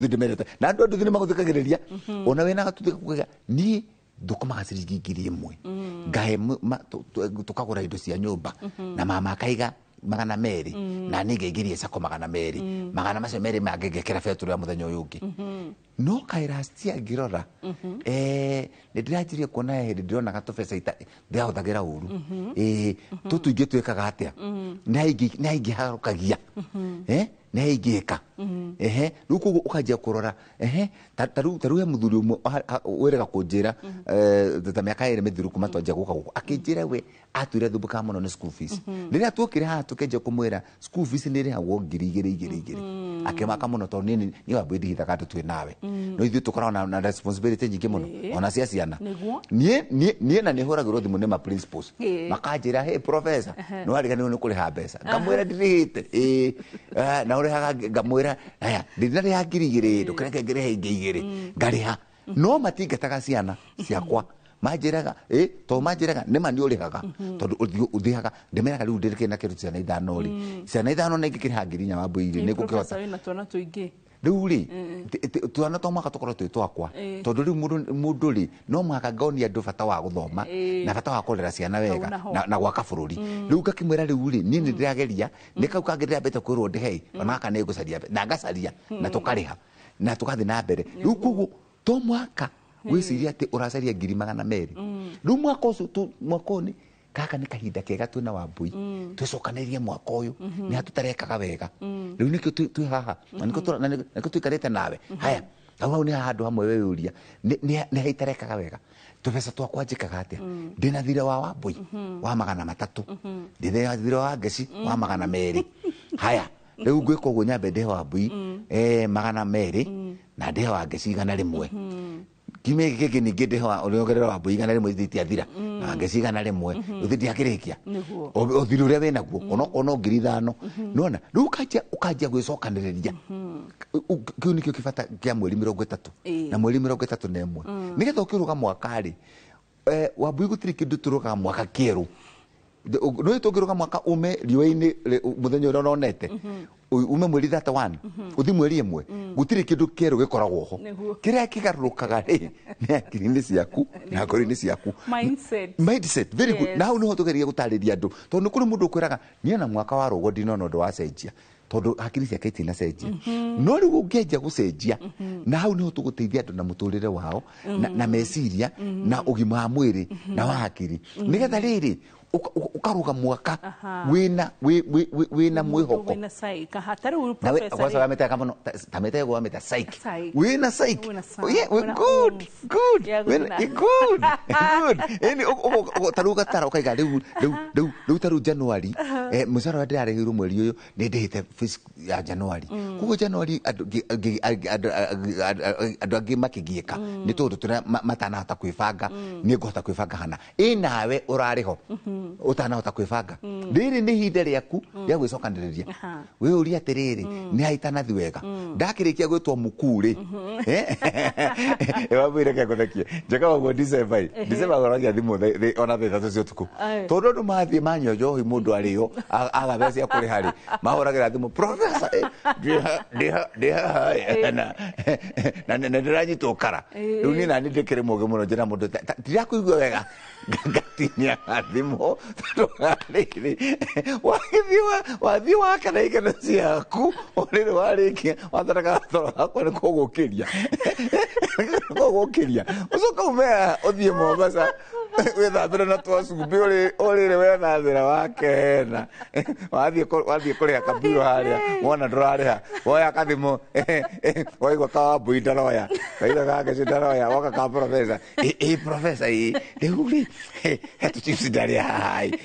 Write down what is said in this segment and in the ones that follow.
Ndĩmerete na andũ a nduthi nĩ magũthikagĩrĩria ona wĩna gatuthi gakugaga niĩ thũkũmaga ciringi 1,000 ngahe tũkagũra indo cia nyũmba na mama akaiga 200 na niĩ ngaingĩria sacco 200, magana macio merĩ mangĩ ngekĩra betũrũ ya mũthenya ũyũ ũngĩ. No kaĩ last year ngĩrora, nĩ ndĩranjirie kuona he hĩndĩ ndĩronaga tũbeca ndĩrahũthagĩra ũru. Tũtũ ingĩ twĩkaga atĩa, nĩ haingĩharũkagia, nĩ haingĩka ehe. Rĩu koguo ũkanjia kũrora ehe, ta rĩu he mũthuri ũmwe wĩrĩga kũnjĩra, ta mĩaka 2 mĩthiru kuma twanjia gũka gũkũ, akĩnjĩra we atuire thumbũkaga mũno nĩ school fees. Rĩrĩa tuokire haha tũkĩanjia kũmwĩra school fees nĩ ĩrĩhagwo 2,000 igĩrĩ igĩrĩ, akĩmaka mũno tondũ niĩ Wambui ndihithaga andũ twĩ nawe, no ithuĩ tũkoragwo na responsibility nyingĩ mũno ona cia ciana. Niĩ na nĩ hũragĩrwo thimũ nĩ ma principals, makanjĩra, "Hey professor, nĩ wariganĩrwo nĩ kũrĩha mbeca." Ngamwĩra ndirĩhĩte. Ĩĩ, na ũrĩhaga? Ngamwĩra aya ndinarĩha 2,000, ndũkĩreke ngĩrĩhe ingĩ igĩrĩ ngarĩha. No matingataga ciana ciakwa, manjĩraga ĩ tondũ manjĩraga nĩma nĩ ũrĩhaga tondũ ũthiaga. Ndĩmeraga rĩu ndĩrĩkĩ na kĩndũ ciana ithano rĩ, ciana ithano na ingĩkĩrĩha 4,000 Wambui rĩ, nĩ ngũkĩhota. Professor, wĩna twana tũingĩ. Rĩu rĩ, twana to mũhaka tũkorwo twĩ twakwa, tondũ rĩu mũndũ rĩ, no mũhaka ngonia andũ bata wa gũthoma na bata wa kũrera ciana wega naho. na gwaka bũrũri. Rĩu ngakĩmwĩra rĩu rĩ, niĩ nĩ ndĩrageria nĩ kau kangĩ ndĩrambĩte kwĩrwo ndĩhei ona gaka nĩ ngũcaria na ngacaria na tũkarĩha na tũgathiĩ na mbere. Rĩu koguo to mũhaka wĩcirie atĩ ũracaria 200,000. Rĩu mwaka ũcio mwaka ũyũ nĩ gaka nĩ kahinda kega twĩna Wambui twĩcokanĩrie mwaka ũyũ nĩ hatũtarekaga wega. Rĩu nĩkĩo twĩ haha na nĩkĩo na nĩkĩo tũikarĩte nawe haya hau hau nĩ handũ hamwe weyũria nĩ haitarekaga wega. Tũbeca twakwa njĩkaga atĩa? Ndĩna thirĩ wa Wambui wa 300, ndĩna thirĩ wa Ngeci wa 200. Haya, rĩu ngwĩka ũguo, nyambe ndĩhe Wambui 200 na ndĩhe wa Ngeci 100. Kiumia gĩkĩ kĩngĩ ningĩ ndĩhe wa ũrĩongerera Wambui 100, ithe itiathira, na wa Ngeci 100, ũthi ndiakĩrĩkia. Ũthiri ũrĩa wĩnaguo onokorwo no 5,000 nona rĩu ũkanjia gwĩcokanĩrĩria. Kĩu nĩkĩo kĩbata kĩa mweri 30 na mweri 31, nĩgetha ũkĩrũga mwaka rĩ, Wambui, gũtirĩ kĩndũ tũrũgaga mwaka kĩerũ. Nĩ tũngĩrũga mwaka ume riũa-inĩ mũthenya ũrĩa ũronete ume mweri 31 ũthi mweri 1, gũtirĩ kĩndũ kĩerũ gĩkoragwo ho. Kĩrĩa kĩgarũrũkaga rĩ, nĩ hakiri-inĩ ciaku na ngoro-inĩ ciaku. Mindset. Mindset, very good. Na hau niho tũgeria gũtarĩria andũ, tondũ nĩ kũrĩ mũndũ ũkwĩraga niĩ na mwaka wa rũgo ndinona ũndũ wacenjia, tondũ hakiri ciake itinacenjia. No rĩu ũngĩanjia gũcenjia, na hau niho tũgũteithia andũ na mũtũrĩre wao na meciria na ũgima wa mwĩrĩ na wa hakiri, nĩgetha rĩrĩ ũkaruga mwaka wĩna wĩna mwĩhoko. Wĩna psych. Aha, ta rĩu Nawe professor kwanza rĩ- wameta kama tameta yego wameta psych. Psych. Wĩna psych. Wĩna psych. Yeah, Wĩna good, oomph. good. Yeah, Wĩna good. Good, good. Yani ta rĩu gatara ũkaiga rĩu ta rĩu January, mũcara ũrĩa ndĩrarĩhĩirwo mweri ũyũ nĩ ndĩhĩte fees ya January. Koguo January andũ angĩ makĩgiĩka nĩ tondũ tũrĩa matanahota kwĩbanga, nĩ ngũhota kwĩbanga hana ĩ nawe ũrarĩ ho ũtanahota kwĩbanga. Rĩrĩ nĩ ihinda rĩaku rĩa gwĩcokanĩrĩria. Wĩyũrie atĩrĩrĩ, nĩ haitanathi wega ndakĩrĩkia gwĩtwo mũkuu rĩ, wambwire kengũthekie njĩkaga ũguo December ĩ December ngoragia thimũ ona thaa 3 cia ũtukũ, tondũ andũ mathiĩ manyua njohi, mũndũ arĩo aga mbeca cia kũrĩha rĩ, mahũragĩra thimũ, "Professor, ndĩ haha ĩ, na nĩ ndĩranyitwo kara." Rĩu niĩ nani ndĩkĩrĩ mũgĩ mũno, njĩra mũndũ, "Ndirakũigua wega," ngatinia thimũ, tondũ rĩrĩ wagĩthiĩ wathiĩ wakana ikeno ciaku, rĩrĩ warĩkia wathondeka gatoro gakwa nĩ kũgũkĩria kũgũkĩria, ũcoka ume haha ũthiĩ Mombasa wĩthambĩre na twa cumbĩ ũrĩrĩ wethambĩra wakena, wathiĩ kũrĩha kabiro harĩa wona ndũrarĩha, woya kathimũ, waigua ka Wambui ndaroya, waigua ka Ngeci ndaroya, woka ka professor, "Ĩ professor, ĩ rĩu rĩ he tũchips ndarĩa haha ĩ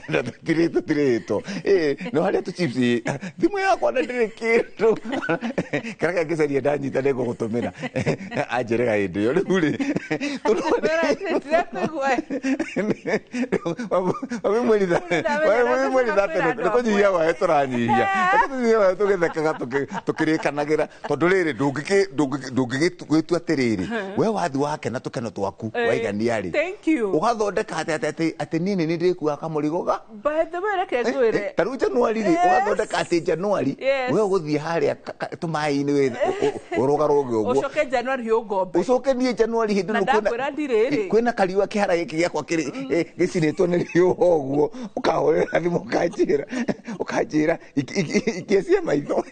na tũtirĩtwo ĩ no harĩa tũchips ĩ thimũ yakwa na ndĩrĩ kĩndũ kĩrĩa kĩngĩcaria ndanyita nĩ ngũgũtũmĩra." Anjĩrĩga hĩndĩ ĩyo rĩu rĩ Wĩra atĩ ndirakuigua. Mweri thate nĩkũnyihia wae tũranyihia tũnyihia wae tũgĩthekaga tũkĩrĩkanagĩra tondũ rĩrĩ ndũngĩgĩtua atĩrĩrĩ we wathi wake na tũkeno twaku waigania rĩ Thank you. ũgathondeka atĩ atĩ atĩ atĩ niĩ nĩ ndĩkuaga kamũrigo ga By the way, reke ngwĩre. ta rĩu Januari rĩ Yes. ũgathondeka atĩ Januari Yes. we ũgũthiĩ harĩa tũmaĩ-inĩ ũrũgarũge ũguo Ũcoke January ũngombe. ucoke niĩ Januari hĩndĩ Na ĩno kwĩna- ndakwĩra ndirĩ rĩ. kwĩna kariũa kĩhara gĩkĩ gĩakwa gĩcinĩtwo nĩ riũa ũguo ũkahũrĩra thimũ ũkanjĩra ũkanjĩra ikia cia maitho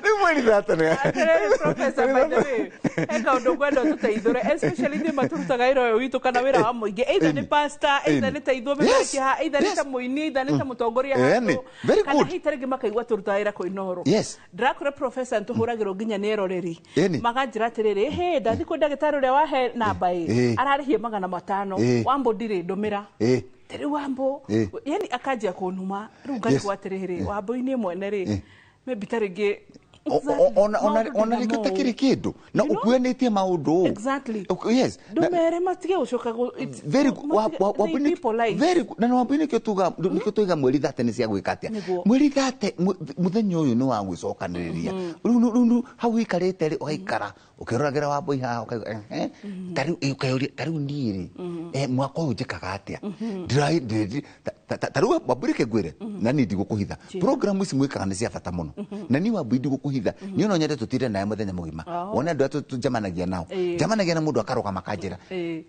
rĩu mweri thate nĩ Atĩrĩrĩ, Professor, by the way, he kaũndũ ngwenda ũtũteithũre, especially ithuĩ matũrutaga wĩra ũyũ witũ kana wĩra wa mũingĩ, either nĩ pastor, either nĩ ta ithuĩ Yes. memerekia haha, either nĩ Yes. ta mũini, either nĩ ta mũtongoria Ĩni. handũ, Very kana good. hihi ta rĩngĩ makaigua tũrutaga wĩra kwĩ Inooro. Yes. Ndĩrakwĩra professor nĩtũhũragĩrwo nginya nĩ eroreri Ĩni. makanjĩra atĩrĩrĩ hĩ ndathiĩ kwĩ ndagĩtarĩ ũrĩa wahe namba ĩ Ĩ. ararĩhie 500 Ĩ. wambo ndirĩ ndũmĩra Ĩ. rĩu wambo Ĩ. yani akanjia kũnuma rĩu ngarigwo atĩrĩrĩ wambo-inĩ mwene rĩ maybe ta rĩngĩ Ona rĩngĩ ũtakĩrĩ kĩndũ na You know? ũkuanĩtie maũndũ Exactly. Yes. Na- ndũmere matige gũcoka very good. Very good. Na nĩ wambui nĩkĩo tuga nĩkĩo tuiga mweri thate nĩ cia gwĩka atĩa Nĩguo. mweri thate mũthenya ũyũ nĩ wa gwĩcokanĩrĩria rĩu rĩu hau ũikarĩte rĩ ũgaikara ũkĩroragĩra wambui haha ũkaigua ehe ta rĩu ũkeyũria ta rĩu niĩ rĩ mwaka ũyũ njĩkaga atĩa ta rĩu wambui reke ngwĩre na niĩ ndigũkũhitha program ici mwĩkaga nĩ cia bata mũno na niĩ wambui ndigũkũhitha niĩ no nyende tũtinde nawe mũthenya mũgima Oh. wone andũ arĩa tũnjemanagia nao Ĩĩ. njemanagia na mũndũ akarũgama akanjĩra Ĩĩ.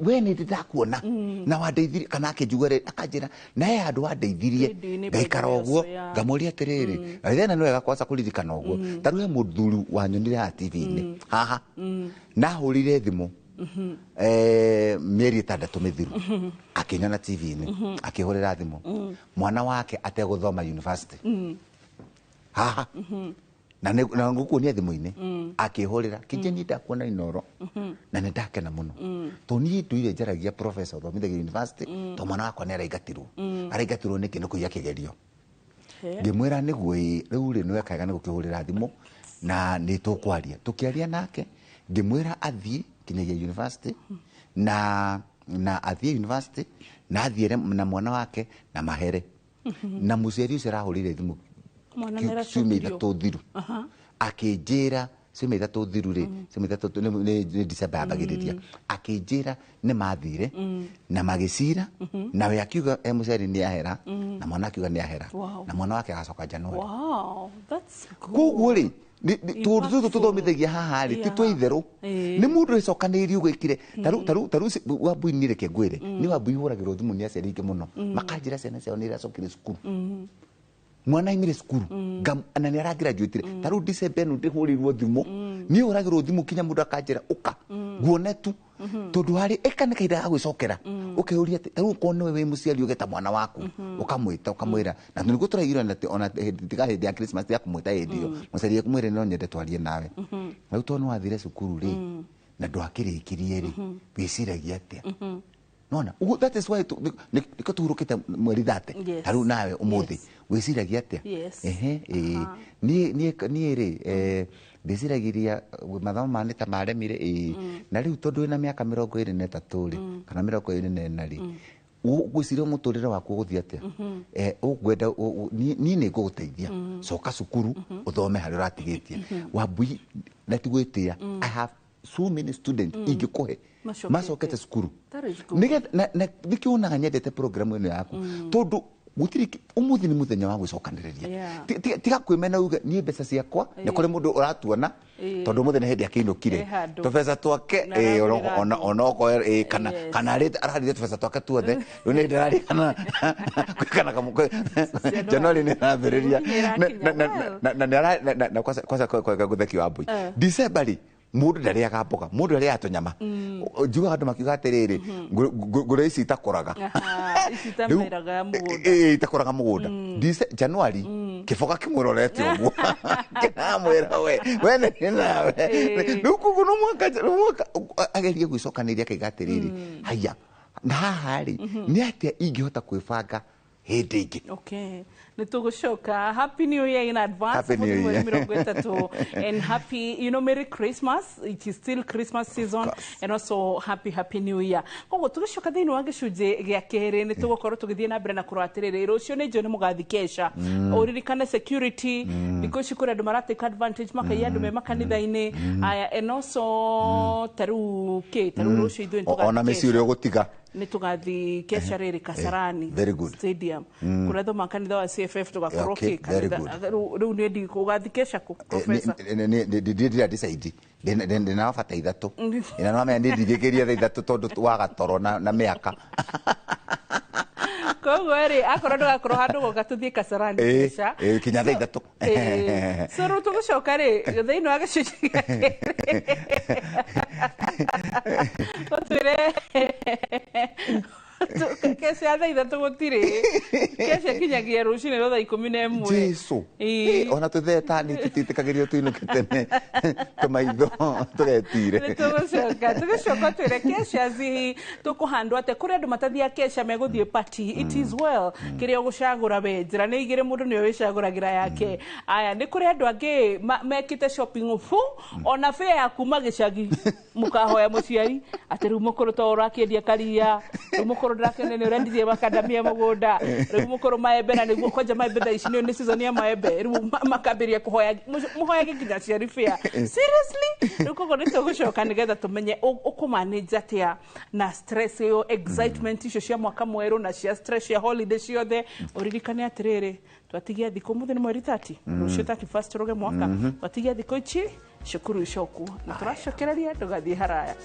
we nĩ ndĩ ndakuona na wandeithirie kana akĩnjigua rĩ akanjĩra na he handũ wandeithirie Rĩndiũ-inĩ ngaikara by the way ũguo also, yeah. ngamũria atĩrĩrĩ na thĩna nĩ wega kwaca kũririkana ũguo ta rĩu he mũthuri wanyonire haha TV-inĩ haha nahũrire thimũ mĩeri 6 mĩthiru akĩnyona TV-inĩ akĩhũrĩra thimũ mwana wake ategũthoma university haha na na ngũkuonia thimũ-inĩ akĩhũrĩra kĩnje niĩ ndakuona Inooro na nĩ ndakena mũno tondũ niĩ ndũire njaragia professor ũthomithagia university tondũ mwana wakwa nĩ araingatirwo araingatirwo nĩkĩ nĩ kũiya kĩgerio ngĩmwĩra nĩguo ĩ rĩu rĩ nĩwekaga nĩ gũkĩhũrĩra thimũ na nĩ tũkwaria tũkĩaria nake ngĩmwĩra athiĩ kinyagia university na athiĩ university na athiĩre na mwana wake na mahere na mũciari ũcio arahũrĩire thimũ Mwana ciumia nĩaracokirio. 3 thiru akĩnjĩra ciumia 3 thiru rĩ ciumia 3 nĩ December yambagĩrĩria akĩnjĩra nĩ mathire na magĩcira na we akiuga e mũciari nĩ ahera na mwana akiuga nĩ ahera Wow. na mwana wake agacoka January Wow, that's good. koguo rĩ tũndũ tũtũ Impactful. tũthomithagia haha rĩ ti Yeah. twa itherũ Ĩĩ. nĩ mũndũ ĩcokanĩrĩrie ũguo ĩkire tarĩu wambui niĩ reke ngwĩre nĩ wambui hũragĩrwo thimũ nĩ aciari aingĩ mũno makanjĩra ciana ciao nĩ iracokire cukuru mwana aimire cukuru na nĩ aragraduatire ta rĩu December ĩno ndĩhũrĩirwo thimũ niĩ hũragĩrwo thimũ kinya mũndũ akanjĩra ũka nguone tu tondũ harĩ ĩka nĩ kahinda ga gwĩcokera ũkeyũria atĩ ta rĩu okorwo nĩwe wĩ mũciari ũgeta mwana waku ũkamwĩta ũkamwĩra na nĩguo tũraigire ona ona tiga hĩndĩ ya Christmas ya kũmwĩta hĩndĩ ĩyo mũciari ekumwĩre no nyende twarie nawe rĩu tondũ nĩwathire cukuru rĩ na ndwakĩrĩkirie rĩ wĩciragia atĩa nona ũguo that is why nĩkĩo tũhurũkĩte mweri thate Yes. ta rĩu nawe ũmũthĩ Yes. wĩciragia atĩa Yes. ehe ĩĩ niĩ rĩ ndĩciragĩria mathomo ma nĩ ta maremire ĩĩ na rĩu tondũ wĩna mĩaka 23 rĩ kana 24 rĩ ũgwĩciria mũtũrĩre waku ũgũthiĩ atĩa ũngwenda niĩ nĩ ngũgũteithia coka cukuru ũthome harĩa ũratigĩtie wambui na ti gwĩtĩa I have so many students ingĩkũhe Macokete. macokete cukuru That is good. Nĩgetha- na nĩkĩo wonaga nyendete program ĩno yaku tondũ gũtirĩ ũmũthĩ nĩ mũthenya wa gwĩcokanĩrĩria Yeah. Tiga kwĩmena uge niĩ mbeca ciakwa nĩ kũrĩ mũndũ ũratuona Ĩĩ. tondũ ũmũthĩ nĩ hĩndĩ akĩinũkire Ĩ handũ. tũbeca twake Na ĩĩ, aragũrĩra andũ. onokorwo ĩĩ, kana Yes. kana ararĩte tũbeca twake tuothe rĩu nĩ hĩndĩ ararĩkana kana Januari nĩ ĩrambĩrĩria Nĩ ĩrakinya. Well. na na kwanza kwanza kwa gũtheki wa mbui December rĩ mũndũ ndarĩaga mboga mũndũ arĩaga tũnyama njugaga andũ makiuga atĩrĩrĩ ngũrũ ici itakũraga Aha, ici itameraga mũgũnda. Ĩĩ, itakũraga mũgũnda Januari kĩboga kĩmũrorete ũguo kĩramwĩra we we nĩ nawe Ĩĩ. rĩu koguo no mũhaka no mũhaka agerie gwĩcokanĩria akaiga atĩrĩrĩ haya na haha rĩ nĩ atĩa ingĩhota kwĩbanga Hĩndĩ ĩngĩ. Okay, nĩ tũgũcoka. Happy New Year in advance. Happy New Mũthĩ mweri Year. 30, and happy, Merry Christmas. It is still Christmas season. And also happy New Year. Koguo tũgĩcoka thĩinĩ wa gĩcunjĩ gĩa kerĩ, nĩ tũgũkorwo tũgĩthiĩ na mbere na kũrora atĩrĩrĩ, rũciũ nĩ njũĩ nĩ mũgathi kesha, ũririkane security. Thikũ ici kũrĩ andũ mara take advantage, makaiya andũ me makanitha-inĩ aya, and also tarĩu kĩ, tarĩu rũciũ ithuĩ nĩ Ona tũgathiĩ mĩciĩ ũrĩa ũgũtiga. Nĩ tũgathiĩ kesha rĩrĩ Kasarani Very good. Stadium, kũrĩa thoma kanitha wa CFF tũgakorwo. Okay, kĩ very kanitha good. Rĩu nĩ ndi ũgathiĩ kesha kũ, professor? Ndira decide, ndina bata 3 ina no menya ndingĩkĩria thaa 3 tondũ wa gatoro na mĩaka. Koguo rĩ, akorwo ndũgakorwo handũ goka, tũthiĩ Kasarani kesha. Kinya thaa 3. So rĩu tũgũcoka rĩ thĩinĩ wa gĩcunjĩ gĩa kerĩ, ũtwĩre kesha ya thaa 3 gũtirĩ kesha, kinyagia rũcinĩ rwa thaa 11. Jesu. Ona tũthetani tũtitĩkagĩrio tũinũke tene, tũmaitho tũgetire. Nĩ tũgũcoka twĩre kesha zi tũkũhandwo atĩa, kũrĩ andũ matathiaga kesha, megũthiĩ party. It is well, kĩrĩa ũgũcagũra we, njĩra nĩ igĩrĩ, mũndũ nĩwe wĩcagũragĩra yake. Aya, nĩ kũrĩ andũ angĩ mekĩte shopping fu ona fare ya kuma gĩcagi, mũkahoya mũciari atĩ rĩu mũkũrũ to ũrakĩendia karia, rĩu mũkũrũ ndĩrakene nĩ ũrendirie makandamia mũgũnda, rĩu mũkũrũ maembe, na nĩguo kwanja maembe thaa ici nĩ season ya maembe, rĩu makambĩrĩria kũhoya, mũhoyage nginya aciari fare, seriously. Rĩu koguo nĩ tũgũcoka nĩgetha tũmenye ũkũmanage atĩa na stress ĩyo, excitement icio cia mwaka mwerũ na cia stress cia holiday ciothe. Ũririkane atĩrĩrĩ, twatigia thikũ, mũthĩ nĩ mweri 30, rũciũ 31 tũrũge mwaka, twatigia thikũ ici cukuru icokwo na tũracokereria, ndũgathiĩ haraya.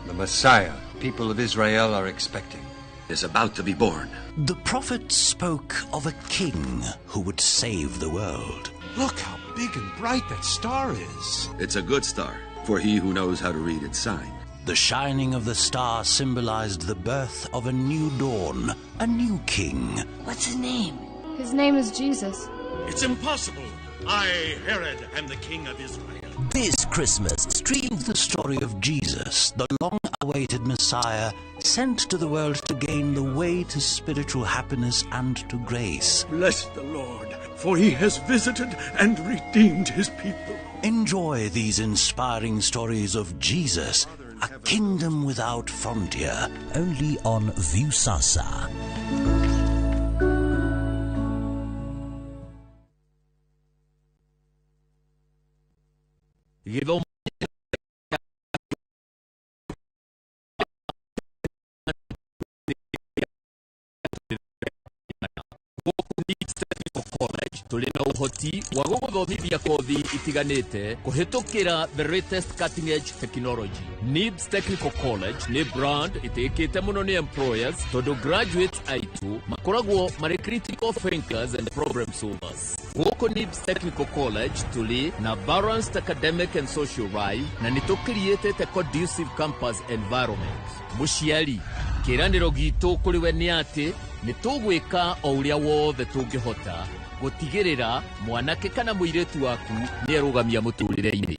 The Messiah people of Israel are expecting is about to be born. The prophet spoke of a king who would save the world. Look how big and bright that star is. It's a good star for he who knows how to read its sign. The shining of the star symbolized the birth of a new dawn, a new king. What's his name? His name is Jesus. It's impossible. I, Herod, am the king of Israel. This Christmas, stream the story of Jesus, the long-awaited Messiah, sent to the world to gain the way to spiritual happiness and to grace. Bless the Lord, for he has visited and redeemed his people. Enjoy these inspiring stories of Jesus, a kingdom without frontier, only on Viusasa. Gĩthomo. Gũkũ College tũrĩ na ũhoti wa gũgũthomithia kothi itiganĩte kũhĩtũkĩra the latest cutting edge technology. NIBS Technical College nĩ brand ĩtĩkĩte mũno nĩ employers, tondũ graduates aitũ makoragwo marĩ critical thinkers and problem solvers. Gũkũ NIBS Technical College tũrĩ na balanced academic and social life, na nĩ tũcreatĩte conducive campus environment. Mũciari, kĩĩranĩro gitũ kũrĩ we nĩ atĩ nĩ tũgwĩka o ũrĩa wothe tũngĩhota gũtigĩrĩra mwanake kana mũirĩtu waku nĩ erũgamia mũtũrĩre-inĩ.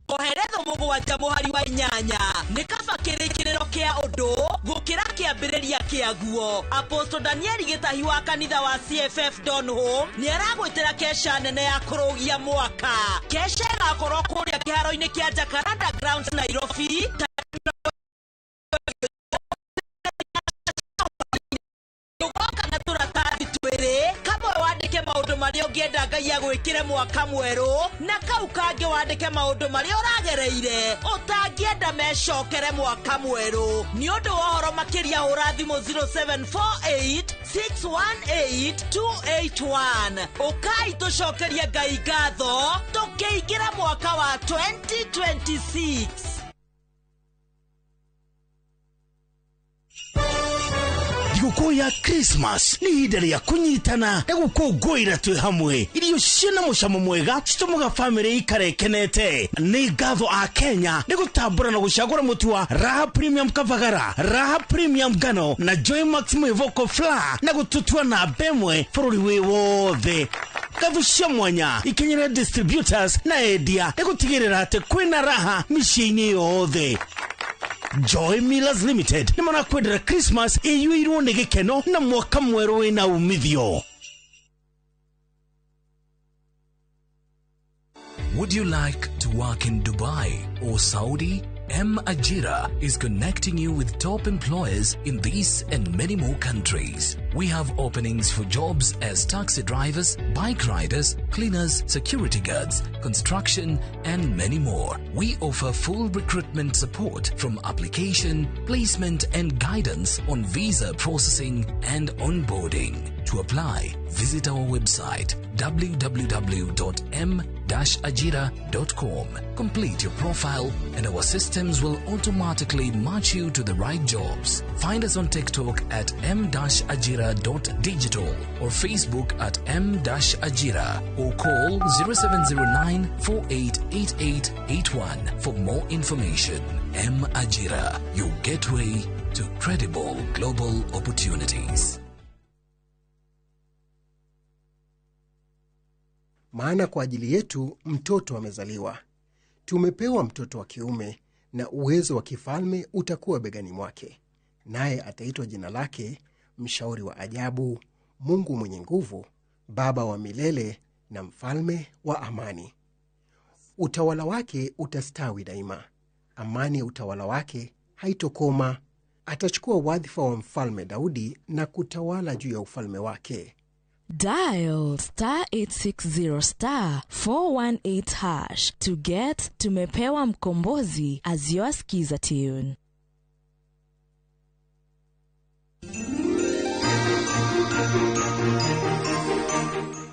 Koheretho 7 mũhari wa 8, nĩ kaba kĩrĩkĩrĩro kĩa ũndũ gũkĩra kĩambĩrĩria kĩaguo. Apostle Danieli Gĩtahi wa kanitha wa CFF Donholm nĩ aragwĩtĩra kesha nene ya kũrũgia mwaka. Kesha ĩgakorwo kũrĩa kĩharo-inĩ kĩa Jacaranda Grounds, Nairobi. Ũgoka na tũratathi twĩrĩ, kamwe wandĩke maũndũ marĩa ũngĩenda Ngai agwĩkĩre mwaka mwerũ, na kau kangĩ wandĩke maũndũ marĩa ũragereire ũtangĩenda mecokere mwaka mwerũ. Nĩ ũndũ wa ũhoro makĩria, hũra thimũ 0748 618 281. Ũkai tũcokerie Ngai ngatho tũkĩingĩra mwaka wa 2026. Thigũkũ ya Christmas nĩ ihinda rĩa kũnyitana na gũkũngũĩra twĩ hamwe. Irio ciĩna mũcamo mwega citũmaga bamĩrĩ ikare ĩkenete. Nĩ ngatho a Kenya nĩ gũtambũra na gũcagũra mũtu wa Raha Premium Kavagara, Raha Premium Ngano na Joy Max Mwĩvoko Flour na gũtũtua namba ĩmwe bũrũri wĩ wothe. Ngatho cia mwanya ikinyĩre distributors na endia nĩ gũtigĩrĩra atĩ kwĩna raha mĩciĩ-inĩ yothe. Joy Millers Limited nĩ marakwendera Christmas ĩiyũirwo nĩ gĩkeno na mwaka mwerũ wĩna umithio. Would you like to work in Dubai or Saudi? M Ajira is connecting you with top employers in these and many more countries. We have openings for jobs as taxi drivers, bike riders, cleaners, security guards, construction, and many more. We offer full recruitment support from application, placement, and guidance on visa processing and onboarding. To apply, visit our website www.m-ajira.com. Complete your profile and our systems will automatically match you to the right jobs. Find us on TikTok at m-ajira.digital or Facebook at m-ajira or call 0709 488881 for more information. M Ajira, your gateway to credible global opportunities. Maana kwa ajili yetu mtoto amezaliwa, tumepewa mtoto wa kiume, na uwezo wa kifalme utakuwa begani mwake, naye ataitwa jina lake Mshauri wa Ajabu, Mungu Mwenye Nguvu, Baba wa Milele na Mfalme wa Amani. Utawala wake utastawi daima, amani ya utawala wake haitokoma. Atachukua wadhifa wa Mfalme Daudi na kutawala juu ya ufalme wake. Dial star 860 star 418 hash to get Tumepewa Mkombozi as your skiza tune.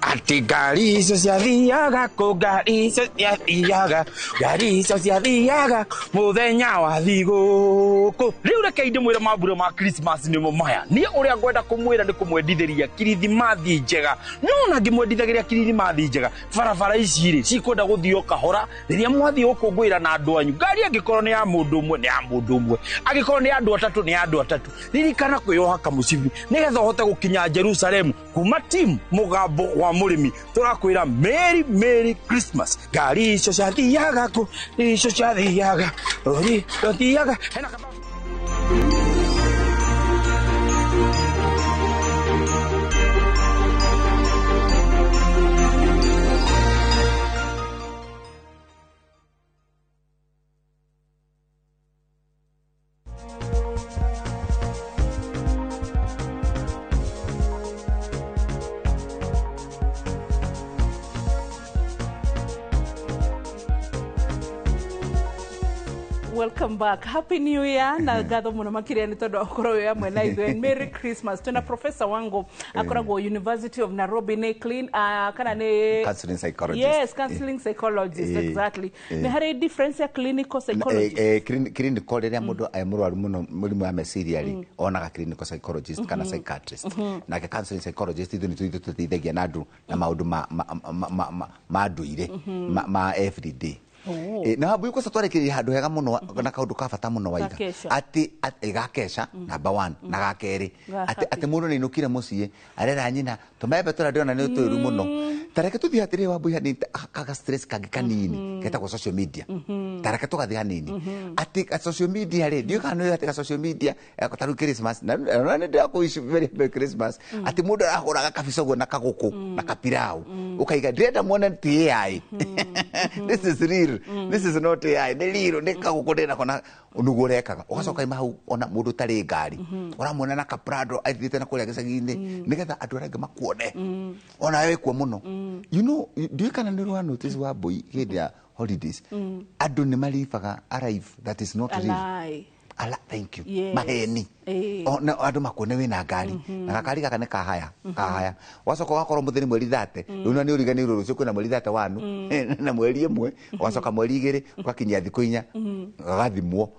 Ati ngari icio ciathiaga kũ, ngari icio ciathiaga, ngari icio ciathiaga mũthenya wa thigũkũ. Rĩu reke ndĩmwĩre mambura ma Christmas nĩmo maya. Niĩ ũrĩa ngwenda kũmwĩra nĩ kũmwendithĩria kirithimathi njega. No ona ngĩmwendithagĩria kirithimathi njega, barabara ici rĩ cikwenda gũthiĩ o kahora rĩrĩa mwathiĩ gũkũngũĩra na andũ anyu. Ngari angĩkorwo nĩ ya mũndũ ũmwe nĩ ya mũndũ ũmwe, angĩkorwo nĩ ya andũ atatũ nĩ ya andũ atatũ. Ririkana kwĩyoha kamũcibi nĩgetha ũhote gũkinya Jerusalemu kuma timu mũgambo wa mũrĩmi. Tũrakwĩra Merry Merry Christmas. Ngari icio ciathiaga kũ, icio ciathiaga, ori ciathiaga. Hena kaba. Welcome back. Happy New Year na ngatho muno makiria ni tondu akorwo wi amwe na ithuĩ. And Merry Christmas. Twina Professor Wango akoragwo University of Nairobi ni clean kana ni counseling psychologist. Yes, counseling psychologist, exactly. Ni hari difference ya clinical psychologist. Clinical rĩrĩa mũndũ e mũrwaru mũno mũrimũ wa meciria rĩ, onaga clinical psychologist kana psychiatrist. Nake counseling psychologist ithuĩ nĩ tũteithagia na andũ na maũndũ ma ndũire ma everyday. Na habu yuko satwarekeria handu hega muno na kaundu ka bata muno waiga ati gakesha number 1 na gakeri ati mundu ni inukire mucii arera nyina tumembe turia ndona ni twiru muno tareke tuthi atiri Wambui hanini kaga stress kangi kanini getagwo social media tareke tugathi hanini ati social media ri ndiũ kana ati social media taru Christmas na na ndakũ very merry Christmas ati mundu arahuraga kabica guo na kaguku na kapirau ukaiga ndirenda muone ti AI. This is real. This is not AI. Nĩ real nĩ kaguku ndĩna kona nĩguo ũrekaga ũgacoka ima hau ona mũndũ ũtarĩ ngari ũramuona na kaprado athiĩte na kũrĩa gĩcagi-inĩ nĩgetha andũ arĩa angĩ makuone ona we kuo mũno. You know, ndiũĩ kana nĩ ũrĩ wa notice Wambui hĩndĩ ya holidays andũ nĩ maribaga a life that is not real. Ala, thank you. Yes. Maheni. Na andũ makuone wĩna ngari na gakari gaka nĩ kahaya kahaya, wacoka ũgakorwo mũthĩ nĩ mweri 30, rĩu na nĩ ũriganĩirwo rũciũ kwĩna mweri 31 na mweri 1, ũgacoka mweri 2, ũgakinyia thikũ 4 gagathimwo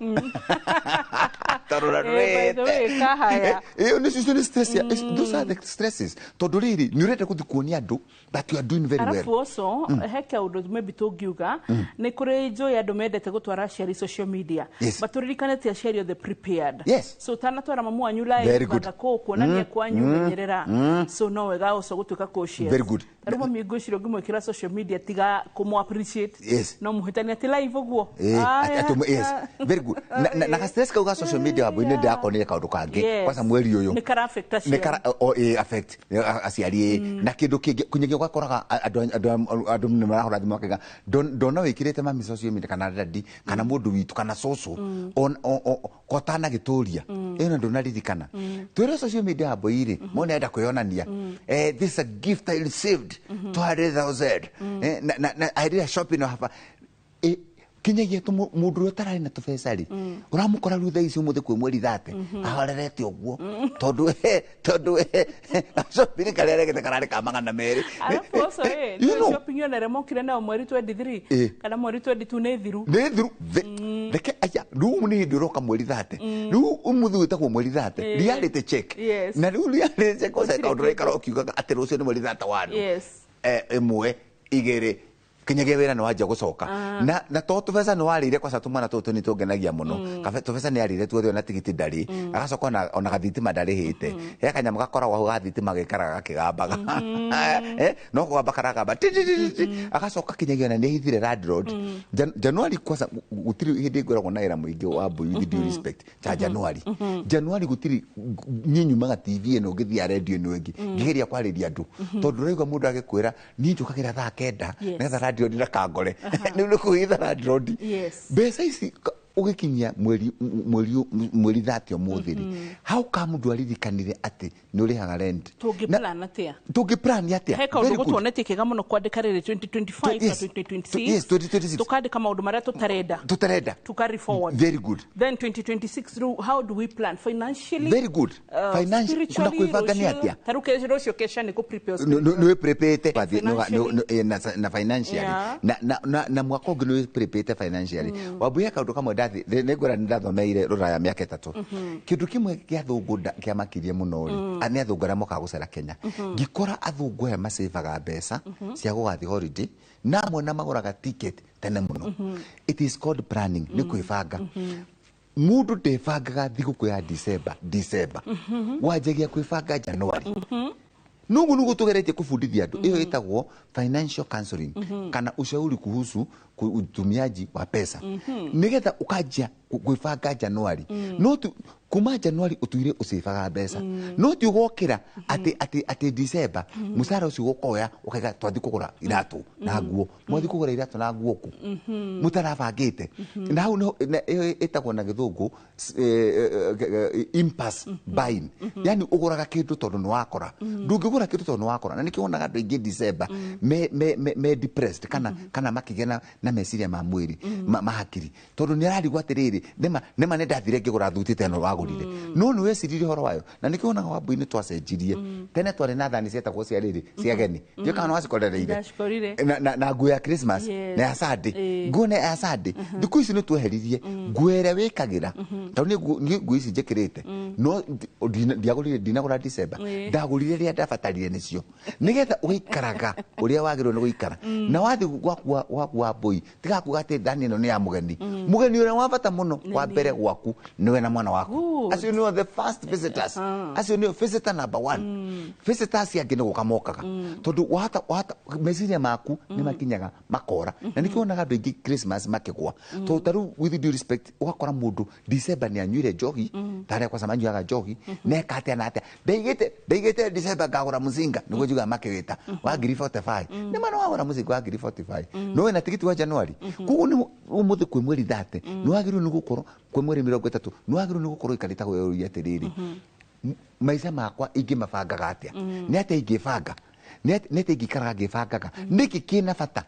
tondũ By the way, kahaya. Ĩyo nĩ icio nĩ stress those are the stresses, tondũ rĩrĩ nĩ ũrenda gũthiĩ kuonia andũ that you are doing very well. Arabu also he kaũndũ maybe tũngiuga nĩ kũrĩ njũĩ andũ mendete gũtwara aciari social media, but tũririkane ti aciari othe prepared. So ũtanatwara mamu wanyu live, Very good. banga kũ kuonania kwanyu menyerera, so no wega also gũtuĩka cautious. Very good. Tarĩu mami ngwĩciria ũngĩmwĩkĩra social media, tiga kũmũ appreciate, no mũhĩtania atĩ live ũguo. Aya. Yes, very good. Na ka stress kau ga social media, wambui, nĩ ndĩrakonire kaũndũ kangĩ kwanza mweri ũyũ. Nĩ kara affect nĩ aciari. kara o affect aciari na kĩndũ kĩngĩ kunyagia ũgakoraga andũ nĩ marahũra thimũ makaiga, "Ndona wĩkĩrĩte mami social media kana daddy kana mũndũ witũ kana cũcũ kotana gĩtũria ĩno ndũnaririkana twĩre social media." Wambui rĩ, mone enda kwĩyonania, "This is a gift I received, 200,000, na I did a shopping hapa." Kinyagia tu mũndũ ũrĩa ũtararĩ na tũbeca rĩ, ũramũkora rĩu thaa ici ũmũthĩ kwĩ mweri 30 ahorerete ũguo tondũ shopping karĩa aregete kararĩ ka 200. Arabu also You know. shopping ĩyo na mokire nayo mweri 23 kana mweri 22 nĩ thiru. Nĩ thiru. Reke aya, rĩu nĩ hĩndĩ ũroka mweri 30, rĩu ũmũthĩ wĩtagwo mweri 30, reality check. Na rĩu reality check ũce Gũtirĩ kaũndũ kĩndũ. ũraikara ũkiugaga atĩ rũciũ nĩ mweri 31. 1, 2, kinyagia wĩra nĩ wanjia gũcoka na to tũbeca nĩ warĩire kwaca tũmwana tũtũ nĩ tũngenagia mũno. Tũbeca nĩ arĩire tuothe, ona tigiti ndarĩ, agacoka ona gathitima ndarĩhĩte. He kanyamũ gakoragwo hau ga thitima gaikaraga gakĩgambaga. No kũgamba karagamba ti, ti, ti, ti, ti. Agacoka kinyagia ona nĩ ahithire landlord. January kwanza gũtirĩ hĩndĩ ngoragwo na wĩra mũingĩ wa mbui, with due respect, ta January. January gũtirĩ niĩ nyumaga TV ĩno ngĩthiaga radio ĩno ĩngĩ ngĩgeria kwarĩria andũ, tondũ ũraigua mũndũ agĩkwĩra, "Niĩ njũkagĩra thaa 9 nĩgetha landlord ndakangore." Nĩ nĩ kũhitha landlord mbeca ici. Ũgĩkinyia mweri 30 ũmũthĩ rĩ, how come ndwaririkanire atĩ nĩ ũrĩhaga rent? Tũngĩplan atĩa? Tũngĩplan atĩa? He kaũndũ Very good. gũtuonetie kega mũno kwandĩka rĩrĩ 2025 na 2026. Yes, 2026. Tukandĩka maũndũ marĩa tũtarenda tũtarenda to carry forward. Very good. Then 2026 rĩu, how do we plan financially? Very good. Spiritually, Kuna kwĩbanga nĩ rũciũ- atĩa? ta rĩu rũciũ kesha nĩ kũ prepare. Nĩ wĩprepĩte Financially. na financially na mwaka ũngĩ nĩ wĩprepĩte financially. Wambuya, kaũndũ kamwe ndathi nĩ ngwĩra, nĩ ndathomeire rũraya mĩaka 3. Kĩndũ kĩmwe gĩa thũngũ kĩamakirie mũno rĩ, nĩ athũngũ arĩa mokaga gũcera Kenya. Ngĩkora athũngũ aya macĩvaga mbeca cia gũgathiĩ holiday, na amwe na magũraga ticket tene mũno. It is called planning, nĩ kwĩbanga. Mũndũ ndebangaga thigũkũ ya December, December wanjagia kwĩbanga January. Nugu nugu tugeretie kubundithia andu iyo ĩtagwo financial counseling kana ushauri kuhusu utumiaji wa pesa, nigetha ukanjia gwĩbanga January. No tu kuma January ũtuire ũcĩbaga mbeca, no ti ũgokĩra atĩ December mũcara ũcio ũkoya ũkaiga twathi kũgũra iratũ na nguo. Mwathi kũgũra iratũ na nguo kũ mũtarabangĩte? Na hau ĩyo ĩtagwo na gĩthũngũ impulse buying, yani ũgũraga kĩndũ tondũ nĩ wakora. Ndũngĩgũra kĩndũ tondũ nĩ wakora. Na nĩkĩo wonaga andũ aingĩ December me depressed kana makĩgĩa na meciria ma mwĩrĩ, ma hakiri, tondũ nĩ ararigwo atĩrĩrĩ, nĩma nĩ ndathire ngĩgũra thuti ta ĩno wagũrire, no nĩ weciririe ũhoro wayo. Na nĩkĩo wonaga wambui-inĩ twacenjirie. Tene twarĩ na thani cietagwo cia rĩrĩ cia ageni, ndiũ kana nĩwacikorereire? Ndacikorire. Na nguo ya Christmas na ya Sunday. Nguo na ya Sunday, thikũ ici nĩ tweheririe nguo ĩrĩa wĩkagĩra, tondũ niĩ nguo ici njĩkĩrĩte no ndiagũrire, ndinagũra December. Ndagũrire rĩrĩa ndabatarire nĩcio, nĩgetha ũgaikaraga ũrĩa wagĩrĩirwo nĩ gũikara. Na wathiĩ gwaku wa mbũi, tiga kuga atĩ thani ĩno nĩ ya mũgeni. Mũgeni ũrĩa wa bata mũno wa mbere gwaku nĩwe na mwana waku. Good. Acio nĩo the first visitors. Acio nĩo visitor number one. Visitors angĩ nĩ gũka mokaga, tondũ wahota meciria maku nĩ makinyaga makora. Na nĩkĩo wonaga andũ aingĩ Christmas makĩgwa, tondũ ta rĩu, with due respect, ũgakora mũndũ December nĩ anyuire njohi, tarĩa kwaca manyuaga njohi neka atĩa na atĩa, ndaigĩte December ngagũra mũcinga, nĩguo njugaga makĩwĩta wa ngiri 45. Nĩ mana wagũra mũcinga wa ngiri 45, no wĩna tigiti wa January. Koguo nĩ ũmũthĩ kwĩ mweri 30, nĩ wagĩrĩirwo nĩ gũkorwo kwĩ mweri 30, nĩ wagĩrĩirwo nĩ gũkorwo ũikarĩte kwĩyũria atĩrĩrĩ, maica makwa ingĩmabangaga atĩa? Nĩ atĩa ingĩbanga? Nĩ atĩa ingĩikaraga ngĩbangaga? Nĩkĩ kĩna bata?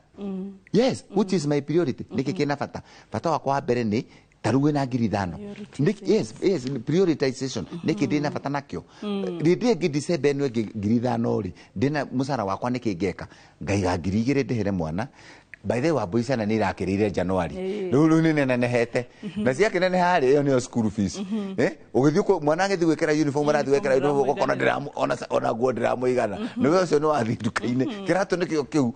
Yes, which is my priority? Nĩkĩ kĩna bata? Bata wakwa wa mbere nĩ Ta rĩu wĩna 5,000. Yes, yes, prioritization. Nĩkĩ ndĩna bata nakĩo? Rĩndĩ ĩngĩ December ĩno ĩngĩ 5,000 rĩ, ndĩna mũcara wakwa, nĩkĩ ngeka? Ngaiga 2,000 ndĩhĩre mwana. By the way, Wambui, ciana nĩ irakĩrĩire January. Rĩu nĩ nenehete na ciakĩneneha rĩ, ĩyo nĩyo school fees. Ũgĩthiĩ mwana agĩthiĩ gwĩkĩra uniform, arathiĩ gwĩkĩra uniform, ũgakora ona nguo ndĩramũigana. Nĩwe ũcio nĩ wathiĩ nduka-inĩ, kĩratũ nĩkĩo kĩu.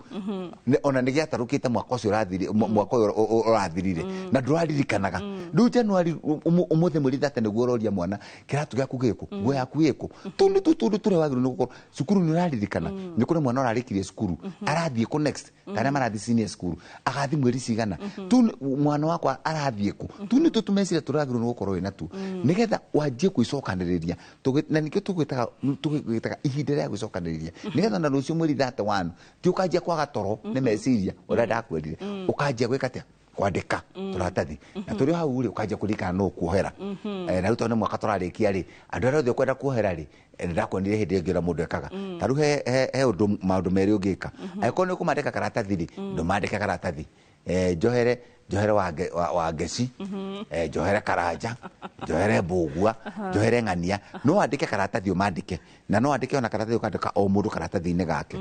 Ona nĩ gĩatarũkĩte mwaka ũcio ũrathirire, mwaka ũyũ ũrathirire, na ndũraririkanaga. Rĩu January ũmũthĩ mweri 30 nĩguo ũroria mwana, kĩratũ gĩaku gĩkũ, nguo yaku ĩkũ? Tũu nĩ tũndũ tũrĩa wagĩrĩirwo nĩ gũkorwo cukuru. Nĩ ũraririkana nĩ kũrĩ mwana ũrarĩkirie cukuru, arathiĩ kũ next? Tarĩa marathiĩ senior school, agathiĩ mweri cigana? Tu mwana wakwa arathiĩ kũ? Tu nĩ tũ tũmeciria tũragĩrĩirwo nĩ gũkorwo wĩna tu nĩgetha wanjie kwĩcokanĩrĩria. Na nĩkĩo tũgwĩtaga ihinda rĩa gwĩcokanĩrĩria, nĩgetha na rũciũ mweri 31 ti ũkanjia kwaga toro nĩ meciria ũrĩa ndakwĩrire. Ũkanjia gwĩka atĩa? Kwandĩka tũratathi, na tũrĩ o hau rĩ, ũkanjia kũririkana nũ ũkuohera. Na rĩu tondũ nĩ mwaka tũrarĩkia rĩ, andũ arĩa othe ũkwenda kuohera rĩ, nĩndakuonire hĩndĩ ĩngĩ ũrĩa mũndũ ekaga. Ta rĩu he ũndũ, maũndũ merĩ ũngĩka. Angĩkorwo nĩ ũkũmandĩka karatathi rĩ, ndũmandĩke karatathi. Njohere, njohere wa ngeci, njohere Karanja, njohere Mbũgua, njohere Ng'ania. No wandĩke karatathi ũmandĩke, na no wandĩke ona karatathi ũkandĩka o mũndũ karatathi-inĩ gake.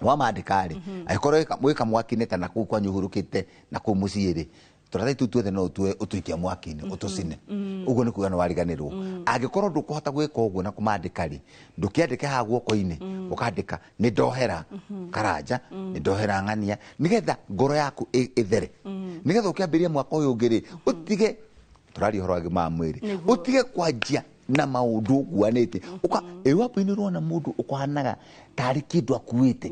Wamandĩka rĩ, angĩkorwo wĩka mwaki-inĩ ta nakũu kwanyu ũhurũkĩte na kũu mũciĩ rĩ, tũratathi tũu tuothe no ũtue ũtũikie mwaki-inĩ, ũtũcine. Ũguo nĩ kuga nĩ wariganĩrwo. Angĩkorwo ndũkũhota gwĩka ũguo na kũmandĩka rĩ, ndũkĩandĩke haha guoko-inĩ, ũkandĩka nĩ ndohera Karanja, nĩ ndohera Ng'ania, nĩgetha ngoro yaku ĩthere, nĩgetha ũkĩambĩrĩria mwaka ũyũ ũngĩ rĩ, ũtige tũraria ũhoro wa ũgima wa mwĩrĩ, ũtige kwanjia na maũndũ ũkuanĩte. Ũka ĩ wapo-inĩ ũrona mũndũ ũkũhanaga tarĩ kĩndũ akuĩte.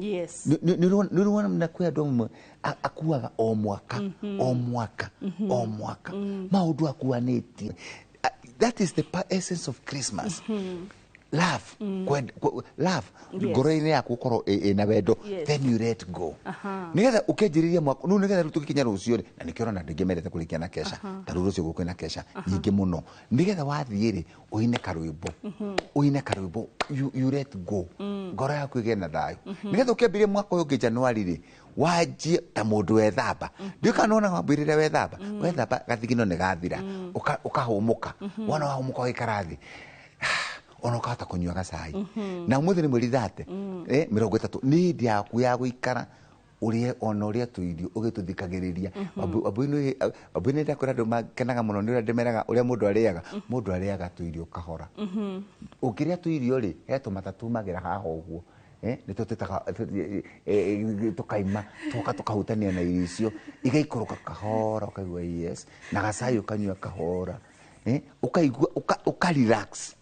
Nĩ ũrona kwĩ andũ amwe akuaga o mwaka, o mwaka, o mwaka, maũndũ akuanĩtie. That is the essence of Christmas. Love, love ngoro-inĩ yaku ũkorwo ĩna wendo. Then you let go, nĩgetha ũkĩanjĩrĩria mwaka rĩu, nĩgetha rĩu tũgĩkinya rũciũ rĩ, na nĩkĩo ũrona andũ aingĩ mendete kũrĩkia na kesha. Ta rĩu rũciũ gũkwĩna kesha nyingĩ mũno, nĩgetha wathiĩ rĩ, ũine karwĩmbo, ũine karwĩmbo, you let go, ngoro yaku ĩgĩe na thayũ, nĩgetha ũkĩambĩrĩria mwaka ũyũ ũngĩ January rĩ, wanjie ta mũndũ wethamba. Ndiũ kana nĩwona wambĩrĩria wethamba, wethamba gathigino nĩ gathira, ũkahũmũka. Wona wahũmũka, ũgaikara thĩ, ona ũkahota kũnyua gacai. Na ũmũthĩ nĩ mweri 30, 30, nĩ hĩndĩ yaku ya gũikara ũrĩe ona ũrĩa tũirio ũgĩtũthikagĩrĩria. Wambui nĩ ndakwĩra andũ makenaga mũno nĩ ũrĩa ndĩmeraga ũrĩa mũndũ arĩaga. Mũndũ arĩaga tũirio kahora. Ũngĩrĩa tũirio rĩ, he tũmata tumagĩra haha ũguo, nĩtwo twĩtaga tũkaima, tũgoka tũkahutania na irio icio, igaikũrũka kahora, ũkaigua yes, na gacai ũkanyua kahora, ũkaigua ũka relax,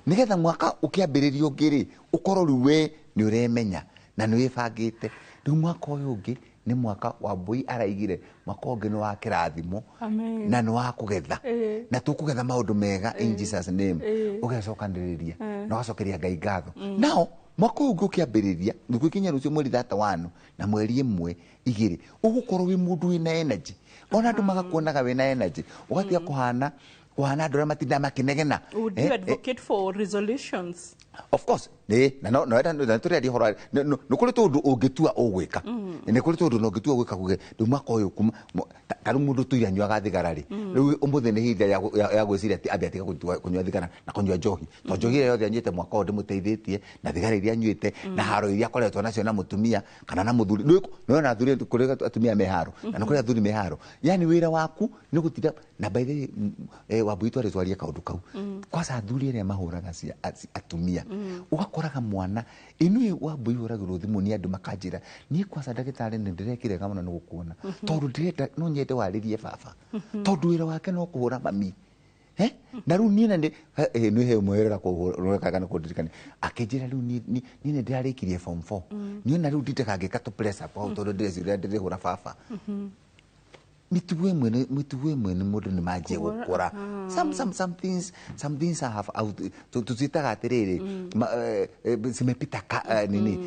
nĩgetha mwaka ũkĩambĩrĩria ũngĩ rĩ, ũkorwo rĩu we nĩ ũremenya na nĩ wĩbangĩte. Rĩu mwaka ũyũ ũngĩ nĩ mwaka wa Mbui araigire, mwaka ũngĩ nĩ wa kĩrathimo. Amen. Na nĩ wa kũgetha, na tũkũgetha maũndũ mega in Jesus name. Ũgecokanĩrĩria na ũgacokeria Ngai ngatho. Nao mwaka ũyũ ũngĩ ũkĩambĩrĩria, nĩguo ikinya rũciũ mweri 31 na mweri 1 2, ũgũkorwo wĩ mũndũ wĩna energy, ona andũ magakuonaga wĩna energy, ũgatiga kũhana andũ arĩa matindaga makĩnegena. Would you advocate for resolutions? Of course, nĩ na no no na tũrĩaria ũhoro nĩ kũrĩ tũndũ ũngĩtua ũgwĩka, nĩ kũrĩ tũndũ na ũngĩtua gwĩka kuge rĩu mwaka ũyũ kuma ta rĩu mũndũ tũire anyuaga thigara rĩ, rĩu ũmũthĩ nĩ ihinda rĩa gwĩciria atĩ ambe atige kũnyua thigara na kũnyua njohi, tondũ njohi ĩrĩa yothe anyuĩte mwaka ũyũ ndĩmũteithĩtie, na thigara iria anyuĩte, na haro iria akoretwo nacio na mũtumia kana na mũthuri. Nĩ athuri, kũrĩ atumia me haro na nĩ kũrĩ athuri me haro. Yani wĩra waku nĩ gũtinda na, by the way, Wambui, twarĩ twarie kaũndũ kau. Kwanza athuri arĩa mahũraga atumia, ũgakoraga mwana ĩnũĩ. Wambui, hũragĩrwo thimũ nĩ andũ makanjĩra, niĩ kwanza ndagĩtarĩ nĩ ndĩrekire wega mũno nĩ gũkuona, tondũ ndĩrenda no nyende warĩrie baba, tondũ wĩra wake no kũhũra mami. Na rĩu niĩ na nĩ nĩ he ũmwe wĩra kũhũra nĩ kũndirikania, akĩnjĩra rĩu niĩ nĩ ndĩrarĩkirie form 4, niĩ na rĩu ndindaga ngĩka tũ press up hau, tondũ ndĩreciria ndĩrĩhũra baba. Mĩtugo ĩmwe nĩ mũndũ nĩ manjie gũkũra. Some things I have out, tũciĩtaga atĩrĩrĩ, zimepita nini,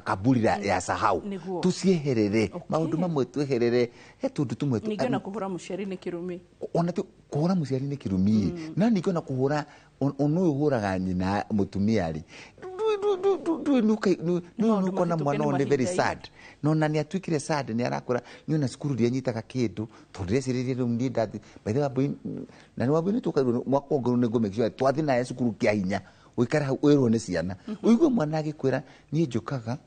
kaburi ya sahau. Tũcieherere maũndũ mamwe, tweherere he tũndũ tũmwe Ningĩ ona kũhũra mũciari nĩ kĩrumi. Ona ti kũhũra mũciari nĩ kĩrumi, na ningĩ ona kũhũra ona ũyũ ũhũraga nyina mũtumia rĩ. Nukona mwana nĩ very sad, no na nĩ atuĩkire sad, nĩ arakũra, nĩ ona cukuru ndianyitaga kĩndũ tondũ ndĩrecirĩria rĩu niĩ ndathi by the way Wambui, na nĩ Wambui nĩ tũkairwo mwaka ũngĩ nĩ ngũ make sure twathi naye cukuru kĩa hinya ũikare hau wĩrwo nĩ ciana, ũigue mwana agĩkwĩra niĩ njũkaga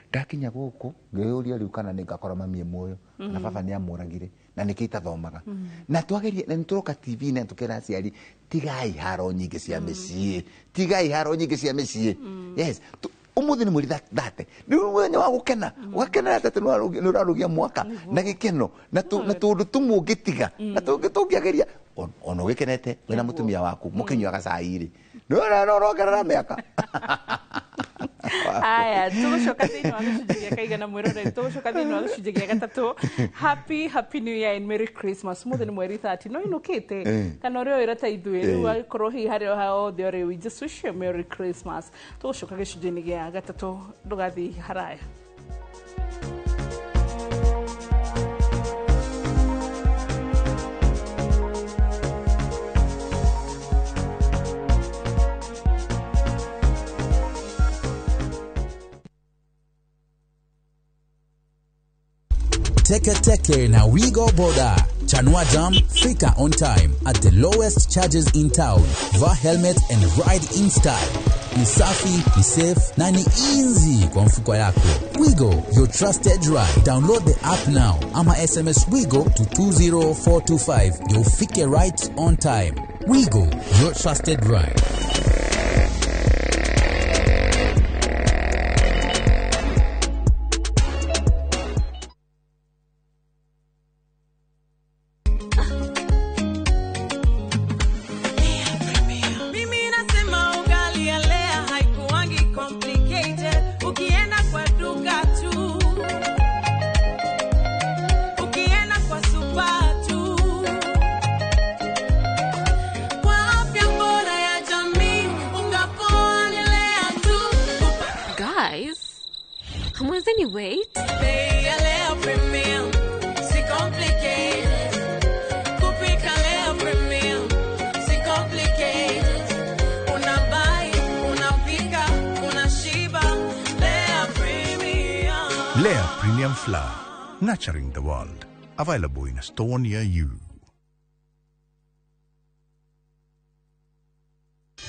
ndakinya gũkũ ngĩyũria rĩu kana nĩ ngakora mami e muoyo na baba nĩ amũragire na nĩkĩo itathomaga. Na twageria na nĩtũroka TV na tũkera aciari tigai haro nyingĩ cia mĩciĩ, tigai haro nyingĩ cia mĩciĩ. Yes, ũmũthĩ nĩ mweri thate, nĩ mũthenya wa gũkena, ũgakenera atĩ nĩ ũrarũgia mwaka na gĩkeno na tũndũ tũmwe ũngĩtiga na tũngĩ tũngĩageria ona ũgĩkenete wĩna mũtumia waku mũkĩnyuaga cai rĩ, nĩ ũrongerera mĩaka. Aya, tũgũcoka thĩinĩ wa gĩcunjĩ gĩa kaigana mwĩroreri, tũgũcoka thĩinĩ wa gĩcunjĩ gĩa gatatũ. Happy happy new year and merry Christmas. Ũmũthĩ nĩ mweri 30, no inũkĩte kana ũrĩa wĩra ta ithuĩ rĩu agĩkorwo hihi harĩa hothe ũrĩ, we just wish you a merry Christmas. Tũgũcoka gĩcunjĩ-inĩ gĩa gatatũ, ndũgathiĩ haraya. Teke Teke na Wigo Boda. Chanua Jam, fika on time at the lowest charges in town. Vaa helmet and ride in style. Ni safi, ni safe na ni easy kwa mfuko yako. Wigo, your trusted ride. Download the app now ama SMS Wigo to 20425. You'll fike right on time. Wigo, your trusted ride. Nurturing the world. Available in a store near you.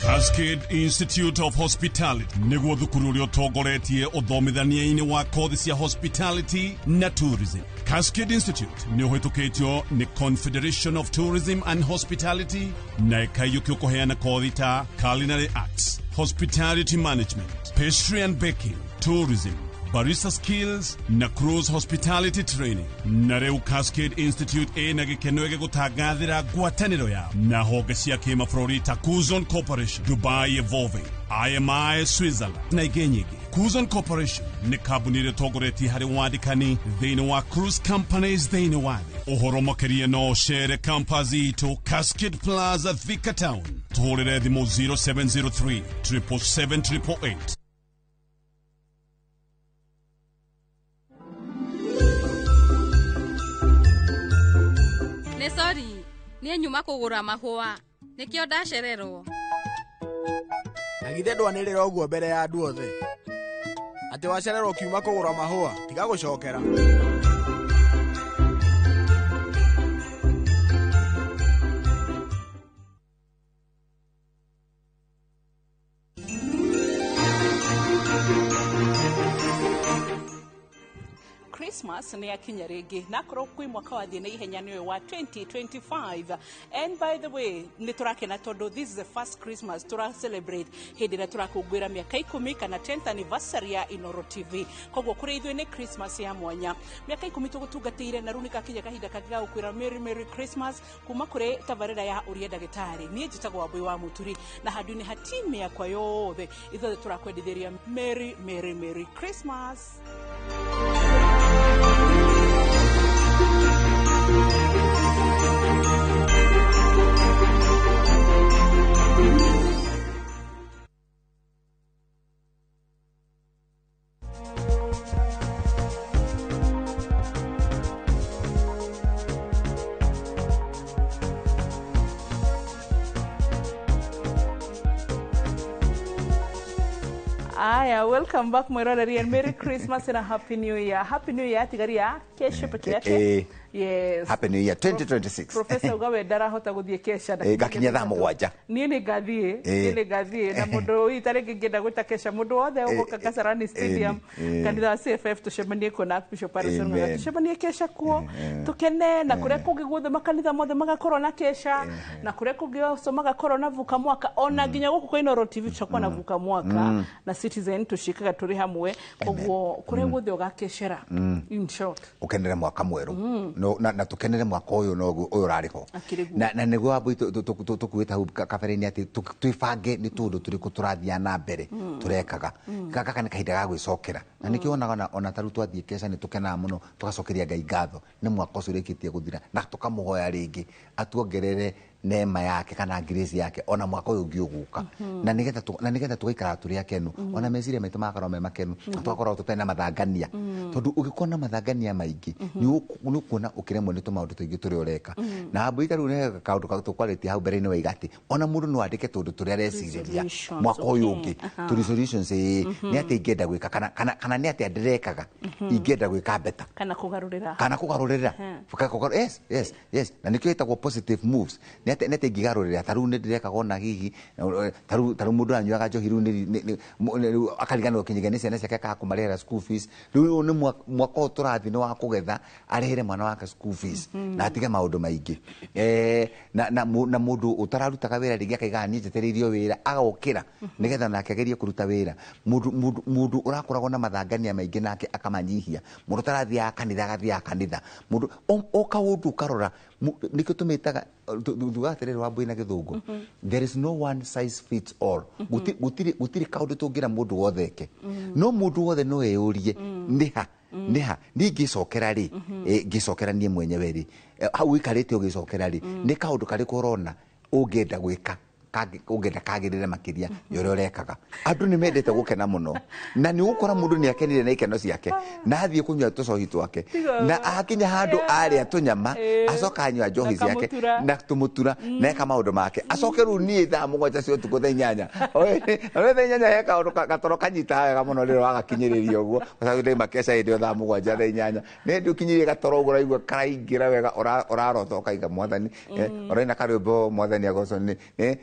Cascade Institute of Hospitality nĩguo thukuru ũrĩa ũtongoretie ũthomithania-inĩ wa kothi cia hospitality na tourism. Cascade Institute nĩ ũhĩtũkĩtio nĩ Confederation of Tourism and Hospitality na ĩkaiyũkio kũheana kothi ta culinary arts, hospitality management, pastry and baking, tourism, barista skills na cruise hospitality training. Na rĩu Cascade Institute ĩna gĩkeno gĩgũtangathĩra ngwatanĩro yao na honge cia kĩmabũrũri ta Kuzon Corporation, Dubai Evolving, IMI Switzerland na ingĩ nyingĩ. Kuzon Corporation nĩ kambuni ĩrĩa ĩtongoretie harĩ wandĩkani thĩinĩ wa cruise companies thĩinĩ wa thĩ. Ũhoro makĩria no ũcere campus itũ Cascade Plaza, Thika Town. Tũhũrĩre thimũ 0703 777 888. Nĩ sorry, niĩ nyuma kũgũra mahũa, nĩkĩo ndacererwo. Na githĩ ndwanĩrĩra ũguo mbere ya andũ othe atĩ wacererwo ũkiuma kũgũra mahũa, tiga gũcokera. Christmas nĩ yakinya rĩngĩ na akorwo kwĩ mwaka wathiĩ na ihenya nĩ ũyũ wa 2025. And by the way, nĩ tũrakena tondũ this is the first Christmas tũra celebrate hĩndĩ ĩrĩa tũrakũngũĩra mĩaka 10 kana 10th anniversary ya Inoro TV. Koguo kũrĩ ithuĩ nĩ Christmas ya mwanya. Mĩaka 10 tũgũtungatĩire na rĩu nĩ gakinya kahinda kangĩ ga gũkwĩra Merry Merry Christmas kuma kũrĩ tabarĩra ya Ũria Ndagĩtarĩ. Niĩ njĩtagwo Wambui wa Mũturi na handũ-inĩ ha timu yakwa yothe ithuothe tũrakwendithĩria Merry Merry Merry Christmas. Aya, welcome back mwiroreri and Merry Christmas and a Happy New Year. Happy New Year tigaria kesho peke yake. Yes. Happy New Year 2026. Professor ugawe ndarahota guthie kesha na gakinya thaa 7. Niĩ nĩ ngathiĩ, niĩ nĩ ngathiĩ na mũndũ itarĩ ngĩenda gwĩta kesha mũndũ wothe ũgũka Kasarani Stadium kanitha wa CFF tũcemanie kuo na Bishop Harrison Ng'ang'a tũcemanie kesha kuo tukene na kũrĩa kũngĩ guothe makanitha mothe magakorwo na kesha na kũrĩa kũngĩ also magakorwo na vuka mwaka ona nginya gũkũ kwa Inooro TV tũcakorwo na vuka mwaka na Citizen tucikaga tũrĩ hamwe koguo kũrĩa guothe ũgakecera in short ukenere mwaka mweru no na tukenere mwaka uyu no uyu urari ho na niguo wambui tukuite hau kabere-inĩ atĩ twĩbange nĩ tũndũ tũrĩkũ tũrathiĩ na mbere tũrekaga gaka nĩ kahinda ga gwĩcokera na nĩkĩo wonaga ona ta rĩu twathiĩ keca nĩ tũkenaga mũno tũgacokeria Ngai ngatho nĩ mwaka ũcio ũrĩkĩtie gũthira na tũkamũhoya rĩngĩ atuongerere neema yake kana grace yake ona mwaka uyu ũngĩ ũgũka na nĩgetha tũgaikara tũrĩ akenu ona meciria maitũ magakorwo me makenu na tũgakorwo tũtarĩ na mathangania tondũ ũngĩkorwo na mathangania maingĩ nĩ ũkuona ũkĩremwo nĩ tũmaũndũ tũingĩ tũrĩa ũreka na hambui ta rĩu nĩ kaũndũ tũkwarĩtie hau mbere-inĩ waiga atĩ ona mũndũ no andĩke tũndũ tũrĩa arecirĩria mwaka ũyũ ũngĩ tũ resolutions nĩ atĩ ingĩenda gwĩka kana nĩ atĩa ndĩrekaga ingĩenda gwĩka better kana kũgarũrĩra yes yes yes na nĩkĩo ĩtagwo positive moves nete ingĩgarũrĩra ta rĩu nĩ ndĩrekaga ona hihi ta rĩu mũndũ anyuaga njohi rĩu akariganĩrwo kinyagia nĩ ciana ciake akaga kũmarĩhĩra school fees rĩu nĩ mwaka ũyũ tũrathiĩ nĩ wa kũgetha arĩhĩre mwana wake school fees na atige maũndũ maingĩ na mũndũ ũtararutaga wĩra rĩngĩ akaigaga niĩ njetereirio wĩra agokĩra nĩgetha nake agerie kũruta wĩra mũndũ ũrakoragwo na mathangania maingĩ nake akamanyihia mũndũ ũtarathiaga kanitha agathiaga kanitha mũndũ o kaũndũ ũkarora nĩkĩo tũmĩtaga thuga atĩrĩrĩ wambui na gĩthũngũ there is no one size fits all gũtirĩ kaũndũ tũngĩra mũndũ wothe eke no mũndũ wothe no eyũrie nĩha nĩha niĩ ngĩcokera rĩ ngĩcokera niĩ mwenyewe rĩ hau ũikarĩte ũgĩcokera rĩ nĩ kaũndũ karĩkũ ũrona ũngĩenda gwĩka ũngĩenda kagĩrĩre makĩria ya ũrĩa ũrekaga andũ nĩ mendete gũkena mũno na nĩ ũgũkora mũndũ nĩ akenire na ikeno ciake na athiĩ kũnyua tũcohi twake na akinya handũ arĩa tũnyama acoka anyua njohi ciake na tũmũtura na eka maũndũ make acoke rĩu niĩ thaa 7 cia ũtukũ thaa 8 thaa 8 he kaũndũ gatoro kanyitaga wega mũno rĩrĩa wagakinyĩrĩria ũguo ndaima keca hĩndĩ ĩyo thaa 7 thaa 8 nĩ hĩndĩ ũkinyĩrie gatoro ũguo ũraigua karaingĩra wega ũrarota ũkaiga mwathani ũraina karwĩmbo mwathani agocwo nĩ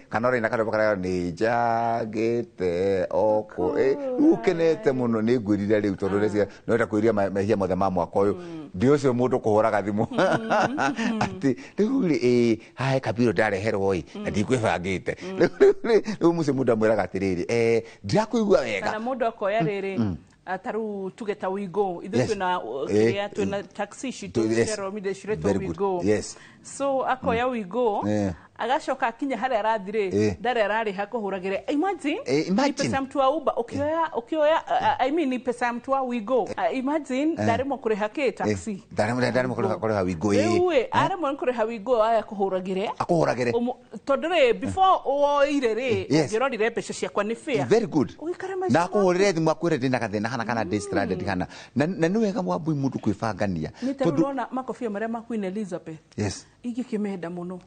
kana ũraina karwĩmbo karĩa nĩ njagĩte oko rĩu ũkenete mũno nĩ ngwĩrire rĩu tondũ nĩwenda kwĩria mehia mothe ma mwaka ũyũ ndi ũcio mũndũ kũhũraga thimũ atĩ rĩu rĩ haha he kabiro ndareherwo ĩ na ndikwĩbangĩte rĩu mũcio mũndũ amwĩraga atĩrĩrĩ ndirakũigua wega kana mũndũ akoya rĩrĩ taru tuge ta Wigo ithuĩ twĩna kĩrĩa twĩna taxi citũ cia Romide ciretwo Wigo so akoya Wigo agacoka akinya harĩa arathiĩ rĩ ndarĩ ararĩha kũhũragĩre imagine ni pesa mtu wa Uber ukioya I mean ni pesa mtu wa Wigo imagine ndaremwo kũrĩha kĩ taxi ndaremwo kũrĩha Wigo rĩu aremwo nĩ kũrĩha Wigo aya kũhũragĩre tondũ rĩ before woire rĩ ũngĩrorire mbeca ciakwa nĩ fair very good na akũhũrĩre thimũ akwĩre ndĩna gathĩna hana kana ndĩ stranded hana na nĩ wega wambui mũndũ kwĩbangania tondũ ũrona makobia marĩa ma Queen Elizabeth yes ingĩkĩmenda mũno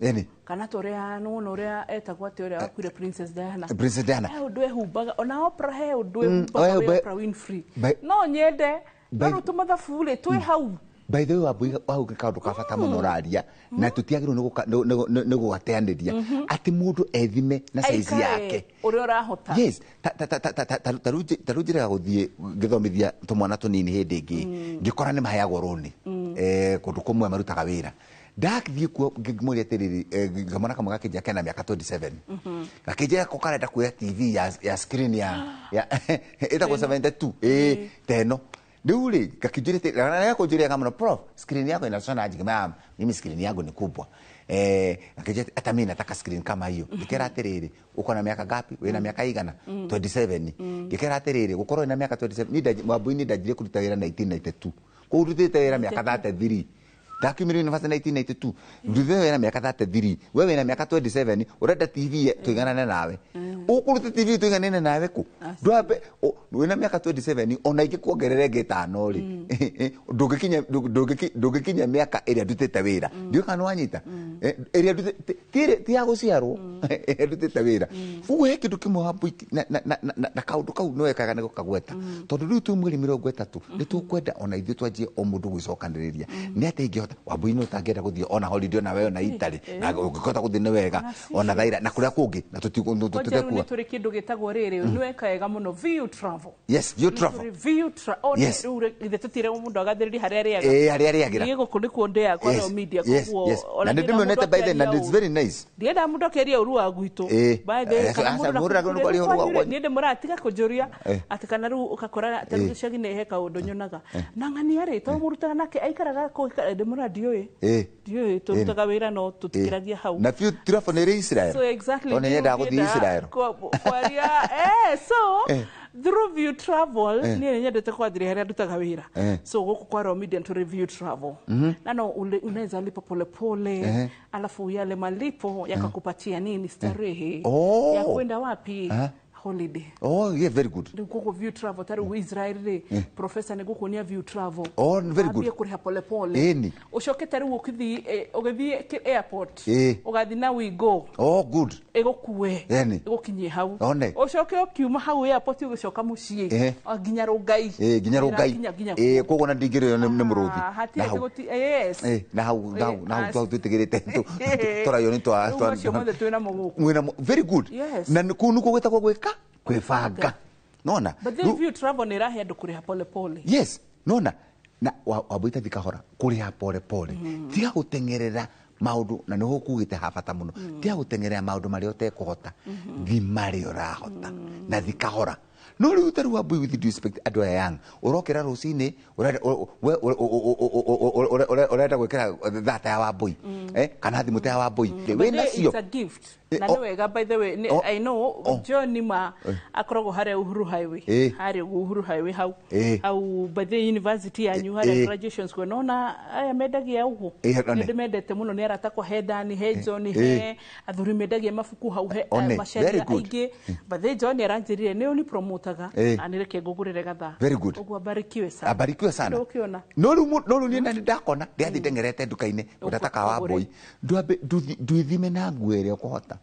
kana toria nona uria etagwo ati uria wakuire Princess Diana he undu ehumbaga ona Oprah he undu ehumbaga Oprah Winfrey no nyende no rĩu tũmathabu rĩ twĩ hau by the way wambui hau kaũndũ ka bata mũno ũraria na tũtiagĩrĩirwo nĩ gũgateanĩria atĩ mũndũ ethime na size yake ũrĩa ũrahota yes ta rĩu njĩraga gũthiĩ ngĩthomithia tũmwana tũnini hĩndĩ ĩngĩ ngĩkora nĩ maheagwo rũni kũndũ kũmwe marutaga wĩra ndathiĩ kuo ngĩmũria atĩrĩrĩ ngamwana kamwe gakĩnjĩra kena mĩaka 27 gakĩnjĩra ko karenda kuoya TV ya screen ya ĩtagwo 72 ta ĩno rĩu rĩ gakĩnjĩra gakũnjĩra mũno prof screen yako inashona aje mama mimi screen yangu ni kubwa akĩnjĩra hata mimi nataka screen kama hiyo ngĩkera atĩrĩrĩ uko na miaka ngapi wĩna miaka igana 27 ngĩkera atĩrĩrĩ gũkorwo wĩna miaka 27 wambui nĩ ndanjirie kũruta wĩra 1992 koguo ndutĩte wĩra mĩaka 33 ndakiumire university 1992 nduthe wĩra mĩaka 33 we wĩna mĩaka 27 ũrenda TV tũiganane nawe ũkũruta TV tũiganane nawe kũ ndwambe wĩna mĩaka 27 ona ingĩkuongerera ĩngĩ ĩtano rĩ ndũngĩkinya mĩaka ĩrĩa ndutĩte wĩra ndiũĩ kana nĩwanyita Ĩrĩa ti ya gũciarwo, ĩrĩa ndutĩte wĩra. Koguo he kĩndũ kĩmwe Wambui na kaũndũ kau nĩ wekaga nĩ gũkagweta, tondũ rĩu twĩ mweri 30 nĩ tũkwenda ona ithuĩ twanjie o mũndũ gwĩcokanĩrĩria nĩ atĩ ingĩhota. Wambui nĩ ũtangĩenda gũthiĩ ona holiday ona we ona Italy, na ũngĩhota gũthiĩ nĩ wega, ona Thaira na kũrĩa kũngĩ, na Kwanja rĩu nĩ tũtekuga. Tũrĩ kĩndũ gĩtagwo rĩrĩ, nĩ weka wega mũno, VU Travel. Yes, you travel. Tũrĩ VU Travel. Yes. Rĩu ithe tũtire mũndũ agathĩrĩria harĩa arĩaga. Ĩĩ, harĩa arĩagĩra. Niĩ gũkũ nĩkuo ndĩaga kwa Royal Media, koguo ona Na nĩ ndiendaga ndĩmĩonete mũndũ by then, and akĩaria it's ũru. very nice. Ndiendaga mũndũ akĩaria ũru wa gwitũ. By the way, kana Aca, mũndũ mũndũ ndakũrĩ kwaria ũru wa kwanyu. Niĩ ndĩmũratiga kũnjũria atĩ kana rĩu ũgakora ta rĩu gĩcagi-inĩ he kaũndũ nyonaga na ng'ania rĩ, tondũ mũrutaga nake aikaraga kũ, ndĩmũra ndiũĩ, ndiũĩ, tũrutaga wĩra no tũtikĩragia hau. Na few travel nĩ ĩrĩ Israel. So exactly. Tondũ nĩ nyendaga gũthiĩ Israel. Kwaria so through View Travel, niĩ nĩ nyendete kwathiria harĩa ndutaga wĩra. So gũkũ kwa Royal Media tũrĩ View Travel, na no unaweza lipa polepole, alafu yale malipo yakakupatia nini, starehe ya kwenda wapi? Holiday. Oh yeah, very good. Rĩu koguo View Travel, ta rĩu Israel rĩ, professor nĩ gũkuonia View Travel. Oh, very good. Wambie kũrĩha polepole, Ĩni. ũcoke ta rĩu ũkĩthiĩ ũgĩthiĩ airport, ũgathiĩ na Wigo, Oh, good. ĩgũkue, Ĩni. ĩgũkinyie hau, One. ũcoke ũkiuma hau airport ũgĩcoka mũciĩ, nginya Rũngai. Nginya Rũngai. Nginya Koguo na ndingĩrĩo nĩ mũrũthi. Ah, hatirĩ Na hau. yes. Na hau na hau na hau twĩtigĩrĩte tũrayoni twa Rĩu macio mothe twĩ namo gũkũ. Mwĩna very good. Yes. Na kũu nĩkuo gwĩtagwo gwĩka kwĩbanga, nona. But then View Travel nĩ ĩrahe andũ kũrĩha polepole. Yes, nona na wambui tathi kahora kũrĩha pole pole, tiga gũteng'erera maũndũ, na nĩho kugĩte ha bata mũno, tiga gũteng'erera maũndũ marĩa ũtekũhota, thi marĩa ũrahota na thi kahora. No rĩu ta rĩu Wambui, with due respect, andũ aya young ũrokĩra rũcinĩ ũrenda gwĩkĩra thata ya Wambui, kana thimũ ta ya Wambui But wĩ then nacio. it's a gift na nĩ wega, by the way, I know John ma akoragwo harĩa Uhuru Highway, harĩa ũguo Uhuru Highway hau, hau by the university yanyu harĩa graduation square, nona aya mendagia ũguo. One. Nĩ ndĩmendete mũno, nĩ arata kwa he Dani, he John, he athuri mendagia mabuku hau, he One, macaria very good. aingĩ. But then John aranjĩrire nĩ ũni promotaga, na nĩ reke ngũgũrĩre gathaa. Very good. Ũguo abarikiwe sana. Abarikiwe sana. Ndũkĩona. No rĩu no rĩu niĩ na nĩ ndakona ndĩrathiĩ ndeng'erete nduka-inĩ ngũtata ka Ũkagũre. Wambui, ndwambe ndwithime na nguo ĩrĩa ũkũhota.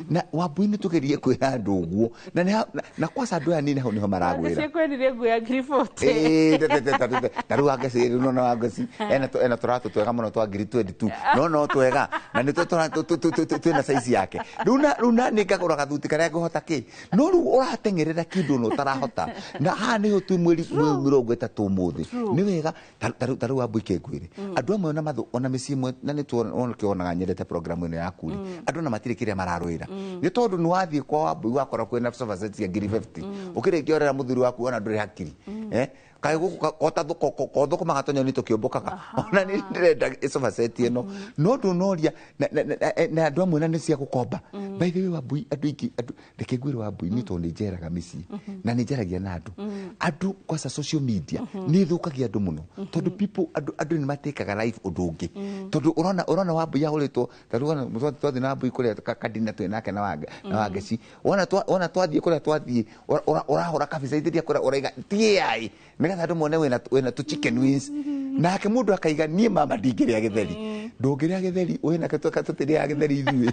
Na Wambui nĩ tũgerie kwĩra andũ ũguo na na kwaca andũ aya nini hau nĩho maragwĩra. Ciekwendirie nguo ya 40,000. Ta rĩu Wangeci rĩu nona Wangeci ena tũratũ twega mũno twa 22,000, no twega na nĩ twĩna size yake. Rĩu na nĩ ngagũra gathuti karĩa ngũhota kĩ, no rĩu ũrateng'erera kĩndũ na ũtarahota, na haha nĩho twĩ mweri 30 ũmũthĩ. Nĩ wega ta rĩu Wambui kĩngwĩre, andũ amwe ona mathũ ona mĩciĩ ĩmwe na nĩ tuonaga nyendete program ĩno yaku rĩ, andũ ona matirĩ kĩrĩa mararũĩra, nĩ tondũ nĩ wathiĩ kwa Wambui wakora kwĩna sofa set cia 50,000, ũkĩrĩkia orera mũthuri waku ona ndũrĩ hakiri, kaĩ gũkũ kothũkũmaga tũnyoni tũkĩũmbũkaga, ona nĩ ndĩrenda sofa set ĩno, no ndũnoria na andũ amwe na nĩ cia gũkomba. By the way, Wambui, andũ aingĩ andũ, reke ngwĩre Wambui, nĩ tondũ nĩ njeraga mĩciĩ na nĩ njaragia na andũ, andũ kwaca social media nĩ ĩthũkagia andũ mũno, tondũ people andũ nĩ matĩkaga life ũndũ ũngĩ, tondũ ũrona Wambui ahũrĩtwo ta rĩu ona twathiĩ na Wambui kũrĩa kadina twĩ nake na na Wangeci, wona twathiĩ kũrĩa twathiĩ ũrahũra kabica ithiria kũrĩa ũraiga ti AI nĩgetha andũ mone wĩna tũ chicken wings, nake mũndũ akaiga niĩ mama ndingĩrĩa gĩtheri, ndũngĩrĩa gĩtheri wĩna tũtirĩaga gĩtheri ithuĩ,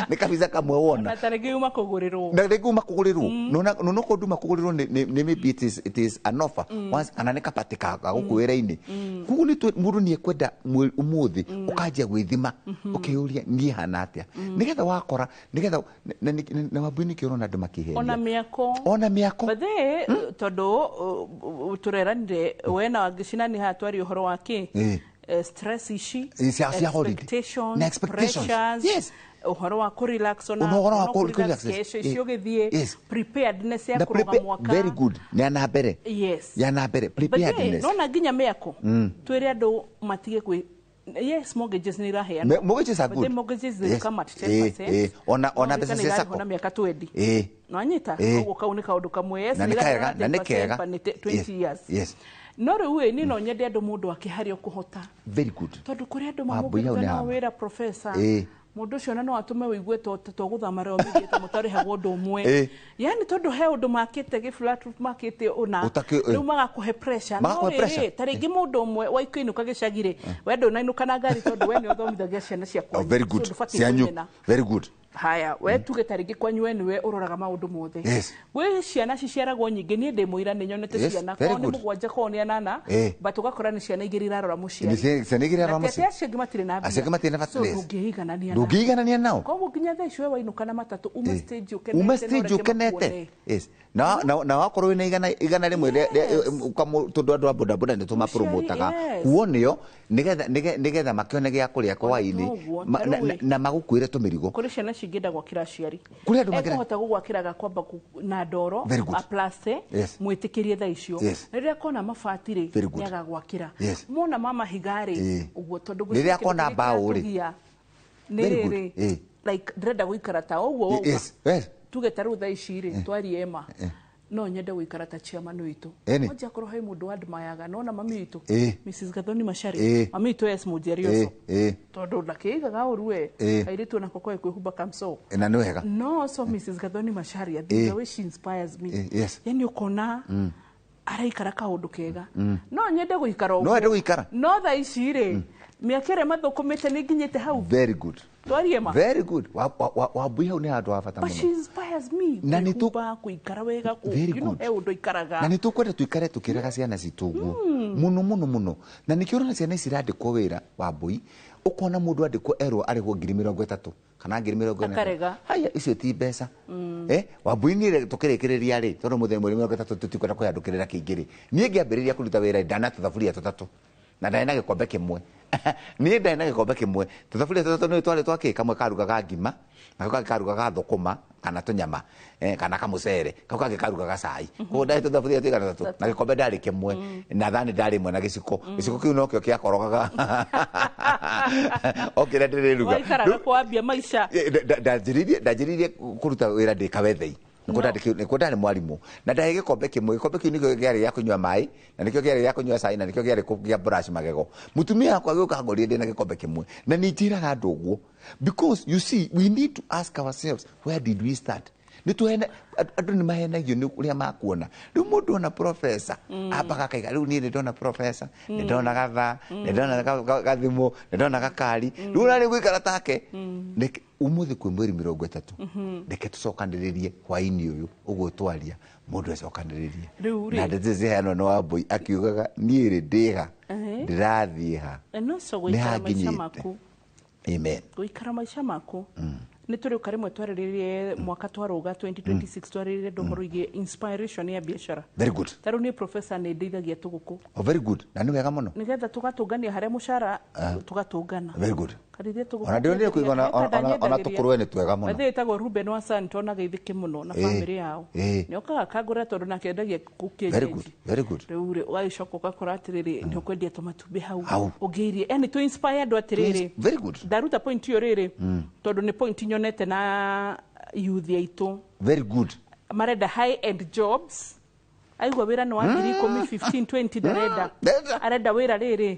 nĩ kabica kamwe wona. Na ta rĩngĩ uma kũgũrĩrwo. Na rĩngĩ uma kũgũrĩrwo nona nona ko nduma kũgũrĩrwo nĩ maybe it is an offer once, kana nĩ kabati ka gũkũ wĩra-inĩ. Koguo nĩ mũndũ nĩ ekwenda ũmũthĩ ũkanjia gwĩthima ũkeyũria niĩ hana atĩa, nĩgetha wakora nĩgetha na Wambui nĩkĩo ũrona andũ makĩheria. Ona mĩako. Ona mĩako. But they tondũ tũreranire we na Wangeci nĩ haha twaria ũhoro wa kĩ, stress ici, Cia holiday. expectations, Na expectations. pressures, Yes. ũhoro wa kũrelax, ona Ũhoro wa ona kũrelax, kũrelax kesho yes. icio ũgĩthiĩ, preparedness ya Na kũrũga mwaka. Very good, nĩ ya na mbere, yes ya na mbere But hey, preparedness. nona nginya mĩako, twĩre andũ matige kwĩ, yes, mortgages nĩ iraheanwo. Mortgages are But good. then mortgages they come at 10%. Ona mbeca cia Irarĩhwo sacco. na mĩaka 20. Nwanyita. Koguo kau nĩ kaũndũ kamwe, yes. Na nĩ nĩ kega, na nĩ 10% kega. per nĩ 20 years. No rĩu ĩ, niĩ no nyende andũ mũndũ akĩharĩa ũkũhota, Very good. tondũ kũrĩ andũ Wambui hau mamũkĩte nĩ nao hama. wĩra, professor, Mũndũ ũcio ona no atũme ũigue to gũthama rĩo media ta mũtarĩhagwo ũndũ ũmwe. Yani tondũ he ũndũ makĩte gĩ flat roof makĩte ũna, rĩu magakũhe pressure. No rĩrĩ, ta rĩngĩ mũndũ ũmwe waikũinũka gĩcagi rĩ, we ndũnainũka na ngari tondũ we nĩ ũthomithagia ciana ciaku. Oh, very good. Cianyu. Very good. Haya, we tuge ta rĩngĩ kwanyu we nĩwe ũroraga maũndũ mothe. Gwĩ ciana ciciaragwo nyingĩ, niĩ ndĩ mũira nĩ nyonete ciana korwo nĩ 7 korwo nĩ 8, but ũgakora nĩ ciana 2 irarora mũciari. Ciana 2 irarora mũciari. Na acio angĩ matirĩ na mbia. Acio angĩ matirĩ na bata. So ndũngĩiganania nao. Ndũngĩiganania nao. Koguo nginya thaa ici we wainũka na matatũ ume stage ũkenete. Ume stage ũkenete. Yes. Na wakorwo wĩna igana rĩmwe tondũ andũ a bodaboda nĩ tũmapromotaga kuonio nĩgetha makĩone gĩa kũrĩa hwaĩ-inĩ na magũkuĩre tũmĩrigo. Kũrĩ ciana cingĩenda gwakĩra aciari. Kũrĩ andũ mangĩenda. Ekũhota gũgwakĩra gakwamba na ndoro aplaste mwĩtĩkĩrie thaa icio. Rĩrĩa akona mabati rĩ, nĩ agagwakĩra. Mona ma mahiga rĩ, ũguo tondũ rĩrĩa akona mbaũ rĩ, nĩ rĩrĩ like ndĩrenda gũikara ta ũguo wauga. Tuge ta rĩu thaa ici rĩ, twarie ma no nyende gũikara ta chairman witũ. Wanja akorwo he mũndũ admiraga nona mami witũ Mrs Gathoni Macharia, mami witũ yes mũnjeri ũcio tondũ ndakĩigaga ũru we airĩtu onako koĩ kwĩhumba kamso na nĩ wega. No so Mrs Gathoni Macharia, the way she inspires me, yani ũkona araikara kaũndũ kega, no nyende gũikara ũguo, no nyende gũikara. No thaa ici rĩ, mĩaka ĩrĩa mathũkũmĩte nĩ nginyĩte hau. Very good. Twarie ma. Very good. Wambui hau nĩ handũ ha bata mũno. But she inspires me. Na nĩ kwĩhumba, kũikara wega, you know, he ũndũ ikaraga. Na nĩ tũkwenda tũikare tũkĩraga ciana citũ ũguo mũno mũno mũno. Na nĩkĩo ũrona ciana ici irandĩkwo wĩra, Wambui, ũkona mũndũ andĩkwo erwo arĩhwo 30,000 kana 40,000. Akarega. Haya, icio ti mbeca. Wambui niĩ tũkĩrĩkĩrĩria rĩ, tondũ mũthenya mweri 30 tũtikwenda kwĩyandũkĩrĩra kĩingĩ rĩ, niĩ ngĩambĩrĩria kũruta wĩra ndana tũthaburia tũtatũ na ndarĩ na gĩkombe kĩmwe. Niĩ ndarĩ na gĩkombe kĩmwe, tũthaburia tũtatũ nĩ twarĩ twakĩ, kamwe karugaga ngima, nako kangĩ karugaga thũkũma kana tũnyama, kana kamũcere, kau kangĩ karugaga cai. Koguo ndarĩ tũthaburia tũigana tũtatũ na gĩkombe ndarĩ kĩmwe, na thani ndarĩ ĩmwe na gĩciko. Gĩciko kĩu nokĩo gĩakorogaga o kĩrĩa ndĩrĩruga. Waikaraga kwambia maica. Ndanjĩrĩirie kũruta wĩra ndĩ Kawethei. Nĩkuo ndarĩ mwarimũ na ndarĩ gĩkombe kĩmwe. Gĩkombe kĩu nĩkĩo kĩarĩ gĩa kũnyua maĩ, na nĩkĩo kĩarĩ gĩa kũnyua cai, na nĩkĩo kĩarĩ gĩa brush magego. Mũtumia wakwa agĩũka angorire ndĩ na gĩkombe kĩmwe, na nĩ njĩraga andũ ũguo because you see we need to ask ourselves, where did we start? Andũ nĩ mahenagio nĩ ũrĩa makuona. Rĩu mũndũ ona professor ambaga akaiga, rĩu niĩ nĩ ndona professor, nĩ ndona gathaa, nĩ ndona gathimũ, nĩ ndona gakari, rĩu ũrarĩ gũikara take. Ũmũthĩ kwĩ mweri 30, reke tũcokanĩrĩrie hwaĩ-inĩ ũyũ ũguo twaria, mũndũ acokanĩrĩrie. Na ndeto ciheanwo nĩ Wambui akiugaga niĩ rĩ ndĩha, ndĩrathiĩ ha, nĩ hanginyĩte. Amen. Gũikara maica maku. Nĩ tũrĩũka rĩmwe twarĩrĩrie mwaka twarũga 2026, twarĩrĩrie ndũhoro igiĩ inspiration ya biacara. Very good. Ta rĩu niĩ professor nĩ ndeithagia tũgũkũ. Oh, very good. Na nĩ wega mũno. Nĩgetha tũgatũngania harĩa mũcara tũgatũngana. Very good. Karithia tũgũkũ. Ona ndĩronire kũigua ona tũkũrwe nĩ twega mũno. Bathe ĩtagwo Ruben wa San tonaga ithiki mũno na family yao. Nĩ okaga kangũra tondũ nake endagia kũkĩenjeji. Very good. Very good. Rĩu rĩ ũgagĩcoka ũgakora atĩrĩrĩ nĩ ũkwendia tũmatumbĩ hau. Ũngĩirie. Yani tũ inspire andũ atĩrĩrĩ. Very good. Ndaruta point ĩyo rĩrĩ tondũ nĩ point nyonete na youth aitũ. Very good. Marenda high end jobs. Aigua wĩra nĩ wa 10,000, 15, 20 ndarenda. Arenda wĩra rĩrĩ.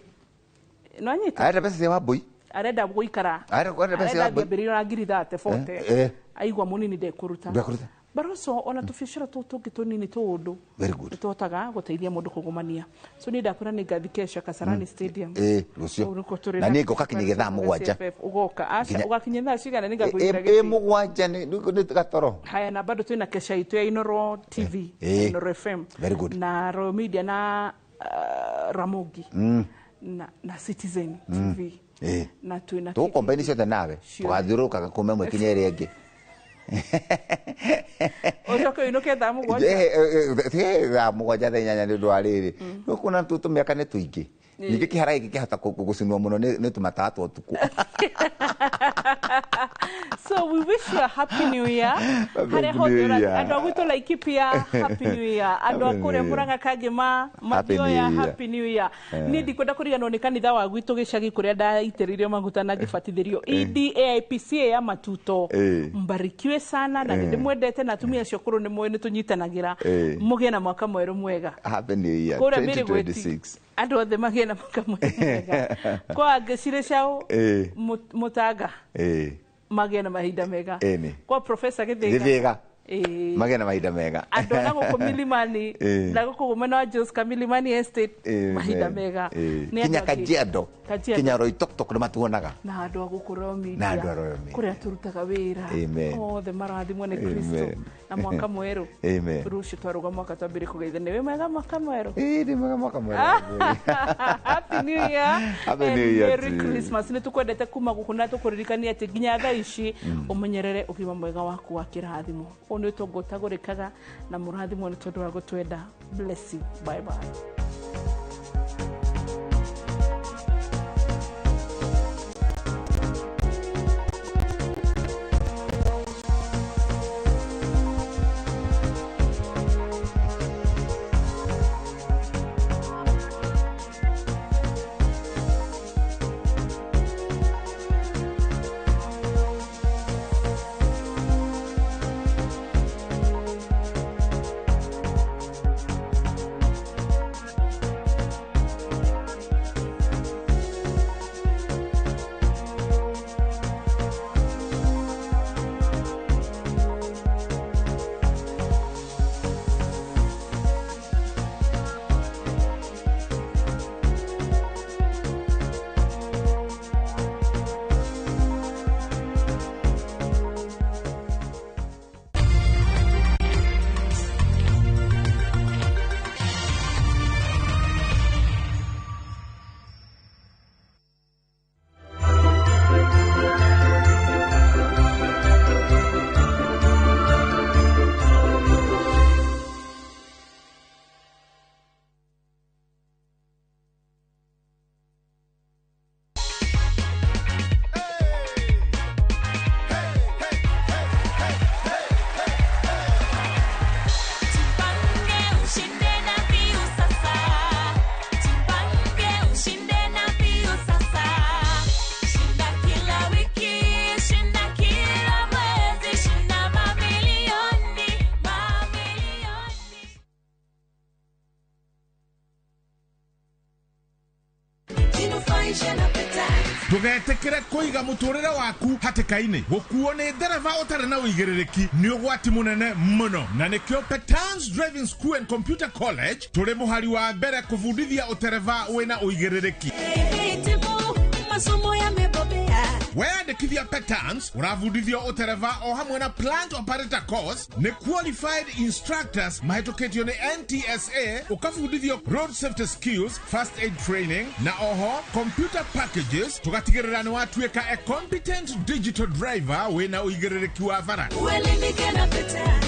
No anyita. Arenda mbeca cia Wambui. Arenda gũikara. Arenda mbeca cia Wambui. Arenda ngiri 30, 40. Aigua mũnini ndekũruta. Ndekũruta. But also ona tũbiacara tũtũ tũngĩ tũnini tũũndũ. Very good. Nĩtũhotaga gũteithia mũndũ kũgũmania. So niĩ ndakwĩra nĩ ngathi kesha Kasarani Stadium. Rũciũ. Na niĩ ngoka kinyagia thaa 7. Ũgoka. Aca ũgakinya thaa cigana nĩ ngakũigĩra gĩtĩ. 7 nĩ gatoro. Haya, na bado twĩna kesha itũ ya Inoro TV, Inoro FM. Very good. Na Royal Media na Ramogi. Na Citizen TV. Na twĩna tũgũkombaini ciothe nawe. Tũgathiũrũrũkaga kuma ĩmwe kinya ĩrĩa ĩngĩ. Ũcoke ũinũke thaa 7. Thaa 7 thaa 8 nĩ ũndũ wa rĩrĩ. Nĩ ũkuona tũmĩaka nĩ tũingĩ. Ningĩ kĩhara gĩkĩ kĩhota gũcinwo mũno nĩ tũmatawa twa ũtukũ. So we wish you a happy new year. Harĩa hothe andũ a gwitũ Laikipia, happy new year. Andũ a kũrĩa Murang'a Kangema, Mathioya, happy new year. Niĩ ndikwenda kũriganĩrwo nĩ kanitha wa gwitũ gĩcagi kũrĩa ndaitĩrĩirio maguta na ngĩbatithĩrio EDAIPCA ya Matuto. Mbarikiwe sana na nĩ ndĩmwendete na atumia acio akũrũ nĩ moĩ nĩ tũnyitanagĩra. Mũgĩe na mwaka mwerũ mwega. Happy new year 2026. Andũ othe magĩe na mwaka mwega. Kwa angĩ cirĩ cao mũtanga magĩe na mahinda mega. Ĩni. Kwa Professor Gĩthĩga. Gĩthĩga. Ĩĩ. Magĩe na mahinda mega. Andũ a na gũkũ Milimani na gũkũ mwena wa Joska Milimani Estate, mahinda mega. Nĩ Kinya andũ angĩ- Kajiado, Kajiado. kinya Roitoktok nĩ matuonaga. Na andũ a gũkũ Royal Media, Na andũ a Royal Media. kũrĩa tũrutaga wĩra, Amen. othe marathimwo nĩ Kristo Amen. na mwaka mwerũ. Amen. Rũciũ twarũga mwaka twambĩrĩrie kũgeithania. Wĩ mwega, mwaka mwerũ. Ĩĩ, nĩ mwega, mwaka mwerũ. Happy New Year Happy and New Year Merry to you. Christmas. Nĩ tũkwendete kuma gũkũ na tũkũririkania atĩ nginya thaa ici ũmenyerere ũgima mwega waku wa kĩrathimo. Ũyũ nĩ ũtonga ũtagũrĩkaga, na mũrathimwo nĩ tondũ wa gũtwenda. Bless you. Bye bye. Ushinde na mbiu sasa. Jipange ushinde na mbiu sasa. Shinda kila wiki, shinda kila mwezi, shinda mamilioni, mamilioni. Jinufaishe na pesa. Ndũgetĩkĩre kũiga mũtũrĩre waku hatĩka-inĩ. Gũkuo nĩ ndereba ũtarĩ na ũigĩrĩrĩki nĩ ũgwati mũnene mũno, na nĩkĩo Petans Driving School and Computer College tũrĩ mũhari wa mbere kũbundithia ũtereba wĩna ũigĩrĩrĩki. Masomo yamebobea. Weyandĩkithia Petans ũrabundithio ũtereba o hamwe na plant operator course nĩ qualified instructors mahĩtũkĩtio nĩ NTSA, ũkabundithio road safety skills, first aid training na oho computer packages, tũgatigĩrĩra nĩ watuĩka a competent digital driver wĩna ũigĩrĩrĩki wa bara. Uelimike na Petans.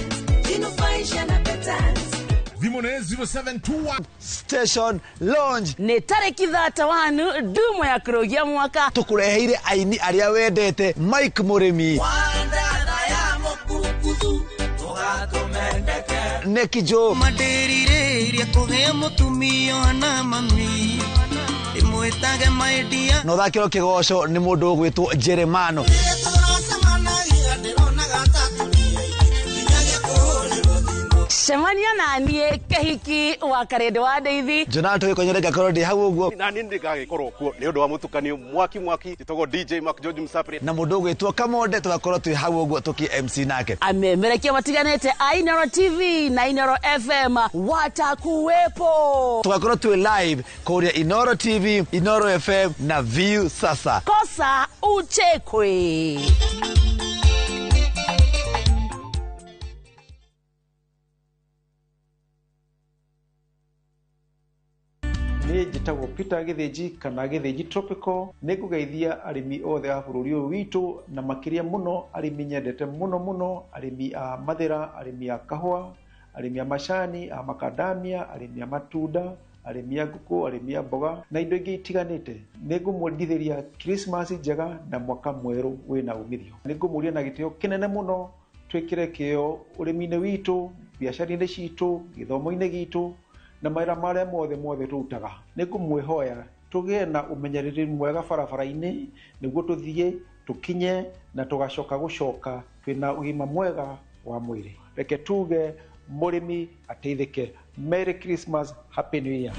Jinufaishe na Petans. Thimũ nĩ 0721 Station Lounge. Nĩ tarĩki 31 ndumo ya kũrũgia mwaka. Tũkũreheire aini arĩa wendete, Mike Mũrĩmi, Neki Joe, Mandĩrirĩirie kũgĩa mũtumia na mami ndĩmwĩtage maidia. Na ũthakĩrwo kĩgoco nĩ mũndũ ũgwĩtwo Jeremano. Cemania na niĩ Kĩhiki wa Karĩndĩ wa Ndeithi. Jonathan Gĩkonyore ngakorwo ndĩ hau ũguo. Na niĩ nĩngagĩkorwo kuo nĩ ũndũ wa mũtukanio mwaki mwaki. Njĩtagwo DJ Mark George Msapri. Na mũndũ ũgwĩtwo Kamonde tũgakorwo twĩ hau ũguo tũkĩ MC nake. Amemerekia matiganĩte a Inoro TV na Inoro FM watakuwepo. Tũgakorwo twĩ live kũrĩa Inoro TV, Inoro FM na View Sasa. Kosa uchekwe. Niĩ njĩtagwo Peter Gĩthĩnji kana Gĩthĩnji Tropical. Nĩ ngũgeithia arĩmi othe a bũrũri ũyũ witũ, na makĩria mũno arĩmi nyendete mũno mũno, arĩmi a mathĩra, arĩmi a kahũa, arĩmi a macani, a makadamia, arĩmi a matunda, arĩmi a ngũkũ, arĩmi a mboga na indo ingĩ itiganĩte. Nĩ ngũmwendithĩria Christmas njega na mwaka mwerũ wĩna umithio. Nĩ ngũmũria na gĩtĩo kĩnene mũno twĩkĩre kĩo ũrĩmi-inĩ witũ, biacara-inĩ citũ, gĩthomo-inĩ gitũ na mawĩra marĩa mothe mothe tũrutaga. Nĩ ngũmwĩhoya tũgĩe na ũmenyereri mwega barabara-inĩ nĩguo tũthiĩ tũkinye na tũgacoka gũcoka twĩna ũgima mwega wa mwĩrĩ. Reke tuge mũrĩmi ateithĩke. Merry Christmas, Happy New Year.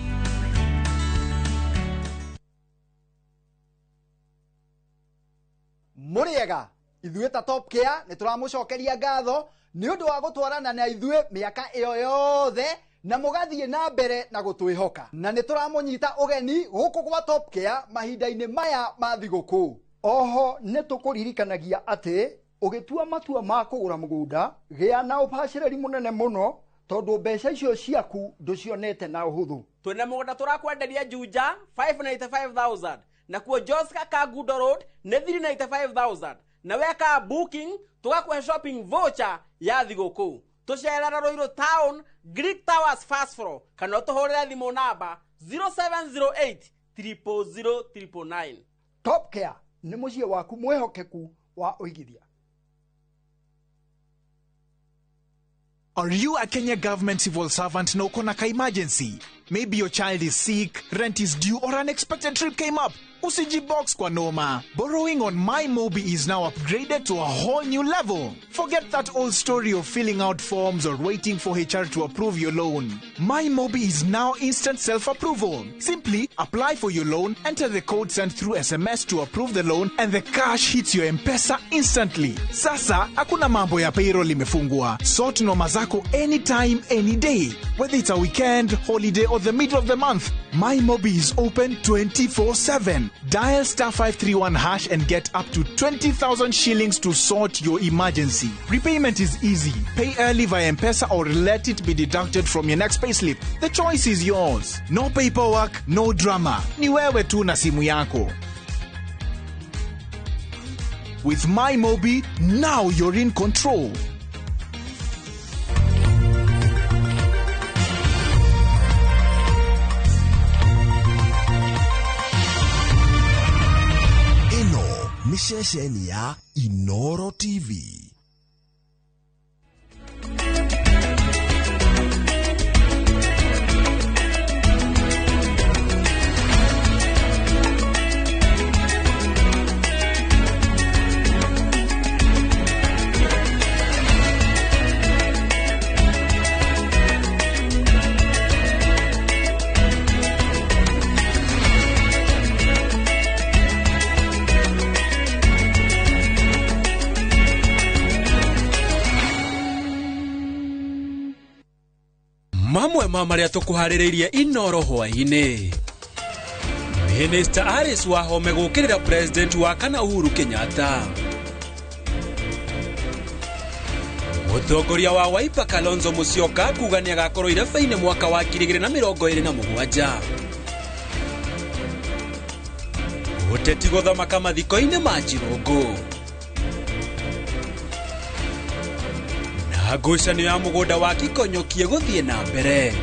Ithuĩ ta Top Care nĩ tũramũcokeria ngatho nĩ ũndũ wa gũtwarana na ithuĩ mĩaka ĩyo yothe na mũgathiĩ na mbere na gũtwĩhoka. Na nĩ tũramũnyita ũgeni gũkũ gwa Top Care mahinda-inĩ maya ma thigũkũ. Oho nĩ tũkũririkanagia atĩ ũgĩtua matua ma kũgũra mũgũnda gĩa na ũbacĩrĩri mũnene mũno tondũ mbeca icio ciaku ndũcionete na ũhũthũ. Twĩna mũgũnda tũrakwenderia Juja 595,000 nakuo Joska Kangundo Road nĩ 395,000 na weka booking tũgakũhe shopping voucher ya thigũkũ. Tũcerera Ruiru Town Greek Towers first floor kana ũtũhũrĩre thimũ namba 0708 000 999. Top Care nĩ mũciĩ waku mwĩhokeku wa ũigithia. Are you a Kenya government civil servant na uko na ka emergency? Maybe your child is sick, rent is due, or unexpected trip came up. Usijibox kwa noma. Borrowing on MyMobi is now upgraded to a whole new level. Forget that old story of filling out forms or waiting for HR to approve your loan. MyMobi is now instant self-approval. Simply apply for your loan, enter the code sent through SMS to approve the loan, and the cash hits your M-Pesa instantly. Sasa, hakuna mambo ya payroll imefungwa. Sort noma zako anytime, any day. Whether it's a weekend, holiday, or the middle of the month, MyMobi is open 24/7. Dial star 531 hash and get up to 20,000 shillings to sort your emergency. Repayment is easy. Pay early via M-Pesa or let it be deducted from your next payslip. The choice is yours. No paperwork, no drama. Ni wewe tu na simu yako. With MyMobi, now you're in control. Nĩ ceceni ya Inoro TV. Mamwe ma marĩa tũkũharĩrĩirie Inoro hwaĩ-inĩ. Minister Alice Wahome gũkĩrĩra President wa kana Uhuru Kenyatta. Mũtongoria wa Wiper Kalonzo Musyoka kuga nĩagakorwo irebe-inĩ mwaka wa 2027. Ũteti gũthamaka mathiko-inĩ ma Njirongo. Na ngucanio ya mũgũnda wa Kikonyokie gũthiĩ na mbere.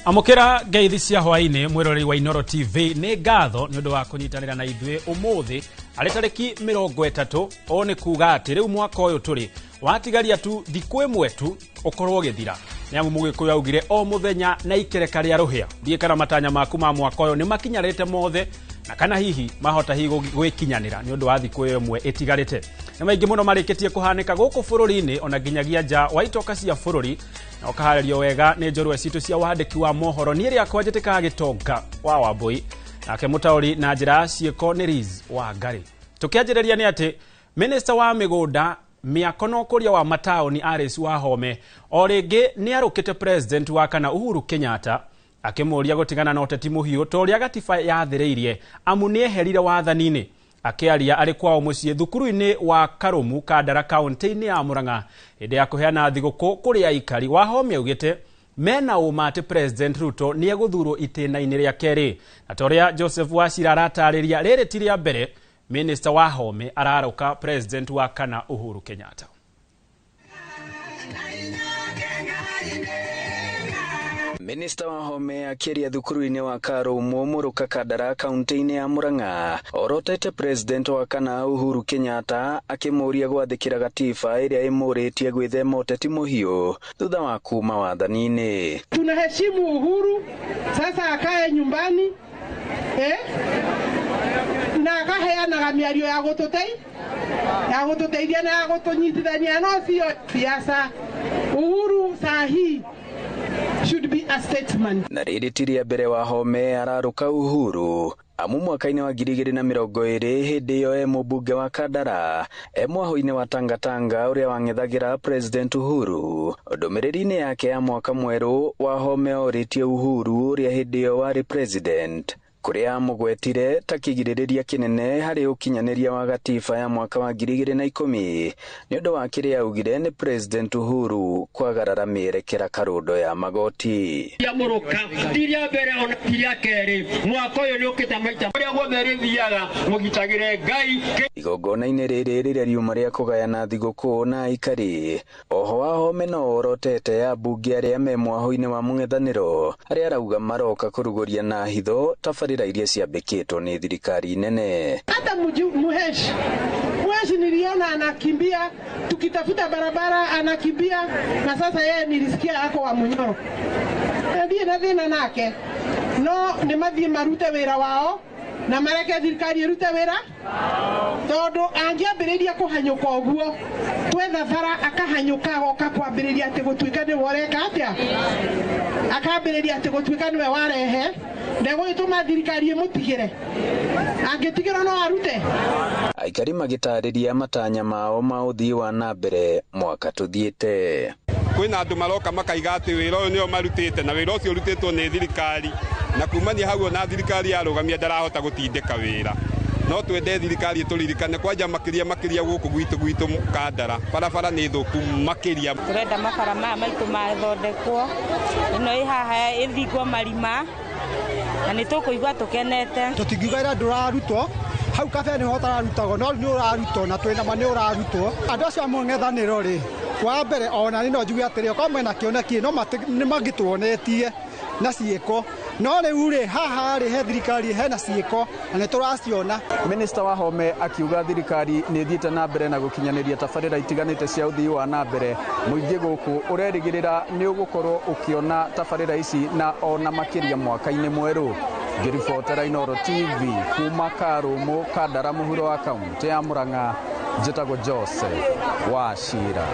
Amũkĩra ngeithi cia hwaĩ-inĩ mwĩroreri wa Inoro TV nĩ ngatho nĩ ũndũ wa kũnyitanĩra na ithuĩ ũmũthĩ arĩ tarĩki 30. Ũũ nĩ kuga atĩ rĩu mwaka ũyũ tũrĩ watigaria tu thikũ ĩmwe tu ũkorwo ũgĩthira. Nĩ amu Mũgĩkũyũ augire o mũthenya na ikereka rĩa rũhĩa. Ndiĩ kana matanya maku ma mwaka ũyũ nĩ makinyarĩte mothe na kana hihi mahota hihi gwĩkinyanĩra nĩ ũndũ wa thikũ ĩyo ĩmwe ĩtigarĩte. Nĩ maingĩ mũno marĩkĩtie kũhanĩka gũkũ bũrũri-inĩ ona nginyagia nja wa itoka cia bũrũri na ũkaharĩrio wega nĩ njorua citũ cia wandĩki wa mohoro. Niĩ rĩakwa njĩtĩkaga Gĩtonga wa Wambũi, nake mũtaũri na njĩra ya ciĩko nĩ Liz Wangari. Tũkĩanjĩrĩria nĩ atĩ Minister wa mĩgũnda mĩako na ũkũria wa mataũni Alice Wahome o rĩngĩ nĩ arũkĩte President wa kana Uhuru Kenyatta akĩmũria gũtigana na ũteti mũhiũ ta ũrĩa gatiba yathĩrĩirie amu nĩeherire wathani-inĩ. Akĩaria arĩ kwao mũciĩ thukuru-inĩ wa Karumu Kandara kaunti-inĩ ya Murang'a hĩndĩ ya kũheana thigũkũ kũrĩ aikari, Wahome augĩte mena ũma atĩ President Ruto nĩegũthurwo itĩna-inĩ rĩa kerĩ. Na ta ũrĩa Joseph Wachira aratarĩria, rĩrĩ ti rĩa mbere Minister Wahome ararũka President wa kana Uhuru Kenyatta. Minista Wahome akĩaria thukuru-inĩ wa Karũmũ Mũrũka Kandara kaunti-inĩ ya Murang'a orotete president wa kana Uhuru Kenyatta akĩmũria gwathĩkĩra gatiba ĩrĩa ĩmũrĩtie gwĩthema ũteti mũhiũ thutha wa kuma wathani-inĩ. Tunaheshimu Uhuru, sasa akae nyumbani na akaheanaga mĩario ya gũtũteithia na ya gũtũnyitithania, no sio siasa. Uhuru saa hii should be a statesman. Na rĩrĩ ti rĩa mbere Wahome ararũka Uhuru amu mwaka-inĩ wa 2020 hĩndĩ ĩyo e mũmbunge wa Kandara e mwahũ-inĩ wa Tangatanga ũrĩa wang'ethagĩra President Uhuru. Ndũmĩrĩri-inĩ yake ya mwaka mwerũ Wahome orĩtie Uhuru ũrĩa hĩndĩ ĩyo warĩ president kũrĩa amũgwetire ta kĩgirĩrĩria kĩnene harĩ ũkinyanĩria wa gatiba ya mwaka wa 2010 nĩ ũndũ wa kĩrĩa augire nĩ President Uhuru kwagarara mĩerekera karũndo ya magoti. Ya Mũrũka ti rĩa mbere ona ti rĩa kerĩ, mwaka ũyũ nĩ ũkĩte maita kũrĩa guothe rĩthiaga mũgitagĩre Ngai. Igongona-inĩ rĩrĩ rĩrĩa riuma rĩa kũgayana thigũkũ na aikari oho Wahome no orotete ambunge arĩa me mwahũ-inĩ wa mũng'ethanĩro arĩa arauga maroka kũrugũria na hitho tabarĩra iria ciambĩkĩtwo nĩ thirikari nene. Hata Muheshi niliona anakimbia, tukitafuta barabara anakimbia, na sasa yeye nilisikia ako wa Munyoro. Ndiye na thina nake no nĩ mathiĩ marute wĩra wao na mareke thirikari ĩrute wĩra tondũ angĩambĩrĩria kũhanyũka ũguo twetha bara akahanyũka agoka kwambĩrĩria atĩ gũtuĩka nĩwe ũreka atĩa, akambĩrĩria atĩ gũtuĩka nĩwe warehe ndegũgĩtũma thirikari ĩmũtigĩre, angĩtigĩrwo no arute. Aikari magĩtarĩria matanya mao ma ũthii wa na mbere mwaka tũthiĩte. Kwĩna andũ maroka makaiga atĩ wĩra ũyũ nĩo marutĩte na wĩra ũcio ũrutĩtwo nĩ thirikari, na kumania hau ona thirikari yarũgamia ndarahota gũtindĩka wĩra. No twende thirikari ĩtũririkane kwanja makĩria makĩria gũkũ gwitũ Kandara barabara nĩ thũku makĩria. Tũrenda mabara maya maitũ mathondekwo, ĩno ĩ haha ĩthingwo marima na nĩ tũkũigua tũkenete. Tũtingiuga ĩrĩa ndũrarutwo hau kabere nĩho ũtararutagwo, no rĩu nĩ ũrarutwo na twĩna ma nĩ ũrarutwo. Andũ acio a mũng'ethanĩro rĩ, wa mbere ona niĩ no njuge atĩrĩ, okorwo mena kĩoneki no nĩ mangĩtuonetie na ciĩko, no rĩu rĩ haha rĩ he thirikari hena ciĩko na nĩ tũraciona. Minista Wahome akiuga thirikari nĩ ĩthiĩte na mbere na gũkinyanĩria tabarĩra itiganĩte cia ũthii wa na mbere. Mũingĩ gũkũ ũrerĩgĩrĩra nĩ ũgũkorwo ũkĩona tabarĩra ici na ona makĩria mwaka-inĩ mwerũ. Ngĩribotera Inooro TV kuma Karũmũ Kandara mũhuro wa kaunti ya Murang'a, njĩtagwo Joseph Wachira.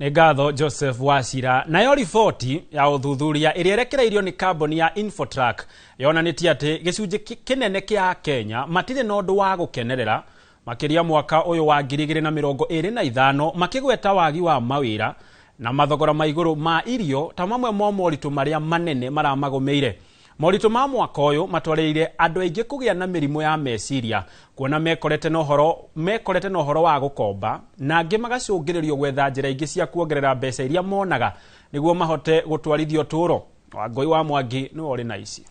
Nĩ ngatho Joseph Wachira. Nayo riboti ya ũthuthuria ĩrĩa ĩrekereirio nĩ kambuni ya Infotrack yonanĩtie atĩ gĩcunjĩ kĩnene kĩa Kenya matirĩ na ũndũ wa gũkenerera makĩria mwaka ũyũ wa 2025 makĩgweta wagi wa mawĩra na mathogora ma igũrũ ma irio ta mamwe ma moritũ marĩa manene maramagũmĩire. Moritũ ma mwaka ũyũ matwarĩrĩire andũ aingĩ kũgĩa na mĩrimũ ya meciria kuona mekorete na ũhoro wa gũkomba na angĩ magacũngĩrĩrio gwetha njĩra ingĩ cia kuongerera mbeca iria monaga nĩguo mahote gũtwarithia ũtũũro. Wangũi wa Mwangi nĩwe ũrĩ na ici.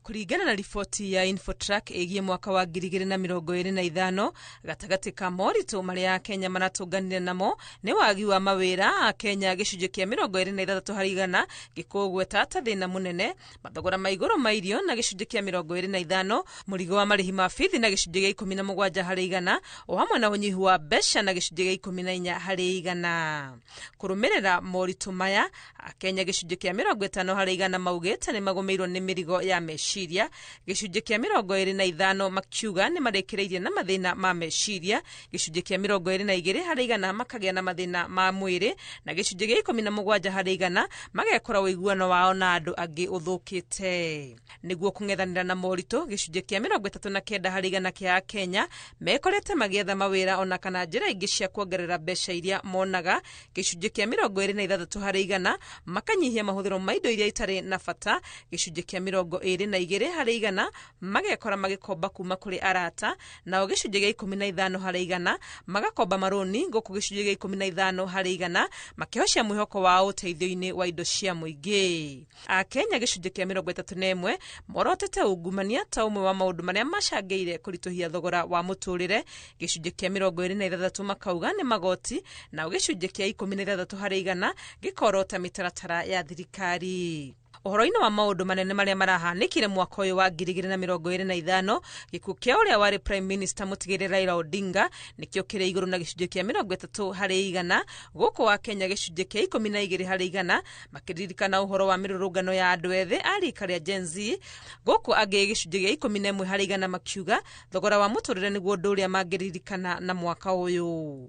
Kũringana na riboti ya Infotrack ĩgiĩ mwaka wa 2025 gatagatĩ ka moritũ marĩa Akenya maratũnganire namo nĩ wagi wa mawĩra. Akenya gĩcunjĩ kĩa 26 harĩ igana gĩkũgweta ta thĩna mũnene, mathogora ma igũrũ ma irio na gĩcunjĩ kĩa 25, mũrigo wa marĩhi ma bithi na gĩcunjĩ gĩa 17 harĩ igana, o hamwe na ũnyihu wa mbeca na gĩcunjĩ gĩa 14 harĩ igana. Kũrũmĩrĩra moritũ maya, Akenya gĩcunjĩ kĩa 50 harĩ igana maugĩte nĩ magũmĩirwo nĩ mĩrigo ya meciria, gĩcunjĩ kĩa 25 makiuga nĩ marĩkĩrĩirie na mathĩna ma meciria, gĩcunjĩ kĩa 22 harĩ igana makagĩa na mathĩna ma mwĩrĩ, na gĩcunjĩ gĩa 17 harĩ igana magekora ũiguano wao na andũ angĩ ũthũkĩte. Nĩguo kũng'ethanĩra na moritũ, gĩcunjĩ kĩa 39 harĩ igana kĩa Akenya mekorete magĩetha mawĩra ona kana njĩra ingĩ cia kuongerera mbeca iria monaga, gĩcunjĩ kĩa 26 harĩ igana makanyihia mahũthĩro ma indo iria itarĩ na bata, gĩcunjĩ kĩa 22 2 harĩ igana magekora magĩkomba kuma kũrĩ arata, nao gĩcunjĩ gĩa 15 harĩ igana magakomba marũni, gũkũ gĩcunjĩ gĩa 15 harĩ igana makĩhocia mwĩhoko wao ũteithio-inĩ wa indo cia mũingĩ. Akenya gĩcunjĩ kĩa 31 morotete ungumania ta ũmwe wa maũndũ marĩa macangĩire kũritũhia thogora wa mũtũrĩre, gĩcunjĩ kĩa 26 makauga nĩ magoti, nao gĩcunjĩ kĩa 16 harĩ igana gĩkorota mĩtaratara ya thirikari. Ũhoro-inĩ wa maũndũ manene marĩa marahanĩkire mwaka ũyũ wa 2025, gĩkuũ kĩa ũrĩa warĩ Prime Minister mũtigĩrĩre Raila Odinga nĩkĩo kĩrĩ igũrũ na gĩcunjĩ kĩa 30 harĩ igana, gũkũ wa Kenya gĩcunjĩ kĩa 12 harĩ igana makĩririkana ũhoro wa mĩrũrũngano ya andũ ethĩ a rika rĩa Gen Z, gũkũ angĩ gĩcunjĩ gĩa 11 harĩ igana makiuga thogora wa mũtũrĩre nĩguo ũndũ ũrĩa mangĩririkana na mwaka ũyũ.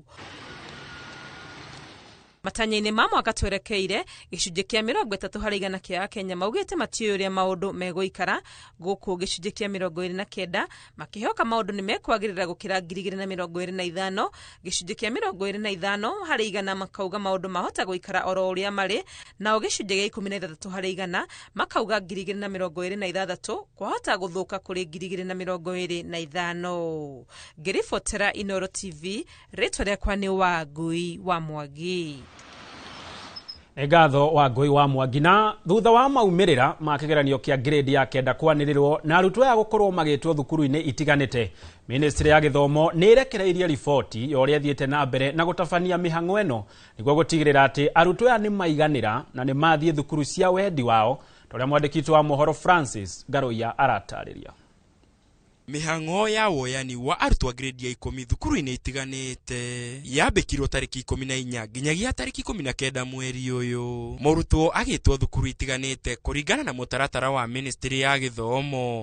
Matanya-inĩ ma mwaka twerekeire, gĩcunjĩ kĩa 30 harĩ igana kĩa Akenya maugĩte matiũĩ ũrĩa maũndũ megũikara, gũkũ gĩcunjĩ kĩa 29 makĩhoka maũndũ nĩ mekwagĩrĩra gũkĩra 2025, gĩcunjĩ kĩa 25 harĩ igana makauga maũndũ mahota gũikara oro ũrĩa marĩ, nao gĩcunjĩ gĩa 16 harĩ igana makauga 2026 kwahota gũthũka kũrĩ 2025. Ngĩribotera Inooro TV, rĩtwa rĩakwa nĩ Wangui wa Mwangi. Ngatho wa Ngui wa Mwangi. Na thutha wa maumĩrĩra ma kĩgeranio kĩa grade ya 9 kwanĩrĩrwo na arutwo aya gũkorwo magĩtwo thukuru-inĩ itiganĩte, Ministry ya gĩthomo nĩ ĩrekereirie riboti ya ũrĩa ĩthiĩte na mbere na gũtabania mĩhang'o ĩno nĩguo gũtigĩrĩra atĩ arutwo aya nĩ maiganĩra na nĩ mathiĩ thukuru cia wendi wao, ta ũrĩa mwandĩki witũ wa mohoro Francis Ngaruiya aratarĩria. Mĩhang'o ya woyani wa arutwo a grade ya 10 thukuru-inĩ itiganĩte yambĩkirwo tarĩki 14 nginyagia tarĩki 19 mweri ũyũ. Mũrutwo agĩtwo thukuru itiganĩte kũringana na mũtaratara wa Ministry ya gĩthomo.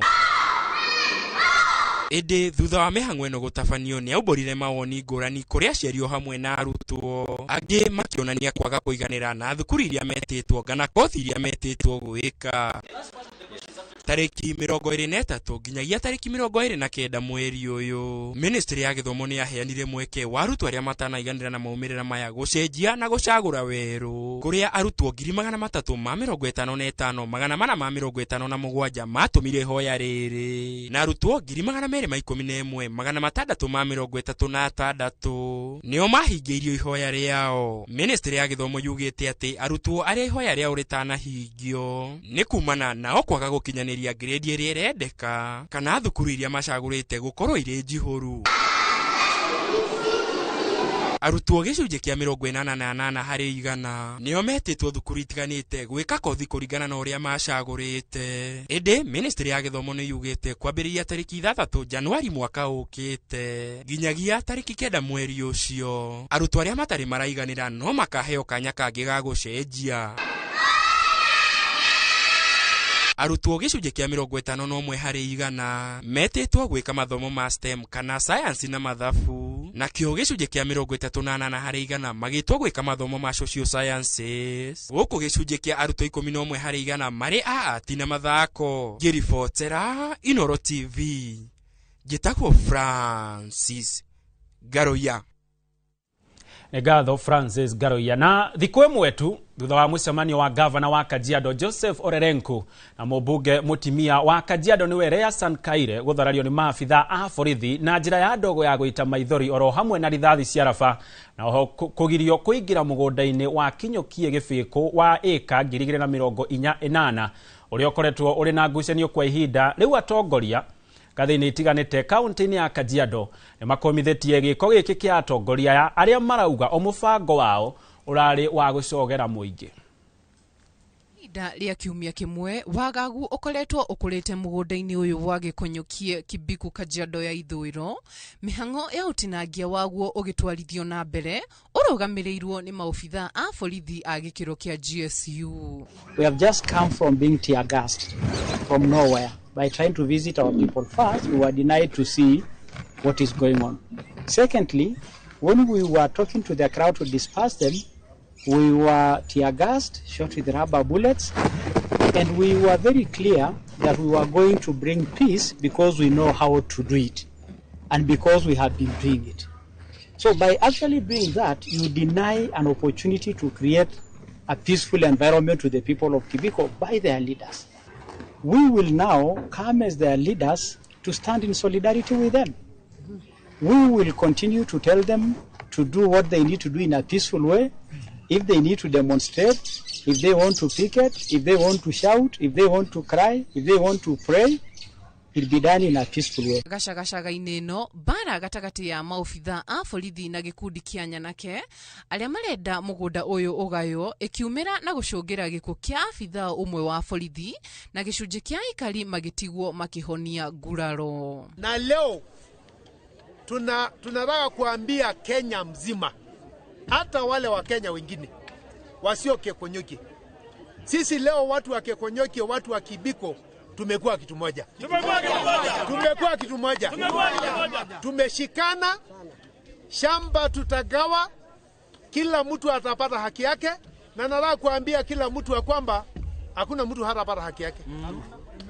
Ĩndĩ thutha wa mĩhang'o ĩno gũtabanio nĩ aumbũrire mawoni ngũrani kũrĩ aciari o hamwe na arutwo, angĩ makĩonania kwaga kũiganĩra na thukuru iria metĩtwo kana kothi iria metĩtwo gwĩka. Tarĩki 23 nginyagia tarĩki 29 mweri ũyũ, Ministry ya gĩthomo nĩ yaheanire mweke wa arutwo arĩa matanaiganĩra na maumĩrĩra maya gũcenjia na gũcagũra werũ, kũrĩa arutwo 355 457 matũmire ihoya rĩrĩ, na arutwo 211 636 nĩo mahingĩirio ihoya rĩao. Ministry ya gĩthomo yugĩte atĩ arutwo arĩa ihoya rĩao rĩtanahingio nĩ kumana nao kwaga gũkinyanĩria grade ĩrĩa ĩrendeka kana thukuru iria macagũrĩte gũkorwo irĩ njihũru. Arutwo gĩcunjĩ kĩa 88 harĩ igana nĩo metĩtwo thukuru itiganĩte gwĩka kothi kũringana na ũrĩa macagũrĩte. Ĩndĩ Ministry ya gĩthomo nĩ yugĩte kwambĩrĩria tarĩki 6 Januari mwaka ũkĩte nginyagia tarĩki 9 mweri ũcio, arutwo arĩa matarĩ maraiganĩra no makaheo kanya kangĩ ga gũcenjia. Arutwo gĩcunjĩ kĩa 51 harĩ igana metĩtwo gwĩka mathomo ma STEM kana sayansi na mathabu, nakĩo gĩcunjĩ kĩa 38 harĩ igana magĩtwo gwĩka mathomo ma social sciences, gũkũ gĩcunjĩ kĩa arutwo 11 harĩ igana marĩ a ati na mathako. Ngĩribotera Inooro TV, njĩtagwo Francis Ngaruiya. Ngatho Francis Ngaruiya. Na thikũ ĩmwe tu thutha wa mũcemanio wa gavana wa Kajiado Joseph Olelenku na mũmbunge mũtimia wa Kajiado nĩwe Leasan Kaire gũtharario nĩ maabitha a borithi na njĩra ya ndogo ya gũita maithori oro hamwe na rithathi cia raba, na oho kũgirio kũingĩra mũgũnda-inĩ wa Kinyũkie Gĩbĩkũ wa ĩka 2048 ũrĩa ũkoretwo ũrĩ na ngucanio kwa ihinda rĩu. Atongoria ngathĩ-inĩ itiganĩte kaunti-inĩ ya Kajiado nĩ makomithĩtie gĩko gĩkĩ kĩa atongoria aya arĩa marauga o mũbango wao ũrarĩ wa gũcogera mũingĩ. Ihinda rĩa kiumia kĩmwe wagagu ũkoretwo ũkũrĩte mũgũnda-inĩ ũyũ wa Gĩkũnyũkie Kibiku Kajiado ya ithũĩro, mĩhang'o ya ũtinangia waguo ũgĩtwarithio na mbere ũrũgamĩrĩirwo nĩ maobitha a borithi a gĩkĩro kĩa GSU. We have just come from being tear gassed from nowhere by trying to visit our people. First, we were denied to see what is going on. Secondly, when we were talking to the crowd to disperse them, we were tear gassed, shot with rubber bullets, and we were very clear that we were going to bring peace because we know how to do it and because we have been doing it. So by actually doing that, you deny an opportunity to create a peaceful environment to the people of Kibiko by their leaders. We will now come as their leaders to stand in solidarity with them. We will continue to tell them to do what they need to do in a peaceful way. If they need to demonstrate, if they want to picket, if they want to shout, if they want to cry, if they want to pray, it'll be done in a peaceful way. Gacagacaga-inĩ ĩno mbara gatagatĩ ya maobitha a borithi na gĩkundi kĩa nyanake arĩa marenda mũgũnda ũyũ ũgaywo ĩkiumĩra na gũcũngĩra gĩkuũ kĩa abithaa ũmwe wa borithi na gĩcunjĩ kĩa aikari magĩtigwo makĩhonia nguraro. Na leo tunataka kuambia Kenya mzima, hata wale wa Kenya wengine wasio Keekonyokie, sisi leo watu wa Keekonyokie, watu wa Kibiko, tumekuwa kitu moja. Tumekuwa kitu moja. Tumeshikana, shamba tutagawa, kila mtu atapata haki yake, na nataka kuambia kila mtu ya kwamba hakuna mtu hatapata haki yake.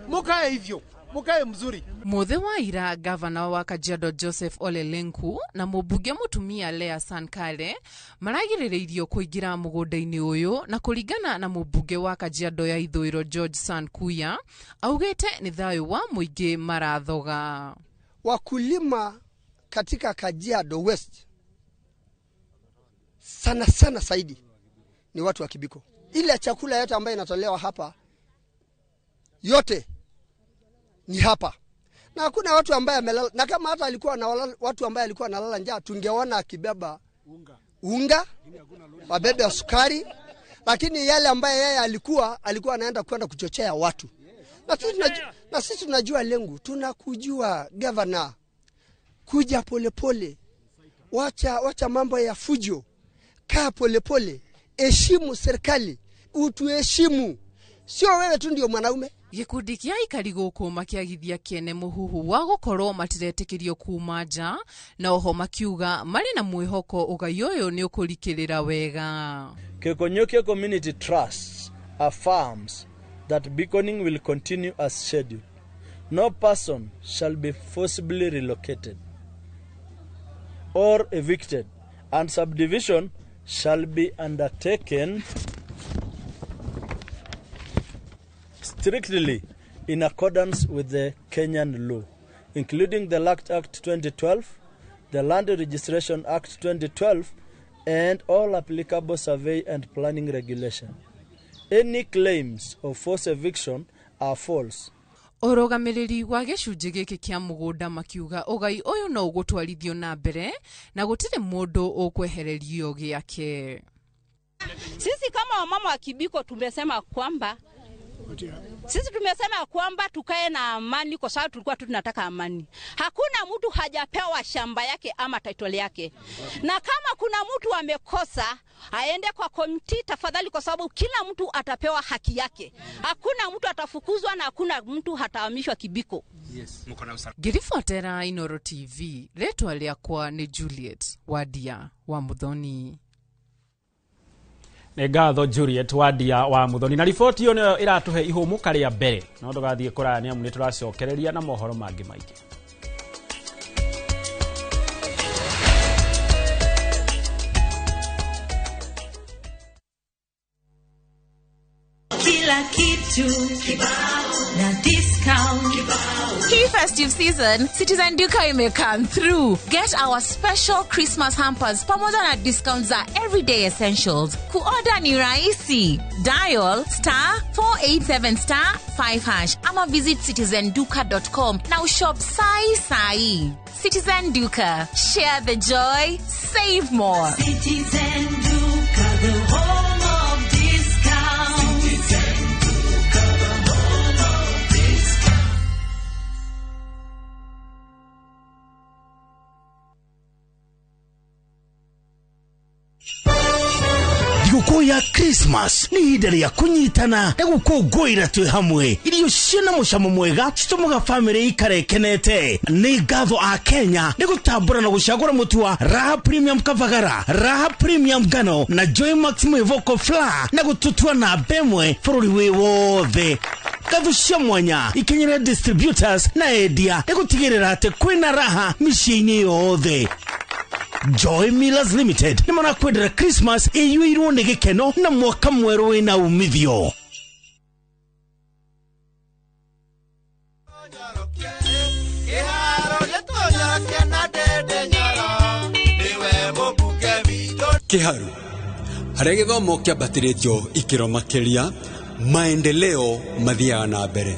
Mukae hivyo, mukae mzuri. Muthe wa ira gavana wa Kajiado Joseph Ole Lenku na mũmbunge mũtumia Lea Sankale maragirĩrĩirio kũingĩra mũgũnda-inĩ ũyũ, na kũringana na mũmbunge wa Kajiado ya Ithũĩro George Sankuya augĩte nĩ thayũ wa mũingĩ marathoga. Wakulima katika Kajiado West sana sana zaidi ni watu wa Kibiko. Ile chakula yote ambayo inatolewa hapa yote ni hapa. Na hakuna watu ambaye amelala, na kama hata alikuwa na watu ambaye alikuwa analala njaa tungeona akibeba unga, wabebe sukari, lakini yale ambaye yeye alikuwa anaenda kwenda kuchochea watu. Na sisi tunajua lengo, tunakujua governor, kuja polepole, wacha mambo ya fujo, kaa polepole, heshimu serikali, utuheshimu. Sio wewe tu ndio mwanaume. Gĩkundi kĩa aikari gũkũ makĩagithia kĩene mũhuhu wa gũkorwo matiretĩkĩrio kuma nja, na oho makiuga marĩ na mwĩhoko ũgai ũyũ nĩ ũkũrikĩrĩra wega. Keekonyokie Community Trust affirms that beaconing will continue as scheduled. No person shall be forcibly relocated or evicted, and subdivision shall be undertaken strictly in accordance with the Kenyan law, including the Land Act 2012, the Land Registration Act 2012, and all applicable survey and planning regulation. Any claims of forced eviction are false. Ũrũgamĩrĩri wa gĩcunjĩ gĩkĩ kĩa mũgũnda makiuga ũgai ũyũ no ũgũtwarithio na mbere na gũtirĩ mũndũ ũkwehererio gĩake. Sisi kama wamama wa Kibiko tumesema kwamba sisi tumesema kwamba tukae na amani, kwa sababu tulikuwa tu tunataka amani. Hakuna mtu hajapewa shamba yake ama title yake. Na kama kuna mtu amekosa, aende kwa komiti tafadhali, kwa sababu kila mtu atapewa haki yake. Hakuna mtu atafukuzwa na hakuna mtu hatahamishwa Kibiko. Yes. Ngĩribotera Inooro TV, rĩtwa rĩakwa nĩ Juliet Wadia wa Muthoni. Nĩ ngatho Juliet Wadia wa Muthoni, na riboti ĩyo nĩyo ĩratũhe ihũmũka rĩa mbere, no ndũgathiĩ kũraya nĩ amu nĩ tũracokereria na mohoro mangĩ maingĩ. Kila kitu kibao na discount kibao. Hii festive season, Citizen Duka ime come through. Get our special Christmas hampers pamoja na discounts za everyday essentials. Kuorder ni rahisi. Dial *487*5# ama visit citizenduka.com na ushop sai sai. Citizen Duka, share the joy, save more. Citizen Duka, the home of discount. Citizen Duka, the home of discount. Thigũkũ ya Christmas nĩ ihinda rĩa kũnyitana na gũkũngũĩra twĩ hamwe. Irio ciĩna mũcamo mwega citũmaga bamĩrĩ ikare ĩkenete. Nĩ ngatho a Kenya nĩ gũtambũra na gũcagũra mũtu wa Raha Premium Kavagara, Raha Premium Ngano na Joy Max Mwĩvoko Flour na gũtũtua namba ĩmwe bũrũri wĩ wothe. Ngatho cia mwanya ikinyĩre distributors na endia nĩ gũtigĩrĩra atĩ kwĩna raha mĩciĩ-inĩ yothe. Joy Millers Limited nĩ marakwendera Christmas ĩiyũirwo nĩ gĩkeno na mwaka mwerũ wĩna umithio. Kiharu harĩa gĩthomo kĩambatĩrĩtio ikĩro makĩria, maendeleo mathiaga na mbere.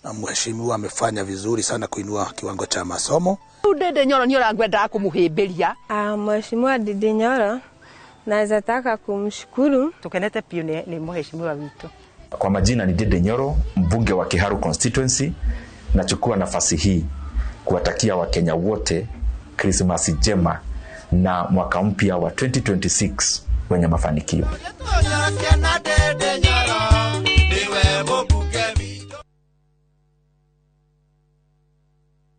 Na mheshimiwa amefanya vizuri sana kuinua kiwango cha masomo. Ndindi Nyoro nĩ ũrangwendaga kũmũhĩmbĩria. Mheshimiwa Ndindi Nyoro naweza taka kumshukuru. Tukenete piũ nĩ mheshimiwa witũ. Kwa majina ni Ndindi Nyoro, mbunge wa Kiharu constituency. Nachukua nafasi hii kuwatakia Wakenya wote Krismasi njema na mwaka mpya wa 2026 wenye mafanikio.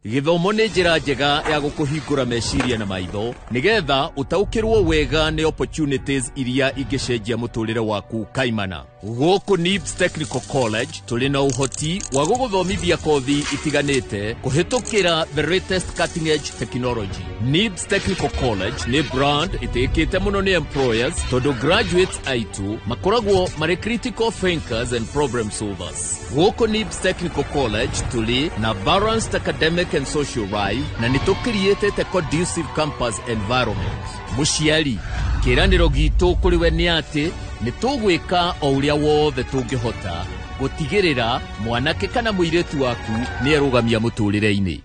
Gĩthomo nĩ njĩra njega ya gũkũhingũra meciria na maitho nĩgetha ũtaũkĩrwo wega nĩ opportunities iria ingĩcenjia mũtũrĩre waku kaimana. Gũkũ NIBS Technical College tũrĩ na ũhoti wa gũgũthomithia kothi itiganĩte kũhĩtũkĩra the latest cutting edge technology. NIBS Technical College nĩ brand ĩtĩkĩte mũno nĩ employers tondũ graduates aitũ makoragwo marĩ critical thinkers and problem solvers. Gũkũ NIBS Technical College tũrĩ na balanced academic and social life na nĩ tũkiriĩtĩte conducive campus environment. Mũciari, kĩĩranĩro gitũ kũrĩ we nĩ atĩ nĩ tũgwĩka o ũrĩa wothe tũngĩhota gũtigĩrĩra mwanake kana mũirĩtu waku nĩ erũgamia mũtũrĩre-inĩ.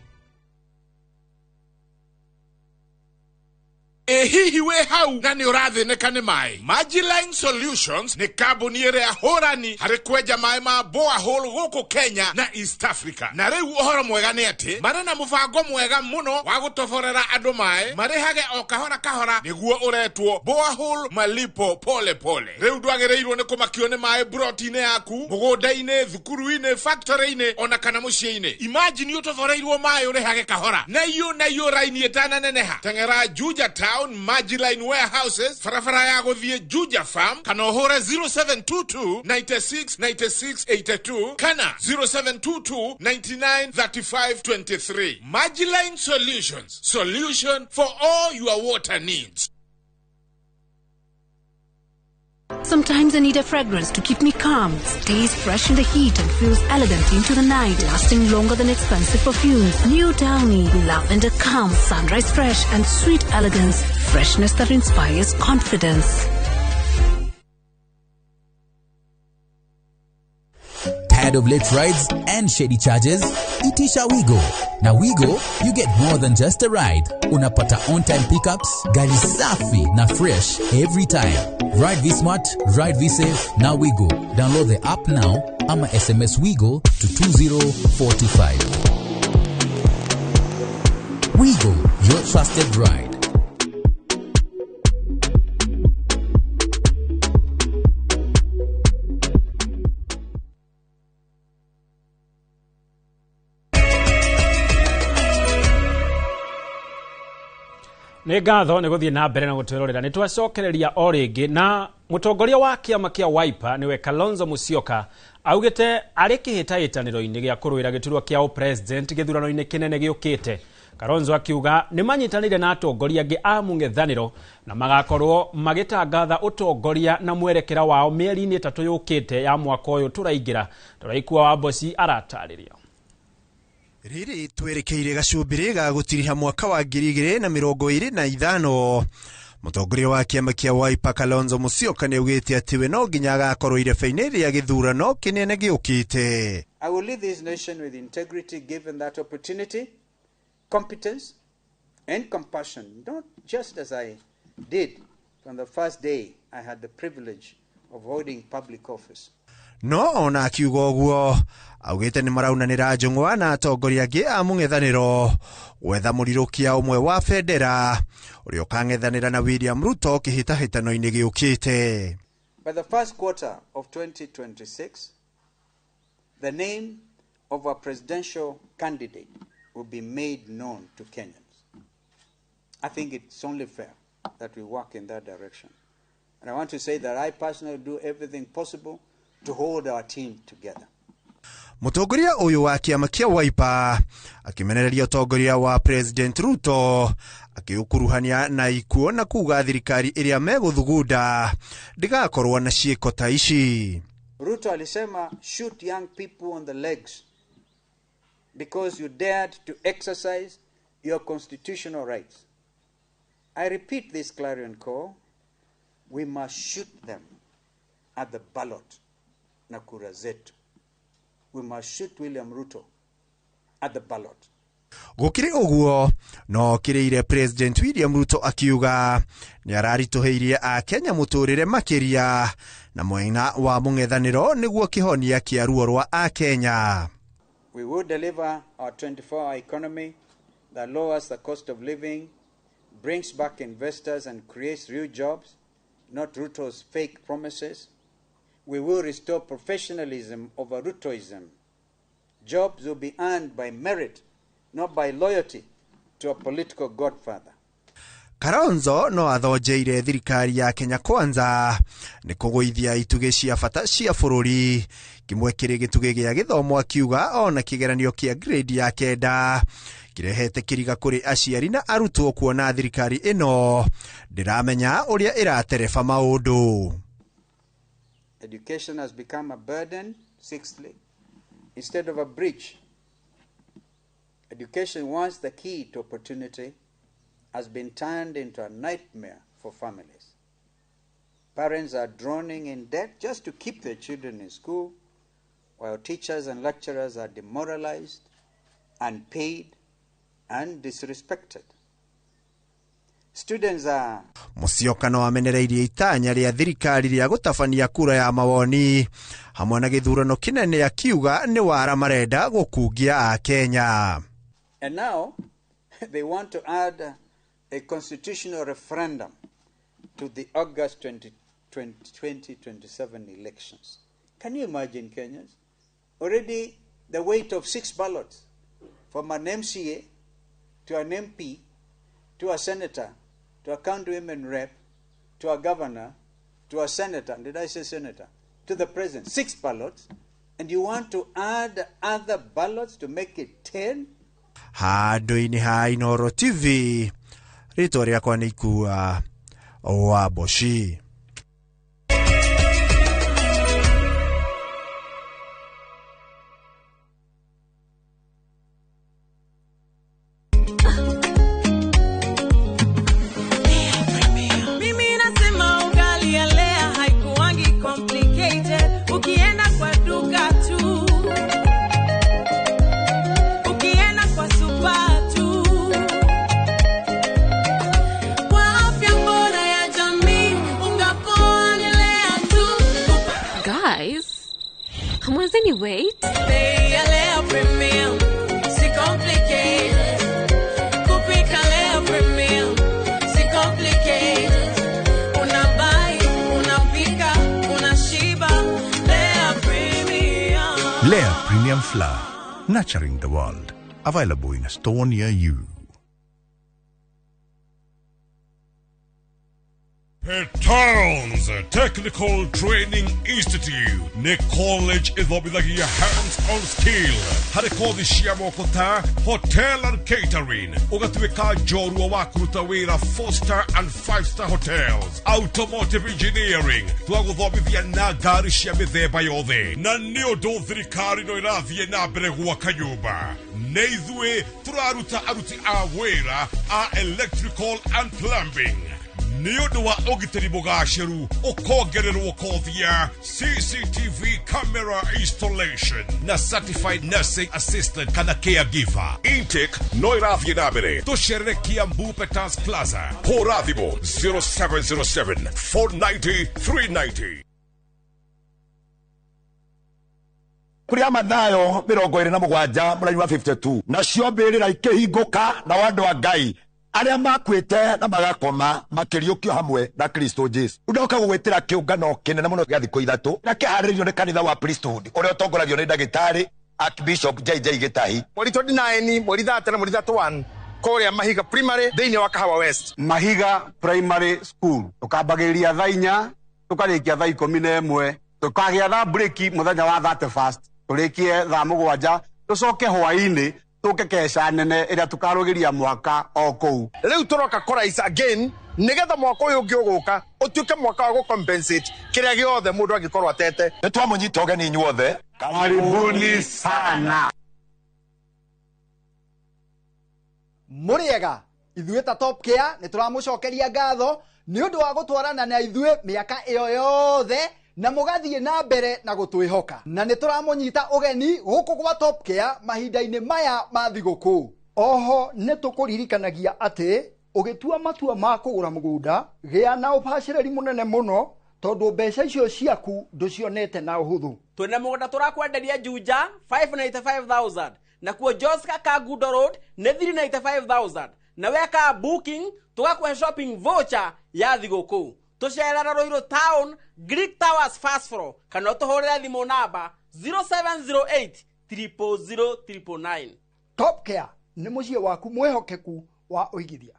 Ĩ hihi wĩ hau na nĩ ũrathĩnĩka nĩ maĩ? Magiline Solutions nĩ kambuni ĩrĩa hũrani harĩ kwenja maĩ ma borehole gũkũ Kenya na East Africa. Na rĩu ũhoro mwega nĩ atĩ marĩ na mũbango mwega mũno wa gũtoborera andũ maĩ marĩhage o kahora kahora, nĩguo ũretwo borehole malipo pole pole. Rĩu ndwagĩrĩirwo nĩ kũmakio nĩ maĩ broti-inĩ yaku, mũgũnda-inĩ, thukuru-inĩ, factory-inĩ ona kana mũciĩ-inĩ. Imagine ũtoboreirwo maĩ ũrĩhage kahora na iyo raini ĩtananeneha. Teng'era Juja Town Magiline Warehouses, barabara ya gũthiĩ Juja Farm, kana ũhũre 0722 96 96 82 kana 0722 99 35 23. Magiline Solutions, solution for all your water needs. Sometimes I need a fragrance to keep me calm, stays fresh in the heat and feels elegant into the night, lasting longer than expensive perfumes. New Downy, lavender calm, sunrise fresh and sweet elegance, freshness that inspires confidence. Tired of late rides and shady charges? Itisha Wigo. Na Wigo, you get more than just a ride. Unapata on-time pickups, gari safi na fresh every time. Ride V-Smart, ride V-Safe, na Wigo. Download the app now ama SMS Wigo to 20425. Wigo, your trusted ride. Nĩ ngatho nĩ gũthiĩ na mbere na gũtwĩrorera. Nĩ twacokereria o rĩngĩ na mũtongoria wa kĩama kĩa Wiper nĩwe Kalonzo Musyoka augĩte arĩ kĩhĩtahĩtanĩro-inĩ gĩa kũrũĩra gĩturwa kĩa ũpresident gĩthurano-inĩ kĩnene gĩũkĩte. Kalonzo akiuga nĩ manyitanĩire na atongoria angĩ a mũng'ethanĩro na magakorwo magĩtangatha ũtongoria na mwerekera wao mĩeri-inĩ 3 yũkĩte ya mwaka ũyũ tũraingĩra. Tũraikua wa Mboci aratarĩria. Rĩrĩ twerekeire gacumbĩrĩ ga gũtiriha mwaka wa 2025. Mũtongoria wa kĩama kĩa Wiper Kalonzo Musyoka nĩaugĩte atĩ we no nginya agakorwo irebe-inĩ rĩa gĩthurano kĩnene gĩũkĩte. I will lead this nation with integrity given that opportunity, competence and compassion, not just as I did from the first day I had the privilege of holding public office. No ona akiuga ũguo augĩte nĩ maraunanĩra njũng'wa na atongoria angĩ a mũng'ethanĩro gwetha mũrirũkia ũmwe wa bendera ũrĩa ũkang'ethanĩra na William Ruto kĩhĩtahĩtano-inĩ gĩũkĩte. By the first quarter of 2026, the name of our presidential candidate will be made known to Kenyans. I think it's only fair that we work in that direction. And I want to say that I personally do everything possible to hold our team together. Mũtongoria ũyũ wa kĩama kĩa Wiper akĩmenereria ũtongoria wa President Ruto akĩũkuruhania na ikuũ na kuga thirikari ĩrĩa megũthugunda ndĩgakorwo na ciĩko ta ici. Ruto alisema shoot young people on the legs because you dared to exercise your constitutional rights. I repeat this clarion call. We must shoot them at the ballot na kura zetu. We must shoot William Ruto at the ballot. Gũkĩrĩ ũguo no kĩrĩire President William Ruto akiuga nĩ araritũhĩirie Akenya mũtũrĩre makĩria na mwena wa mũng'ethanĩro nĩguo kĩhonia kĩa ruo rwa Akenya. We will deliver our 24-hour economy that lowers the cost of living, brings back investors and creates real jobs, not Ruto's fake promises. We will restore professionalism over Rutoism. Jobs will be earned by merit, not by loyalty to a political godfather. Kalonzo no athonjeire thirikari ya Kenya Kwanza nĩ kũgũithia itugĩ cia bata cia bũrũri kĩmwe kĩrĩ gĩtugĩ gĩa gĩthomo akiuga ona kĩgeranio kĩa grade ya 9 kĩrehete kĩriga kũrĩ aciari na arutwo kuona thirikari ĩno ndĩramenya ũrĩa ĩratereba maũndũ. Education has become a burden, sixthly, instead of a bridge. Education, once the key to opportunity, has been turned into a nightmare for families. Parents are drowning in debt just to keep their children in school, while teachers and lecturers are demoralized, unpaid, and disrespected. Students are Musyoka no amenereirie itanya rĩa thirikari rĩa gũtabania kura ya mawoni hamwe na gĩthurano kĩnene akiuga nĩ wara marenda gũkungia Akenya. And now they want to add a constitutional referendum to the August 2027 elections. Can you imagine, Kenyans? Already the weight of 6 ballots from an MCA to an MP to a senator to a county women rep to a governor to a senator, did I say senator? To the president, 6 ballots, and you want to add other ballots to make it 10? Handũ-inĩ ha Inooro TV, rĩtwa rĩakwa nĩ Ikua wa Mboci. Mimi nasema ugali ya Lea haikuangi complicated. Ukienda kwa duka tu, ukienda kwa super tu, kwa afya bora ya jamii, unga poa ni Lea tu. Guys, hamwezeni wait? Bei ya Lea Premium si complicated. Kupika Lea Premium si complicated. Unabuy, unapika, unashiba. Lea Premium. Lea Premium Flour, nurturing the world. Available in a store near you. Petals Technical Training Institute nĩ college ĩthomithagia hands-on skill harĩ kothi cia moko ta hotel and catering, ũgatuĩka njorua wa kũruta wĩra 4-star and 5-star hotels, automotive engineering twagũthomithia na ngari cia mĩthemba yothe, na nĩ ũndũ thirikari no ĩrathiĩ na mbere gwaka nyũmba nĩ ithuĩ tũraruta aruti a wĩra a electrical and plumbing. Nĩ ũndũ wa ũgitĩri mũgacĩru ũkongererwo kothi ya CCTV camera installation na certified nursing assistant kana caregiver. Intake no ĩrathiĩ na mbere. Tũcerere Kiambu Petals Plaza. Hũra thimũ 0707 490 390. Kũrĩa Mathayo 27 mũraini wa 52 nacio mbĩrĩra ikĩhingũka na andũ a Ngai arĩa makuĩte na magakoma makĩriũkio hamwe na Kristo Jesu. Ndoka gũgwĩtĩra kĩũngano kĩnene mũno gĩa thikũ 3 na kĩharĩrĩirio nĩ kanitha wa Priesthood ũrĩa ũtongoragio nĩ ndagĩtarĩ Archbishop JJ Gĩtahi. Mweri 29, mweri 30 na mweri 31 kũrĩa Mahiga Primary thĩinĩ wa Kahawa West. Mahiga Primary School tũkambagĩrĩria thaa 4 tũkarĩkia thaa 11 tũkagĩa thaa break mũthenya wa 31 tũrĩkie thaa 7 tũcoke hwaĩ-inĩ tũke keca nene ĩrĩa tũkarũgĩria mwaka o kũu. Rĩu tũroka kũraisa again nĩgetha mwaka ũyũ ũngĩ ũgũka ũtuĩke mwaka wa gũcompensate kĩrĩa gĩothe mũndũ angĩkorwo atete. Nĩ twamũnyita ũgeni inyuothe. Karibuni sana. Mũrĩega Ithuĩ ta Top Care nĩ tũramũcokeria ngatho nĩ ũndũ wa gũtwarana na ithuĩ mĩaka ĩyo yothe na mũgathiĩ na mbere na gũtwĩhoka. Na nĩ tũramũnyita ũgeni gũkũ gwa Top Care mahinda-inĩ maya ma thigũkũ. Oho nĩ tũkũririkanagia atĩ ũgĩtua matua ma kũgũra mũgũnda gĩa na ũbacĩrĩri mũnene mũno tondũ mbeca icio ciaku ndũcionete na ũhũthũ. Twĩna mũgũnda tũrakwenderia Juja 595,000 nakuo Joska Kangundo Road nĩ 395,000 na weka booking tũgakũhe shopping voucher ya thigũkũ. Tũcerera Ruiru Town Greek Towers first floor kana ũtũhũrĩre thimũ namba 0708 000 999. Top Care nĩ mũciĩ waku mwĩhokeku wa ũigithia.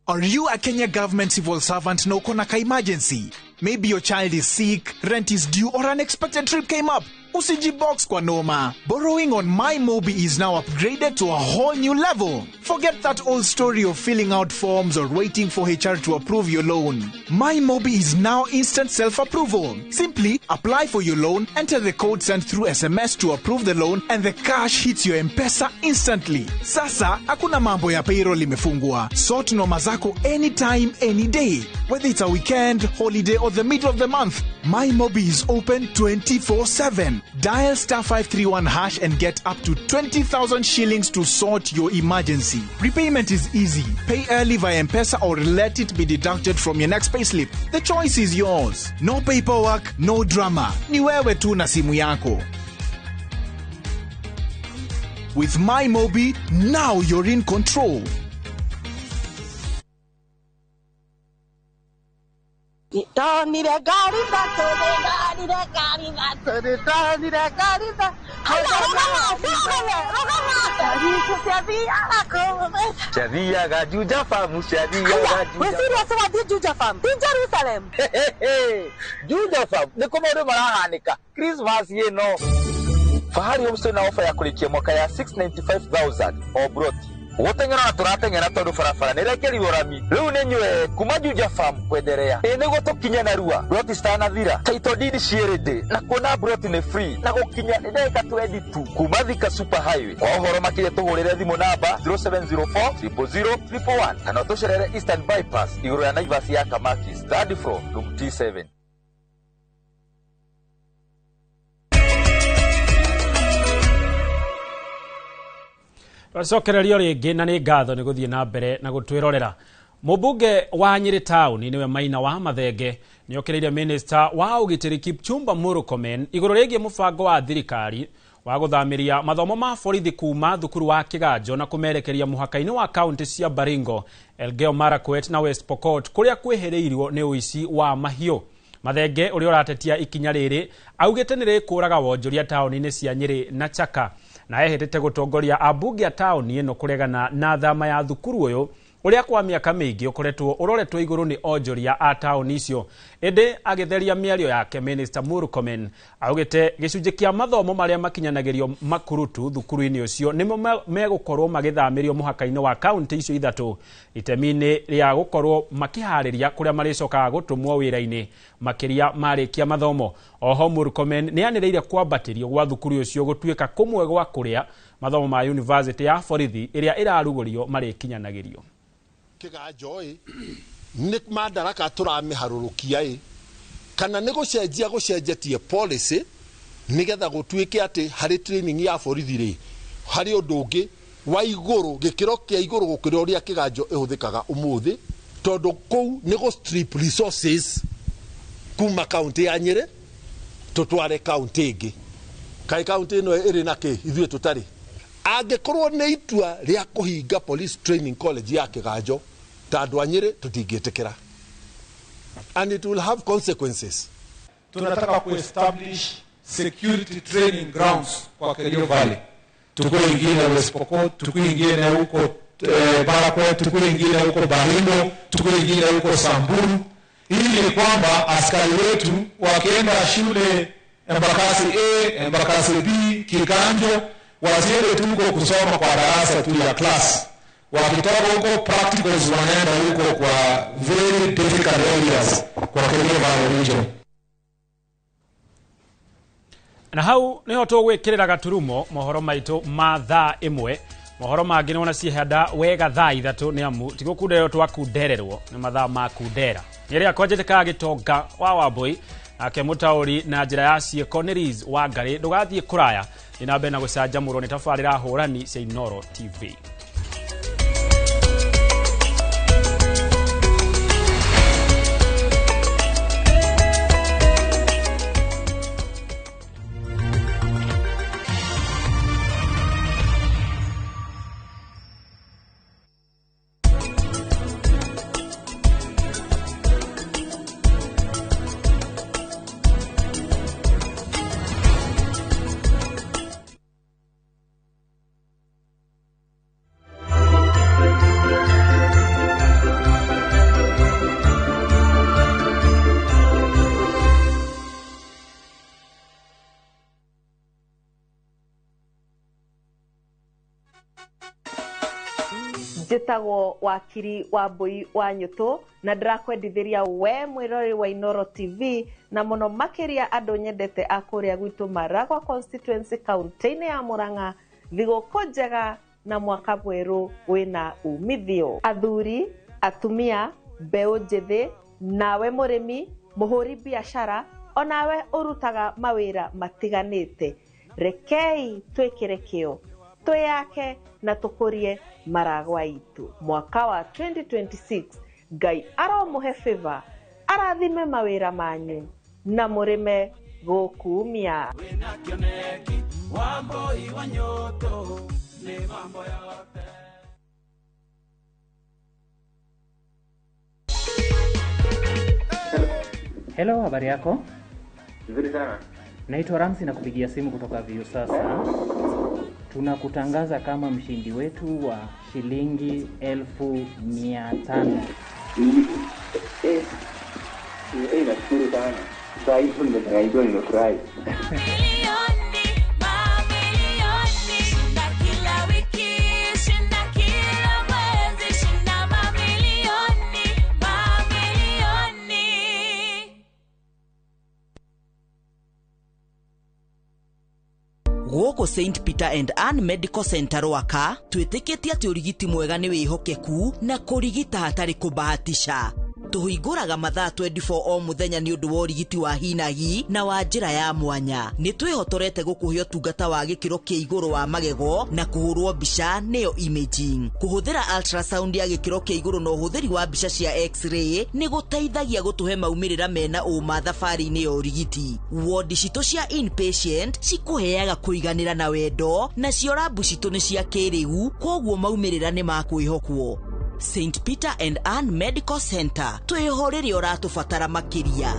Are you a Kenya government civil servant na uko na ka emergency? Maybe your child is sick, rent is due, or an unexpected trip came up. Usijibox kwa noma. Borrowing on MyMobi is now upgraded to a whole new level. Forget that old story of filling out forms or waiting for HR to approve your loan. MyMobi is now instant self-approval. Simply apply for your loan, enter the code sent through SMS to approve the loan, and the cash hits your M-Pesa instantly. Sasa, hakuna mambo ya payroll imefungwa. Sort noma zako anytime, any day. Whether it's a weekend, holiday, or the middle of the month, MyMobi is open 24/7. Dial star 531 hash and get up to 20,000 shillings to sort your emergency. Repayment is easy. Pay early via M-Pesa or let it be deducted from your next payslip. The choice is yours. No paperwork, no drama. Ni wewe tu na simu yako. With MyMobi, now you're in control. Ndonire ngari ithatũ, ndonire ngari ithatũ, ndonire ngari ithatũ. Rũgama, rũgama, rũgama. Ciathiaga Juja Farm, ciathiaga Juja. Wĩ serious wathiĩ Juja Farm? Ti Jerusalem. Juja Farm nĩkuo maũndũ marahanĩka Christmas ĩno. Fahari Homestay na ofa ya kũrĩkia mwaka ya 695,000 o broti. Gũteng'era na tũrateng'era tondũ barabara nĩ ĩrekerirwo rami. Rĩu nĩ nyue kuma Juja Farm kwenderea. Ĩ nĩguo tũkinye narua broti citanathira. Title deed ciĩ ready na kuona broti nĩ free na gũkinya nĩ ndagĩka 20 tu kuma Thika Super Highway. Kwa ũhoro makĩria tũhũrĩre thimũ namba 0704 000 111 kana ũtũcerere Eastern Bypass igũrũ ya Naivas ya Kamakis third floor room T7. Twacokererio rĩngĩ na nĩ ngatho nĩ gũthiĩ na mbere na gũtwĩrorera. Mũmbunge wa Nyĩrĩ Town nĩwe Maina wa Mathenge nĩokĩrĩire Minister wa ũgitĩri Kipchumba Murkomen igũrũ rĩgiĩ mũbango wa thirikari wa gũthamĩria mathomo ma borithi kuma thukuru wa Kĩganjo na kũmerekeria mũhaka-inĩ wa kaunti cia Baringo, Elgeyo Marakwet na West Pokot kũrĩa kwĩhĩrĩirio nĩ ũici wa mahiũ. Mathenge ũrĩa ũratetia ikinya rĩrĩ augĩte nĩ rĩkũraga wonjoria taũni-inĩ cia Nyĩrĩ na Chaka na ehĩtĩte gũtongoria ambunge a taũni ĩno kũregana na thama ya thukuru ũyũ ũrĩa kwa mĩaka mĩingĩ ũkoretwo ũroretwo igũrũ nĩ onjoria a taũni icio. Ĩndĩ agĩtheria mĩario yake, Minister Murkomen augĩte gĩcunjĩ kĩa mathomo marĩa makinyanagĩrio makurutu thukuru-inĩ ũcio nĩmo megũkorwo magĩthamĩrio mũhaka-inĩ wa kaunti icio ithatũ itemi-inĩ rĩa gũkorwo makĩharĩria kũrĩa marĩcokaga gũtũmwo wĩra-inĩ makĩria marĩkia mathomo. Oho Murkomen nĩanĩrĩire kwambatĩrio gwa thukuru ũcio gũtuĩka kũmwe gwa kũrĩa mathomo ma yunivasĩtĩ ya borithi ĩrĩa ĩrarugũrio marĩkinyanagĩrio. Kĩganjo ĩ nĩ madaraka tũramĩharũrũkia ĩ kana nĩ gũcenjia gũcenjetie policy nĩgetha gũtuĩke atĩ harĩ training ya borithi rĩ harĩ ũndũ ũngĩ wa igũrũ gĩkĩro kĩa igũrũ gũkĩra ũrĩa Kĩganjo ĩhũthĩkaga ũmũthĩ tondũ kũu nĩ gũ strip resources kuma kaunti ya Nyĩrĩ tũtware kaunti ĩngĩ. Kaĩ kaunti ĩno ĩrĩ na kĩ ithuĩ tũtarĩ? Angĩkorwo nĩ itua rĩa kũhinga police training college ya Kĩganjo ta andũ a Nyĩrĩ tũtingĩtĩkĩra, and it will have consequences. Tunataka kuestablish security training grounds kwa Kerio Valley, tukue ingine West Pokot, tukue ingine huko Marakwet, tukue ingine huko Baringo, tukue ingine huko Samburu, ili kwamba askari wetu wakienda shule Embakasi A, Embakasi B, Kiganjo, wasiende tu huko kusoma kwa darasa tu ya class. Wakitoka huko practicals wanaenda huko kwa very difficult areas kwa Kerio Valley region. Na hau niho tũgwĩkĩrĩra gaturumo mohoro maitũ ma thaa ĩmwe. Mohoro mangĩ nĩ wona ciehanda wega thaa 3 nĩ amu ti gũkundererwo twakundererwo nĩ mathaa ma kundera. Nĩ rĩakwa njĩtĩkaga gĩtonga wa Wambui ake mũtaũri na njĩra ya ciĩko nĩ Liz Wangarĩ. Ndũgathiĩ kũraya, nĩ na mbere na gũcanjamũrwo nĩ tabarĩra hũrani cia Inooro TV. Njĩtagwo Wakiri Wambui wa Nyũtũ na ndĩrakwendithĩria we mwĩroreri wa Inooro TV na mũno makĩria andũ nyendete a kũrĩa gwitũ Maragwa constituency kaunti-inĩ ya Murang'a, thigũkũ njega na mwaka mwerũ wĩna umithio. Athuri, atumia, mbeũ njĩthĩ, nawe mũrĩmi, mũhũri biacara, onawe ũrutaga mawĩra matiganĩte, rekei twĩkĩre kĩo twĩyake na tũkũrie Maragwa itũ. Mwaka wa 2026 Ngai aromũhe favor, arathime mawĩra manyu na mũrĩme gũkumia. Hello, habari yako? Nzuri sana. Naitwa Ramsi na kupigia simu kutoka Viusasa. Tunakutangaza kama mshindi wetu wa shilingi 500,000. Nashukuru sana. Sasa hivi nimefurahi, nimefurahi. Gũkũ St Peter and Ann Medical Center Rwaka twĩtĩkĩtie atĩ ũrigiti mwega nĩ wĩhokeku na kũrigita hatarĩ kũbahatisha. Tũhingũraga mathaa 24 o mũthenya nĩ ũndũ wa ũrigiti wa hinahi na wa njĩra ya mwanya. Nĩ twĩhotorete gũkũhe ũtungata wa gĩkĩro kĩa igũrũ wa magego na kũhũrwo mbica nĩyo imaging. Kũhũthĩra ultrasound ya gĩkĩro kĩa igũrũ na ũhũthĩri wa mbica cia x-ray nĩ gũteithagia gũtũhe maumĩrĩra mena ũma thabarĩ-inĩ ya ũrigiti. Wodi citũ cia inpatient cikũheaga kũiganĩra na wendo, nacio rabu citũ nĩ cia kĩrĩu, kwoguo maumĩrĩra nĩ ma kwĩhokwo. St Peter and Ann Medical Center, twĩho rĩrĩa ũratũbatara makĩria.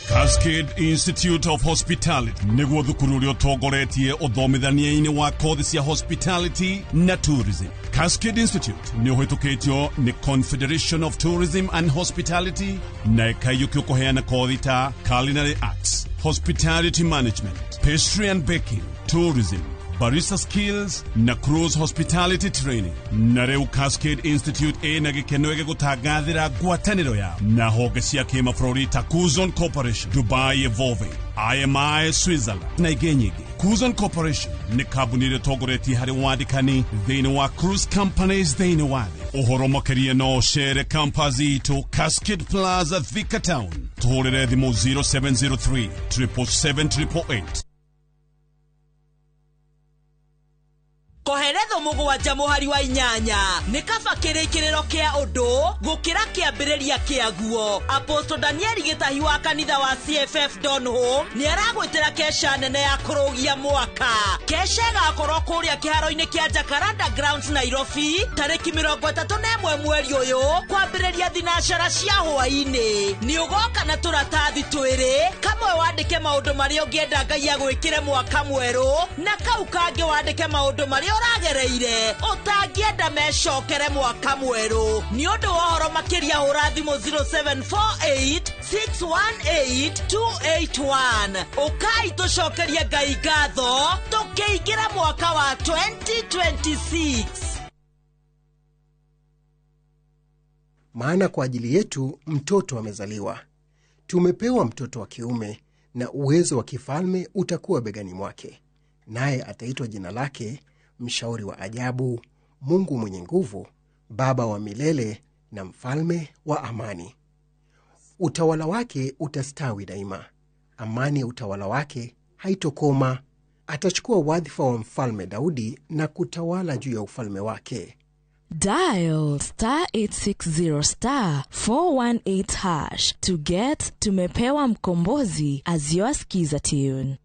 Cascade Institute of Hospitality nĩguo thukuru ũrĩa ũtongoretie ũthomithania-inĩ wa kothi cia hospitality na tourism. Cascade Institute nĩ ũhĩtũkĩtio nĩ Confederation of Tourism and Hospitality na ĩkaiyũkio kũheana kothi ta culinary arts, hospitality management, pastry and baking, tourism, barista skills na cruise hospitality training. Na rĩu Cascade Institute ĩna gĩkeno gĩgũtangathĩra ngwatanĩro yao na honge cia kĩmabũrũri ta Kuzon Corporation, Dubai Evolving, IMI Switzerland na ingĩ nyingĩ. Kuzon Corporation nĩ kambuni ĩrĩa ĩtongoretie harĩ wandĩkani thĩinĩ wa cruise companies thĩinĩ wa thĩ. Ũhoro makĩria no ũcere campus itũ Cascade Plaza, Thika Town. Tũhũrĩre thimũ 0703 777 888. Koheretho 7 mũhari wa 8 nĩ kaba kĩrĩkĩrĩro kĩa ũndũ gũkĩra kĩambĩrĩria kĩaguo. Apostle Daniel Gĩtahi wa kanitha wa CFF Donholm nĩ aragwĩtĩra kesha nene ya kũrũgia mwaka. Kesha ĩgakorwo kũrĩa kĩharo-inĩ kĩa Jacaranda Grounds Nairobi tarĩki 31 mweri ũyũ kwambĩrĩria thinacara cia hwaĩ-inĩ. Nĩ ũgoka na tũratathi twĩrĩ, kamwe wandĩke maũndũ marĩa ũngĩenda Ngai agwĩkĩre mwaka mwerũ na kau kangĩ wandĩke maũndũ marĩa ũragereire ũtangĩenda mecokere mwaka mwerũ. Nĩ ũndũ wa ũhoro makĩria hũra thimũ 0748 618 281. Ũkai tũcokerie Ngai ngatho tũkĩingĩra mwaka wa 2026. Maana kwa ajili yetu mtoto amezaliwa, tumepewa mtoto wa kiume, na uwezo wa kifalme utakuwa begani mwake. Naye ataitwa jina lake Mshauri wa Ajabu, Mungu Mwenye Nguvu, Baba wa Milele na Mfalme wa Amani. Utawala wake utastawi daima, amani ya utawala wake haitokoma. Atachukua wadhifa wa mfalme Daudi na kutawala juu ya ufalme wake. Dial star 860 star 418 hash to get Tumepewa Mkombozi as your skiza tune.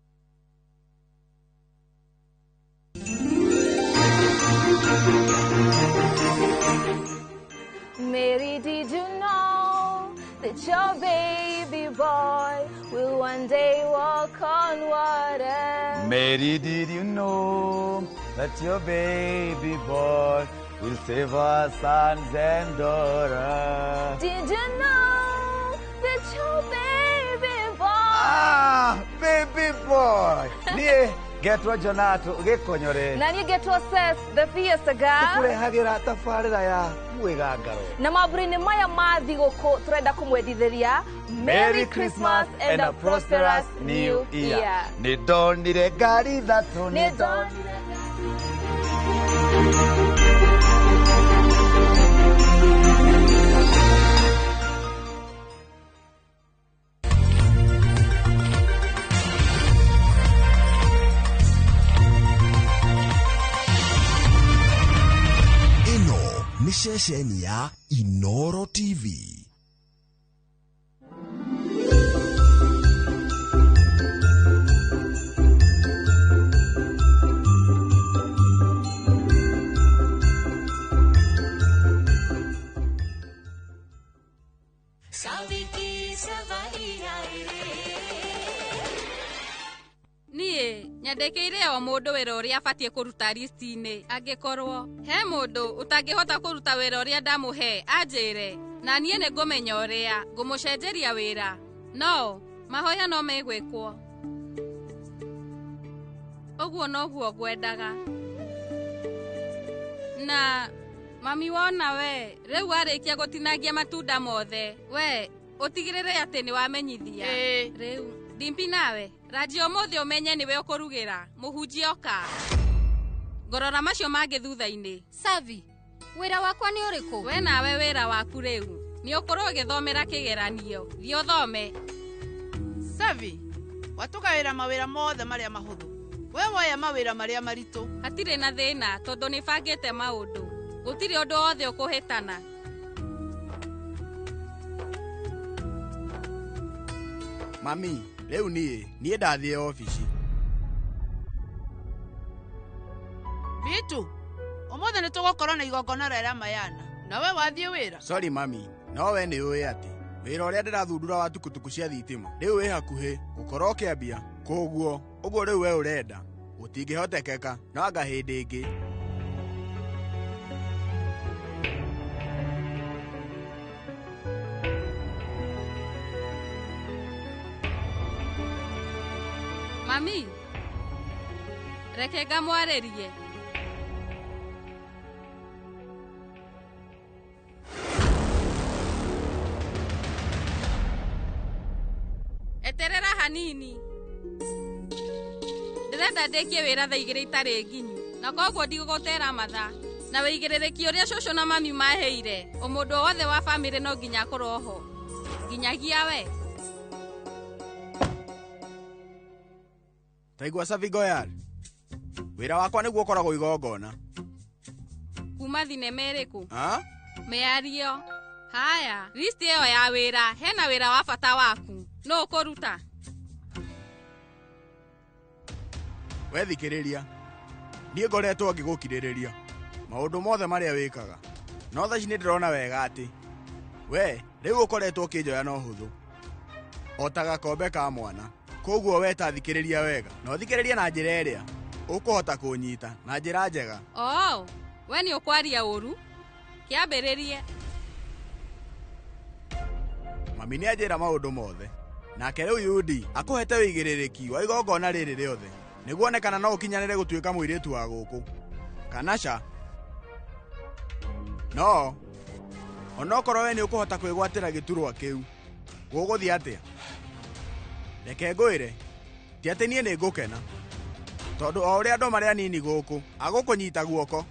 Mary, did you know that your baby boy will one day walk on water? Mary, did you know that your baby boy will save our sons and daughters? Did you know that your baby boy? Ah, baby boy! Niĩ ngetwo Jonato gĩkonyore. Na niĩ ngetwo Seth the Fiesta Girl. Tũkũrehagĩra tabarĩra ya mwĩgangaro. Na mambura-inĩ maya ma thigũkũ tũrenda kũmwendithĩria Merry Christmas and a prosperous new year. Nĩ ndonire ngari ithatũ, nĩ ndonire Ĩno nĩ ceceni ya Inoro TV. Niĩ nyandĩkĩire o mũndũ wĩra ũrĩa abatiĩ kũruta listi-inĩ. Angĩkorwo he mũndũ ũtangĩhota kũruta wĩra ũrĩa ndamũhe anjĩre, na niĩ nĩ ngũmenya ũrĩa ngũmũcenjeria wĩra. No mahoya no megwĩkwo. Ũguo noguo ngwendaga. Na mami wona we rĩu warĩkia gũtinangia matunda mothe, we ũtigĩrĩre atĩ nĩ wamenyithia. Rĩu Dimpi nawe ranji ũmũthĩ ũmenye nĩwe ũkũrugĩra mũhunjia oka. Ngorora macio mangĩ thutha-inĩ. Savi, wĩra wakwa nĩ ũrĩkũ? We nawe wĩra waku rĩu nĩ ũkorwo ũgĩthomera kĩgeranio. Thiĩ ũthome. Savi, watũgaĩra mawĩra mothe marĩa mahũthũ. We woya mawĩra marĩa maritũ. Hatirĩ na thĩna tondũ nĩ bangĩte maũndũ. Gũtirĩ ũndũ wothe ũkũhĩtana. Mami, rĩu niĩ ndathiĩ obici. Bitu, ũmũthĩ nĩ tũgũkorwo na igongona rĩa Ramayana. Nawe wathiĩ wĩra? Sorry mami, no we nĩ ũĩ atĩ wĩra ũrĩa ndĩrathundũra wa tukutuku cia thitima rĩu wĩ hakuhĩ gũkorwo ũkĩambia. Koguo ũguo rĩu we ũrenda gũtingĩhotekeka, no anga hĩndĩ ĩngĩ. Mami, reke ngamwarĩrie. Eterera hanini. Ndĩrenda ndĩkie wĩra thaa igĩrĩ itarĩ nginyu, na koguo ndigũgũtera mathaa. Na wĩigĩrĩrĩki ũrĩa cũcũ na mami maheire, o mũndũ o wothe wa bamĩrĩ no nginya akorwo ho. Nginyagia we. Taigua Savi Goyal, wĩra wakwa nĩguo ũkoragwo igongona. Kuma thinema ĩrĩkũ? Ha? Mĩario. Haya, listi ĩyo ya wĩra, hena wĩra wa bata waku. Nũ ũkũruta? We thikĩrĩria. Niĩ ngoretwo ngĩgũkirĩrĩria maũndũ mothe marĩa wĩkaga. No thaa ici nĩ ndĩrona wega atĩ we rĩu ũkoretwo ũkĩnjoya na ũhũthũ o ta gakombe ka mwana. Koguo we ta thikĩrĩria wega, na ũthikĩrĩrie na njĩra ĩrĩa ũkũhota kũnyita na njĩra njega. Oh, we nĩ ũkwaria ũru. Kĩambĩrĩrie. Mami nĩ anjĩra maũndũ mothe. Nake rĩu Yudi akũhete wĩigĩrĩrĩki wa igongona rĩrĩ rĩothe nĩguo one kana no ũkinyanĩre gũtuĩka mũirĩtu wa gũkũ kana ca. No onokorwo we nĩ ũkũhota kwĩgwatĩra gĩturwa kĩu, gũgũthiĩ atĩa? Reke ngwĩre, ti atĩ niĩ nĩ ngũkena. Tondũ o ũrĩa andũ marĩ anini gũkũ, agũkũnyita guoko.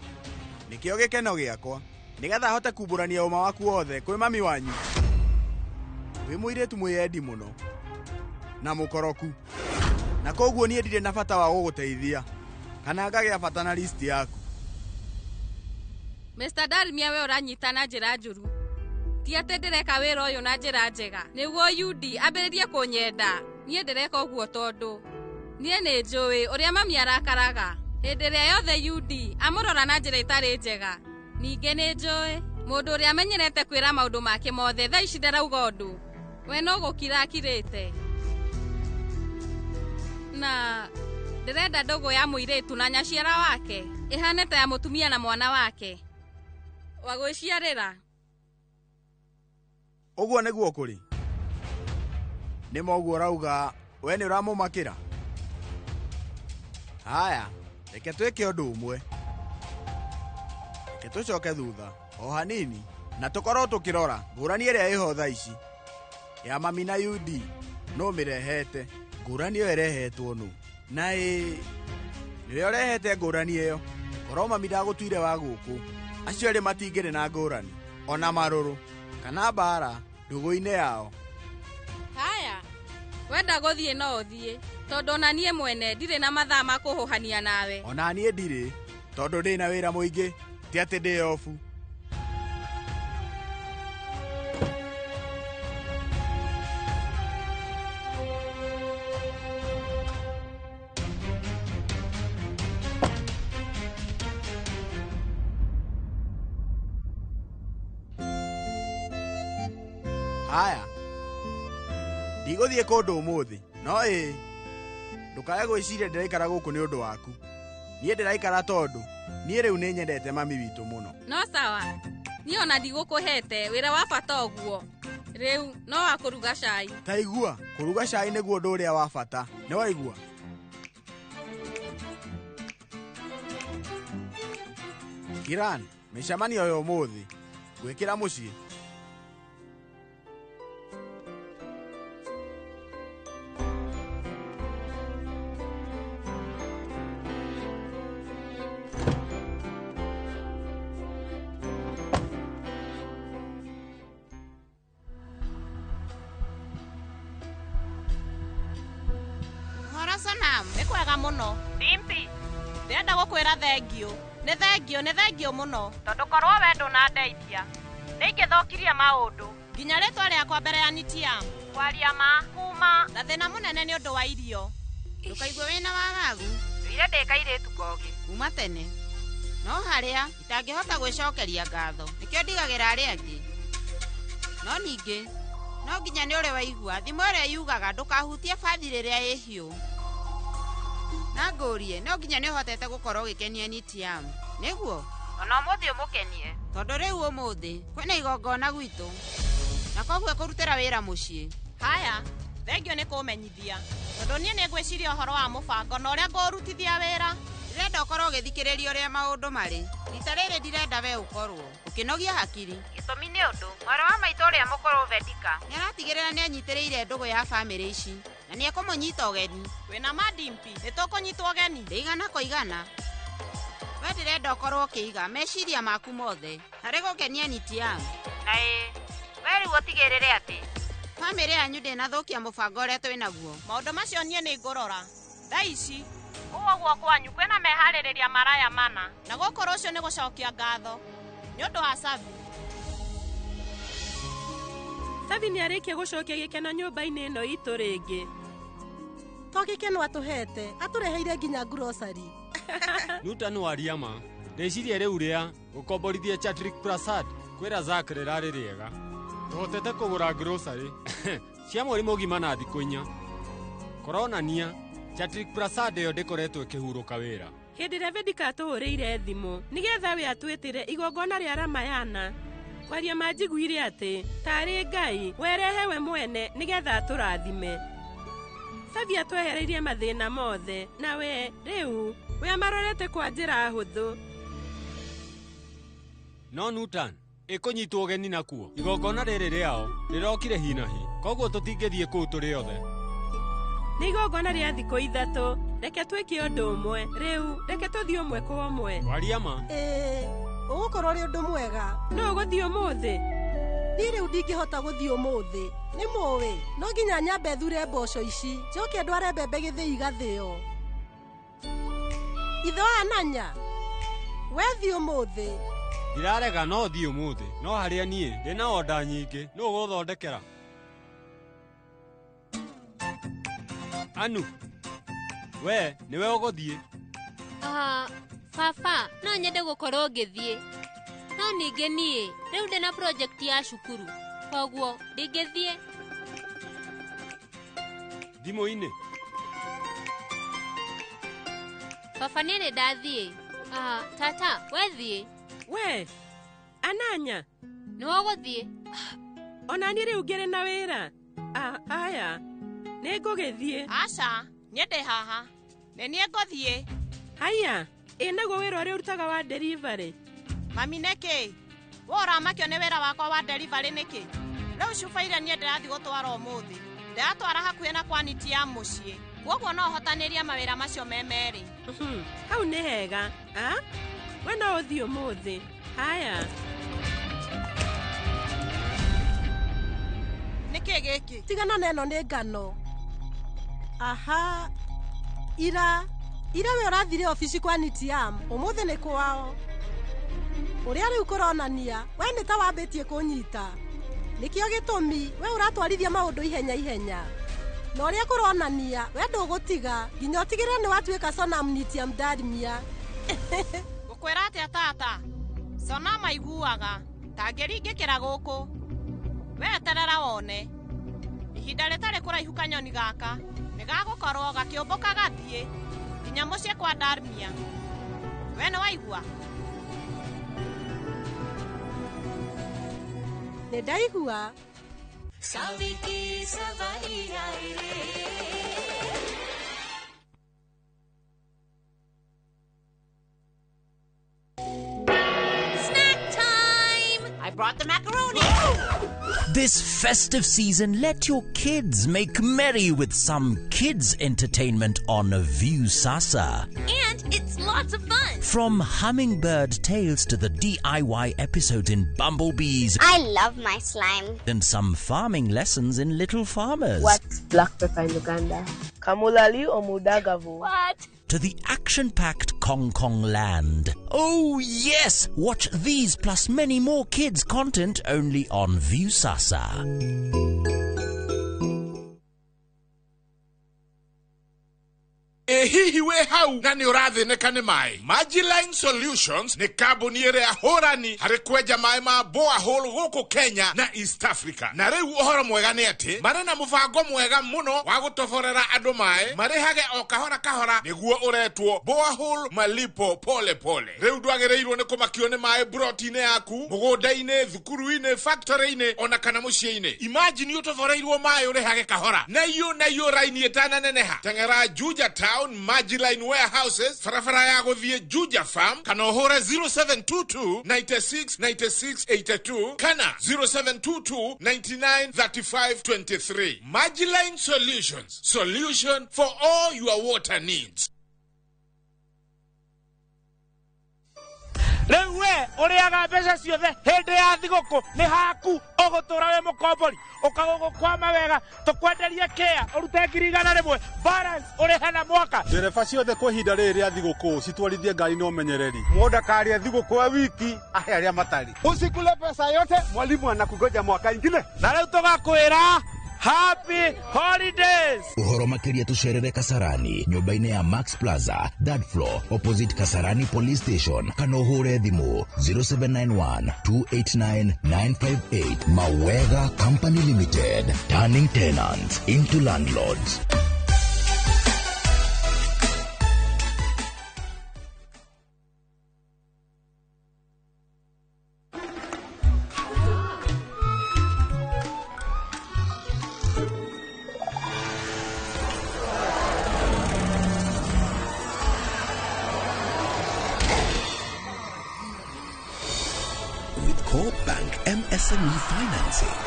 Nĩkĩo gĩkeno gĩakwa, nĩgetha hote kumbũrania ũma waku wothe kwĩ mami wanyu. Wĩ mũirĩtu mwĩyendi mũno na mũkoroku, na koguo niĩ ndirĩ na bata wa gũgũteithia kana ngagĩa bata na list yaku. Mr. Dalmia we ũranyita na njĩra njũru. Ti atĩ ndĩreka wĩra ũyũ na njĩra njega nĩguo UD ambĩrĩrie kũnyenda. Niĩ ndĩreka ũguo tondũ niĩ nĩ njũĩ ũrĩa mami arakaraga hĩndĩ ĩrĩa yothe UD amũrora na njĩra ĩtarĩ njega. Ningĩ nĩ njũĩ mũndũ ũrĩa amenyerete kwĩra maũndũ make mothe thaa ici ndarauga ũndũ. We no gũkira akirĩte. Na ndĩrenda ndũgũ ya mũirĩtu na nyaciara wake ĩhane ta ya mũtumia na mwana wake wa gwĩciarĩra. Ũguo nĩguo kũrĩ. Nĩ ma ũguo ũrauga we nĩ ũramũmakĩra? Haya, reke twĩke ũndũ ũmwe. Reke tũcoke thutha o hanini na tũkorwo tũkĩrora ngũrani ĩrĩa ĩho thaa ici ya mami na UD nũ mĩrehete. Ngũrani ĩyo ĩrehetwo nũ? Na ĩ nĩwe ũrehete ngũrani ĩyo. Korwo mami ndagũtuire wa gũkũ, acio erĩ matingĩrĩ na ngũrani ona marũrũ kana mbara ndũgũ-inĩ yao. Haya, wenda gũthiĩ no ũthiĩ tondũ ona niĩ mwene ndirĩ na mathaa ma kũhũhania nawe. Ona niĩ ndirĩ tondũ ndĩ na wĩra mũingĩ, ti atĩ ndĩ obu. Haya, ndigũthiĩ kũndũ ũmũthĩ, no ĩ ndũkae gwĩciria ndĩraikara gũkũ nĩ ũndũ waku. Niĩ ndĩraikara tondũ niĩ rĩu nĩ nyendete mami witũ mũno. No sawa, niĩ ona ndigũkũhete wĩra wa bata ũguo. Rĩu no wa kũruga cai. Ta igua, kũruga cai nĩguo ũndũ ũrĩa wa bata. Nĩ waigua? Kiran, mĩcemanio ya ũmũthĩ ngwĩkĩra mũciĩ. Sonam, nĩ kwega mũno. Dimpi, ndĩrenda gũkwĩra thengiũ. Nĩ thengiũ, nĩ thengiũ mũno. Tondũ korwo we ndũnandeithia, nĩ ingĩthũkirie maũndũ. Nginya rĩtwa rĩakwa mbere ya Nitiam. Kwaria ma kuma na thĩna mũnene nĩ ũndũ wa irio. Ndũkaigue wĩna wagagu. Ndũire ndĩ kairĩtu kogĩ kuma tene. No harĩa itangĩhota gwĩcokeria ngatho, nĩkĩo ndigagĩra arĩa angĩ. No ningĩ no nginya nĩ ũrĩ waigua thimũ ĩrĩa yugaga ndũkahutie bathi rĩrĩa ĩhiũ. Na ngũrie no nginya nĩ ũhotete gũkorwo ũgĩkenia Nitiam. Nĩguo? Ona ũmũthĩ ũmũkenie. Tondũ rĩu ũmũthĩ kwĩna igongona gwitũ na koguo kũrutĩra wĩra mũciĩ. Haya, thengio nĩ kũmenyithia tondũ niĩ nĩ ngwĩciria ũhoro wa mũbango na ũrĩa ngũrutithia wĩra. Ndĩrenda ũkorwo ũgĩthikĩrĩria ũrĩa maũndũ marĩ. Rita rĩrĩ ndirenda we ũkorwo ũkĩnogia hakiri. Gĩtũmi nĩ ũndũ mwarĩ wa maitũ ũrĩa mũkũrũ Vedika nĩaratigĩrĩra nĩanyitĩrĩire ndũgũ ya bamĩrĩ ici na nĩekũmũnyita ũgeni. Wĩna ma Dimpi, nĩtũkũnyitwo ũgeni. Ndĩigana kwa igana. We ndĩrenda ũkorwo ũkĩiga meciria maku mothe harĩ gũkenia Nitiam. Na ĩ we rĩu ũtigĩrĩre atĩ bamĩrĩ yanyu ndĩnathũkia mũbango ũrĩa twĩnaguo. Maũndũ macio niĩ nĩ ngũrora thaa ici. Ũguo guo kwanyu kwĩna meharĩrĩria maraya mana na gũkũ rũciũ nĩ gũcokia ngatho nĩ ũndũ wa Savi. Savi nĩ arĩkia gũcokia gĩkeno nyũmba-inĩ ĩno itũ rĩngĩ. To gĩkeno atũhete, atũreheire nginya grocery. Newton waria ma, rĩciria rĩu rĩa gũkomborithia Chatrik Prasad kwĩra Zack rĩrarĩ rĩega. Tũhotete kũgũra grocery cia mweri mũgima na thikũ inya. Kũronania Chatrik Prasad ĩyo ndĩkoretwo ĩkĩhurũka wĩra. Hĩndĩ ĩrĩa Vedika atũhũrĩire thimũ nĩgetha we atwĩtĩre igongona rĩa Ramayana, kwaria manjiguire atĩ tarĩ Ngai werehe we mwene nĩgetha atũrathime. Savi atwehereirie mathĩna mothe na we rĩu we amarorete kwa njĩra hũthũ. No Newton, ĩkũnyitwo ũgeni nakuo igongona rĩrĩ rĩao rĩrokire hinahi, koguo tũtingĩthiĩ kũu tũrĩ othe. Nĩ igongona rĩa thikũ 3. Reke twĩke ũndũ ũmwe. Rĩu reke tũthiĩ ũmwe kwa ũmwe. Waria ma. Ĩĩ, ũgũkorwo ũrĩ ũndũ mwega. No ũgũthiĩ ũmũthĩ? Niĩ rĩu ndingĩhota gũthiĩ ũmũthĩ. Nĩ mũĩ, no nginya nyambe thure mboco ici, njoke ndware mbembe gĩthĩi igathĩo. Ithe wa Ananya, we thiĩ ũmũthĩ. Ndirarega no thiĩ ũmũthĩ, no harĩa niĩ ndĩna oda nyingĩ, nũ ũgũthondekera? Anu, we nĩwe ũgũthiĩ? Baba, no nyende gũkorwo ngĩthiĩ. No ningĩ niĩ, rĩu ndĩna project ya cukuru. Koguo ndingĩthiĩ. Thimũ-inĩ. Baba niĩ nĩ ndathiĩ. Tata, we thiĩ. We, Ananya. Nĩwe ũgũthiĩ? Ona niĩ rĩu ngĩrĩ na wĩra. Aya, nĩ ngũgĩthiĩ. Aca, niĩ ndĩ haha. Nĩ niĩ ngũthiĩ. Haiya, ĩ naguo wĩra ũrĩa ũrutaga wa delivery? Mami nĩkĩ? We ũramakio nĩ wĩra wakwa wa delivery nĩkĩ? Rĩu cuba iria niĩ ndĩrathiĩ gũtwara ũmũthĩ. Ndĩratwara hakuhĩ na kwaniti ya mũciĩ. Kwoguo no hotanĩrie mawĩra macio me merĩ. Hau nĩ hega. We no ũthiĩ ũmũthĩ. Haya. Nĩkĩ gĩkĩ? Tigana na ĩno nĩ ngano. Aha. Ira we ũrathire obici kwa Nitiam, ũmũthĩ nĩ kwao. Ũrĩa rĩu kũronania, we nĩ ta wambĩtie kũnyita. Nĩkĩo gĩtũmi, we ũratwarithia maũndũ ihenya ihenya. Na ũrĩa kũronania, we ndũgũtiga, nginya ũtigĩrĩre nĩ watuĩka Sonam Nitiam Dalmia. Ngũkwĩra atĩa tata? Sonam aiguaga, tangĩringĩkĩra gũkũ. We eterera wone. Ihinda rĩtarĩ kũraihu kanyoni gaka, nĩ gagũkorwo gakĩũmbũka gathiĩ nginya mũciĩ kwa Dalmia. We nĩ waigua? Nĩ ndaigua. Snack time! I brought the macaroni. This festive season, let your kids make merry with some kids entertainment on Viusasa. And it's lots of fun. From Hummingbird Tales to the DIY episodes in Bumblebees. I love my slime. And some farming lessons in Little Farmers. What's black pepper in Uganda? Kamulali or Mudagavu? What? To the action-packed Kong Kong Land. Oh yes! Watch these plus many more kids content only on Viusasa. Hihi we hau na nĩ ũrathĩnĩka nĩ maĩ. Magiline Solutions nĩ kambuni ĩrĩa hũrani harĩ kwenja maĩ ma borehole gũkũ Kenya na East Africa. Na rĩu ũhoro mwega nĩ atĩ marĩ na mũbango mwega mũno wa gũtoborera andũ maĩ marĩhage o kahora kahora nĩguo ũretwo borehole malipo pole pole. Rĩu ndwagĩrĩirwo nĩ kũmakio nĩ maĩ broti-inĩ yaku, mũgũnda-inĩ, thukuru-inĩ, factory-inĩ ona kana mũciĩ-inĩ. Imagine ũtoboreirwo maĩ ũrĩhage kahora na iyo raini ĩtananeneha. Teng'era Juja Town Magiline Warehouses, barabara ya gũthiĩ Juja Farm, kana ũhũre 0722 96 96 82 kana 0722 99 35 23. Magiline Solutions, solution for all your water needs. Rĩu we ũrĩaga mbeca ciothe hĩndĩ ya thigũkũ nĩ haku ũgũtũra wĩ mũkombori ũkagũgũkwama wega tũkwenderie kĩa ũrute 100,000 balance ũrĩhe na mwaka. Ndereba ciothe kwa ihinda rĩrĩ rĩa thigũkũ citwarithie ngari na ũmenyereri. Mũndũ akarĩa thigũkũ ya wiki ahe arĩa matarĩ. Usikule pesa yote, mwalimu anakugoja mwaka ingine. Na rĩu tũgakwĩra Happy Holidays! Uhoro makiria tucerere Kasarani nyumba-inĩ ya Max Plaza third floor opposite Kasarani Police Station kana ũhũre thimũ 0791 289 958. Mawega Company Limited, turning tenants into landlords. Financing.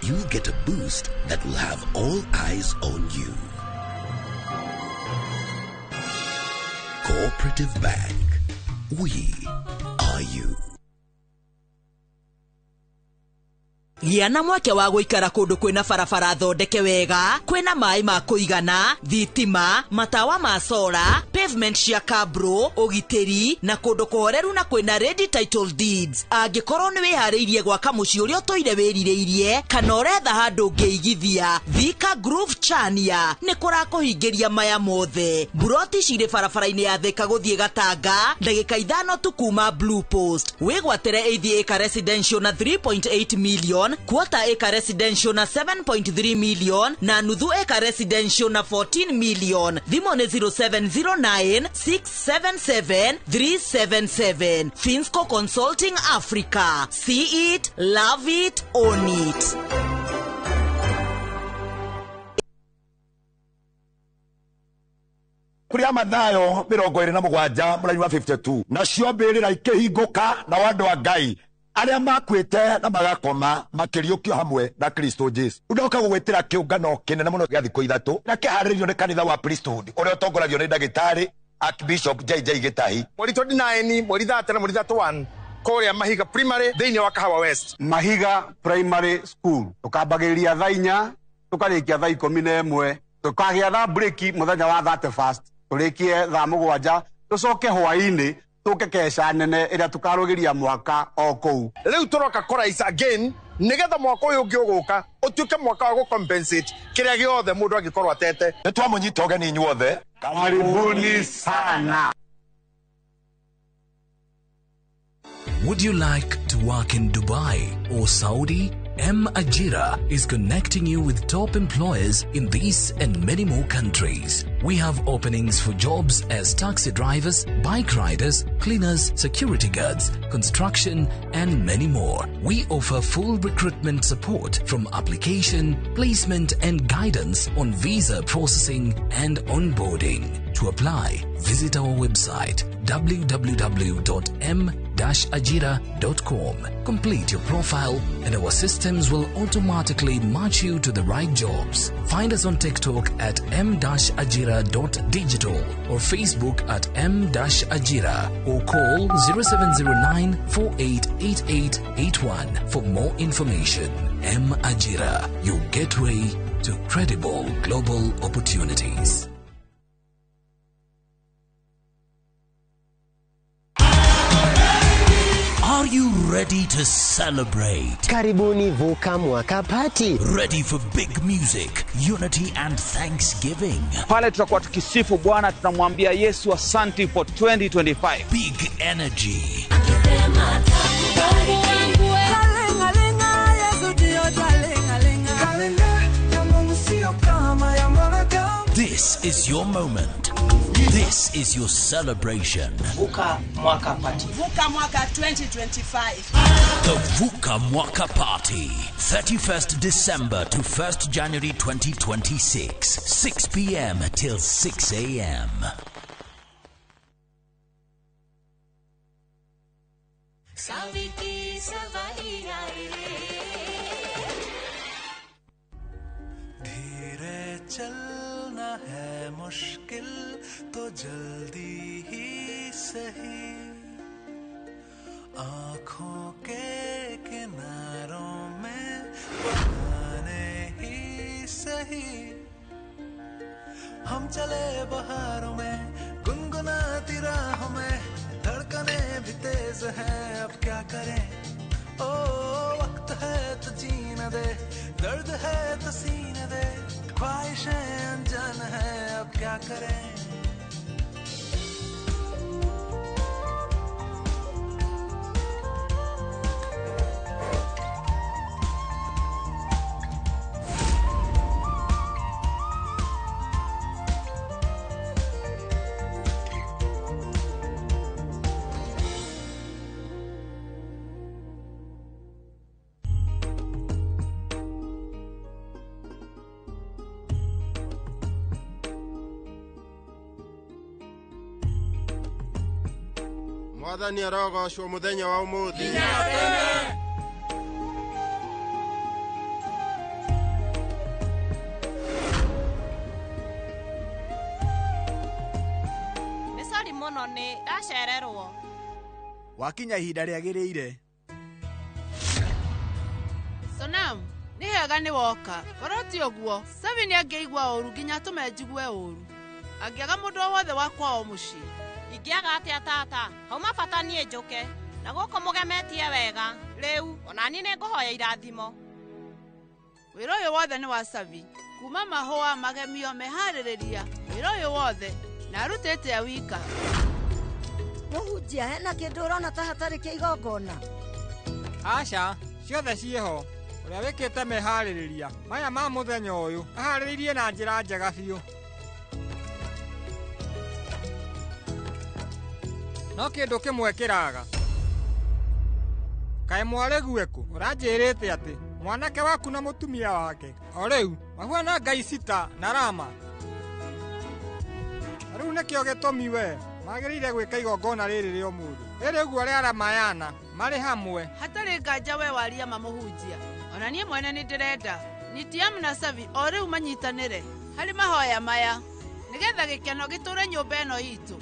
You'll get a boost that will have all eyes on you. Cooperative Bank. We are you. Gĩa na mweke wa gũikara kũndũ kwĩna barabara thondeke wega, kwĩna maĩ ma kũigana, thitima, matawa ma sora, pavement cia kabro, ũgitĩri na kũndũ kũhoreru na kwĩna ready title deeds. Angĩkorwo nĩ wĩharĩirie gwaka mũciĩ ũrĩa ũtũire wĩrirĩirie kana ũretha handũ ũngĩigithia, Thika Groove Chania nĩ kũrakũhingĩria maya mothe. Mburoti cirĩ barabara-inĩ ya Thika gũthiĩ Gatanga, ndagĩka 5 tu kuma Blue Post. Wĩgwatĩre 8 acre residential na 3.8 million, quarter acre residential na 7.3 million na nuthu acre residential na 14 million. Thimũ nĩ 0709 677 377. Finsco Consulting Africa. See it, love it, own it. Kuria Mathayo 27 mũraini wa 52 nacio mbĩrĩra ikĩhingũka na andũ a Ngai arĩa makuĩte na magakoma makĩriũkio hamwe na Kristo Jesu. Ndoka gũgwĩtĩra kĩũngano kĩnene mũno gĩa thikũ 3 na kĩharĩrĩirio nĩ kanitha wa Priesthood ũrĩa ũtongoragio nĩ ndagĩtarĩ Archbishop JJ Gĩtahi. Mweri 29, mweri 30 na mweri 31 kũrĩa Mahiga Primary thĩinĩ wa Kahawa West. Mahiga Primary School tũkambagĩrĩria thaa 4 tũkarĩkia thaa 11 tũkagĩa thaa break mũthenya wa 31 tũrĩkie thaa 7 tũcoke hwaĩ-inĩ tũke keca nene ĩrĩa tũkarũgĩria mwaka o kũu. Rĩu tũroka kũraisa again nĩgetha mwaka ũyũ ũngĩ ũgũka ũtuĩke mwaka wa gũcompensate kĩrĩa gĩothe mũndũ angĩkorwo atete. Nĩ twamũnyita ũgeni inyuothe. Karibuni sana. Would you like to work in Dubai or Saudi? M Ajira is connecting you with top employers in these and many more countries. We have openings for jobs as taxi drivers, bike riders, cleaners, security guards, construction, and many more. We offer full recruitment support from application, placement, and guidance on visa processing and onboarding. To apply, visit our website www.m-ajira.com. Complete your profile and our systems will automatically match you to the right jobs. Find us on TikTok at m-ajira.digital or Facebook at m-ajira or call 0709 488881 for more information. M Ajira, your gateway to credible global opportunities. Are you ready to celebrate? Karibuni Vuka Mwaka Party. Ready for big music, unity and thanksgiving. Pale tutakuwa tukisifu Bwana, tunamwambia Yesu asante for 2025. Big energy. This is your moment. This is your celebration. Vuka Mwaka Party. Vuka Mwaka 2025. The Vuka Mwaka Party. 31st December to 1st January 2026. 6 p.m. till 6 a.m. धीरे चलना है मुश्किल तो जल्दी ही सही, आँखों के किनारों में बहाने ही सही, हम चले बहारों में गुनगुनाती राहों में, धड़कने भी तेज हैं अब क्या करें, ओ वक्त है तो जीना दे, दर्द है तो सीने दे, ख्वाहिशें अनजान है अब क्या करें। Mwathani arogocwo muthenya wa umuthi. Mũno nĩ ndacererwo. Wakinya ihinda rĩagĩrĩire. Sonam, nĩ hega nĩ woka. Korwo ti ũguo, Savi nĩ angĩaigua ũũru nginya atũme njigue ũũru. Angĩaga mũndũ o wothe wa kwao mũciĩ. Ingĩaga atĩa tata? Hauma bata niĩ njũke. Na gũkũ mũgemetie wega. Rĩu ona niĩ nĩ ngũhoya irathimo. Wĩra ũyũ wothe nĩ wa Savi. Kuma mahũa, magemio, meharĩrĩria. Wĩra ũyũ wothe na arutĩte e wika. Mũhunjia, hena kĩndũ ũrona ta hatarĩ kĩa igongona? Aca, ciothe ciĩho. Ũrĩa wĩkĩte meharĩrĩria maya ma mũthenya ũyũ aharĩrĩirie na njĩra njega biũ. No kĩndũ kĩmwe kĩraga. Kaĩ mwarĩ gueku ũranjĩrĩte atĩ mwanake waku na mũtumia wake o rĩu mahuana ngai Sita na Rama. Na rĩu nĩkĩo gĩtũmi we magĩrĩire gwĩka igongona rĩrĩ rĩa ũmũthĩ. Rĩrĩ ũguo rĩa Ramayana marĩ hamwe. Hatarĩ nganja we waria ma mũhunjia. Ona niĩ mwene nĩ ndĩrenda Nitiam na Savi o rĩu manyitanĩre harĩ mahoya maya nĩgetha gĩkeno gĩtũre nyũmba ĩno itũ.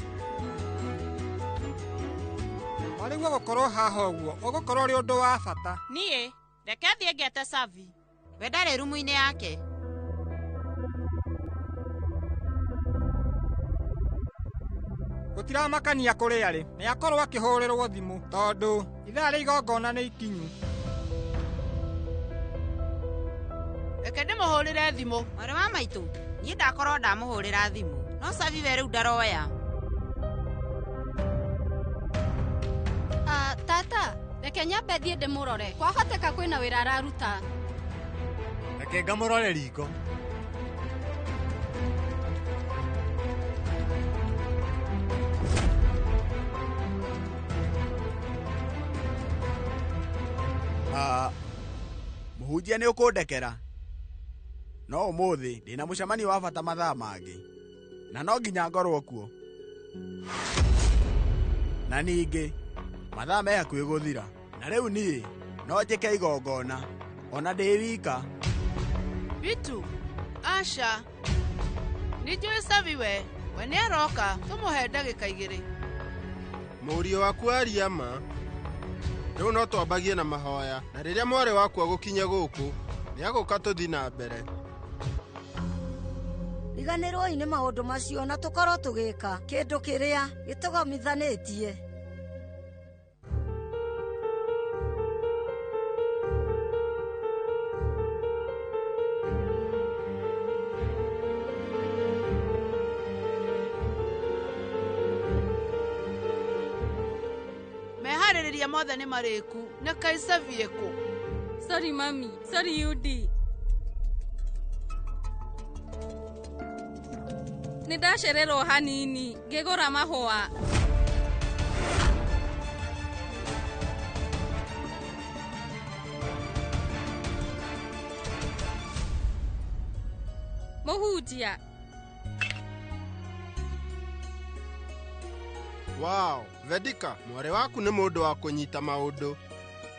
Marĩguo gũkorwo haha ũguo ũgũkorwo ũrĩ ũndũ wa bata. Niĩ reke thiĩ ngete Savi. We ndarĩ rumu-inĩ yake. Gũtiramakania kũrĩa arĩ, nĩ akorwo akĩhũrĩrwo thimũ tondũ ithaa rĩa igongona nĩ ikinyu. Reke ndĩmũhũrĩre thimũ. Mwarĩ wa maitũ, niĩ ndakorwo ndamũhũrĩra thimũ, no Savi we rĩu ndaroya. Tata, reke nyambe thiĩ ndĩmũrore. Kwahoteka kwĩna wĩra araruta. Reke ngamũrore riko. Mũhunjia nĩ ũkũndekera. No ũmũthĩ ndĩna mũcemanio wa bata mathaa mangĩ na no nginya ngorwo kuo. Na ningĩ mathaa me hakuhĩ gũthira na rĩu niĩ no njĩke igongona ona ndĩ wika. Bitu, aca. Nĩ njũĩ Savi we, we nĩ aroka, tũmũhe ndagĩka igĩrĩ. Mũriũ waku aria ma. Rĩu no twambagie na mahoya na rĩrĩa mwarĩ waku agũkinya gũkũ nĩ agũka tũthiĩ na mbere. Riganĩrwoi nĩ maũndũ macio na tũkorwo tũgĩka kĩndũ kĩrĩa gĩtũgomithanĩtie. Meharĩrĩria mothe nĩ marĩku na kaĩ Savi ĩkũ? Sorry mami, sorry Yudi. Nĩ ndacererwo hanini ngĩgũra mahũa. Mũhunjia. Wow, Vedika, mwarĩ waku nĩ mũndũ wa kũnyita maũndũ.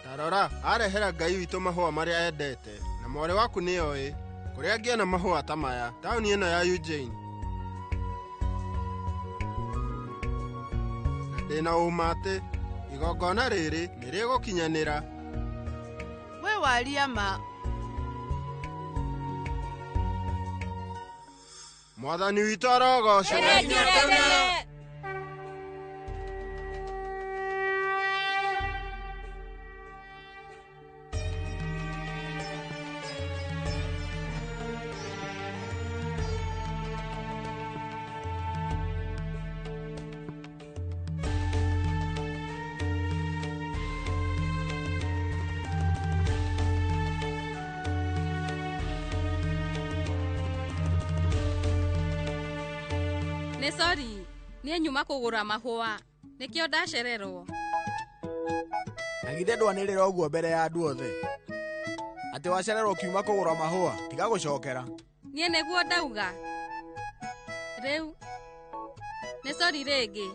Ta rora, arehera Ngai witũ mahũa marĩa endete, na mwarĩ waku nĩ oĩ kũrĩa angĩona mahũa ta maya taũni ĩno ya Eugene. Na ndĩna ũma atĩ igongona rĩrĩ nĩ rĩgũkinyanĩra. We waria ma. Mwathani witũ arogocwo. Nĩ sorry, niĩ nyuma kũgũra mahũa, nĩkĩo ndacererwo. Na githĩ ndwanĩrĩra ũguo mbere ya andũ othe atĩ wacererwo ũkiuma kũgũra mahũa, tiga gũcokera. Niĩ nĩguo ndauga. Rĩu nĩ sorry rĩngĩ.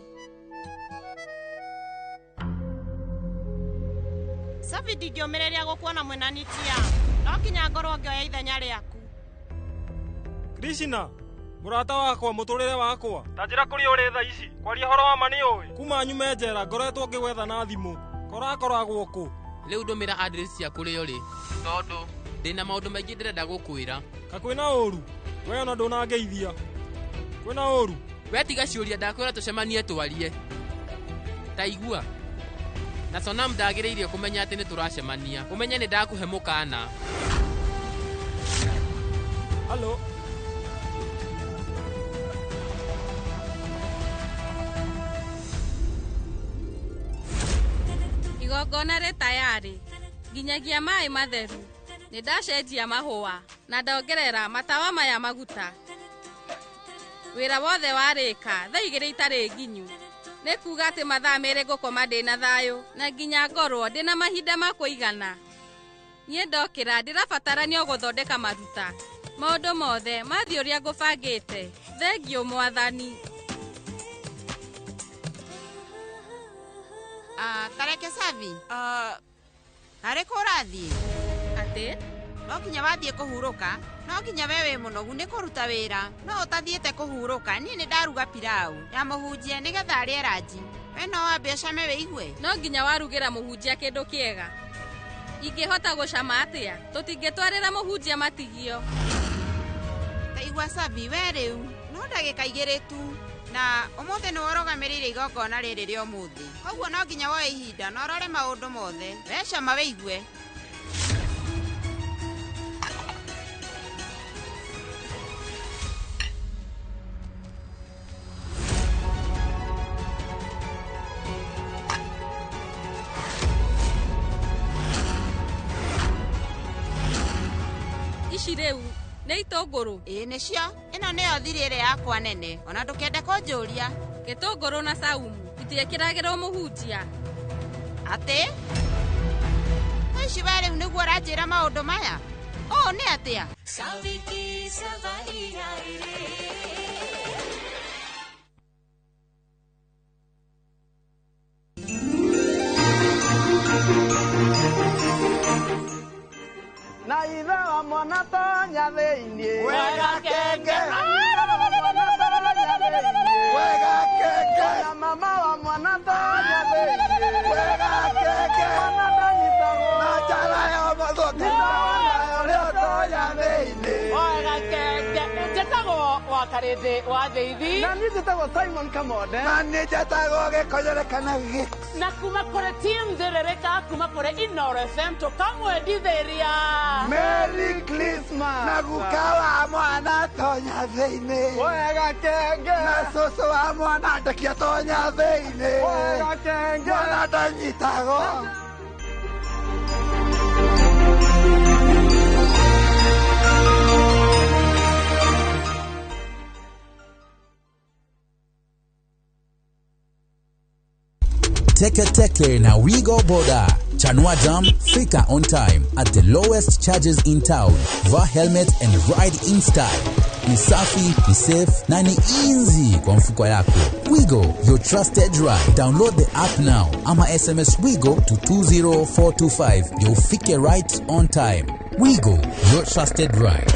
Savi ndingĩũmĩrĩria gũkuona mwĩna Nitia. No nginya ngorwo ngĩoya ithenya rĩaku. Krishna, Mũrata wakwa, mũtũrĩre wakwa, ta njĩra kũrĩa ũrĩ thaa ici. Kwaria ũhoro wa ma nĩ ũĩ kuma nyume njera ngoretwo ngĩgwetha na thimũ. Korakoragwo kũ? Rĩu ndũmĩra address cia kũrĩa ũrĩ, tondũ ndĩna maũndũ maingĩ ndĩrenda gũkwĩra. Ka kwĩna ũru? We ona ndũnangeithia. Kwĩna ũru? We tiga ciũria, ndakwĩra tũcemanie twarie. Ta igua na Sonam ndagĩrĩire kũmenya atĩ nĩ tũracemania. Ũmenye nĩ ndakũhe mũkana. Halo. Igongona rĩ tayarĩ, nginyagia maĩ matheru. Nĩ ndacenjia mahũa na ndongerera matawa maya maguta. Wĩra wothe warĩka thaa 2 itarĩ nginyu. Nĩ kuga atĩ mathaa 2 ngũkoma ndĩna thayũ na nginya ngorwo ndĩna mahinda ma kũigana. Niĩ ndokĩra ndĩrabatarania gũthondeka maruta. Maũndũ mothe mathiĩ ũrĩa ngũbangĩte. Thengiũ mwathani. Tareke Savi. Harĩ kũ ũrathiĩ? Atĩ? No nginya wathiĩ kũhurũka. No nginya we wĩ mũnogu nĩ kũruta wĩra. No ũtathiĩte kũhurũka, niĩ nĩ ndaruga pilau ya mũhunjia nĩgetha arĩe ranji. We no wambe ũcame wĩigue. No nginya warugĩra mũhunjia kĩndũ kĩega. Ingĩhota gũcama atĩa? Tũtingĩtwarĩra mũhunjia matigio. Ta igua Savi, we rĩu no ndagĩka 2 tu. Na ũmũthĩ nĩwe ũrũgamĩrĩire igongona rĩrĩ rĩa ũmũthĩ. Koguo no nginya woe ihinda na ũrore maũndũ mothe. We cama wĩigue. Ici rĩu nĩ itũngũrũ? Ĩĩ nĩcio. Ĩno nĩyo thiri ĩrĩa yakwa nene. Ona ndũkende kũnjũria. Gĩtũngũrũ na saumu itiĩkĩragĩrwo mũhunjia. Atĩ? Thaa ici we rĩu nĩguo ũranjĩra maũndũ maya? Ũũ nĩ atĩa? Na ithe wa mwana tonya thĩinĩ. Wega kenge. Wega kenge. Na mama wa mwana tonya thĩinĩ. Wega kenge. Mwana ndanyitagwo. Na njara ya mathũka. Ũrĩa tonya thĩinĩ. Wega kenge. Njĩtagwo wa Karĩndĩ wa Thĩithi. Na niĩ njĩtagwo Simon Kamonde. Na niĩ njĩtagwo Gĩkonyore kana Gĩks. Na kuma kũrĩ team Thĩrĩrĩka, kuma kũrĩ Inooro FM tũkamwendithĩria Merry Christmas. Na guka wa mwana tonya thĩinĩ. Wega kenge. Na cũcũ wa mwana ndekia tonya thĩinĩ. Wega kenge. Mwana ndanyitagwo. Teke Teke na Wigo Boda. Chanua Jam, fika on time at the lowest charges in town. Vaa helmet and ride in style. Ni safi, ni safe na ni easy kwa mfuko yako. Wigo, your trusted ride. Download the app now ama SMS Wigo to 20425. You'll fike right on time. Wigo, your trusted ride.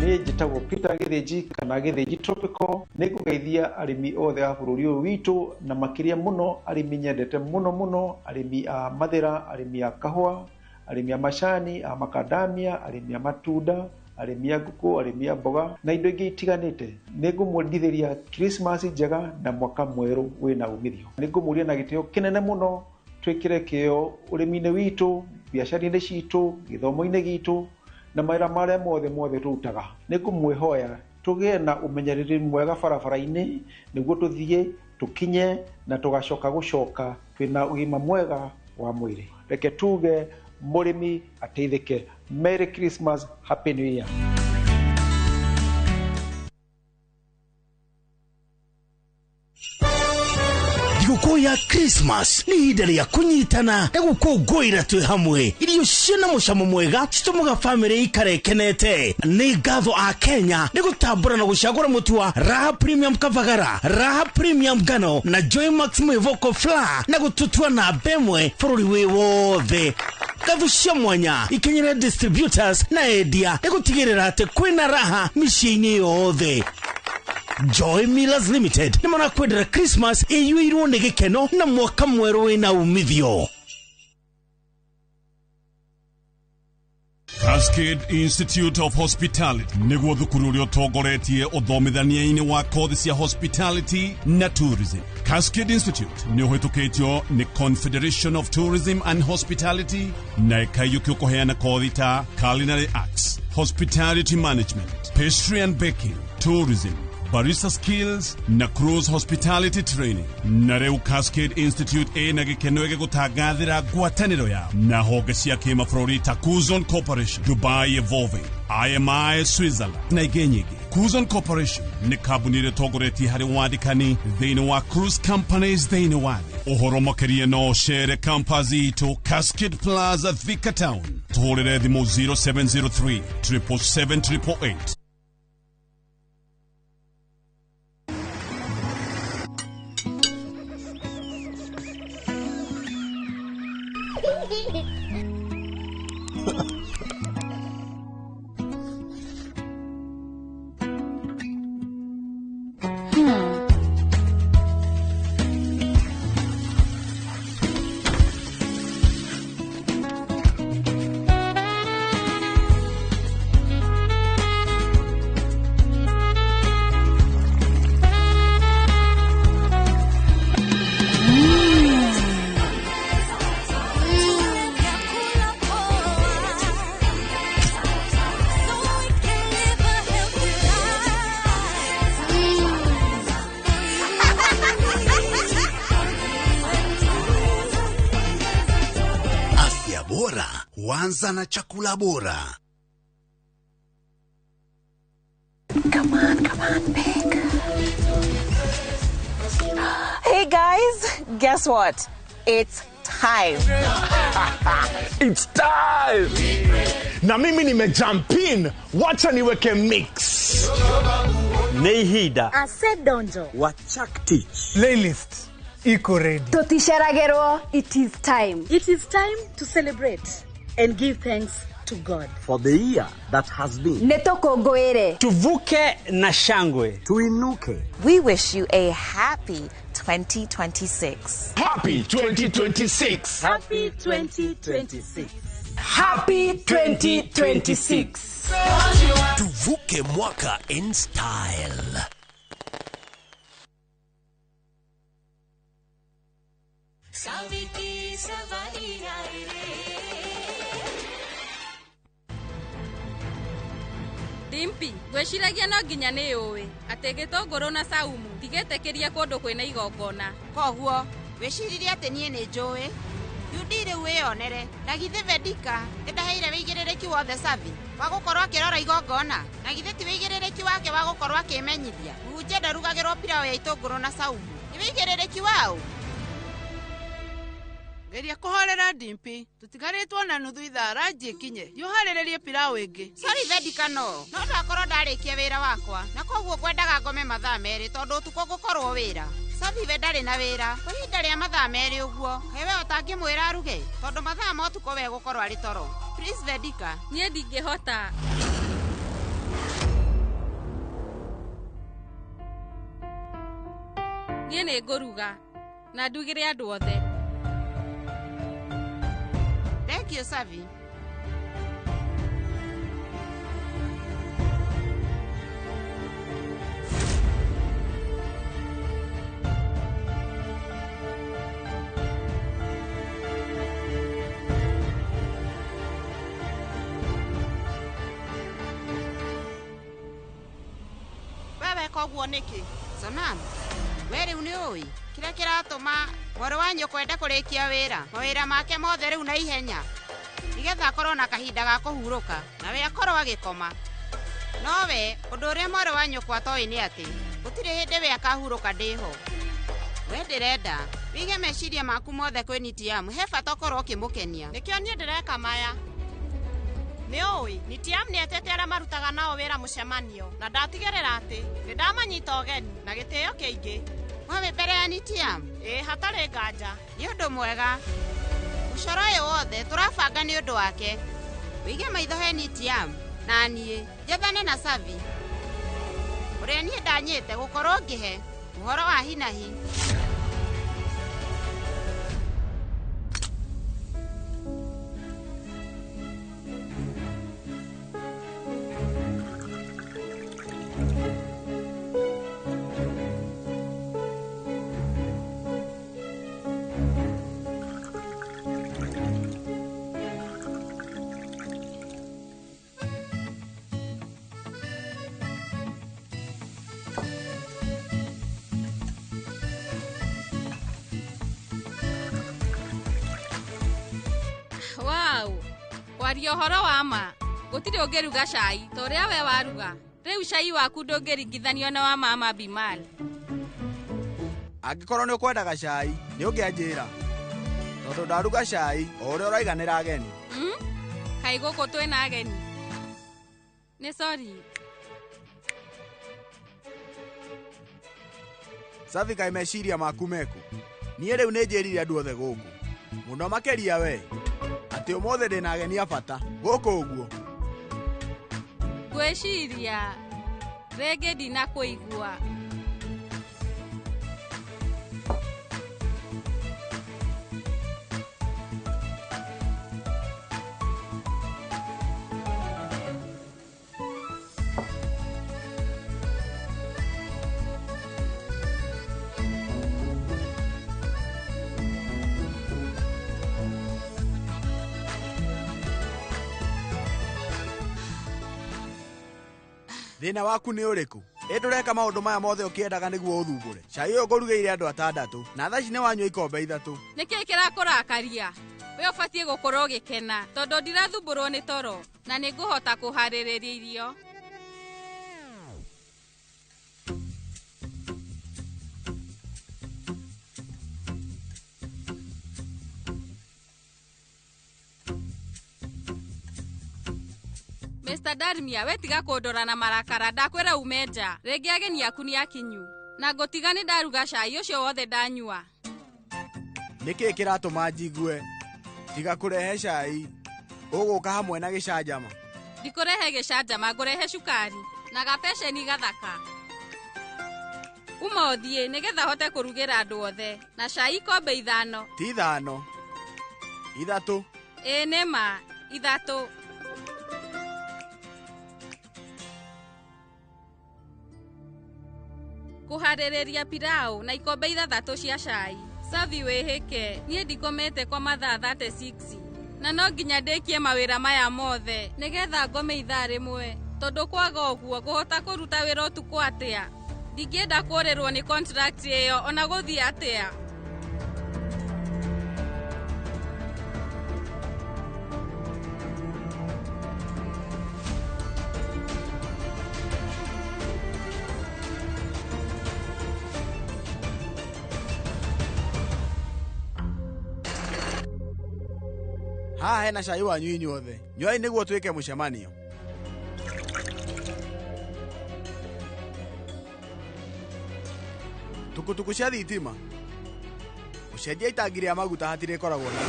Njĩtagwo Peter Gĩthĩnji kana Gĩthĩnji Tropical. Nĩ ngũgeithia arĩmi othe a bũrũri ũyũ witũ na makĩria mũno arĩmi nyendete mũno mũno, arĩmi a mathĩra, arĩmi a kahũa, arĩmi a macani, a makadamia, arĩmi a matunda, arĩmi a ngũkũ, arĩmi a mboga na indo ingĩ itiganĩte. Nĩ ngũmwendithĩria Christmas njega na mwaka mwerũ wĩna umithio. Nĩ ngũmũria na gĩtĩo kĩnene mũno twĩkĩre kĩo ũrĩmi-inĩ witũ, biacara-inĩ citũ, gĩthomo-inĩ gitũ na mawĩra marĩa mothe mothe tũrutaga. Nĩ ngũmwĩhoya tũgĩe na ũmenyereri mwega barabara-inĩ nĩguo tũthiĩ tũkinye na tũgacoka gũcoka twĩna ũgima mwega wa mwĩrĩ. Reke tuge mũrĩmi ateithĩke. Merry Christmas, Happy New Year. Thigũkũ ya Christmas nĩ ihinda rĩa kũnyitana na gũkũngũĩra twĩ hamwe. Irio ciĩna mũcamo mwega citũmaga bamĩrĩ ikare ĩkenete. Nĩ ngatho a Kenya nĩ gũtambũra na gũcagũra mũtu wa Raha Premium Kavagara, Raha Premium Ngano na Joy Max Mwĩvoko Flour na gũtũtua namba ĩmwe bũrũri wĩ wothe. Ngatho cia mwanya ikinyĩre distributors na endia nĩ gũtigĩrĩra atĩ kwĩna raha mĩciĩ-inĩ yothe. Joy Millers Limited nĩ marakwendera Christmas ĩiyũirwo nĩ gĩkeno na mwaka mwerũ wĩna umithio. Cascade Institute of Hospitality nĩguo thukuru ũrĩa ũtongoretie ũthomithania-inĩ wa kothi cia hospitality na tourism. Cascade Institute nĩ ũhĩtũkĩtio nĩ Confederation of Tourism and Hospitality na ĩkaiyũkio kũheana kothi ta culinary arts, hospitality management, pastry and baking, tourism, barista skills na cruise hospitality training. Na rĩu Cascade Institute ĩna gĩkeno gĩgũtangathĩra ngwatanĩro yao na honge cia kĩmabũrũri ta Kuzon Corporation, Dubai Evolving, IMI Switzerland na ingĩ nyingĩ. Kuzon Corporation nĩ kambuni ĩrĩa ĩtongoretie harĩ wandĩkani thĩinĩ wa cruise companies thĩinĩ wa thĩ. Ũhoro makĩria no ũcere campus itũ Cascade Plaza, Thika Town. Tũhũrĩre thimũ 0703 777 888. Afya bora huanza na chakula bora. Come on, come on, pick. Hey guys, guess what? It's time. It's time. Na mimi nimejump in, wacha niweke mix. Nĩ ihinda Asedonjo. Wachaktich. Playlist iko ready. Tũticeragerwo. It is time. It is time to celebrate and give thanks to God. For the year that has been. Nĩ tũkũngũĩre. Tuvuke na shangwe. Tuinuke. We wish you a happy 2026. Happy 2026. Happy 2026. Happy 2026. Tuvuke mwaka in style. Dimpi, ngwĩciragia no nginya nĩ ũĩ atĩ gĩtũngũrũ na saumu tigĩtĩkĩrie kũndũ kwĩna igongona. Koguo wĩciririe atĩ niĩ nĩ njũĩ yundi rĩu wĩyonere na githĩ Vedika nĩndaheire wĩigĩrĩrĩki wothe Savi wa gũkorwo akĩrora igongona, na githĩ ti wĩigĩrĩrĩki wake wa gũkorwo akĩmenyithia mũhunjia ndarugagĩrwo pilau ya itũngũrũ na saumu, nĩ wĩigĩrĩrĩki waũ? Geria kũhorera Dimpi, tũtigarĩtwo na nuthu ithaa ranji ĩkinye. Thiĩ ũharĩrĩrie pilau ĩngĩ. Sorry Vedika, no ndakorwo ndarĩkia wĩra wakwa na koguo ngwendaga ngome mathaa 2 tondũ ũtukũ ngũkorwo wĩra. Savi we ndarĩ na wĩra kwa ihinda rĩa mathaa 2 ũguo, kaĩ we ũtangĩmwĩra aruge tondũ mathaa ma ũtukũ we gũkorwo arĩ toro. Please Vedika. Niĩ ndingĩhota. Niĩ nĩ ngũruga na ndugĩre andũ othe. Thank you, Savi. Wewe koguo nĩkĩ? Sonam, we rĩu nĩ ũĩ kĩrĩa kĩratũma mwarĩ wa nyũkwa ende kũrĩkia wĩra mawĩra make mothe rĩu na ihenya nĩgetha akorwo na kahinda ga kũhurũka na we akorwo agĩkoma. No we ũndũ ũrĩa mwarĩ wa nyũkwa atoĩ nĩ atĩ gũtirĩ hĩndĩ we akahurũka ndĩho. We ndĩrenda wige meciria maku mothe kwĩ Nitiamu, he bata ũkorwo ũkĩmũkenia. Nĩkĩo niĩ ndĩreka maya. Nĩ ũĩ Nitiamu nĩetĩte arĩa marutaga nao wĩra mũcemanio na ndatigĩrĩra atĩ nĩ ndamanyita ũgeni na gĩtĩo kĩingĩ. We wĩ mbere ya Nitiamu? Ĩĩ, hatarĩ nganja. Nĩ ũndũ mwega. Mũcoro ũyũ wothe tũrabanga nĩ ũndũ wake. Wĩige maitho he Nitiamu na niĩ njethane na Savi ũrĩa niĩ ndanyĩte gũkorwo ngĩhe ũhoro wa hi na hi. Wow, kwaria ũhoro wa ma gũtirĩ ũngĩruga cai ta ũrĩa we waruga. Rĩu cai waku ndũngĩringithanio na wa mama Bimal. Angĩkorwo nĩ ũkwendaga cai nĩ ũngĩanjĩra, tondũ ndaruga cai o ũrĩa ũraiganĩra ageni. Kaĩ gũkũ twĩna ageni? Nĩ sorry. Savi, kaĩ meciria maku meku? Niĩ rĩu nĩ njĩrire andũ othe gũkũ, mũno makĩria we, atĩ ũmũthĩ ndĩna ageni a bata gũkũ ũguo. Ngwĩciria rĩngĩ ndinakũigua. Thĩna waku nĩ ũrĩkũ? Ĩ ndũreka maũndũ maya mothe ũkĩendaga nĩguo ũthumbũre. Cai ũyũ ngũrugĩire andũ atandatũ na thaa ici nĩ wanyua ikombe ithatũ. Nĩkĩĩ kĩrakũrakaria? We ũbatiĩ gũkorwo ũgĩkena tondũ ndirathumbũrwo nĩ toro na nĩngũhota kũharĩrĩria irio. Mr. Darmia, we tiga kũndora na marakara, ndakwĩra ume nja. Rĩngĩ ageni aku nĩ akinyu. Na ngũtiga nĩ ndaruga cai ũcio wothe ndanyua. Nĩkĩĩ kĩratũma njigue? Tiga kũrehe cai, ũgũka hamwe na gĩcanjama. Ndikũrehe gĩcanjama, ngũrehe cukari na gabeceni gathaka. Uma ũthiĩ nĩgetha hote kũrugĩra andũ othe na cai ikombe 5. Ti 5, 3. Ĩĩ nĩ ma, 3. Kũharĩrĩria pilau na ikombe 6 cia cai. Savi wĩhĩke, niĩ ndikomete kwa mathaa 36 na no nginya ndĩkie mawĩra maya mothe nĩgetha ngome ithaa rĩmwe, tondũ kwaga ũguo ngũhota kũruta wĩra ũtukũ atĩa? Ndingĩenda kũrĩrwo nĩ contract ĩyo ona gũthiĩ atĩa. Haha hena cai wanyu inyuothe, nyuai nĩguo twĩke mũcemanio. Tukutuku cia thitima gũcenjia itangi rĩa maguta hatirĩkoragwo na.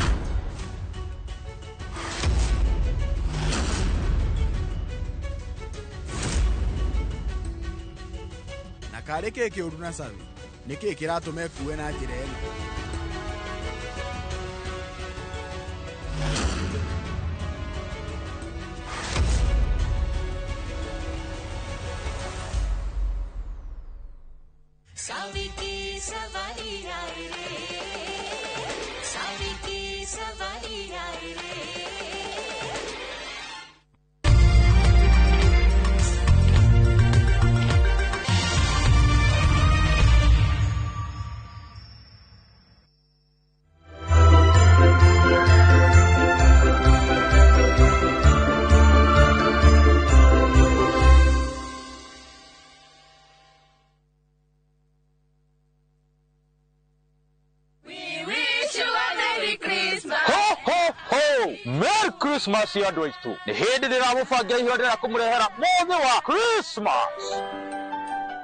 Na karĩ kĩĩ kĩũru na Savi? Nĩkĩĩ kĩratũma ĩkue na njĩra ĩno? Savi ki savari aaye re, Savi ki savari aaye re. Merry Christmas andũ aitũ. Nĩ hĩndĩ ndĩramũbangira iheo ndĩrenda kũmũrehera mũthĩ wa Christmas.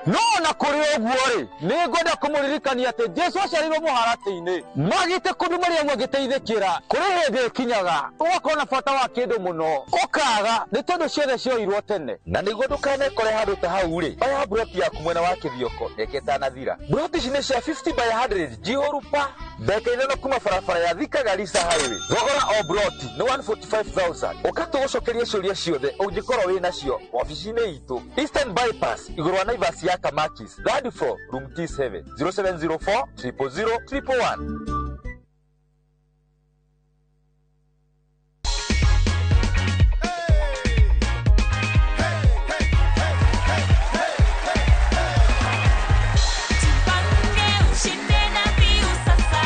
No na kũrĩ ũguo rĩ, nĩ ngwenda kũmũririkania atĩ Jesu aciarirwo mũharatĩ-inĩ. Magĩte kũndũ Mariamu agĩteithĩkĩra. Kũrĩ hĩndĩ ĩkinyaga ũgakorwo na bata wa kĩndũ mũno, ũkaga nĩ tondũ ciothe cioirwo tene. Na nĩguo ndũkanekore handũ ta hau rĩ, oya mburoti yaku mwena wa Kĩthioko mĩaka ĩtanathira. Mburoti ici nĩ cia 50 by 100 njihũru pa ndagĩka 5 kuma barabara ya Thika Garissa Highway. Thogora o mburoti nĩ 145,000. Ũka tũgũcokerie ciũria ciothe ũngĩkorwo wĩ nacio wabici-inĩ itũ Eastern Bypass igũrũ wa Naivas ya Kamakis, third floor, room T7, 0704 000 111. Jipange ushinde na mbiu sasa.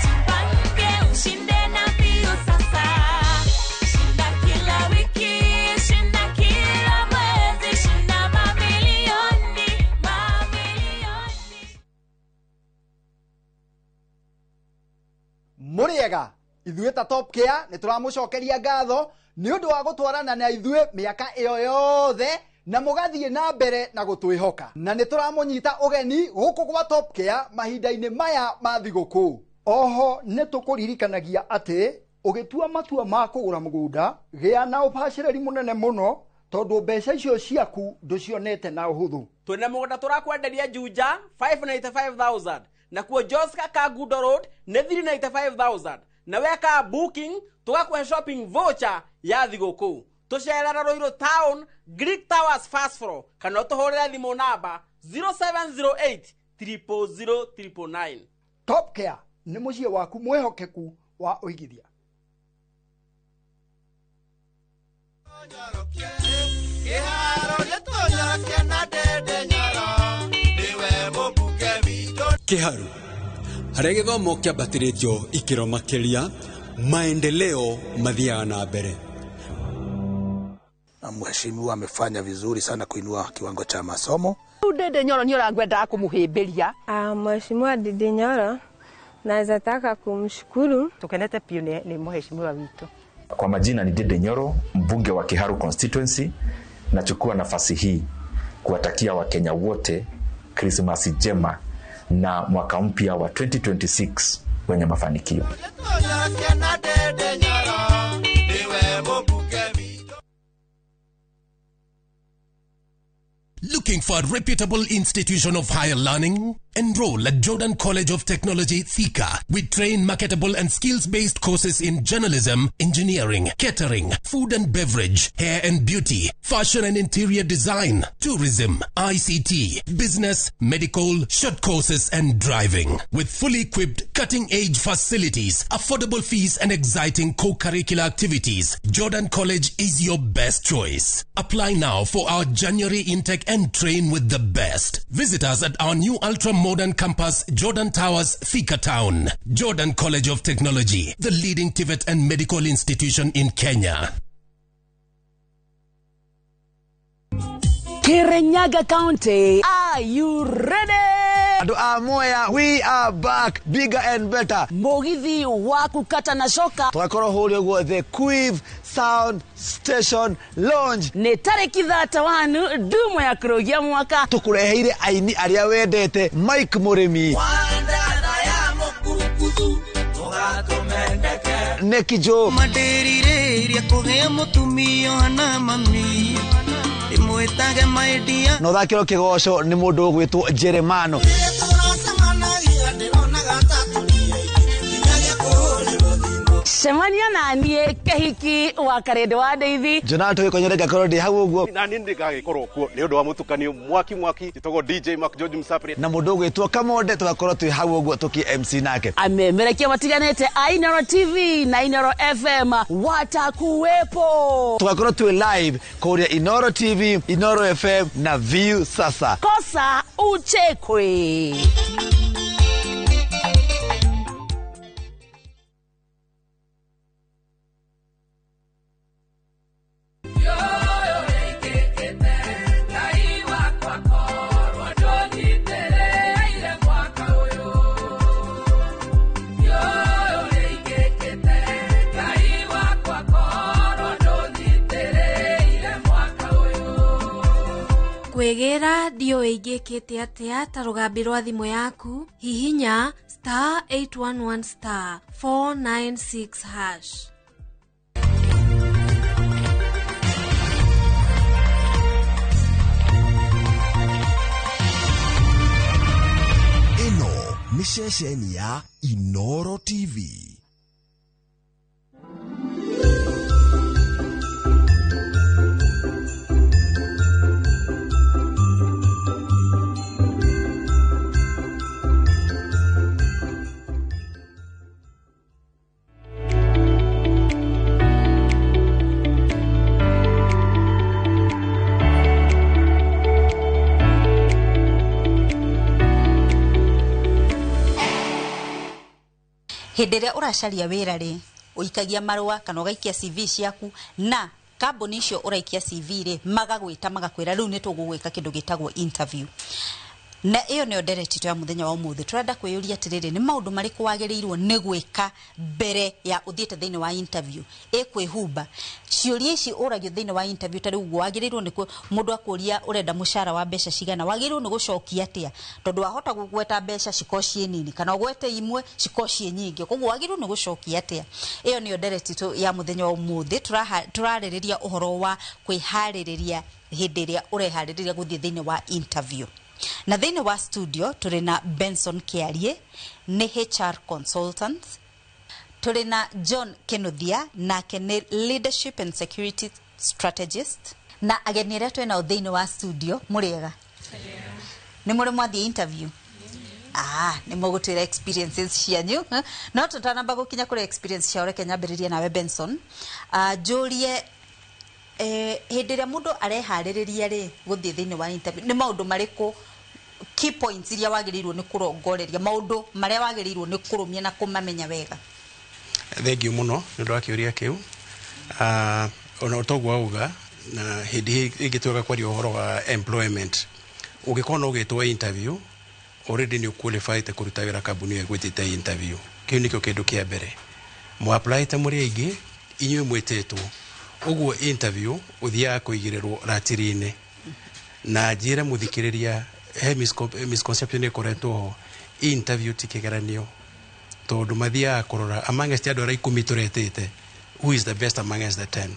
Jipange ushinde na mbiu sasa. Shinda kila wiki, shinda kila mwezi, shinda mamilioni, mamilioni. Mũrĩega ithuĩ ta Top Care nĩ tũramũcokeria ngatho nĩ ũndũ wa gũtwarana na ithuĩ mĩaka ĩyo yothe na mũgathiĩ na mbere na gũtwĩhoka, na nĩ tũramũnyita ũgeni gũkũ gwa Top Care mahinda-inĩ maya ma thigũkũ. Oho nĩ tũkũririkanagia atĩ ũgĩtua matua ma kũgũra mũgũnda gĩa na ũbacĩrĩri mũnene mũno tondũ mbeca icio ciaku ndũcionete na ũhũthũ. Twĩna mũgũnda tũrakwenderia Juja 595,000 nakuo Joska Kangundo Road nĩ 395,000 na weka booking tũgakũhe shopping voucher ya thigũkũ. Tũcerera Ruiru Town Greek Towers first floor kana ũtũhũrĩre thimũ namba 0708 000 999. Top Care nĩ mũciĩ waku mwĩhokeku wa ũigithia. Kĩharu harĩa gĩthomo kĩambatĩrĩtio ikĩro makĩria, maendeleo mathiaga na mbere. Na mheshimiwa amefanya vizuri sana kuinua kiwango cha masomo. Ndindi Nyoro nĩ ũrangwendaga kũmũhĩmbĩria. Mheshimiwa Ndindi Nyoro naweza taka kumshukuru. Tukenete piũ nĩ mheshimiwa witũ. Kwa majina ni Ndindi Nyoro, mbunge wa Kiharu constituency. Nachukua nafasi hii kuwatakia Wakenya wote Krismasi njema na mwaka mpya wa 2026 wenye mafanikio. Looking for a reputable institution of higher learning? Enroll at Jordan College of Technology, Thika. We train marketable and skills-based courses in journalism, engineering, catering, food and beverage, hair and beauty, fashion and interior design, tourism, ICT, business, medical, short courses and driving. With fully equipped, cutting-edge facilities, affordable fees and exciting co-curricular activities, Jordan College is your best choice. Apply now for our January intake and train with the best. Visit us at our new ultra-modern campus, Jordan Towers, Thika Town. Jordan College of Technology, the leading TVET and medical institution in Kenya. Kirinyaga County, are you ready? Andũ a Mwea, we are back bigger and better. Mũgithi wa kũkata na coka Tũgakorwo hũrĩa ũguo the Quiv Sound Station Lounge. Nĩ tarĩki 31 ndumo ya kũrũgia mwaka. Tũkũreheire aini arĩa wendete Mike Mũrĩmi, Neki Joe, Mandĩrirĩria kũgĩa mũtumia na mami ndĩmwĩtage my dear. Na ũthakĩrwo kĩgoco nĩ mũndũ ũgwĩtwo Jeremano. Cemania na niĩ Kĩhiki wa Karĩndĩ wa Ndeithi. Jonathan Tũgĩkonyere ngakorwo ndĩ hau ũguo. Na niĩ ndĩgagĩkorwo kuo nĩ ũndũ wa mũtukanio mwaki mwaki njĩtagwo DJ Mark George Msapri na mũndũ ũgwĩtwo Kamonde tũgakorwo twĩ hau ũguo tũkĩ MC nake. Amemerekia matiganĩte a Inoro TV na Inoro FM watakuwepo. Tũgakorwo twĩ live kũrĩa Inoro TV, Inoro FM na View Sasa. Kosa uchekwe. Ngĩgĩra ndiũĩ ingĩkĩte atĩa ta rũgambi rwa thimũ yaku, hihinya *811 *496#. Ĩno nĩ ceceni ya Inoro TV. Hĩndĩ ĩrĩa ũracaria wĩra rĩ, ũikagia marũa kana ũgaikia CV ciaku, na kambuni icio ũraikia CV rĩ, magagwĩta magakwĩra rĩu nĩ tũgũgwĩka kĩndũ gĩtagwo interview. Na ĩyo nĩyo ndereti itũ ya mũthenya wa ũmũthĩ. Tũrenda kwĩyũria atĩrĩrĩ, nĩ maũndũ marĩkũ wagĩrĩirwo nĩ gwĩka mbere ya ũthiĩte thĩinĩ wa interview? Ĩkwĩhumba ciũria ici ũragio thĩinĩ wa interview, ta rĩu ũguo wagĩrĩirwo nĩ mũndũ akũria ũrenda mũcara wa mbeca cigana, wagĩrĩirwo nĩ gũcokia atĩa? Tondũ wahota gũgweta mbeca cikorwo ciĩ nini kana ũgwete imwe cikorwo ciĩ nyingĩ, koguo wagĩrĩirwo nĩ gũcokia atĩa? Ĩyo nĩyo ndereti itũ ya mũthenya wa ũmũthĩ. Tũrarĩrĩria ũhoro wa kwĩharĩrĩria hĩndĩ ĩrĩa ũreharĩrĩria gũthiĩ thĩinĩ wa interview. Na thĩinĩ wa studio tũrĩ na Benson Kĩarie, nĩ HR consultant. Tũrĩ na John Kinuthia, nake nĩ leadership and security strategist. Na ageni arĩa twĩ nao thĩinĩ wa studio, mũrĩega? Nĩ mũrĩ mwathiĩ interview? Nĩ mũgũtwĩra experiences cianyu. No tũtanamba gũkinya kũrĩ experience ciao, reke nyambĩrĩrie nawe Benson. Njũrie, hĩndĩ ĩrĩa mũndũ areharĩrĩria rĩ gũthiĩ thĩinĩ wa interview, nĩ maũndũ marĩkũ key points iria wagĩrĩirwo nĩ kũrongoreria, maũndũ marĩa wagĩrĩirwo nĩ kũrũmia na kũmamenya wega? Thengiũ mũno nĩ ũndũ wa kĩũria kĩu. Ona toguo wauga, na hĩndĩ ĩngĩ twega kwaria ũhoro wa employment, ũngĩkorwo no ũgĩtwo interview already nĩ ũqualified kũruta wĩra kambuni ĩyo ĩgwĩtĩte interview. Kĩu nĩkĩo kĩndũ kĩa mbere. Mũ-applyĩte mũrĩ aingĩ, inyuĩ mwĩtĩtwo, ũguo interview ũthiaga kũigĩrĩrwo ratiri-inĩ. Na njĩre mũthikĩrĩria, he misconception ĩkoretwo ho, interview ti kĩgeranio, tondũ mathiaga kũrora amongst andũ arĩa 10 tũretĩte, who is the best amongst the 10.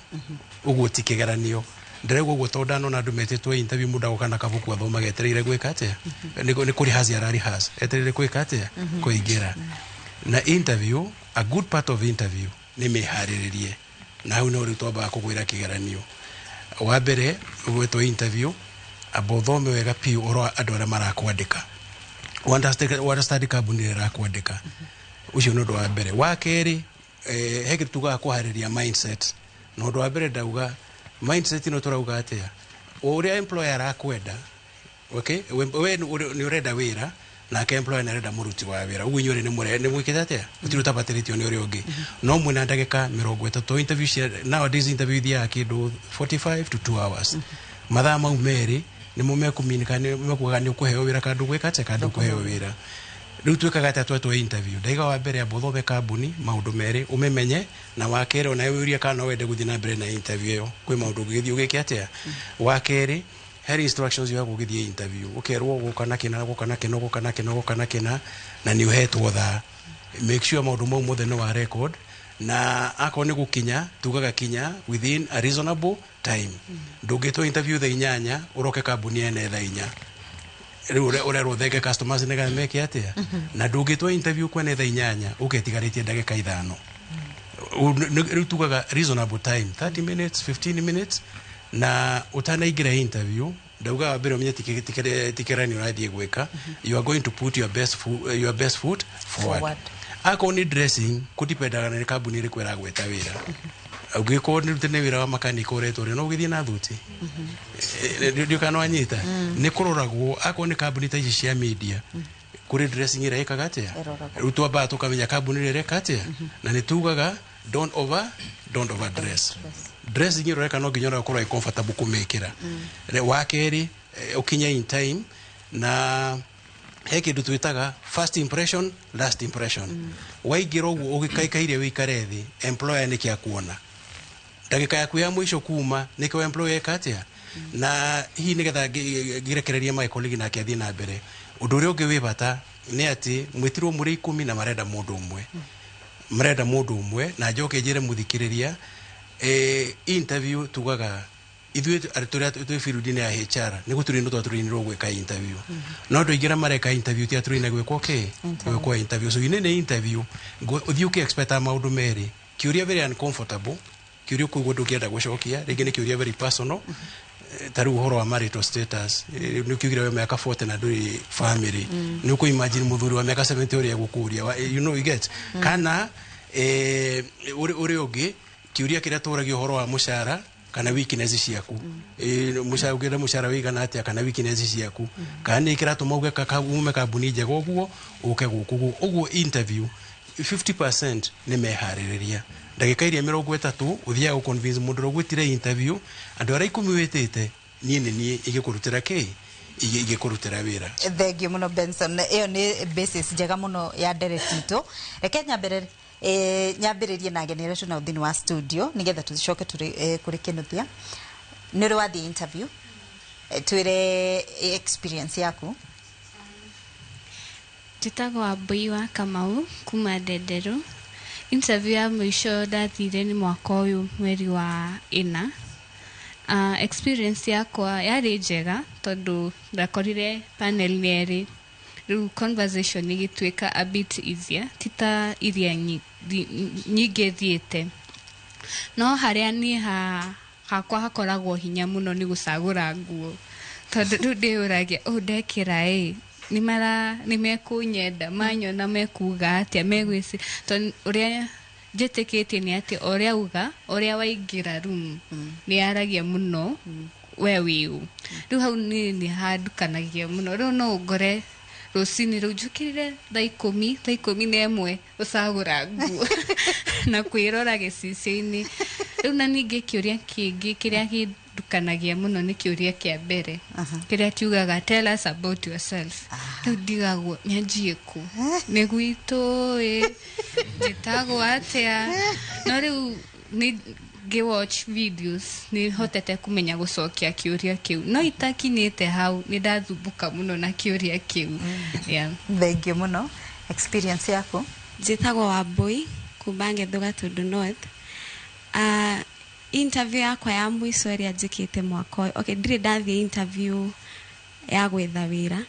Ũguo ti kĩgeranio. Ndĩraigua ũguo tondũ ndanona andũ metĩtwo interview, mũndũ agoka na kabuku athomaga etereire gwĩka atĩa? Nĩ kũrihasi ararihas, etereire gwĩka atĩa? Kũingĩra. Na interview, a good part of interview nĩ mĩharĩrĩrie. Na hau no rĩu twambaga kũgwĩra kĩgeranio. Wa mbere ũgwĩtwo interview, amba ũthome wega biũ ũhoro wa andũ arĩa marakwandĩka, understand kambuni ĩrĩa ĩrakwandĩka. Ũcio nĩ ũndũ wa mbere. Wa kerĩ, he kĩndũ tugaga kũharĩria mindset. Na ũndũ wa mbere ndauga mindset ĩno tũrauga atĩa? O ũrĩa employer arakwenda, okay, we nĩ ũrenda wĩra, nake employer nĩ arenda mũruti wa wĩra. Ũguo inyuĩ nĩ mwĩkĩte atĩa? Gũtirĩ ũtabatĩrĩtio nĩ ũrĩa ũngĩ. No mwĩna ndagĩka 30 interview cia nowadays interview ithiaga kĩndũ 45 to 2 hours. Mathaa mau merĩ nĩmo mekũminika, nĩ mekuga nĩ ũkũheo wĩra kana ndũgwĩka atĩa, kana ndũkũheo wĩra. Rĩu twĩkaga atĩa twetwo interview? Ndaiga wa mbere amba ũthome kambuni maũndũ merĩ ũmĩmenye, na wa kerĩ ona wĩũrie kana no wende gũthiĩ na mbere na interview ĩyo, kwĩ maũndũ ũngĩgĩthiĩ ũgĩke atĩa. Wa kerĩ, he instructions yoyagwo ũgĩthiĩ interview, ũkerwo gũka na kĩna, gũka na kĩna, gũka na kĩna, gũka na kĩna, na nĩ ũhetwo thaa. Make sure maũndũ mau mothe nĩ wa record, na akorwo nĩ gũkinya tugaga kinya within a reasonable time. Ndũngĩtwo interview thaa 8 ũroke kambuni ene thaa 4. Rĩu ũrerwo thenge customers nĩgetha meke atĩa? Na ndũngĩtwo interview kwene thaa 8 ũketigarĩtie ndagĩka 5. Rĩu tugaga reasonable time, 30 minutes, 15 minutes, na ũtanaingĩra interview ndauga wa mbere ũmenye ti kĩgeranio ũrathiĩ gwĩka. You are going to put your best foot forward. Akorwo nĩ dressing, kũdipendaga na nĩ kambuni ĩrĩkũ ĩragwĩta wĩra. Ũngĩkorwo nĩ rute nĩ wĩra wa makanika ũretwo rĩ, no ũgĩthiĩ na thuti. Ndiũ kana wanyita. Nĩ kũroragwo akorwo nĩ kambuni ta ici cia media, kũrĩ dressing ĩrĩa ĩkaga atĩa? Rĩu twambaga tũkamenya kambuni ĩrĩa ĩreka atĩa? Na nĩ tugaga don't overdress. Dressing ĩrĩa ũreka no nginya ũkorwo ĩ comfortable kũmĩkĩra. Wa kerĩ, ũkinye in time, na he kĩndũ twĩtaga first impression, last impression. Waingĩra ũguo ũgĩkaikaire wĩikare thĩ, employer nĩkĩ akuona? Ndagĩka yaku ya mũico kuma nĩkĩo employer eka atĩa? Na hihi nĩgetha ngĩrekererie my colleague nake athiĩ na mbere, ũndũ ũrĩa ũngĩ wĩ bata nĩ atĩ mwĩtirwo mũrĩ 10 na marenda mũndũ ũmwe, marenda mũndũ ũmwe. Na njoke njĩre mũthikĩrĩria, interview tugaga ithuĩ tũrĩa twĩ field-inĩ ya HR nĩ gũtũrinwo twatũrinirwo gwĩka interview, no andũ aingĩ arĩa mareka interview ti atũrina gwĩkwo kĩ gwĩkwo interview. So inĩ interview ũthiĩ ũkĩ expect maũndũ merĩ: kĩũria very uncomfortable, kĩũria ũkũigua ndũngĩenda gũcokia, rĩngĩ nĩ kĩũria very personal, ta rĩu ũhoro wa marital status. Nĩ ũkiugire we mĩaka 40 na ndũrĩ family, nĩ ũkũ imagine mũthuri wa mĩaka 70 ũrĩa egũkũria, you get? Kana ũrĩa ũngĩ kĩũria kĩrĩa tũragia ũhoro wa mũcara kana weakness ciaku. Mũcara, ũngĩenda mũcara wĩigana atĩa, kana weakness ciaku, kana nĩ kĩratũma uge ume kambuni njega ũguo ũke gũkũ ũguo. Interview 50% nĩ meharĩrĩria, ndagĩka iria 30 ũthiaga gũ-convince mũndũ ũrĩa ũgwĩtire interview, andũ arĩa 10 wĩtĩte, niĩ nĩ niĩ ingĩkũrutĩra kĩ, ingĩkũrutĩra wĩra. Thengiũ mũno, Benson. Ĩyo nĩ basis njega mũno ya ndereti itũ. Reke nyambere nyambĩrĩrie na ageni arĩa twĩnao thĩinĩ wa studio nĩgetha tũcoke tũrĩ kũrĩ Kĩnuthia. Nĩ ũrĩ wathiĩ interview? Twĩre experience yaku. Njĩtagwo Wambui wa Kamau kuma Ndenderũ. Interview ya mũico ndathire nĩ mwaka ũyũ mweri wa 4. Experience yakwa yarĩ njega tondũ ndakorire panel nĩ erĩ, rĩu conversation ĩgĩtuĩka a bit easier, ti ta iria nyingĩ thiĩte. No harĩa niĩ hakwa hakoragwo hinya mũno nĩ gũcagũra nguo, tondũ rĩu ndĩyũragia, ũũ ndekĩra ĩ nĩ mara nĩ mekũnyenda, manyona mekuga atĩa, megwĩci, tondũ ũrĩa njĩtĩkĩtie nĩ atĩ o ũrĩa uga, ũrĩa waingĩra room nĩ yaragia mũno we wĩũ. Rĩu hau niĩ nĩ handukanagia mũno. Rĩu no ũngore rũcinĩ rĩu njũkĩrire thaa 10, thaa 11 gũcagũra nguo na kwĩrora gĩcicio-inĩ rĩu. Na ningĩ kĩũria kĩngĩ kĩrĩa kĩndukanagia mũno nĩ kĩũria kĩa mbere kĩrĩa kiugaga, "Tell us about yourself." Rĩu ndigagwo nyanjie kũ, nĩ gwitũ ĩ, njĩtagwo atĩa? No rĩu nĩ ngĩwatch videos nĩ hotete kũmenya gũcokia kĩũria kĩu, no itakinyĩte hau nĩ ndathumbũka mũno na kĩũria kĩu, yeah. Thengiũ mũno. Experience yaku? Njĩtagwo Wambui kuma Ngethu Gatundu North. Interview yakwa ya mũico ĩrĩa njĩkĩte mwaka ũyũ, okay, ndirĩ ndathiĩ interview ya gwetha wĩra.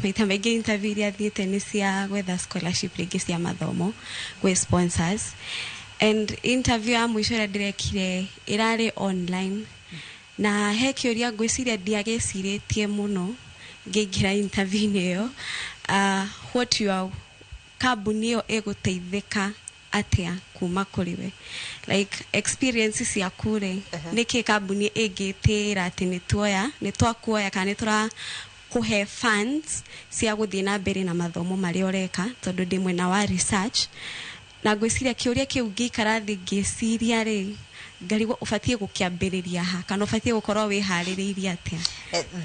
Maita maingĩ interview iria thiĩte nĩ cia gwetha scholarship, rĩngĩ cia mathomo gwĩ sponsors, and interview ya mũico ĩrĩa ndĩrekire ĩrarĩ online, na he kĩũria ngwĩciria ndiagĩcirĩtie mũno ngĩingĩra interview-inĩ ĩyo, what you are, kambuni ĩyo ĩgũteithĩka atĩa kuma kũrĩ we, like experience ciaku rĩ, nĩkĩ kambuni ĩngĩtĩĩra atĩ nĩ tuoya, nĩ twakuoya, kana nĩ tũra kũhe funds cia gũthiĩ na mbere na mathomo marĩa ũreka, tondũ ndĩ mwena wa research. Na ngwĩciria kĩũria kĩu ngĩikara thĩ ngĩciria rĩ, ngarigwo ũbatiĩ gũkĩambĩrĩria ha kana ũbatiĩ gũkorwo wĩharĩrĩirie atĩa.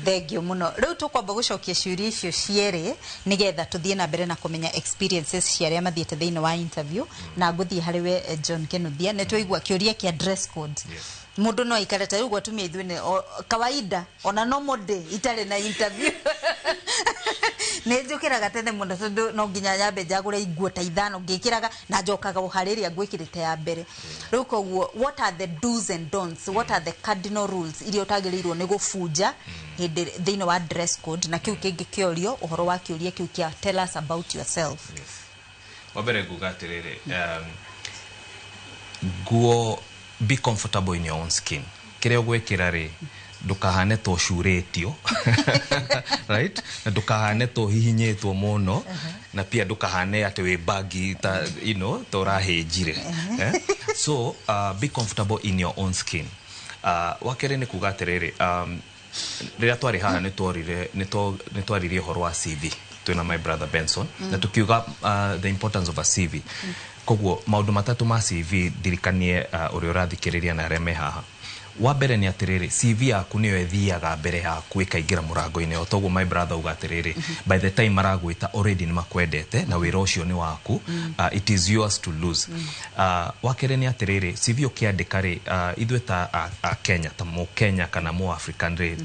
Thengiũ mũno. Rĩu tũkwamba gũcokia ciũria icio cierĩ nĩgetha tũthiĩ na mbere na kũmenya experiences cia arĩa mathiĩte thĩinĩ wa interview. Na ngũthiĩ harĩ we, John Kĩnuthia. Nĩ twaigua kĩũria kĩa dress code. Mũndũ no aikare ta rĩu gwatumia ithuĩ nĩ kawaida, ona no day itarĩ na interview nĩ njũkĩraga tene mũno, tondũ no nginya nyambe njagũre nguo ta 5 ngĩkĩraga na njokaga o harĩ ĩrĩa ngwĩkĩrĩte ya mbere. Rĩu koguo, what are the do's and don'ts, what are the cardinal rules iria ũtagĩrĩirwo nĩ gũbunja hĩndĩ thĩinĩ wa dress code, na kĩu kĩngĩ kĩorio ũhoro wa kĩũria kĩu kĩa "Tell us about yourself"? Wa mbere nguga atĩrĩrĩ, nguo, be comfortable in your own skin. Kĩrĩa ũgwĩkĩra rĩ, ndũkahane ta ũcurĩtio, right, na ndũkahane ta ũhihinyĩtwo mũno, na pia ndũkahane atĩ wĩ bagi ta ta ũrahĩnjire, eh? So be comfortable in your own skin. Wa kerĩ nĩ kuga atĩrĩrĩ, rĩrĩa twarĩ haha nĩ twaririe ũhoro wa CV twĩna my brother Benson, na tukiuga the importance of a CV. Koguo maũndũ matatũ ma CV ndirikanie ũrĩa ũrathikĩrĩria na arĩa me haha. Wa mbere nĩ atĩrĩrĩ, CV yaku nĩyo ĩthiaga mbere yaku ĩkaingĩra mũrango-inĩ. O toguo my brother uga atĩrĩrĩ, by the time maragwĩta already nĩ makwendete na wĩra ũcio nĩ waku. It is yours to lose. Wa kerĩ nĩ atĩrĩrĩ, CV ũkĩandĩka rĩ, ithuĩ ta a Kenya, ta Mũkenya kana mũ African rĩ,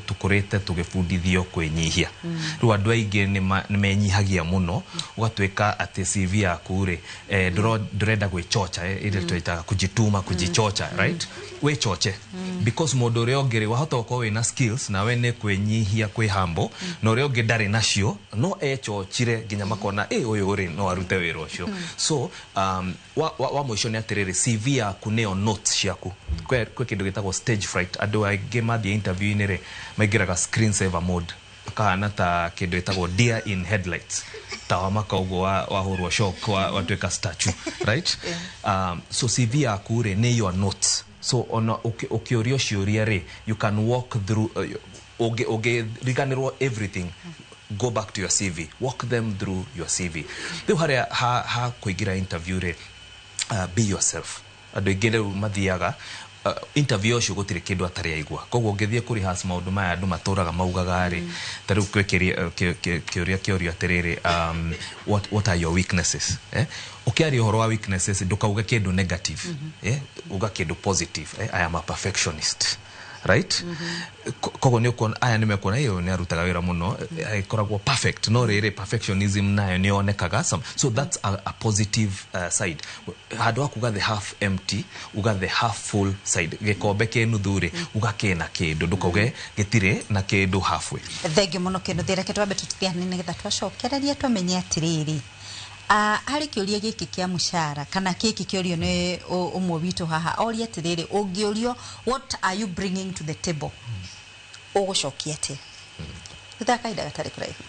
tũkũrĩte tũgĩbundithio kwĩnyihia. Rĩu andũ aingĩ nĩ menyihagia mũno, ũgatuĩka atĩ CV yaku rĩ, ndũrenda gwĩchocha, ĩrĩa twĩtaga kujituma, kujichocha, right? Wĩchoche because mũndũ ũrĩa ũngĩ rĩ, wahota gũkorwo wĩna skills nawe nĩ kwĩnyihia, kwĩ humble, na ũrĩa ũngĩ ndarĩ nacio no echochire nginya makona ĩ ũyũ rĩ no arute wĩra ũcio. So wa mũico nĩ atĩrĩrĩ, CV yaku nĩyo notes ciaku. Kwĩ kĩndũ gĩtagwo stage fright. Andũ aingĩ mathiĩ interview-inĩ rĩ, maingĩraga screen saver mode, kahana ta kĩndũ gĩtagwo deer in headlights, ta wamaka ũguo wahũrwo shock, watuĩka statue, right? So CV yaku rĩ nĩ your notes. So ona ũkĩũrio ciũria rĩ, you can walk through, ũngĩriganĩrwo everything, go back to your CV, walk them through your CV. Rĩu harĩa ha kũingĩra interview rĩ, be yourself. Andũ aingĩ rĩu mathiaga interview ũcio gũtirĩ kĩndũ atarĩ aigua, koguo ũngĩthiĩ kũ rehearse maũndũ maya andũ matũraga maugaga rĩ, ta rĩu kwĩ kĩũria kĩũrio atĩrĩrĩ, what are your weaknesses, eh? Ũkĩaria ũhoro wa weaknesses, ndũkauge kĩndũ negative, eh? Uga kĩndũ positive, eh? I am a perfectionist, right? Koguo nĩ ũkuona aya nĩ mekuona ĩyo nĩ arutaga wĩra mũno, ĩkoragwo perfect, no rĩrĩ perfectionism nayo nĩ yonekaga some, so that's a positive side. Handũ ha kuga the half empty, uga the half full side. Gĩkombe kĩ nuthu rĩ, uga kĩna kĩndũ, ndũkauge gĩtirĩ na kĩndũ halfway. Thengiũ mũno kĩndũ reke twambe tũtithie hanini nĩgetha twacokereria tũmenye atĩrĩrĩ, harĩ kĩũria gĩkĩ kĩa mũcara kana gĩkĩ kĩũrio nĩ ũmwe witũ haha oria atĩrĩrĩ, ũngĩũrio what are you bringing to the table, ũgũcokia atĩa? Thutha wa kahinda gatarĩ kũraihu.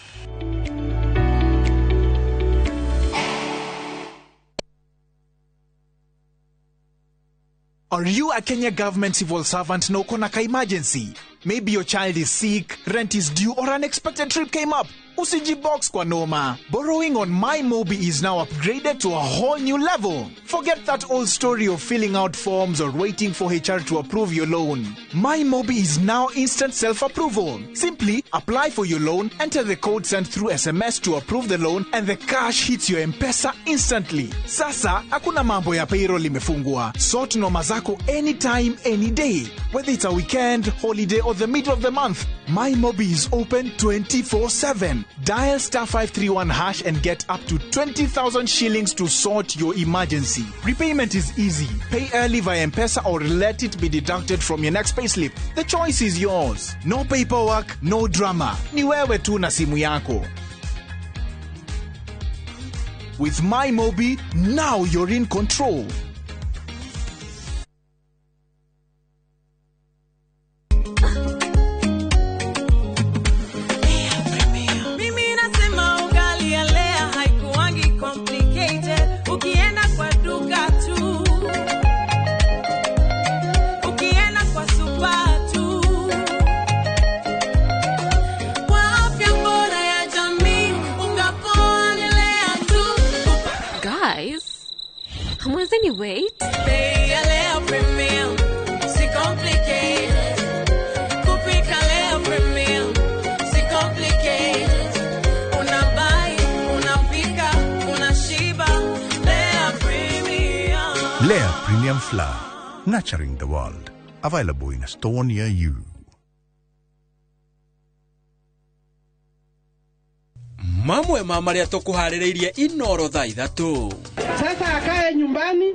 Are you a Kenya government civil servant na uko na ka emergency? Maybe your child is sick, rent is due, or unexpected trip came up. Usijibox kwa noma. Borrowing on MyMobi is now upgraded to a whole new level. Forget that old story of filling out forms or waiting for HR to approve your loan. MyMobi is now instant self-approval. Simply apply for your loan, enter the code sent through SMS to approve the loan, and the cash hits your M-Pesa instantly. Sasa, hakuna mambo ya payroll imefungwa. Sort noma zako anytime, any day. Whether it's a weekend, holiday, or the middle of the month, MyMobi is open 24/7. Dial star 531 hash and get up to 20,000 shillings to sort your emergency. Repayment is easy. Pay early via M-Pesa or let it be deducted from your next payslip. The choice is yours. No paperwork, no drama. Ni wewe tu na simu yako. With MyMobi, now you're in control. Mimi nasema ugali ya Lea haikuangi complicated. Ukienda kwa duka tu, ukienda kwa super tu, kwa afya bora ya jamii, unga poa ni Lea tu. Guys, hamwezi wait? Bei ya Lea Premium, si complicated. Kupika Lea Premium, si complicated. Unabuy, unapika, unashiba. Lea Premium. Lea Premium Flour, nurturing the world. Available in a store near you. Mamwe ma marĩa tũkũharĩrĩirie Inoro thaa 3. Sasa akae nyumbani,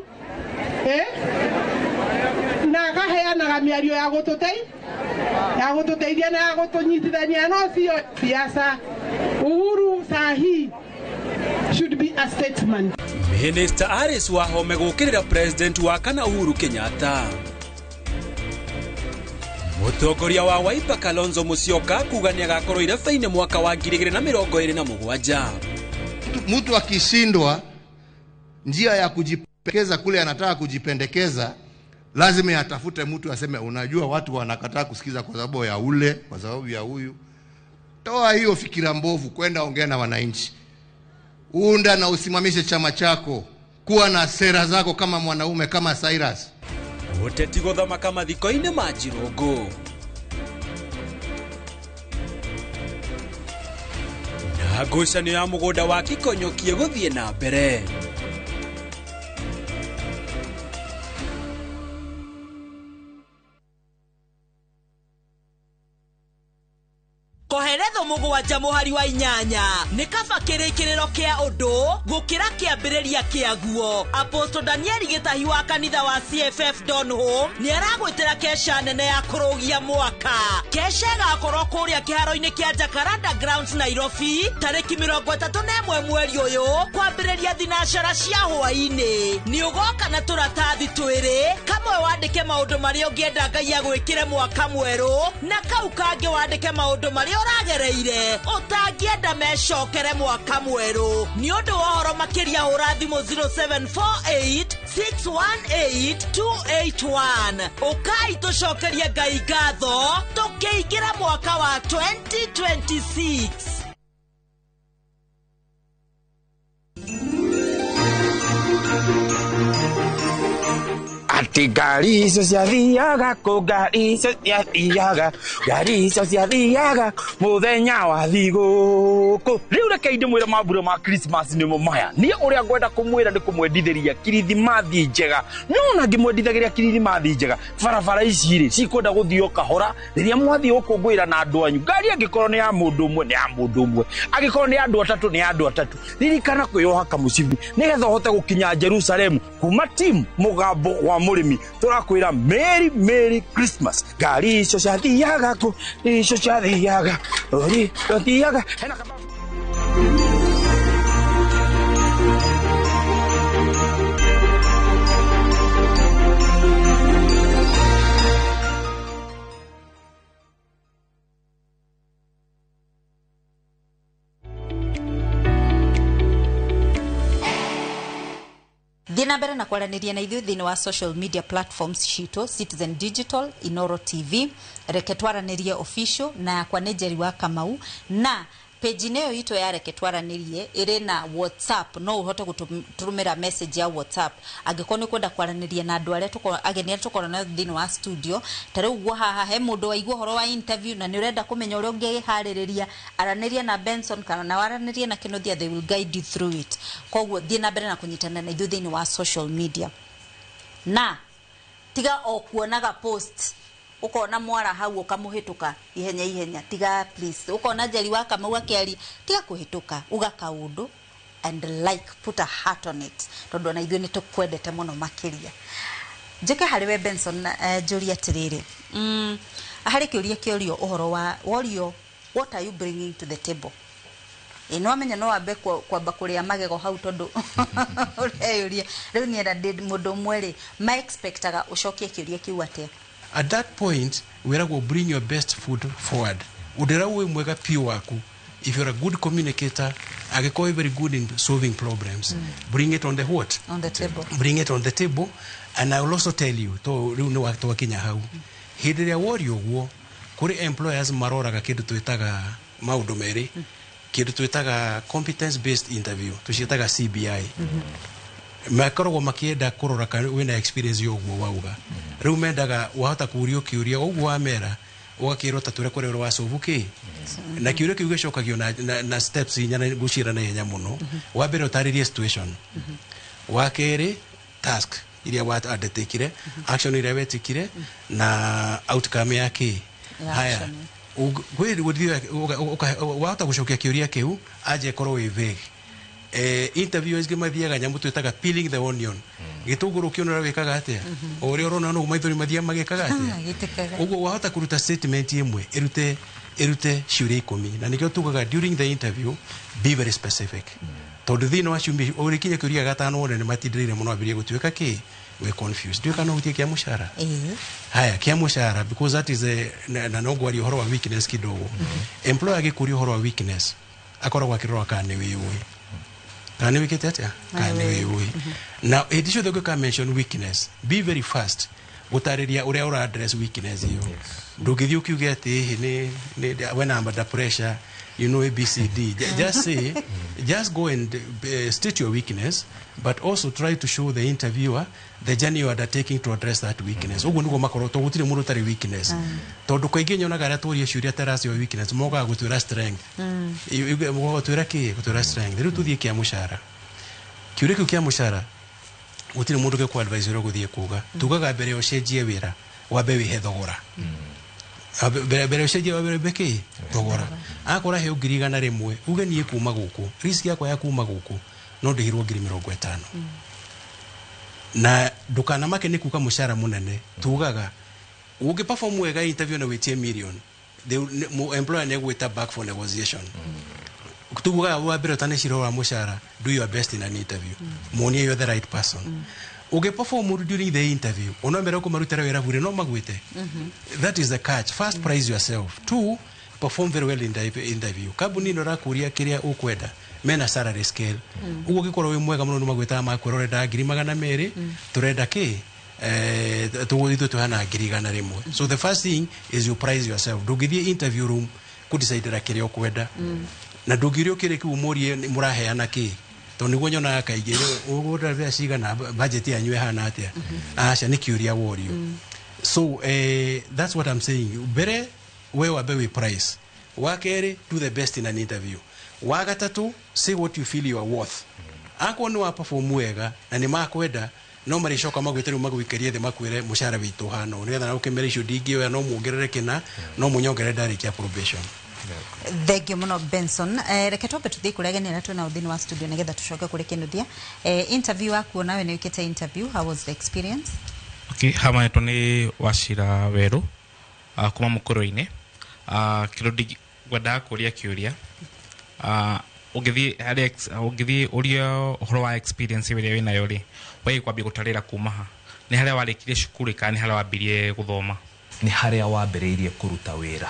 na akaheanaga mĩario ya gũtũteithia na ya gũtũnyitithania, no sio siasa. Uhuru sahi should be a statesman. Minister Alice Wahome gũkĩrĩra President wa kana Uhuru Kenyatta. Mũtongoria wa Wiper Kalonzo Musyoka kuga nĩagakorwo irebe-inĩ mwaka wa 2027. Mtu akishindwa njia ya kujipendekeza kule anataka kujipendekeza, lazima atafute mtu aseme, unajua watu wanakataa kusikiza kwa sababu ya ule, kwa sababu ya huyu. Toa hiyo fikira mbovu, kwenda ongea na wananchi. Unda na usimamishe chama chako. Kuwa na sera zako kama mwanaume, kama Cyrus. Ũteti gũthamaka mathiko-inĩ ma Njirũngũ. Na ngucanio ya mũgũnda wa Kikonyokie gũthiĩ na mbere. Koheretho 7:8 nĩ kaba kĩrĩkĩrĩro kĩa ũndũ gũkĩra kĩambĩrĩria kĩaguo. Apostle Daniel Gĩtahi wa kanitha wa CFF Donholm nĩ aragwĩtĩra kesha nene ya kũrũgia mwaka. Kesha ĩgakorwo kũrĩa kĩharo-inĩ kĩa Jacaranda Grounds Nairobi tarĩki 31 mweri ũyũ kwambĩrĩria thinacara cia hwaĩ-inĩ. Nĩ ũgoka na tũratathi twĩrĩ, kamwe wandĩke maũndũ marĩa ũngĩenda Ngai agwĩkĩre mwaka mwerũ na kau kangĩ wandĩke maũndũ marĩa ũragereire ũtangĩenda mecokere mwaka mwerũ. Nĩ ũndũ wa ũhoro makĩria hũra thimũ 0748 618 281. Ũkai tũcokerie Ngai ngatho tũkĩingĩra mwaka wa 2026. Ati ngari icio ciathiaga kũ, ngari icio ciathiaga, ngari icio ciathiaga mũthenya wa thigũkũ. Rĩu reke ndĩmwĩre mambura ma Christmas nĩmo maya. Niĩ ũrĩa ngwenda kũmwĩra nĩ kũmwendithĩria kirithimathi njega. No ona ngĩmwendithagĩria kirithimathi njega, barabara ici rĩ cikwenda gũthiĩ o kahora rĩrĩa mwathiĩ gũkũngũĩra na andũ anyu. Ngari angĩkorwo nĩ ya mũndũ ũmwe nĩ ya mũndũ ũmwe, angĩkorwo nĩ ya andũ atatũ nĩ ya andũ atatũ. Ririkana kwĩyoha kamũcibi nĩgetha ũhote gũkinya Jerusalemu kuma timu mũgambo wa mũrĩmi. Tũrakwĩra Merry Merry Christmas. Ngari icio ciathiaga kũ, icio ciathiaga, ori ciathiaga. Hena Thiĩ na mbere na kwaranĩria na ithuĩ thĩinĩ wa social media platforms citũ, Citizen Digital, Inoro TV, Reke Twaranĩrie Official, na yakwa nĩ Njeri wa Kamau, na page-inĩ ĩyo itũ ya Reke Twaranĩrie ĩrĩ na WhatsApp, no ũhote gũtũrũmĩra message ya WhatsApp angĩkorwo nĩ ũkwenda kwaranĩria na andũ arĩa ageni arĩa tũkoragwo nao thĩinĩ wa studio. Ta rĩu ũguo haha he mũndũ waigua ũhoro wa interview na nĩ ũrenda kũmenya ũrĩa ũngĩharĩrĩria, aranĩria na Benson kana na waranĩria na Kĩnuthia, they will guide you through it. Koguo thiĩ na mbere na kũnyitana na ithuĩ thĩinĩ wa social media, na tiga o kuonaga post ukona mwara hau ukamuhituka ihenya ihenya, tiga please. Ukona Njeri wa Kamau akiaria, tiga kuhituka, uga kaundu and like, put a heart on it, tondu ona ithuĩ nĩ tũkwendete mũno makĩria. Njĩke harĩ we Benson, njũrie atĩrĩrĩ, harĩ kĩũria kĩorio ũhoro wa worio, what are you bringing to the table? Ĩ no amenya no wambe kwamba kũrĩa magego hau tondu ũreyũria rĩu niĩ ndĩ mũndũ ũmwe rĩ, ma expectaga ũcokie kĩũria kĩu atĩa? At that point, wĩragwo bring your best foot forward. Ũndĩra wĩ mwega piũ waku. If you're a good communicator, angĩkorwo wĩ very good in solving problems, bring it on the what? On the table. Bring it on the table. And I will also tell you, to rĩu nĩ twakinya hau. Hĩndĩ ĩrĩa worio ũguo, kũrĩ employers maroraga kĩndũ twĩtaga maũndũ merĩ. Kĩndũ twĩtaga competence based interview, tũciĩtaga CBI. Makoragwo makĩenda kũrora kana wĩna experience ya ũguo wauga. Rĩu mendaga wahota kũũrio kĩũria ũguo wamera, ũgakĩrwo ta tũrĩa kũrĩa wacobu kĩ. Na kĩũria kĩu gĩcokagio na steps inya na ngũciĩra na ihenya mũno. Wa mbere ũtarĩrie situation. Wa kerĩ task iria wa undertakire, action iria wetikire na outcome ya kĩ. Haya. Wahota gũcokia kĩũria kĩu anje ĩkorwo wĩ vague. Interviewers mathiaga nyamũ twĩtaga peeling the onion. Gĩtũngũrũ kĩonora wĩkaga atĩa? O ũrĩa ũrona no maithori mathiaga magĩkaga atĩa? Ũguo wahota kũruta statement ĩmwe ĩrute ciũria 10, na nĩkĩo tugaga during the interview be very specific. Tondũ thĩinĩ wa ciumia ũrĩkinya kĩũria gatano wone nĩ matindĩrĩire mũno ambĩrĩrie gũtuĩka kĩ we confused. Ndiũĩ kana ũhutie kĩa mũcara. Haya, kĩa mũcara, because that is a, na no ngwaria ũhoro wa weakness kidogo. Employer agĩkũria ũhoro wa weakness akoragwo akĩrora kana nĩ wĩyũĩ. Kana nĩ wĩkĩte atĩa? Kana nĩ wĩyũĩ. Na hĩndĩ ciothe ũngĩka mention weakness, be very fast gũtarĩria ũrĩa ũra address weakness ĩyo. Ndũngĩthiĩ ũkiuge atĩ ĩhĩ nĩ when I'm under pressure You know ABCD. Just say, just go and state your weakness, but also try to show the interviewer the journey you are undertaking to address that weakness. Ũguo nĩguo makorwo to gũtirĩ mũndũ ũtarĩ weakness. Tondũ kaingĩ nyonaga arĩa tũria ciũria taracio weakness mokaga gũtwĩra strength. Mokaga gũtwĩra kĩ? Gũtwĩra strength. Rĩu tũthiĩ kĩa mũcara. Kĩũria kĩu kĩa mũcara gũtirĩ mũndũ gĩkũ advise ũrĩa ũgũthiĩ kuga. Tugaga mbere ũcenjie wĩra wambe wĩhe thogora. Mbere ũcenjie wambe wĩhe kĩ? Thogora. Akorwo aheo 100,000 uge niĩ kuma gũkũ risk yakwa ya kuma gũkũ no ndĩhirwo 50,000. Na ndũkanamake nĩ kuga mũcara mũnene. Tugaga ũngĩ perform wega interview na wĩtie million, the employer nĩ egwĩta back for negotiation. Tugaga wa mbere ũtanecira wa mũcara, do your best in an interview. Muonie you're the right person. Ũngĩ perform during the interview ona mbere ũkũmarutĩra wĩra bure no magwĩte. That is the catch. First, price yourself. Two, perform very well in the interview. Kambuni ĩno ĩrakũria kĩrĩa ũkwenda mena salary scale. Ũguo ũngĩkorwo wĩ mwega mũno nĩ magwĩtaga makwĩra ũrenda 200,000, tũrenda kĩ? Tũgũthiĩ tũhana 100,000. So the first thing is you price yourself. Ndũngĩthiĩ interview room kũdecidera kĩrĩa ũkwenda. Na ndũngĩũrio kĩrĩa kĩu ũmũrie mũraheana kĩ? Tondũ nĩguo nyonaga kaingĩ ũgũra mbeca cigana, budget yanyu ĩhana atĩa? Aca nĩ kĩũria worio. So that's what I'm saying. Mbere we wambe wĩ price. Wa kerĩ, do the best in an interview. Wa gatatũ, say what you feel you are worth. Akorwo nĩ wa perform wega na nĩ makwenda no marĩcoka magwĩte rĩu magũikĩrie thĩ makwĩre mũcara witũ ũhana ũũ nĩgetha nawe ũkĩmere icio ndingĩoya no muongerere kĩna no mũnyongerere ndarĩkia probation. Thank you muno Benson. Reke twambe tuthiĩ kũrĩa ageni arĩa twĩnao thĩinĩ wa studio nĩgetha tũcoke kũrĩ Kĩnuthia. Interview waku nawe nĩ wĩkĩte interview, how was the experience? Okay, hama yetu ni Wachira Weru kuma Mukuru-inĩ. Kĩndũ ngwendaga kũria kĩũria, ũngĩthiĩ harĩ ũngĩthiĩ ũrie ũhoro wa experience ĩrĩa wĩnayo rĩ, we kwambia gũtarĩra kuma ha? Nĩ harĩa warĩkirie cukuru kana nĩ harĩa wambirie gũthoma? Nĩ harĩa wambĩrĩirie kũruta wĩra.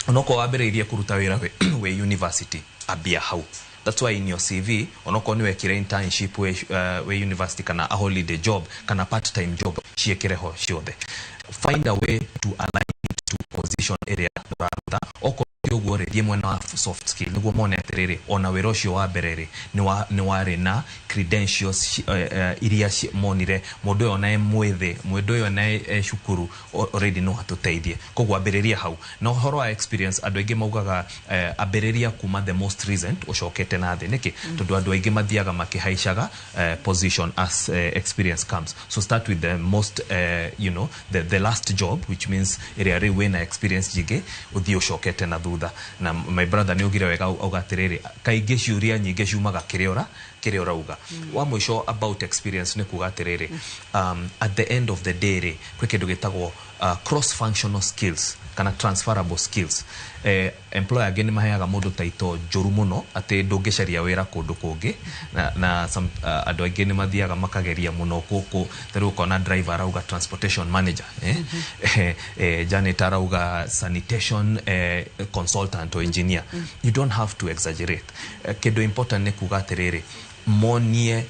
Onokorwo wambĩrĩirie kũruta wĩra wĩ university, ambia hau. That's why in your CV, onokorwo nĩ wekire internship wĩ university kana a holiday job kana part time job, ciĩkĩre ho ciothe. Find a way to align it to position ĩrĩa ũraruta. Okorwo ti ũguo rĩ, thiĩ mwena wa soft skill nĩguo mone atĩrĩrĩ, ona wĩra ũcio wa mbere rĩ, nĩ warĩ na credentials iria monire mũndũ ũyũ ona e mwĩthĩ, mũndũ ũyũ ona e cukuru already no atũteithie. Koguo ambĩrĩria hau. Na ũhoro wa experience, andũ aingĩ maugaga ambĩrĩria kuma the most recent ũcokete na thĩ. Nĩkĩ? Tondũ andũ aingĩ mathiaga makĩhaicaga position as experience comes. So start with the most, you know, the last job, which means ĩrĩa rĩu wĩna experience nyingĩ, ũthiĩ ũcokete na thutha. Na my brother nĩ augire wega auga atĩrĩrĩ, kaingĩ ciũria nyingĩ ciumaga kĩrĩa ũrauga. Wa mũico about experience nĩ kuga atĩrĩrĩ, at the end of the day rĩ, kwĩ kĩndũ gĩtagwo cross functional skills kana transferable skills. Employer angĩ nĩ maheaga mũndũ taito njũru mũno atĩ ndũngĩcaria wĩra kũndũ kũngĩ, na some, andũ aingĩ nĩ mathiaga makageria mũno gũkũ. Ta rĩu ũkona driver arauga transportation manager, janitor arauga sanitation consultant or engineer. You don't have to exaggerate. Kĩndũ important nĩ kuga atĩrĩrĩ, monie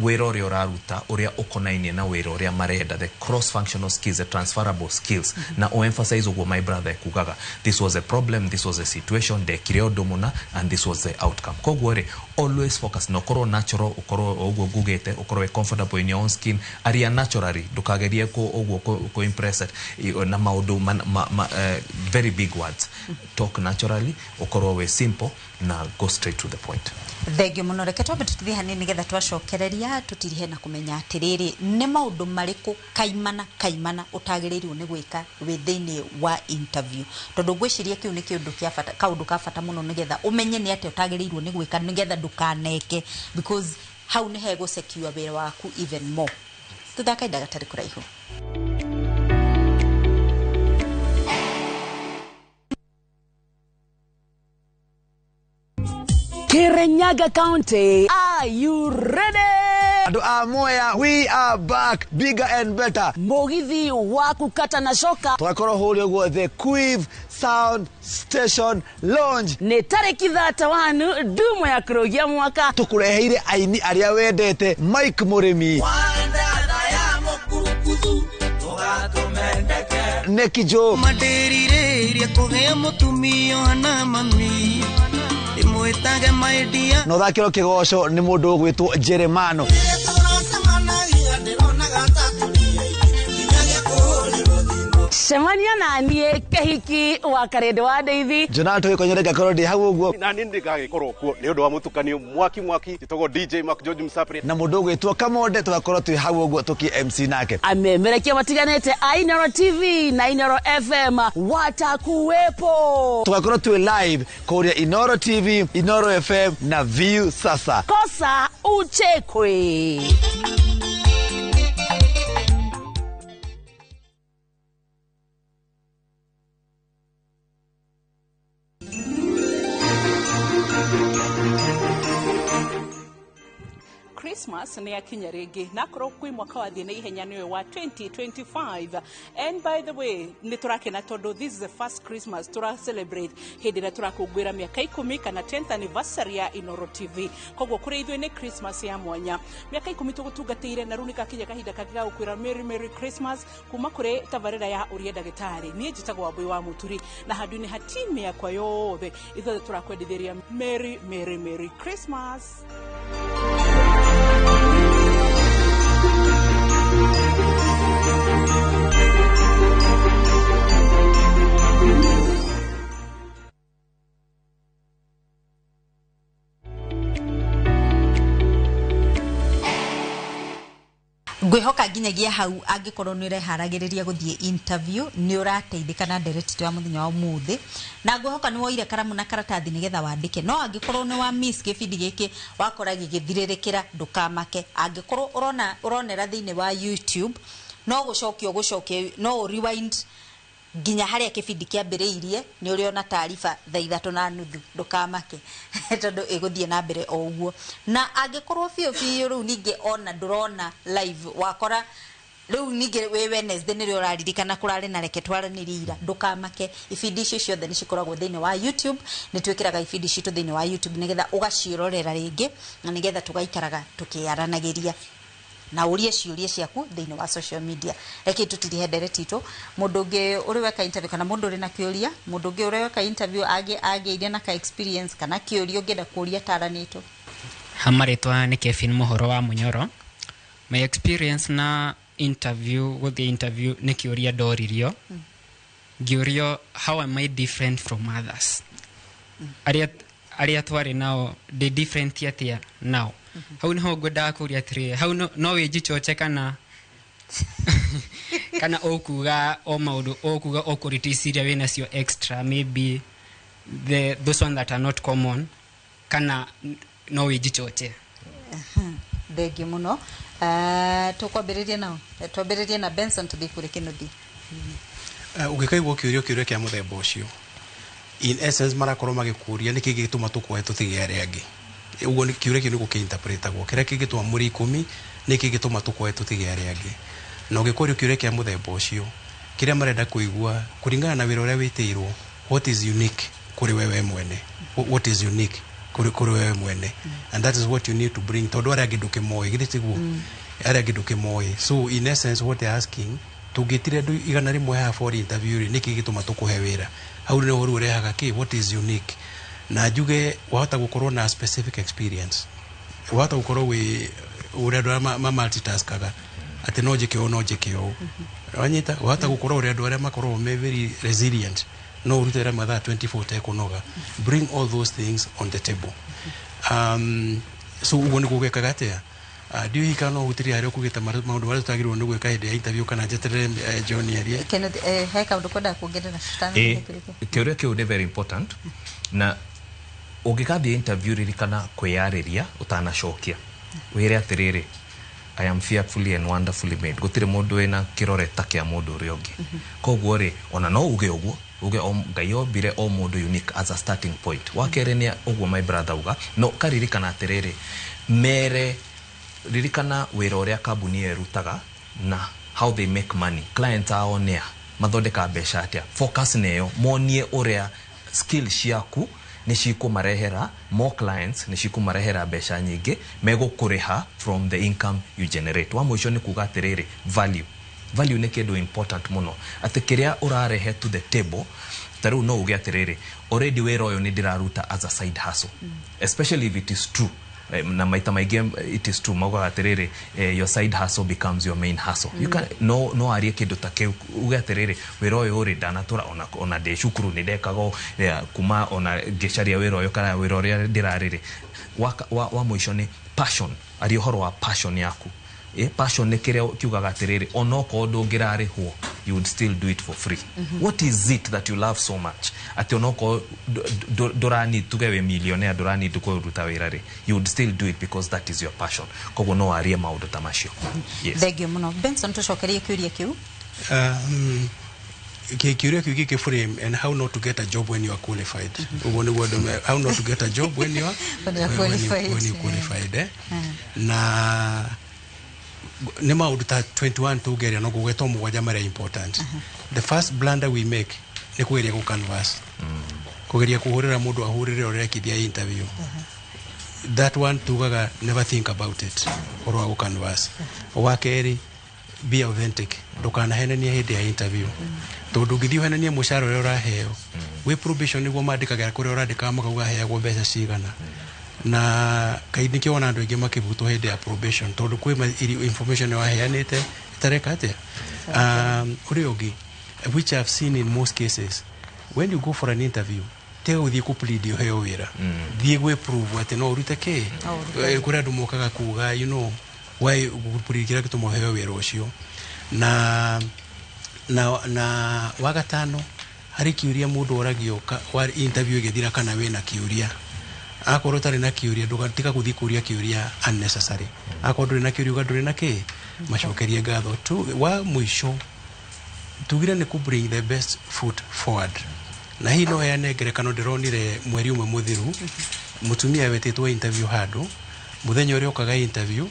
wĩra ũrĩa ũraruta ũrĩa ũkonainie na wĩra ũrĩa marenda, the cross functional skills, the transferable skills. Na o emphasize ũguo my brother ekugaga, this was a problem, this was a situation, ndekire ũndũ mũna and this was the outcome. Koguo rĩ, always focus na ũkorwo natural, ũkorwo ũguo ngugĩte, ũkorwo wĩ comfortable in your own skin, aria naturally, ndũkagerie ũguo kũ impress it, na maũndũ very big words. Talk naturally, ũkorwo wĩ simple na go straight to the point. Thengiũ mũno. Reke twambe tũthiĩ hanini nĩgetha twacokereria tũtirihe na kũmenya atĩrĩrĩ, nĩ maũndũ marĩkũ kaimana kaimana ũtagĩrĩirwo nĩ gwĩka wĩ thĩinĩ wa interview, tondũ ngwĩciria kĩu nĩ kĩũndũ kĩa bata, kaũndũ ka bata mũno nĩgetha ũmenye nĩ atĩa ũtagĩrĩirwo nĩ gwĩka nĩgetha ndũkaneke, because hau nĩ hegũ secure wĩra waku even more. Tũthaka ihinda gatarĩ kũraihu. Kirinyaga County, are you ready? Andũ a Mwea, we are back, bigger and better. Mũgithi wa kũkata na coka. Tũgakorwo hũrĩa ũguo the Quiv Sound Station Lounge. Nĩ tarĩki 31 ndumo ya kũrũgia mwaka. Tũkũreheire aini arĩa wendete, Mike Mũrĩmi Neki Joe. Mandĩrirĩirie kũgĩa mũtumia na mami ndĩmwĩtage my dear. Na ũthakĩrwo kĩgoco nĩ mũndũ ũgwĩtwo Jeremano. Cemania na niĩ Kĩhiki wa Karĩndĩ wa Ndeithi. Jonathan Tũgĩkonyore ngakorwo ndĩ hau ũguo. Na niĩ ndigagĩkorwo kuo nĩ ũndũ wa mũtukanio mwaki mwaki. Njĩtagwo DJ Mark George Msapri. Na mũndũ ũgwĩtwo Kamonde tũgakorwo twĩ hau ũguo tũkĩ MC nake. Amemerekia matiganĩte a Inoro TV na Inoro FM watakuwepo. Tũgakorwo twĩ live kũrĩa Inoro TV, Inoro FM na View Sasa. Kosa uchekwe. Christmas nĩ yakinya rĩngĩ na akorwo kwĩ mwaka wathiĩ na ihenya nĩwe wa 2025. And by the way, nĩ tũrakena tondũ this is the first Christmas tũra celebrate hĩndĩ ĩrĩa tũrakũngũĩra mĩaka 10 kana 10th anniversary ya Inoro TV. Koguo kũrĩ ithuĩ nĩ Christmas ya mwanya. Mĩaka 10 tũgũtungatĩire na rĩu nĩ gakinya kahinda kangĩ ga gũkwĩra Merry Merry Christmas kuma kũrĩ tabarĩra ya Ũria Ndagĩtarĩ. Niĩ njĩtagwo Wambũi wa Mũturi na handũ-inĩ ha timu yakwa yothe ithuothe tũrakwendithĩria Merry Merry Merry Christmas. Ngwihoka nginyagia hau angĩkorwo nĩ ũreharagĩrĩria gũthiĩ interview nĩ ũrateithĩka na ndereti ya mũthenya wa ũmũthĩ, na ngwihoka nĩ woire karamu na karatathi nĩgetha wandĩke. No angĩkorwo nĩ wa miss gĩbindi gĩkĩ wakora gĩgĩthirĩrĩkĩra, ndũkamake. Angĩkorwo ũrona ũronera thĩinĩ wa YouTube, no gũcokia ũgũcokia, no rewind nginya harĩa kĩbindi kĩambĩrĩirie, nĩ ũrĩona taariba thaa 3:30. Ndũkamake tondũ ĩgũthiĩ na mbere o ũguo. Na angĩkorwo biũ biũ rĩu ningĩ ona ndũrona live, wakora rĩu ningĩ wĩ Wednesday nĩrĩo ũraririkana kũrarĩ na reke twaranĩrie ira, ndũkamake. Ibindi icio ciothe nĩ cikoragwo thĩinĩ wa YouTube. Nĩ twĩkĩraga ibindi citũ thĩinĩ wa YouTube nĩgetha ũgaciĩrorera rĩngĩ na nĩgetha tũgaikaraga tũkĩaranagĩria na urie ciũria ciaku thĩinĩ wa social media. Reke tũtirihe ndereti itũ. Mũndũ ũngĩ ũrĩ weka interview kana mũndũ ũrĩ na kĩũria, mũndũ ũngĩ ũrĩ weka interview agĩire na ka experience kana kĩũria ũngĩenda kũria taranĩtwo. Hamarĩtwa nĩ Kevin Mũhoro wa Mũnyoro. My experience na interview, gũthiĩ interview nĩ kĩũria ndoririo. Ngĩũrio how am I different from others. Arĩa twarĩ nao ndĩ different atĩa nao. Hau niho ngwendaga kũria atĩrĩrĩ, hau no wĩnjichoche kana kana ũkuga o maũndũ ũkuga o qualities iria wĩ nacio extra, maybe the those one that are not common, kana no wĩnjichoche. Thengiũ mũno. Tũkwambĩrĩria nao, twambĩrĩrie na Benson tũthiĩ kũrĩ Kĩnuthi. Ũngĩkaigua kĩũria kĩũria kĩa mũthemba ũcio, in essence marakorwo magĩkũria nĩkĩ gĩgĩtũma tũkwoe tũtige arĩa angĩ. Ũguo nĩ kĩũria kĩu nĩ gũkĩinterpretagwo kĩrĩa kĩngĩtũma mũrĩ 10 nĩkĩ gĩgĩtũma tũkwoe tũtige arĩa angĩ. Na ũngĩkũrio kĩũria kĩa mũthemba ũcio, kĩrĩa marenda kũigua kũringana na wĩra ũrĩa wĩtĩirwo, what is unique kũrĩ wewe mwene, what is unique kũrĩ wewe mwene, and that is what you need to bring, tondũ arĩa angĩ ndũkĩmoĩ, githĩ tiguo? Arĩa angĩ ndũkĩmoĩ. So in essence what they are asking, tũngĩtire andũ 100 haha for interview rĩ, nĩkĩ gĩgĩtũma tũkũhe wĩra? Hau nĩho rĩu ũrehaga kĩ, what is unique. Na njuge wahota gũkorwo na specific experience, wahota gũkorwo wĩ ũrĩa andũ arĩa ma multitaskaga atĩ no njĩke ũũ no njĩke ũũ, wanyita. Wahota gũkorwo ũrĩa andũ arĩa makoragwo me very resilient, no ũrute wĩra mathaa 24 ũtekũnoga. Bring all those things on the table. So ũguo nĩguo gwĩkaga atĩa. Ndiũĩ kana no ũhutĩrie harĩa ũkugĩte maũndũ marĩa tũtagĩrĩirwo nĩ gwĩka hĩndĩ ya interview, kana njeterere John arie. Kenneth, he kaũndũ kwendaga kuongerera? Kĩũria kĩu nĩ very important, na ũngĩgathiĩ interview ririkana kwĩyarĩria ũtanacokia. Wĩre atĩrĩrĩ, I am fearfully and wonderfully made. Gũtirĩ mũndũ wĩna kĩrore ta kĩa mũndũ ũrĩa ũngĩ. Koguo rĩ, ona no uge ũguo, uge Ngai ombire o mũndũ unique as a starting point. Wa kerĩ nĩ ũguo my brother uga, no karirikana atĩrĩrĩ, mere ririkana wĩra ũrĩa kambuni ĩyo ĩrutaga na how they make money. Clients ao nĩa, mathondeka mbeca atĩa. Focus nĩyo, monie ũrĩa skill ciaku nĩ cikũmarehera more clients, nĩ cikũmarehera mbeca nyingĩ, megũkũrĩha from the income you generate. Wa mũico nĩ kuga atĩrĩrĩ, value. Value nĩ kĩndũ important mũno, atĩ kĩrĩa ũrarehe to the table. Ta rĩu no uge atĩrĩrĩ, already wĩra ũyũ nĩ ndĩraruta as a side hustle, especially if it is true. Na maita maingĩ it is true, maugaga atĩrĩrĩ, your side hustle becomes your main hustle. You can, no arie kĩndũ ta kĩu, uge atĩrĩrĩ, wĩra ũyũ rĩ, ndanatũra ona ndĩ cukuru nĩ ndekaga kuma ona ngĩcaria wĩra ũyũ kana wĩra ũrĩa ndĩrarĩrĩ. Wa mũico nĩ passion. Aria ũhoro wa passion yaku. Passion nĩ kĩrĩa kiugaga atĩrĩrĩ, onokorwo ndũngĩrarĩhwo, you would still do it for free. What is it that you love so much atĩ onokorwo ndũrani, tuge wĩ millionaire, ndũrani kũruta wĩra rĩ, you would still do it because that is your passion. Koguo no warie maũndũ ta macio, yes. Thengio mũno, Benson. Tũcokerie kĩũria kĩu. Kĩũria kĩu gĩkĩ frame and how not to get a job when you are qualified. Ũguo nĩguo andũ how not to get a job when you are When you are qualified. When you qualified, eh? Na nĩ maũndũ ta 21 tũngeria no gũgweta mũgwanja marĩa important. The first blunder we make nĩ kũgeria gũ canvas, kũgeria kũhũrĩra mũndũ ahũrĩre ũrekithia interview. That one tugaga never think about it, ũhoro wa gũ canvas. Wa kerĩ, be authentic. Ndũkanahenanie hĩndĩ ya interview, tondũ ũngĩthiĩ ũhenanie mũcara ũrĩa ũraheo wĩ probation, nĩguo mandĩkagĩra kũrĩa ũrandĩkaga makauga heagwo mbeca cigana, na kaingĩ nĩkĩo wona andũ aingĩ makĩbutwo hĩndĩ ya probation, tondũ kwĩ information waheanĩte ĩtareka atĩa. Ũrĩa ũngĩ which I've seen in most cases, when you go for an interview, tiga gũthiĩ kũ plead ũheo wĩra, thiĩ gwĩ prove atĩ no ũrute kĩ. No ũrute. Kũrĩ andũ mokaga kuga you know why gũ plead kĩrĩa gĩtũma ũheo wĩra ũcio. Na wagatano, harĩ kĩũria mũndũ oragio wa interview ĩgĩthira, kana wĩna kĩũria. Akorwo ũtarĩ na kĩũria, ndũgatiga gũthiĩ kũria kĩũria unnecessary. Akorwo ndũrĩ na kĩũria, uga ndũrĩ na kĩ, macokerie ngatho tu. Wa mũico tugire nĩ kũ bring the best foot forward, na hihi no heane ngerekano. Ndĩronire mweri ũmwe mũthiru mũtumia wetĩtwo interview handũ. Mũthenya ũrĩa okaga interview,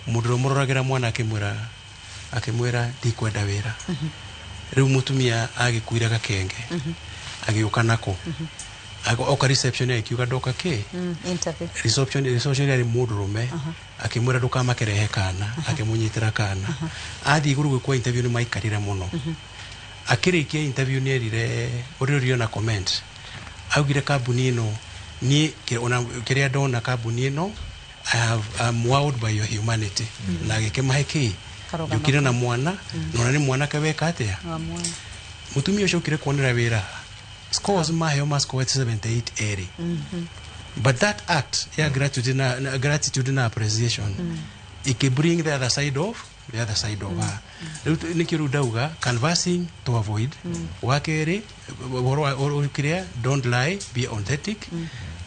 mũndũ ũrĩa ũmũroragĩra mwana akĩmwĩra ndikwenda wĩra. Rĩu mũtumia agĩkuire gakenge agĩũka nako. Oka reception akiuga ndoka kĩ Interview. Reception yarĩ mũndũrũme, akĩmwĩra ndũkamakerehe kana, akĩmũnyitĩra kana. Athiĩ igũrũ gwĩkwo interview, nĩ maikarire mũno. Akĩrĩkia interview, nĩ erire ũrĩa ũrio na comment, augire kambuni ĩno niĩ ona kĩrĩa ndona kambuni ĩno, I'm wowed by your humanity. Na agĩkĩmahe kĩ Karũgano. njũkire na mwana, na ona nĩ mwanake weka atĩa. Wa mwana. Mũtumia ũcio okire kuonera wĩra, scores maheo ma score 78 erĩ, but that act ya gratitude na gratitude na appreciation it bring the other side of the other side of her. Rĩu nĩkĩo rĩu ndauga canvassing to avoid. Wa kerĩ, ũhoro wa kĩrĩa, don't lie, be authentic.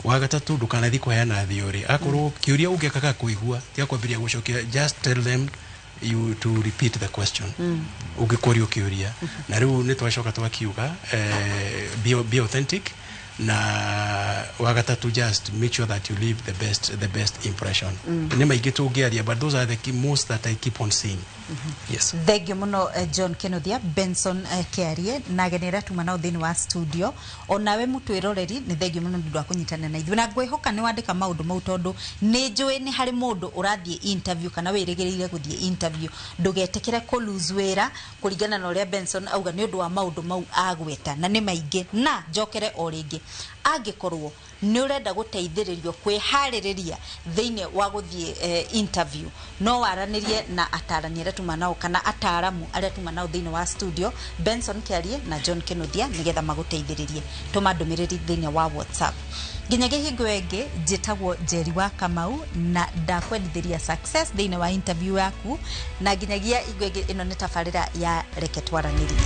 Wa gatatũ, ndũkanathiĩ kũheana theory. Akorwo kĩũria ũngĩkaga kũigua, tiga kwambĩrĩria gũcokia, just tell them you to repeat the question ũngĩkũrio kĩũria. Na rĩu nĩ twacoka twakiuga, be authentic, na wa gatatũ, just make sure that you leave the best impression. Nĩ maingĩ tũngĩaria, but those are the key, most that I keep on seeing, yes. Thengio muno, John Kenothia, Benson Kiarie, na ageni arĩa tuma nao thĩinĩ wa studio. Onawe mũtwĩroreri, nĩ thengio mũno nĩ ũndũ wa kũnyitanĩra na ithuĩ, na ngwĩhoka nĩ wandĩka maũndũ mau, tondũ nĩ njũĩ nĩ harĩ mũndũ ũrathiĩ interview kana wĩrĩgĩrĩire gũthiĩ interview. Ndũgetĩkĩre kũ lose wĩra kũringana na ũrĩa Benson auga, nĩ ũndũ wa maũndũ mau agweta, na nĩ maingĩ. Na njokere o rĩngĩ, angĩkorwo nĩ ũrenda gũteithĩrĩrio kwĩharĩrĩria thĩinĩ wa gũthiĩ interview, no waranĩrie na atarani arĩa tuma nao kana ataramu arĩa tuma nao thĩinĩ wa studio, Benson Kiarie na John Kenothia, nĩgetha magũteithĩrĩrie. Tũma ndũmĩrĩri thĩinĩ wa WhatsApp. Nginyagia hingo ĩngĩ, njĩtagwo Njeri wa Kamau, na ndakwendithĩria success thĩinĩ wa interview yaku. Na nginyagia hingo ĩngĩ, ĩno nĩ tabarĩra ya Reke Twaranĩrie.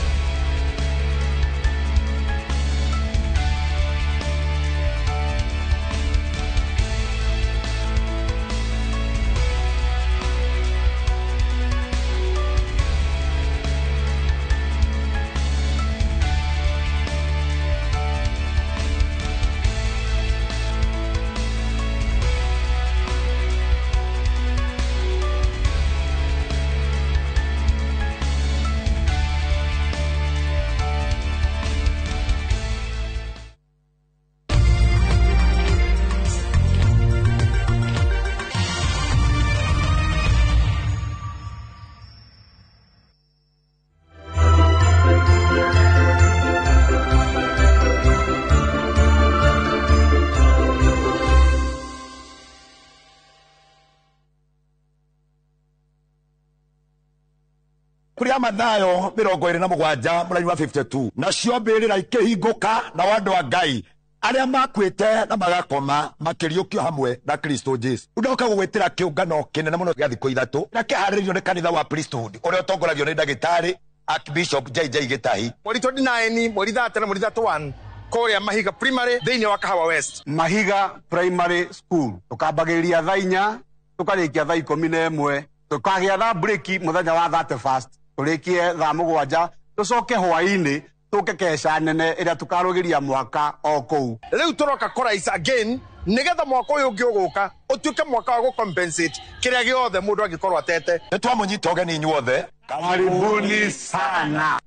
Kũrĩa Mathayo 27 mũraini wa 52, nacio mbĩrĩra ikĩhingũka, nao andũ a Ngai arĩa makuĩte na magakoma makĩriũkio hamwe na Kristo Jesu. Ndoka gũgwĩtĩra kĩũngano kĩnene mũno gĩa thikũ 3 na kĩharĩrĩirio nĩ kanitha wa Priesthood ũrĩa ũtongoragio nĩ ndagĩtarĩ Archbishop JJ Gĩtahi. Mweri 29, mweri 30 na mweri 31 kũrĩa Mahiga Primary thĩinĩ wa Kahawa West. Mahiga Primary School tũkambagĩrĩria thaa 4 tũkarĩkia thaa 11, tũkagĩa thaa break mũthenya wa 31 tũrĩkie thaa 7, tũcoke hwaĩ-inĩ tũke keca nene ĩrĩa tũkarũgĩria mwaka o kũu. Rĩu tũroka kũraisa again nĩgetha mwaka ũyũ ũngĩ ũgũka ũtuĩke mwaka wa gũcompensate kĩrĩa gĩothe mũndũ angĩkorwo atete. Nĩ twamũnyita ũgeni inyuothe, karibuni sana.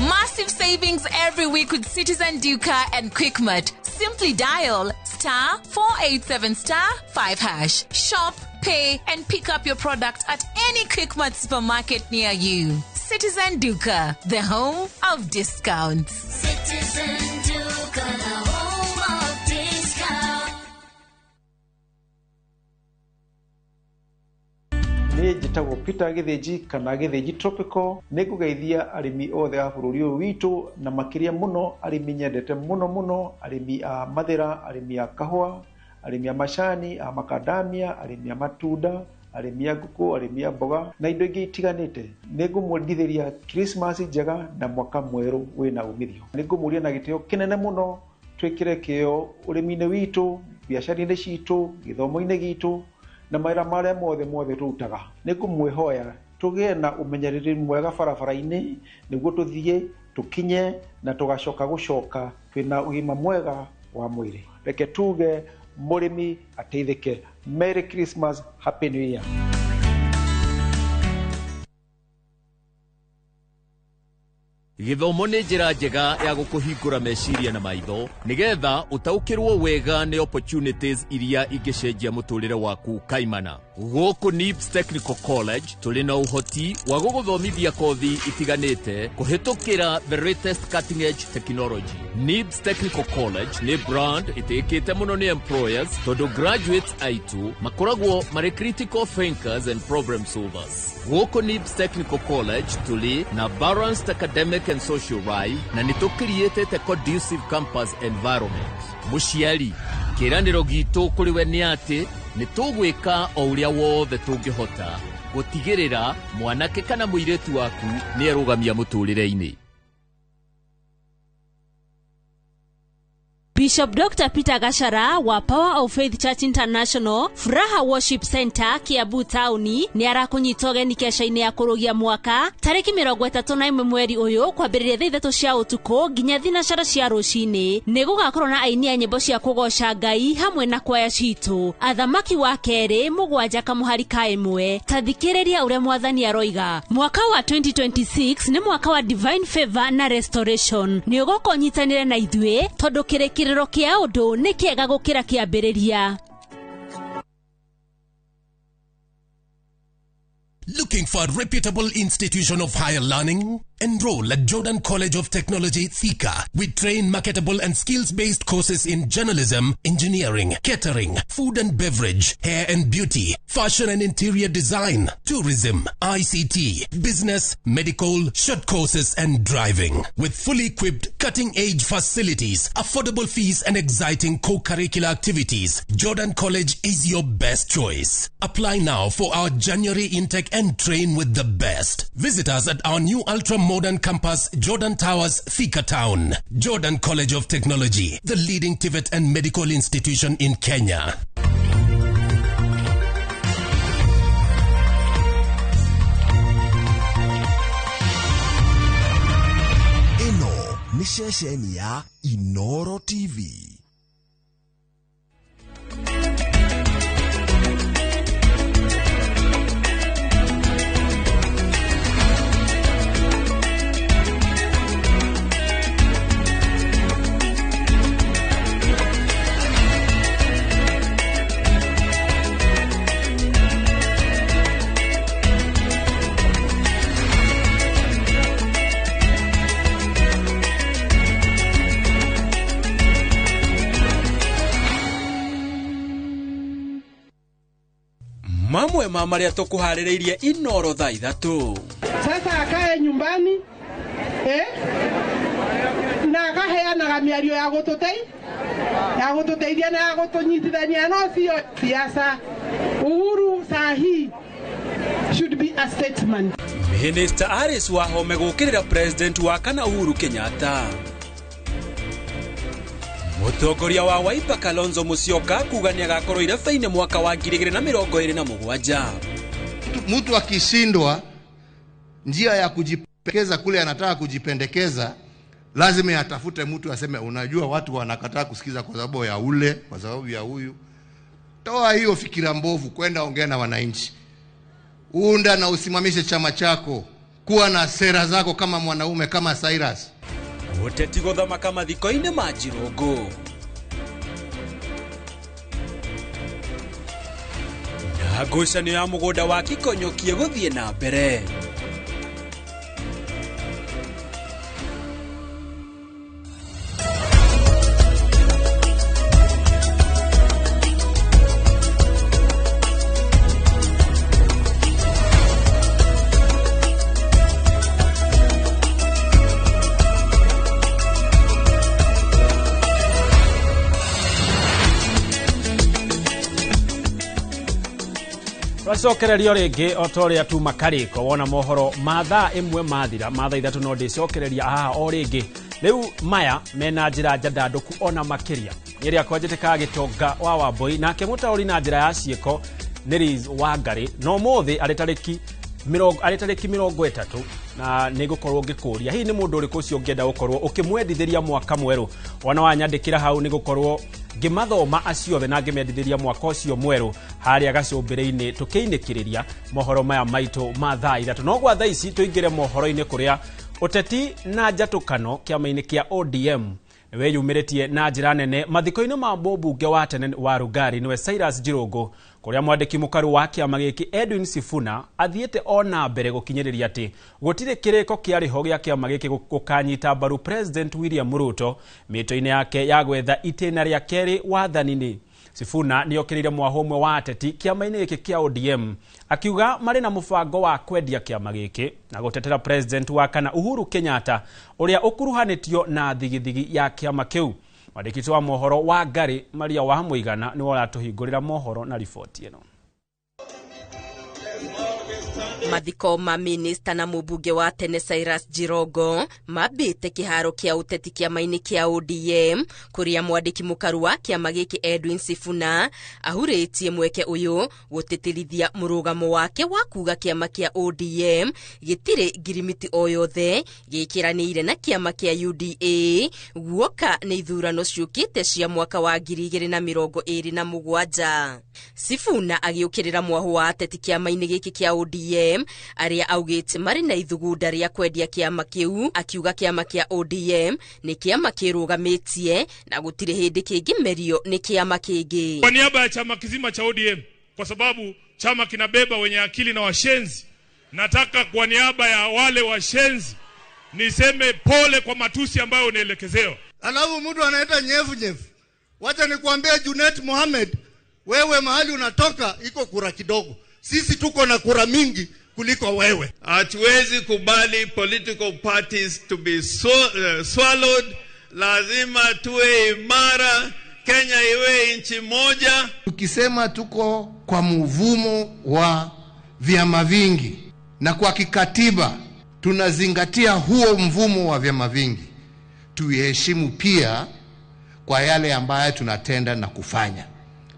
Massive savings every week with Citizen Duka and Quickmart. Simply dial *487*5#. Shop, pay, and pick up your product at any Quickmart supermarket near you. Citizen Duka, the home of discounts. Citizen Duka, the home of discounts. Niĩ njĩtagwo Peter Gĩthĩnji kana Gĩthĩnji Tropical. Nĩ ngũgeithia arĩmi othe a bũrũri ũyũ witũ, na makĩria mũno arĩmi nyendete mũno mũno, arĩmi a mathĩra, arĩmi a kahũa, arĩmi a macani, a makadamia, arĩmi a matunda, arĩmi a ngũkũ, arĩmi a mboga na indo ingĩ itiganĩte. Nĩ ngũmwendithĩria Christmas njega na mwaka mwerũ wĩna umithio. Nĩ ngũmũria na gĩtĩo kĩnene mũno twĩkĩre kĩo ũrĩmi-inĩ witũ, biacara-inĩ citũ, gĩthomo-inĩ gitũ na mawĩra marĩa mothe mothe tũrutaga. Nĩ ngũmwĩhoya tũgĩe na ũmenyereri mwega barabara-inĩ nĩguo tũthiĩ tũkinye na tũgacoka gũcoka twĩna ũgima mwega wa mwĩrĩ. Reke tuge mũrĩmi ateithĩke. Merry Christmas, Happy New Year. Gĩthomo nĩ njĩra njega ya gũkũhingũra meciria na maitho nĩgetha ũtaũkĩrwo wega nĩ opportunities iria ingĩcenjia mũtũrĩre waku kaimana. Gũkũ NIBS Technical College tũrĩ na ũhoti wa gũgũthomithia kothi itiganĩte kũhĩtũkĩra the latest cutting edge technology. NIBS Technical College nĩ brand ĩtĩkĩte mũno nĩ employers tondũ graduates aitũ makoragwo marĩ critical thinkers and problem solvers. Gũkũ NIBS Technical College tũrĩ na balanced academic and social life na nĩ tũkiriĩtĩte conducive campus environment. Mũciari, kĩĩranĩro gitũ kũrĩ we nĩ atĩ nĩ tũgwĩka o ũrĩa wothe tũngĩhota gũtigĩrĩra mwanake kana mũirĩtu waku nĩ erũgamia mũtũrĩre-inĩ. Bishop Dr. Peter Gashara wa Power of Faith Church International, Furaha Worship Center, Kiambu Tauni, nĩ arakũnyita ũgeni keca-inĩ ya kũrũgia mwaka tarĩki 31 mweri ũyũ kwambĩrĩria thaa 3 cia ũtukũ nginya 4 cia rũcinĩ. Nĩ gũgakorwo na aini a nyĩmbo cia kũgoca Ngai hamwe na kwaya citũ. Athamaki wa kerĩ 7 kamũhari ka 1. Ta thikĩrĩria ũrĩa mwathani aroiga. Mwaka wa 2026 nĩ mwaka wa divine favor na restoration. Nĩ ũgoka ũnyitanĩre na ithuĩ tondũ kĩrĩkĩrĩro kĩa ũndũ nĩ kĩega gũkĩra kĩambĩrĩria. Looking for a reputable institution of higher learning? Enroll at Jordan College of Technology, Thika. We train marketable and skills-based courses in journalism, engineering, catering, food and beverage, hair and beauty, fashion and interior design, tourism, ICT, business, medical, short courses and driving. With fully equipped, cutting-edge facilities, affordable fees and exciting co-curricular activities, Jordan College is your best choice. Apply now for our January intake and train with the best. Visit us at our new ultra-modern campus, Jordan Towers, Thika Town. Jordan College of Technology, the leading TVET and medical institution in Kenya. Ĩno nĩ ceceni ya Inoro TV. Mamwe ma marĩa tũkũharĩrĩirie Inoro thaa 3. Sasa akae nyumbani na akaheanaga mĩario ya gũtũteithia na ya gũtũnyitithania, no sio siasa. Uhuru sahi should be a statesman. Minister Alice Wahome gũkĩrĩra President wa kana Uhuru Kenyatta. Mũtongoria wa Wiper Kalonzo Musyoka kuga nĩagakorwo irebe-inĩ mwaka wa 2027. Mtu akishindwa njia ya kujipendekeza kule anataka kujipendekeza, lazima atafute mtu aseme, unajua watu wanakataa kusikiza kwa sababu ya ule, kwa sababu ya huyu. Toa hiyo fikira mbovu, kwenda ongea na wananchi. Unda na usimamishe chama chako, kuwa na sera zako kama mwanaume, kama Cyrus. Ũteti gũthamaka mathiko-inĩ ma Njirongo. Na ngucanio ya mũgũnda wa Kikonyokie gũthiĩ na mbere. Twacokererio rĩngĩ o ta ũrĩa tuma karĩko wona mohoro ma thaa 1 mathira, ma thaa 3 no ndĩcokereria haha o rĩngĩ. Rĩu maya mena njĩra njandandũku ona makĩria. Niĩ rĩakwa njĩtĩkaga Gĩtonga wa Wambui, nake mũtaũri na njĩra ya ciĩko nĩ Liz Wangari. No ũmũthĩ arĩ tarĩki 30 na nĩngũkorwo ngĩkũria hihi nĩ mũndũ ũrĩkũ ũcio ũngĩenda gũkorwo ũkĩmwendithĩria mwaka mwerũ. Wona wanyandĩkĩra hau nĩ gũkorwo ngĩmathoma acio othe na ngĩmendithĩria mwaka ũcio mwerũ harĩa gacũmbĩrĩ-inĩ tũkĩinĩkĩrĩria mohoro maya maitũ ma thaa 3. No gwa thaa ici tũingĩre mohoro-inĩ kũrĩa ũteti na njatũkano kĩama-inĩ kĩa ODM wĩyumĩrĩtie na njĩra nene mathiko-inĩ ma mũmbunge wa tene wa Rugari nĩwe Cyrus Jirongo, kũrĩa mwandĩki mũkaru wa kĩama gĩkĩ Edwin Sifuna athiĩte ona mbere gũkinyĩrĩria atĩ gũtirĩ kĩrĩko kĩarĩ ho gĩa kĩama gĩkĩ gũkanyita mbaru President William Ruto mĩtũ-inĩ yake ya gwetha itĩna rĩa kerĩ wathani-inĩ. Sifuna nĩokĩrĩire mwahũ ũmwe wa ateti kĩama-inĩ gĩkĩ kĩa ODM akiuga marĩ na mũbango wa kwendia kĩama gĩkĩ na gũtetera President wa kana Uhuru Kenyatta ũrĩa ũkuruhanĩtio na thigithigi ya kĩama kĩu. Mwandĩki wa mohoro wa Ngari Maria wa Mũigana nĩwe ũratũhingũrĩra mohoro na riboti ĩno. Mathiko ma minista na mũmbunge wa tene Cyrus Jirongo mambĩte kĩharo kĩa ũteti kĩama-inĩ kĩa ODM kũrĩa mwandĩki mũkaru wa kĩama gĩkĩ Edwin Sifuna ahurĩtie mweke ũyũ gũtĩtĩrithia mũrũgamo wake wa kuga kĩama kĩa ODM gĩtirĩ ngirimiti o yothe gĩkĩranĩire na kĩama kĩa UDA guoka nĩ ithurano ciũkĩte cia mwaka wa 2027. Sifuna agĩũkĩrĩra mwahũ wa ateti kĩama-inĩ gĩkĩ kĩa ODM arĩa augĩte marĩ na ithugunda rĩa kwendia kĩama kĩu, akiuga kĩama kĩa ODM nĩ kĩama kĩrũgamĩtie na gũtirĩ hĩndĩ kĩngĩmerio nĩ kĩama kĩngĩ. Kwa niaba ya chama kizima cha ODM, kwa sababu chama kinabeba wenye akili na washenzi, nataka kwa niaba ya wale washenzi niseme pole kwa matusi ambayo unaelekezewa. Alafu mtu anaita nyevu nyevu. Wacha nikwambie Junet Mohamed, wewe mahali unatoka iko kura kidogo. Sisi tuko na kura mingi kuliko wewe. Hatuwezi kubali political parties to be swallowed. Lazima tuwe imara, Kenya iwe nchi moja. Tukisema tuko kwa mvumo wa vyama vingi na kwa kikatiba tunazingatia huo mvumo wa vyama vingi, tuiheshimu pia kwa yale ambayo tunatenda na kufanya,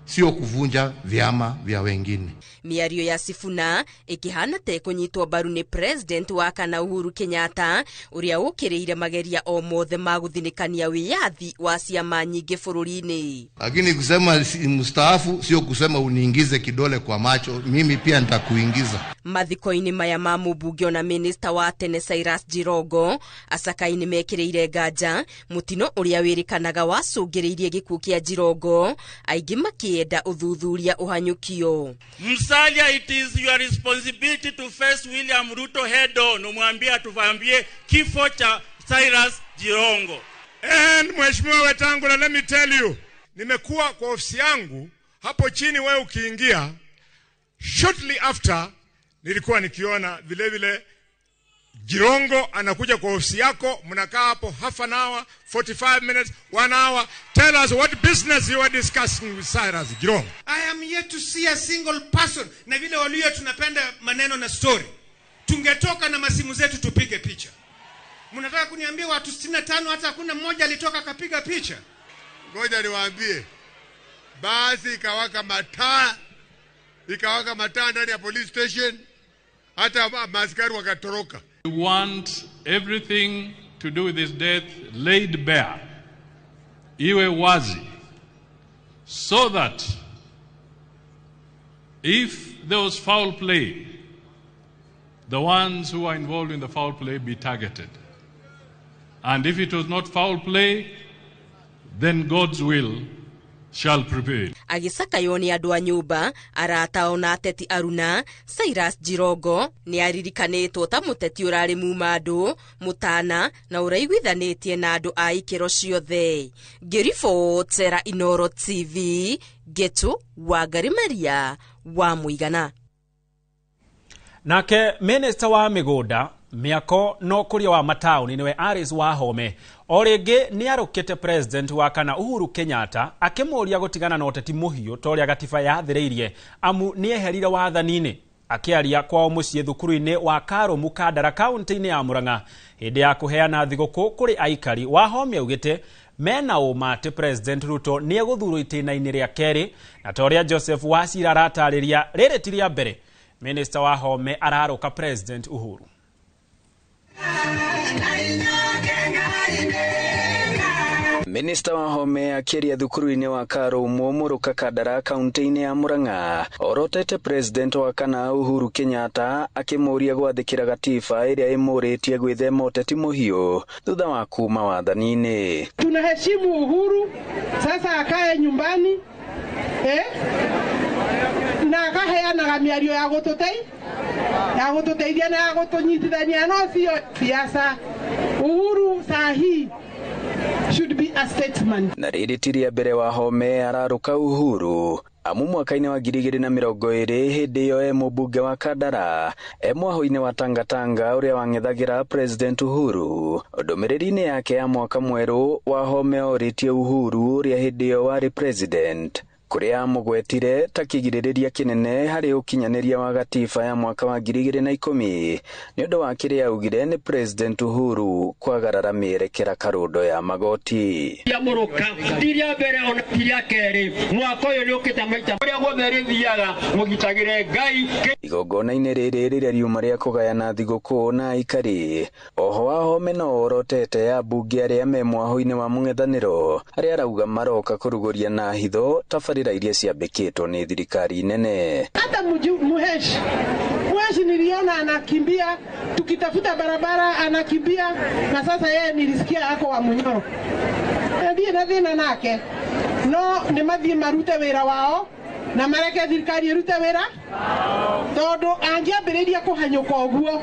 sio kuvunja vyama vya wengine. Mĩario ya Sifuna ĩkĩhana te kũnyitwo mbaru nĩ President wa kana Uhuru Kenyatta ũrĩa ũkĩrĩire mageria o mothe ma gũthinĩkania wĩyathi wa ciama nyingĩ bũrũri-inĩ. Lakini kusema mstaafu sio kusema uniingize kidole kwa macho, mimi pia nitakuingiza. Mathiko-inĩ maya ma mũmbunge ona minista wa tene Cyrus Jirongo acakaini mekĩrĩire nganja mũtino ũrĩa wĩrĩkanaga wacũngĩrĩirie gĩkuũ kĩa Jirongo, aingĩ makĩenda ũthuthuria ũhanyũkio. Musalia, it is your responsibility to face William Ruto head on. Umwambie atuvambie kifo cha Cyrus Jirongo. And Mheshimiwa Wetangula, let me tell you, nimekuwa kwa ofisi yangu hapo chini, wewe ukiingia Shortly after nilikuwa nikiona vile vile Jirongo anakuja kwa ofisi yako, mnakaa hapo half an hour, 45 minutes, 1 hour. Tell us what business you are discussing with Cyrus Jirongo. I am yet to see a single person. Na vile Waluhya tunapenda maneno na story, tungetoka na masimu zetu tupige picha. Mnataka kuniambia watu 65 hata hakuna mmoja alitoka akapiga picha? Ngoja niwaambie, basi ikawaka mataa ndani ya police station, hata maaskari wakatoroka. We want everything to do with this death laid bare, iwe wazi, so that if there was foul play, the ones who are involved in the foul play be targeted. And if it was not foul play, then God's will shall prevail. Agĩcakaywo nĩ andũ a nyũmba, arata ona ateti aruna, Cyrus Jirongo nĩ aririkanĩtwo ta mũteti ũrarĩ muma andũ, mũtana na ũraiguithanĩtie na andũ a ikĩro ciothe. Ngĩribotera Inooro TV, Getu Wangari Maria wa Mũigana. Nake Minister wa mĩgũnda, mĩako na ũkũria wa mataũni nĩwe Alice Wahome o rĩngĩ nĩ arũkĩte President wa kana Uhuru Kenyatta akĩmũria gũtigana na ũteti mũhiũ ta ũrĩa gatiba yathĩrĩirie amu nĩeherire wathani-inĩ. Akĩaria kwao mũciĩ thukuru-inĩ wa Karumu Kandara kaunti-inĩ ya Murang'a hĩndĩ ya kũheana thigũkũ kũrĩ aikari, Wahome augĩte mena ũma atĩ President Ruto nĩegũthurwo itĩna-inĩ rĩa kerĩ, na ta ũrĩa Joseph Wachira aratarĩria rĩrĩ ti rĩa mbere Minister Wahome ararũka President Uhuru. Minister Wahome akĩaria thukuru-inĩ wa Karumu Mũrũka Kandara kaunti-inĩ ya Murang'a orotete President wa kana Uhuru Kenyatta akĩmũria gwathĩkĩra gatiba ĩrĩa ĩmũrĩtie gwĩthema ũteti mũhiũ thutha wa kuma wathani-inĩ. Tunaheshimu Uhuru, sasa akae nyumbani na akaheanaga mĩario ya gũtũteithia na ya gũtũnyitithania, no sio siasa. Uhuru sahi should be a statesman. Na rĩrĩ ti rĩa mbere Wahome ararũka Uhuru amu mwaka-inĩ wa 2020 hĩndĩ ĩyo e mũmbunge wa Kandara e mwahũ-inĩ wa Tangatanga ũrĩa wang'ethagĩra President Uhuru. Ndũmĩrĩri-inĩ yake ya mwaka mwerũ Wahome orĩtie Uhuru ũrĩa hĩndĩ ĩyo warĩ president kũrĩa amũgwetire ta kĩgirĩrĩria kĩnene harĩ ũkinyanĩria wa gatiba ya mwaka wa 2010 nĩ ũndũ wa kĩrĩa augire nĩ President Uhuru kwagarara mĩerekera karũndo ya magoti. Ya Mũrũka ti rĩa mbere ona ti rĩa kerĩ, mwaka ũyũ nĩũkĩte maita kũrĩa guothe rĩthiaga mũgitagĩre Ngai. Igongona-inĩ rĩrĩ rĩrĩa riuma rĩa kũgayana thigũkũ na aikari, oho Wahome no orotete ambunge arĩa me mwahũ-inĩ wa mũng'ethanĩro arĩa arauga maroka kũrugũria na hitho tabarĩra iria ciambĩkĩtwo nĩ thirikari nene. Hata Muheshi niliona anakimbia, tukitafuta barabara anakimbia, na sasa yeye nilisikia ako wa Munyoro. Ndiye na thina nake no nĩ mathiĩ marute wĩra wao na mareke thirikari ĩrute wĩra, tondũ angĩambĩrĩria kũhanyũka ũguo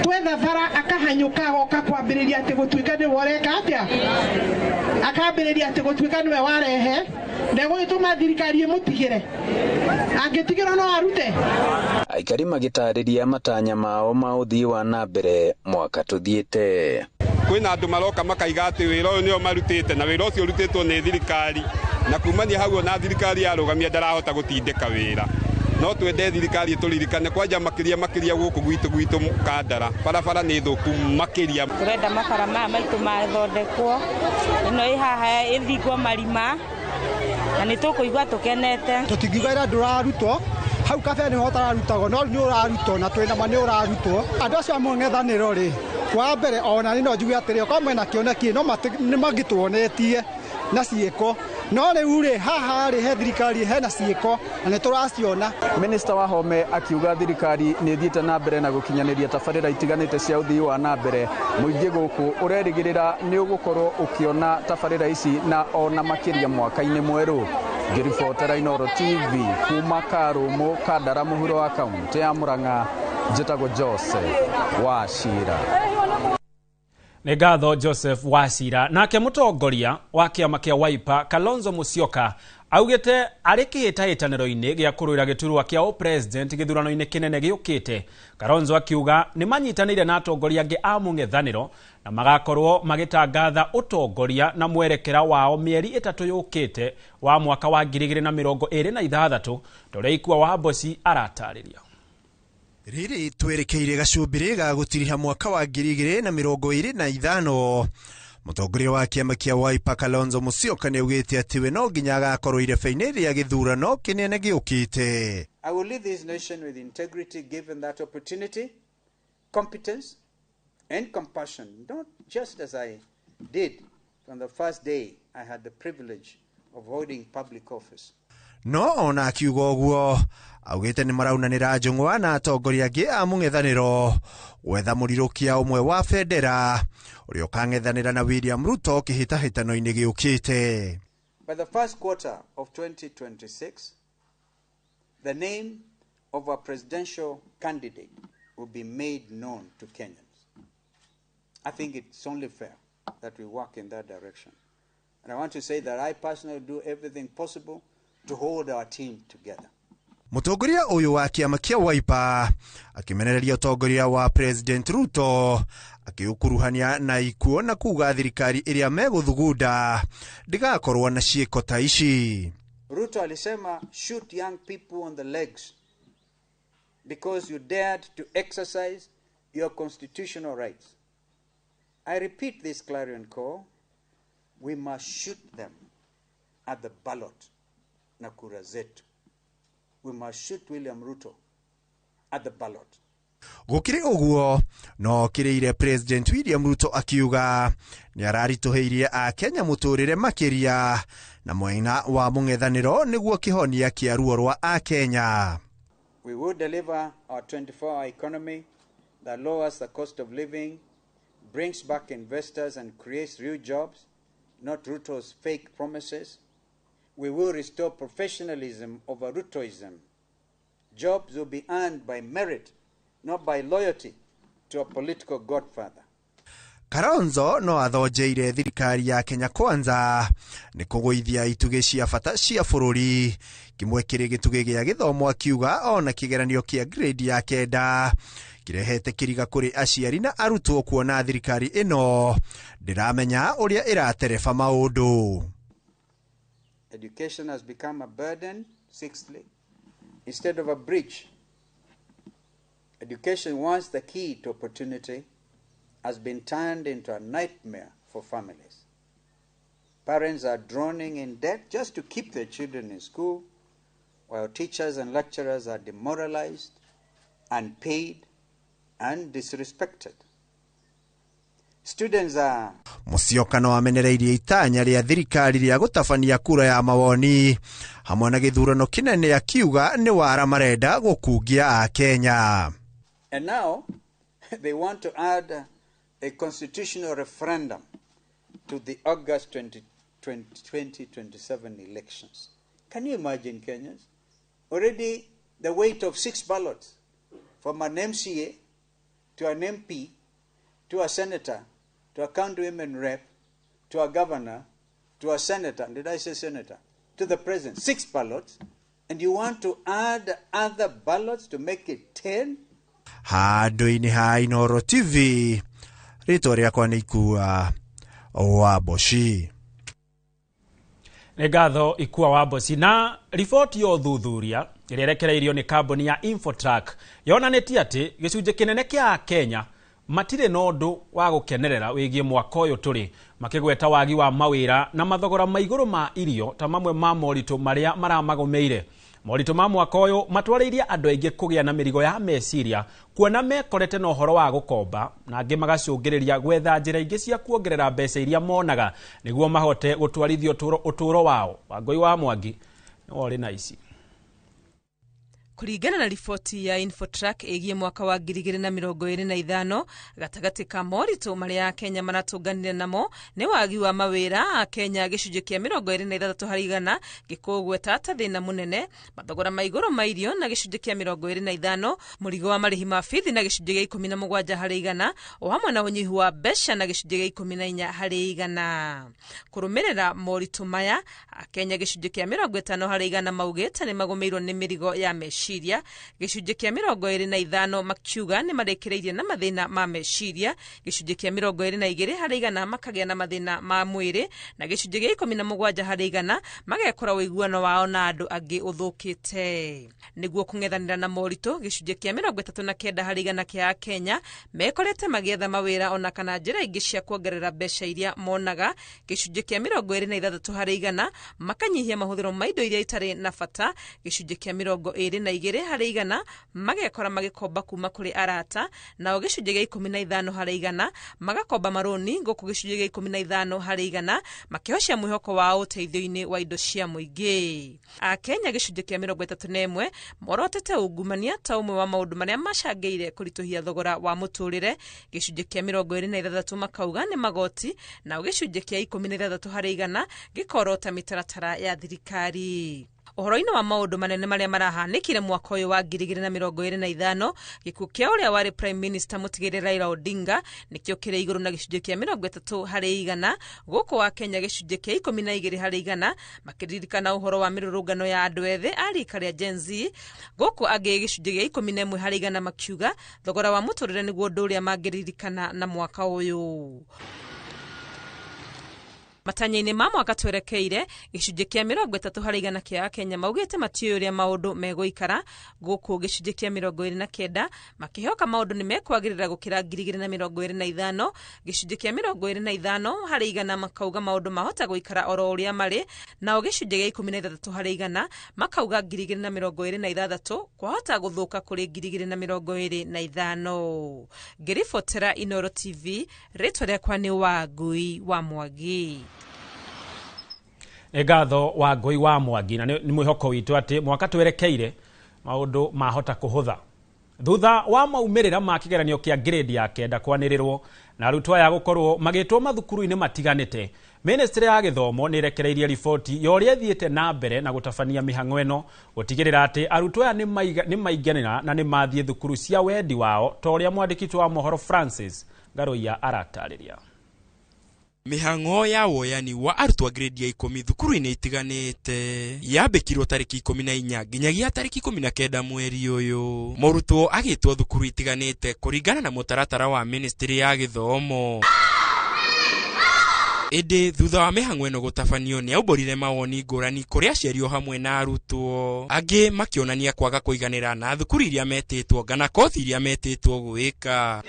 twetha bara akahanyũka agoka kwambĩrĩria atĩ gũtuĩka nĩwe ũreka atĩa, akambĩrĩria atĩ gũtuĩka nĩwe warehe, ndegũgĩtũma thirikari ĩmũtigĩre, angĩtigĩrwo no arute. Aikari magĩtarĩria matanya mao ma ũthii wa na mbere mwaka tũthiĩte. Kwĩna andũ maroka makaiga atĩ wĩra ũyũ nĩo marutĩte na wĩra ũcio ũrutĩtwo nĩ thirikari, na kumania hau ona thirikari yarũgamia ndarahota gũtindĩka wĩra. No twende thirikari ĩtũririkane kwanja makĩria gũkũ gwitũ Kandara barabara nĩ thũku makĩria. Tũrenda mabara maya maitũ mathondekwo, ĩno ĩ haha ĩthingwo marima na nĩ tũkũigua tũkenete. Tũtingiuga ĩrĩa ndũrarutwo hau kabere nĩho ũtararutagwo, no rĩu nĩ ũrarutwo na twĩna ma nĩ ũrarutwo. Andũ acio a mũng'ethanĩro rĩ, wa mbere ona nĩ no njuge atĩrĩ, okorwo mena kĩoneki no nĩ mangĩtuonetie na ciĩko, no rĩu rĩ haha rĩ he thirikari hena ciĩko na nĩ tũraciona. Minister Wahome akiuga thirikari nĩ ĩthiĩte na mbere na gũkinyanĩria tabarĩra itiganĩte cia ũthii wa na mbere. Mũingĩ gũkũ ũrerĩgĩrĩra nĩ ũgũkorwo ũkĩona tabarĩra ici na ona makĩria mwaka-inĩ mwerũ. Ngĩribotera Inooro TV kuma Karumu Kandara mũhuro wa kaunti ya Murang'a, njĩtagwo Joseph Wachira. Nĩ ngatho Joseph Wacira. Nake mũtongoria wa kĩama kĩa Wiper Kalonzo Musyoka augĩte arĩ kĩhĩtahĩtanĩro-inĩ gĩa kũrũĩra gĩturwa kĩa ũpresident gĩthurano-inĩ kĩnene gĩũkĩte. Kalonzo akiuga nĩ manyitanĩire na atongoria angĩ a mũng'ethanĩro na magakorwo magĩtangatha ũtongoria na mwerekera wao mĩeri 3 yũkĩte wa mwaka wa 2026 ta ũrĩa Ikua wa Mboci aratarĩria. Rĩrĩ twerekeire gacumbĩrĩ ga gũtiriha mwaka wa 2025. Mũtongoria wa kĩama kĩa Wiper Kalonzo Musyoka nĩaugĩte atĩ we no nginya agakorwo irebe-inĩ rĩa gĩthurano kĩnene gĩũkĩte. I will lead this nation with integrity given that opportunity, competence and compassion, not just as I did from the first day I had the privilege of holding public office. No ona akiuga ũguo augĩte nĩ maraunanĩra njũng'wa na atongoria angĩ a mũng'ethanĩro gwetha mũrirũkia ũmwe wa bendera ũrĩa ũkang'ethanĩra na William Ruto kĩhĩtahĩtano-inĩ gĩũkĩte. By the first quarter of 2026, the name of our presidential candidate will be made known to Kenyans. I think it's only fair that we work in that direction. And I want to say that I personally do everything possible to hold our team together. Mũtongoria ũyũ wa kĩama kĩa Wiper akĩmenereria ũtongoria wa President Ruto akĩũkuruhania na ikuũ na kuga thirikari ĩrĩa megũthugunda ndĩgakorwo na ciĩko ta ici. Ruto alisema shoot young people on the legs because you dared to exercise your constitutional rights. I repeat this clarion call, we must shoot them at the ballot na kura zetu. We must shoot William Ruto at the ballot. Gũkĩrĩ ũguo no kĩrĩire President William Ruto akiuga nĩ araritũhĩirie Akenya mũtũrĩre makĩria na mwena wa mũng'ethanĩro nĩguo kĩhonia kĩa ruo rwa Akenya. We will deliver our 24-hour economy that lowers the cost of living, brings back investors and creates real jobs, not Ruto's fake promises. We will restore professionalism over Rutoism. Jobs will be earned by merit, not by loyalty to a political godfather. Kalonzo no athonjeire thirikari ya Kenya Kwanza nĩ kũgũithia itugĩ cia bata cia bũrũri kĩmwe kĩrĩ gĩtugĩ gĩa gĩthomo akiuga ona kĩgeranio kĩa grade ya 9 kĩrehete kĩriga kũrĩ aciari na arutwo kuona thirikari ĩno ndĩramenya ũrĩa ĩratereba maũndũ. Education has become a burden, sixthly, instead of a bridge. Education, once the key to opportunity, has been turned into a nightmare for families. Parents are drowning in debt just to keep their children in school, while teachers and lecturers are demoralized, unpaid, and disrespected. Students are Musyoka no amenereirie itanya rĩa thirikari rĩa gũtabania kura ya mawoni hamwe na gĩthurano kĩnene akiuga nĩ wara marenda gũkungia Akenya. And now they want to add a constitutional referendum to the August 2027 elections. Can you imagine, Kenyans? Already the weight of 6 ballots from an MCA to an MP to a senator, to a county women rep, to a governor, to a senator, did I say senator? To the president, 6 ballots, and you want to add other ballots to make it 10? Handũ-inĩ ha Inooro TV, rĩtwa rĩakwa nĩ Ikua wa Mboci. Nĩ ngatho Ikua wa Mboci. Na riboti ya ũthuthuria ĩrĩa ĩrekereirio nĩ kambuni ya Infotrack yonanĩtie atĩ gĩcunjĩ kĩnene kĩa Akenya matirĩ na ũndũ wa gũkenerera wĩgiĩ mwaka ũyũ tũrĩ, makĩgweta wagi wa mawĩra na mathogora ma igũrũ ma irio ta mamwe ma moritũ marĩa maramagũmĩire. Moritũ ma mwaka ũyũ matwarĩirie andũ aingĩ kũgĩa na mĩrigo ya meciria kuona mekorete na ũhoro wa gũkomba na angĩ magacũngĩrĩria gwetha njĩra ingĩ cia kuongerera mbeca iria monaga nĩguo mahote gũtwarithia ũtũũro wao. Wangũi wa Mwangi nĩwe ũrĩ na ici. Kũringana na riboti ya Infotrack ĩgiĩ mwaka wa 2025, gatagatĩ ka moritũ marĩa Akenya maratũnganire namo nĩ wagi wa mawĩra. Akenya gĩcunjĩ kĩa 26% gĩkũgweta ta thĩna mũnene, mathogora ma igũrũ ma irio na gĩcunjĩ kĩa 25, mũrigo wa marĩhi ma bithi na gĩcunjĩ gĩa 17%, o hamwe na ũnyihu wa mbeca na gĩcunjĩ gĩa 14%. Kũrũmĩrĩra moritũ maya, Akenya gĩcunjĩ kĩa 50% maugĩte nĩ magũmĩirwo nĩ mĩrigo ya meciria, gĩcunjĩ kĩa 25 makiuga nĩ marĩkĩrĩirie na mathĩna ma meciria, gĩcunjĩ kĩa 22% makagĩa na mathĩna ma mwĩrĩ, na gĩcunjĩ gĩa 17% magekora ũiguano wao na andũ angĩ ũthũkĩte. Nĩguo kũng'ethanĩra na moritũ, gĩcunjĩ kĩa 39% kĩa Akenya mekorete magĩetha mawĩra ona kana njĩra ingĩ cia kuongerera mbeca iria monaga, gĩcunjĩ kĩa 26% makanyihia mahũthĩro ma indo iria itarĩ na bata, gĩcunjĩ kĩa 22% magekora magĩkomba kuma kũrĩ arata, nao gĩcunjĩ gĩa 15% magakomba marũni, gũkũ gĩcunjĩ gĩa 15% makĩhocia mwĩhoko wao ũteithio-inĩ wa indo cia mũingĩ. Akenya gĩcunjĩ kĩa 31 morotete ungumania ta ũmwe wa maũndũ marĩa macangĩire kũritũhia thogora wa mũtũrĩre, gĩcunjĩ kĩa 26 makauga nĩ magoti, nao gĩcunjĩ kĩa 16% gĩkorota mĩtaratara ya thirikari. Ũhoro-inĩ wa maũndũ manene marĩa marahanĩkire mwaka ũyũ wa 2025, gĩkuũ kĩa ũrĩa warĩ Prime Minister mũtigĩrĩre Raila Odinga nĩkĩo kĩrĩ igũrũ na gĩcunjĩ kĩa 30%, gũkũ wa Kenya gĩcunjĩ kĩa 12% makĩririkana ũhoro wa mĩrũrũngano ya andũ ethĩ a rika rĩa Gen Z, gũkũ angĩ gĩcunjĩ gĩa 11% makiuga thogora wa mũtũrĩre nĩguo ũndũ ũrĩa mangĩririkana na mwaka ũyũ. Matanya-inĩ ma mwaka twerekeire, gĩcunjĩ kĩa 30% kĩa Akenya maugĩte matiũĩ ũrĩa maũndũ megũikara, gũkũ gĩcunjĩ kĩa 29 makĩhoka maũndũ nĩ mekwagĩrĩra gũkĩra 2025, gĩcunjĩ kĩa 25% makauga maũndũ mahota gũikara oro ũrĩa marĩ, nao gĩcunjĩ gĩa 16% makauga 2026 kwahota gũthũka kũrĩ 2025. Ngĩribotera Inooro TV, rĩtwa rĩakwa nĩ Wangui wa Mwangi. Nĩ ngatho Wangui wa Mwangi, na nĩ mwĩhoko witũ atĩ mwaka twerekeire maũndũ mahota kũhũtha. Thutha wa maumĩrĩra ma kĩgeranio kĩa grade ya 9 kwanĩrĩrwo na arutwo aya gũkorwo magĩtwo mathukuru-inĩ matiganĩte, Ministry ya gĩthomo nĩ ĩrekereirie riboti ya ũrĩa ĩthiĩte na mbere na gũtabania mĩhang'o ĩno gũtigĩrĩra atĩ arutwo aya nĩ maiganĩra na nĩ mathiĩ thukuru cia wendi wao, ta ũrĩa mwandĩki wa mohoro Francis Ngaruiya aratarĩria. Mĩhang'o ya woyani wa arutwo a grade ya 10 thukuru-inĩ itiganĩte yambĩkirwo tarĩki 14 nginyagia tarĩki 19 mweri ũyũ. Mũrutwo agĩtwo thukuru itiganĩte kũringana na mũtaratara wa Ministry ya gĩthomo. Ĩndĩ thutha wa mĩhang'o ĩno gũtabanio nĩ aumbũrire mawoni ngũrani kũrĩ aciari o hamwe na arutwo, angĩ makĩonania kwaga kũiganĩra na thukuru iria metĩtwo kana kothi iria metĩtwo gwĩka.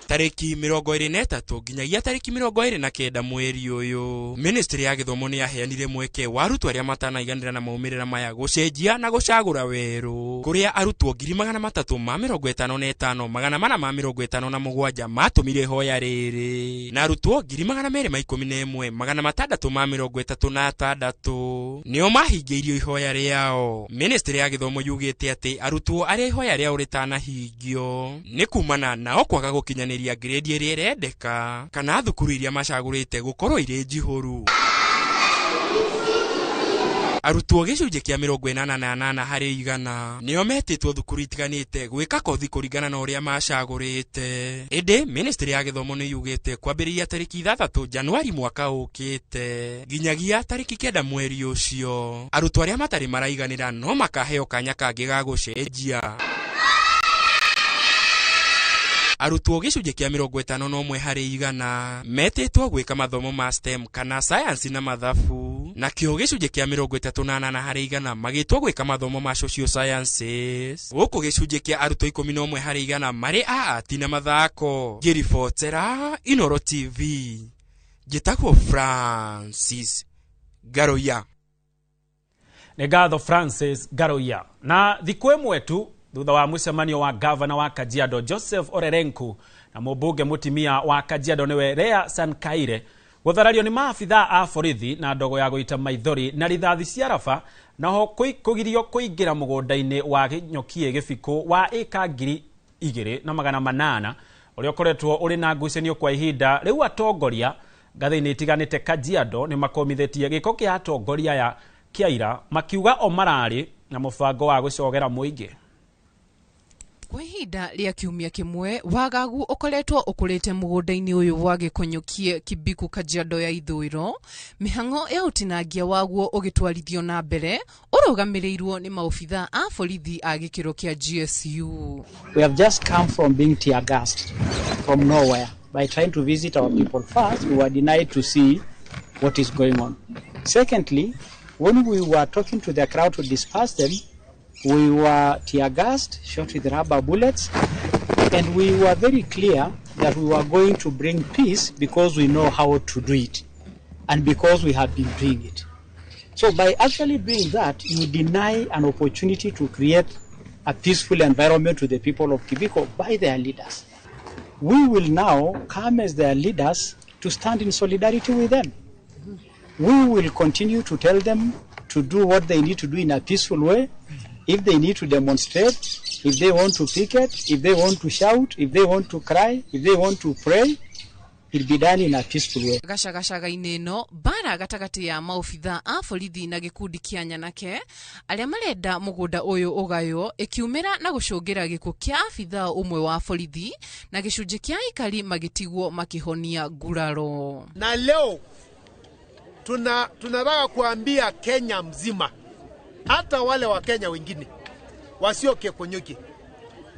Tarĩki 23 nginyagia tarĩki 29 mweri ũyũ, Ministry ya gĩthomo nĩ yaheanire mweke wa arutwo arĩa matanaiganĩra na maumĩrĩra maya gũcenjia na gũcagũra werũ, kũrĩa arutwo 355,457 matũmire ihoya rĩrĩ, na arutwo 211,636 nĩo mahingĩirio ihoya rĩao. Ministry ya gĩthomo yugĩte atĩ arutwo arĩa ihoya rĩao rĩtanahingio nĩ kumana nao kwaga gũkinyanĩria grade ĩrĩa ĩrendeka kana thukuru iria macagũrĩte gũkorwo irĩ njihũru. Arutwo gĩcunjĩ kĩa 88% nĩo metĩtwo thukuru itiganĩte gwĩka kothi kũringana na ũrĩa macagũrĩte. Ĩndĩ Ministry ya gĩthomo nĩ yugĩte kwambĩrĩria tarĩki 6 Januari mwaka ũkĩte nginyagia tarĩki 9 mweri ũcio, arutwo arĩa matarĩ maraiganĩra no makaheo kanya kangĩ ga gũcenjia. Arutwo gĩcunjĩ kĩa 51% metĩtwo gwĩka mathomo ma STEM kana sayansi na mathabu, nakĩo gĩcunjĩ kĩa 38% magĩtwo gwĩka mathomo ma social sciences, gũkũ gĩcunjĩ kĩa arutwo 11% marĩ a art na mathako. Ngĩribotera Inooro TV, njĩtagwo Francis Ngaruiya. Nĩ ngatho Francis Ngaruiya. Na thikũ ĩmwe tu thutha wa mũcemanio wa gavana wa Kajiado Joseph Olelenku na mũmbunge mũtimia wa Kajiado nĩwe Lea Sankaire Gũtharario nĩ maabithaa a borithi na ndogo ya gũita maithori na rithathi cia raba naho kũgirio kũingĩra mũgũnda-inĩ wa Gĩnyokie Gĩbikũ wa ĩka 2800 ũrĩa ũkoretwo ũrĩ na ngucanio kwa ihinda rĩu. Atongoria ngathĩ-inĩ itiganĩte Kajiado nĩ makomithĩtie gĩko kĩa atongoria aya kĩa ira makiuga o mararĩ na mũbango wa gũcogera mũingĩ. Kwa ihinda rĩa kiumia kĩmwe wagagu ũkoretwo ũkũrĩte mũgũnda-inĩ ũyũ wa Gĩkũnyũkie Kibiku Kajiado ya ithũĩro, mĩhang'o ya ũtinangia waguo ũgĩtwarithio na mbere ũrũgamĩrĩirwo nĩ maobitha a borithi a gĩkĩro kĩa GSU. We have just come from being tear gassed from nowhere by trying to visit our people. First, we were denied to see what is going on. Secondly, when we were talking to the crowd to disperse them, we were tear gassed, shot with rubber bullets, and we were very clear that we were going to bring peace because we know how to do it and because we have been doing it. So by actually doing that, you deny an opportunity to create a peaceful environment to the people of Kibiko by their leaders. We will now come as their leaders to stand in solidarity with them. We will continue to tell them to do what they need to do in a peaceful way. If they need to demonstrate, if they want to picket, if they want to shout, if they want to cry, if they want to pray, it'll be done in a peaceful way. Gacagacaga-inĩ ĩno mbara gatagatĩ ya maobitha a borithi na gĩkundi kĩa nyanake arĩa marenda mũgũnda ũyũ ũgaywo ĩkiumĩra na gũcũngĩra gĩkuũ kĩa abitha ũmwe wa borithi na gĩcunjĩ kĩa aikari magĩtigwo makĩhonia nguraro. Na leo tunataka kuambia Kenya mzima, hata wale wa Kenya wengine wasio Kekonyoki,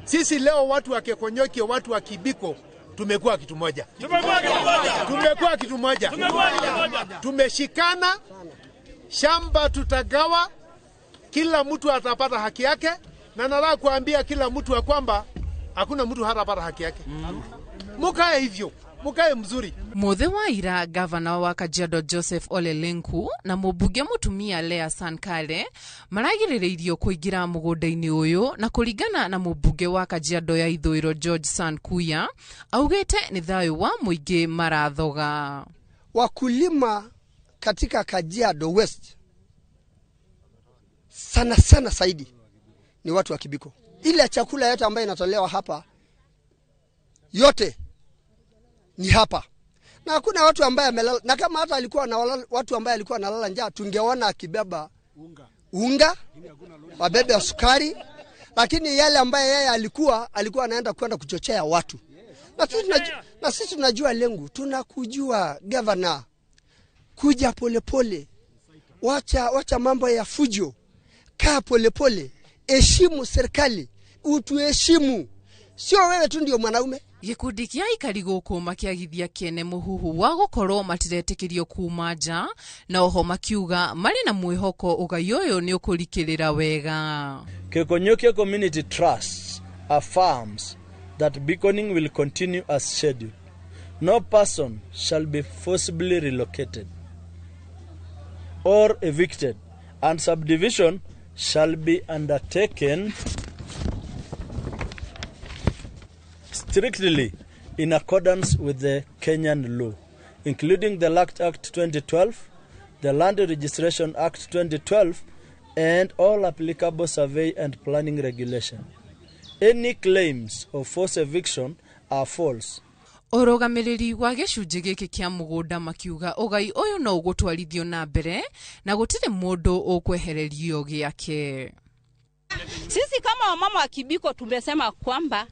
sisi leo watu wa Kekonyoki, watu wa Kibiko, tumekuwa kitu moja. Tumekuwa kitu moja. Tumeshikana, shamba tutagawa, kila mtu atapata haki yake, na nataka kuambia kila mtu ya kwamba hakuna mtu hatapata haki yake. Mukae hivyo, mukae mzuri. Muthe wa ira gavana wa Kajiado Joseph Ole Lenku na mũmbunge mũtumia Lea Sankale maragirĩrĩirio kũingĩra mũgũnda-inĩ ũyũ na kũringana na mũmbunge wa Kajiado ya ithũĩro George Sankuya augĩte nĩ thayũ wa mũingĩ marathoga. Wakulima katika Kajiado West sana sana zaidi ni watu wa Kibiko. Ile chakula yote ambayo inatolewa hapa yote ni hapa. Na hakuna watu ambaye amelala, na kama hata alikuwa na watu ambaye alikuwa analala njaa tungeona akibeba unga, wabebe sukari, lakini yale ambaye yeye alikuwa anaenda kwenda kuchochea watu. Na sisi tunajua lengo, tunakujua governor, kuja polepole, wacha mambo ya fujo, kaa polepole, heshimu serikali, utuheshimu. Sio wewe tu ndio mwanaume. Gĩkundi kĩa aikari gũkũ makĩagithia kĩene mũhuhu wa gũkorwo matiretĩkĩrio kuma nja na oho makiuga marĩ na mwĩhoko ũgai ũyũ nĩ ũkũrikĩrĩra wega. Kekonyokie Community Trust affirms that beaconing will continue as scheduled. No person shall be forcibly relocated or evicted, and subdivision shall be undertaken strictly in accordance with the Kenyan law, including the Land Act 2012, the Land Registration Act 2012, and all applicable survey and planning regulation. Any claims of forced eviction are false. Ũrũgamĩrĩri wa gĩcunjĩ gĩkĩ kĩa mũgũnda makiuga ũgai ũyũ no ũgũtwarithio na mbere na gũtirĩ mũndũ ũkwehererio gĩake. Sisi kama wamama wa Kibiko tumesema kwamba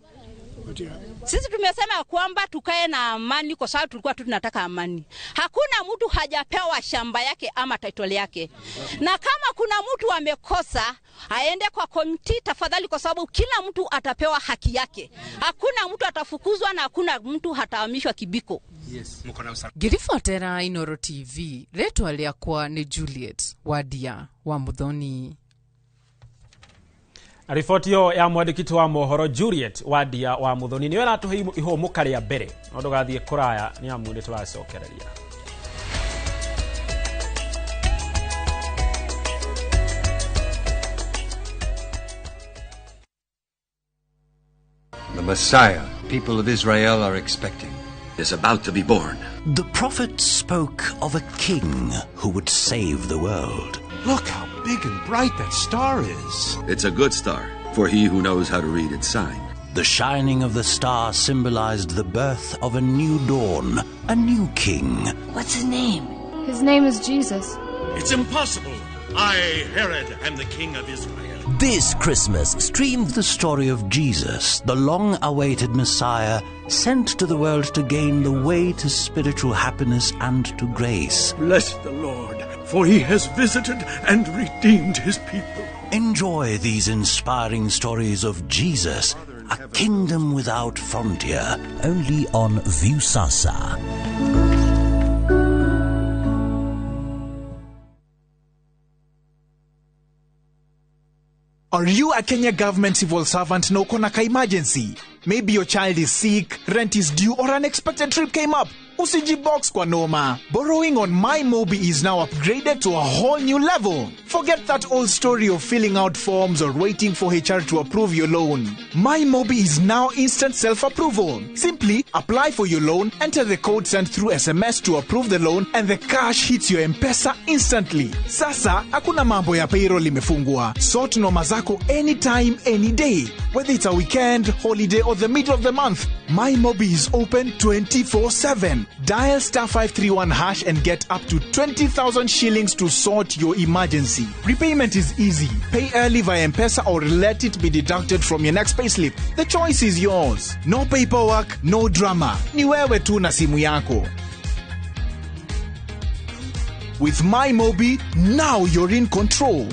sisi tumesema kwamba tukae na amani kwa sababu tulikuwa tunataka amani. Hakuna mtu hajapewa shamba yake ama title yake. Na kama kuna mtu amekosa, aende kwa komiti tafadhali, kwa sababu kila mtu atapewa haki yake. Hakuna mtu atafukuzwa na hakuna mtu hatahamishwa Kibiko. Yes. Ngĩribotera Inoro TV, rĩtwa rĩakwa nĩ Juliet Wadia wa Muthoni. Riboti ĩyo ya mwandĩki wa mohoro Juliet Wadia wa Muthoni nĩyo ĩratũhe ihũmũka rĩa mbere no ndũgathiĩ kũraya nĩ amu nĩ tũracokereria. The Messiah people of Israel are expecting is about to be born. The prophets spoke of a king who would save the world. Look how big and bright that star is. It's a good star for he who knows how to read its sign. The shining of the star symbolized the birth of a new dawn, a new king. What's his name? His name is Jesus. It's impossible. I, Herod, am the king of Israel. This Christmas, stream the story of Jesus, the long awaited Messiah, sent to the world to gain the way to spiritual happiness and to grace. Bless the Lord, for he has visited and redeemed his people. Enjoy these inspiring stories of Jesus, a kingdom without frontier, only on Viusasa. Are you a Kenya government civil servant na uko na ka emergency? Maybe your child is sick, rent is due, or unexpected trip came up. Usijibox kwa noma. Borrowing on MyMobi is now upgraded to a whole new level. Forget that old story of filling out forms or waiting for HR to approve your loan. MyMobi is now instant self-approval. Simply apply for your loan, enter the code sent through SMS to approve the loan, and the cash hits your M-Pesa instantly. Sasa, hakuna mambo ya payroll imefungwa. Sort noma zako anytime, any day. Whether it's a weekend, holiday, or the middle of the month, MyMobi is open 24/7. Dial star 531 hash and get up to 20,000 shillings to sort your emergency. Repayment is easy. Pay early via M-Pesa or let it be deducted from your next payslip. The choice is yours. No paperwork, no drama. Ni wewe tu na simu yako. With MyMobi, now you're in control.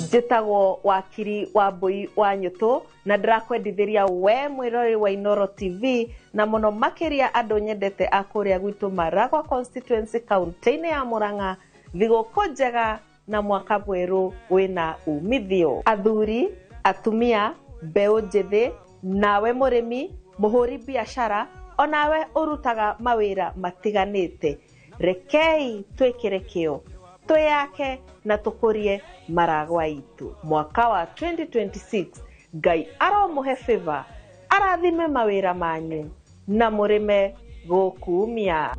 Njĩtagwo wakiri wa mbui wa nyũtũ na ndĩrakwendithĩria we mwĩroreri wa Inoro TV na mũno makĩria andũ nyendete a kũrĩa gwitũ Maragwa constituency kaunti-inĩ ya Murang'a, thigũkũ njega na mwaka mwerũ wĩna umithio. Athuri, atumia, mbeũ njĩthĩ, nawe mũrĩmi, mũhũri biacara, onawe ũrutaga mawĩra matiganĩte, rekei twĩkĩre kĩo twĩyake na tũkũrie Maragwa itũ. Mwaka wa 2026 Ngai aromũhe favor, arathime mawĩra manyu na mũrĩme gũkumia.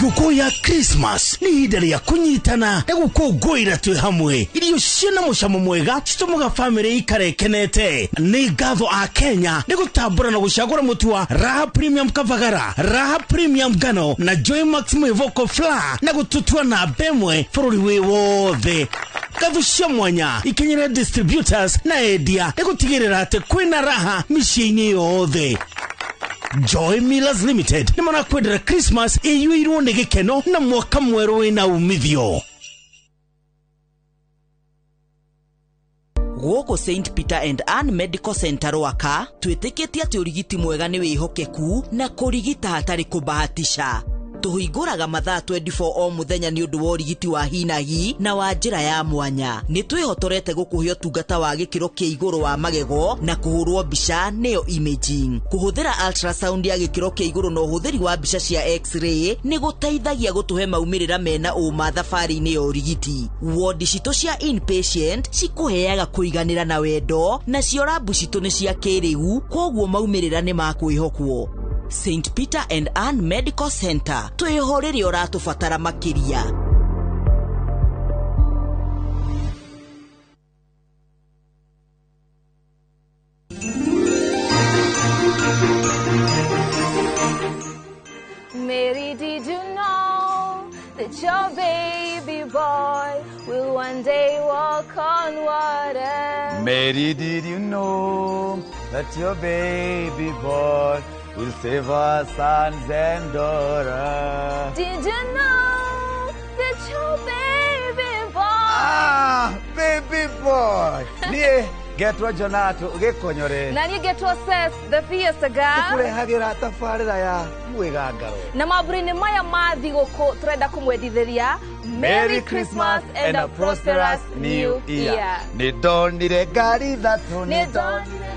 Thigũkũ ya Christmas nĩ ihinda rĩa kũnyitana na gũkũngũĩra twĩ hamwe. Irio ciĩna mũcamo mwega citũmaga bamĩrĩ ikare ĩkenete. Nĩ ngatho a Kenya nĩ gũtambũra na gũcagũra mũtu wa Raha Premium Kavagara, Raha Premium Ngano na Joy Max Mwĩvoko Flour na gũtũtua namba ĩmwe bũrũri wĩ wothe. Ngatho cia mwanya ikinyĩre distributors na endia nĩ gũtigĩrĩra atĩ kwĩna raha mĩciĩ-inĩ yothe. Joy Millers Limited nĩ marakwendera Christmas ĩiyũirwo nĩ gĩkeno na mwaka mwerũ wĩna umithio. Gũkũ St Peter and Ann Medical Center Rwaka twĩtĩkĩtie atĩ ũrigiti mwega nĩ wĩhokeku na kũrigita hatarĩ kũbahatisha. Tũhingũraga mathaa 24 o mũthenya nĩ ũndũ wa ũrigiti wa hi na hi na wa njĩra ya mwanya. Nĩ twĩhotorete gũkũhe ũtungata wa gĩkĩro kĩa igũrũ wa magego na kũhũrwo mbica nĩyo imaging. Kũhũthĩra ultrasound ya gĩkĩro kĩa igũrũ na ũhũthĩri wa mbica cia x-ray nĩ gũteithagia gũtũhe maumĩrĩra mena ũma thabarĩ-inĩ ya ũrigiti. Wodi citũ cia inpatient cikũheaga kũiganĩra na wendo, nacio rabu citũ nĩ cia kĩrĩu, kwoguo maumĩrĩra nĩ ma kwĩhokwo. St Peter and Ann Medical Center twĩho rĩrĩa ũratũbatara makĩria. Mary, did you know that your baby boy will one day walk on water? Mary, did you know that your baby boy will save our sons and daughters? Did you know that your baby boy? Ah, baby boy. Nie getwa Jonato gikonyore. Na nie getwa Seth the Fiesta girl. Tukurehagira tabarira ya mwigangaro. Na mambura-inĩ maya ma thigũkũ tũrenda kũmwendithĩria Merry Christmas and a prosperous new year. Nĩ ndonire ngari ithatũ, nĩ ndonire.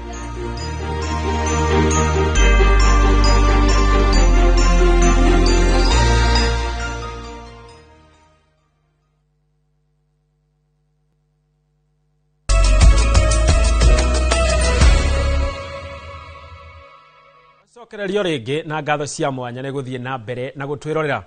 Cokererio rĩngĩ na ngatho cia mwanya nĩ gũthiĩ na mbere na gũtwĩrorera.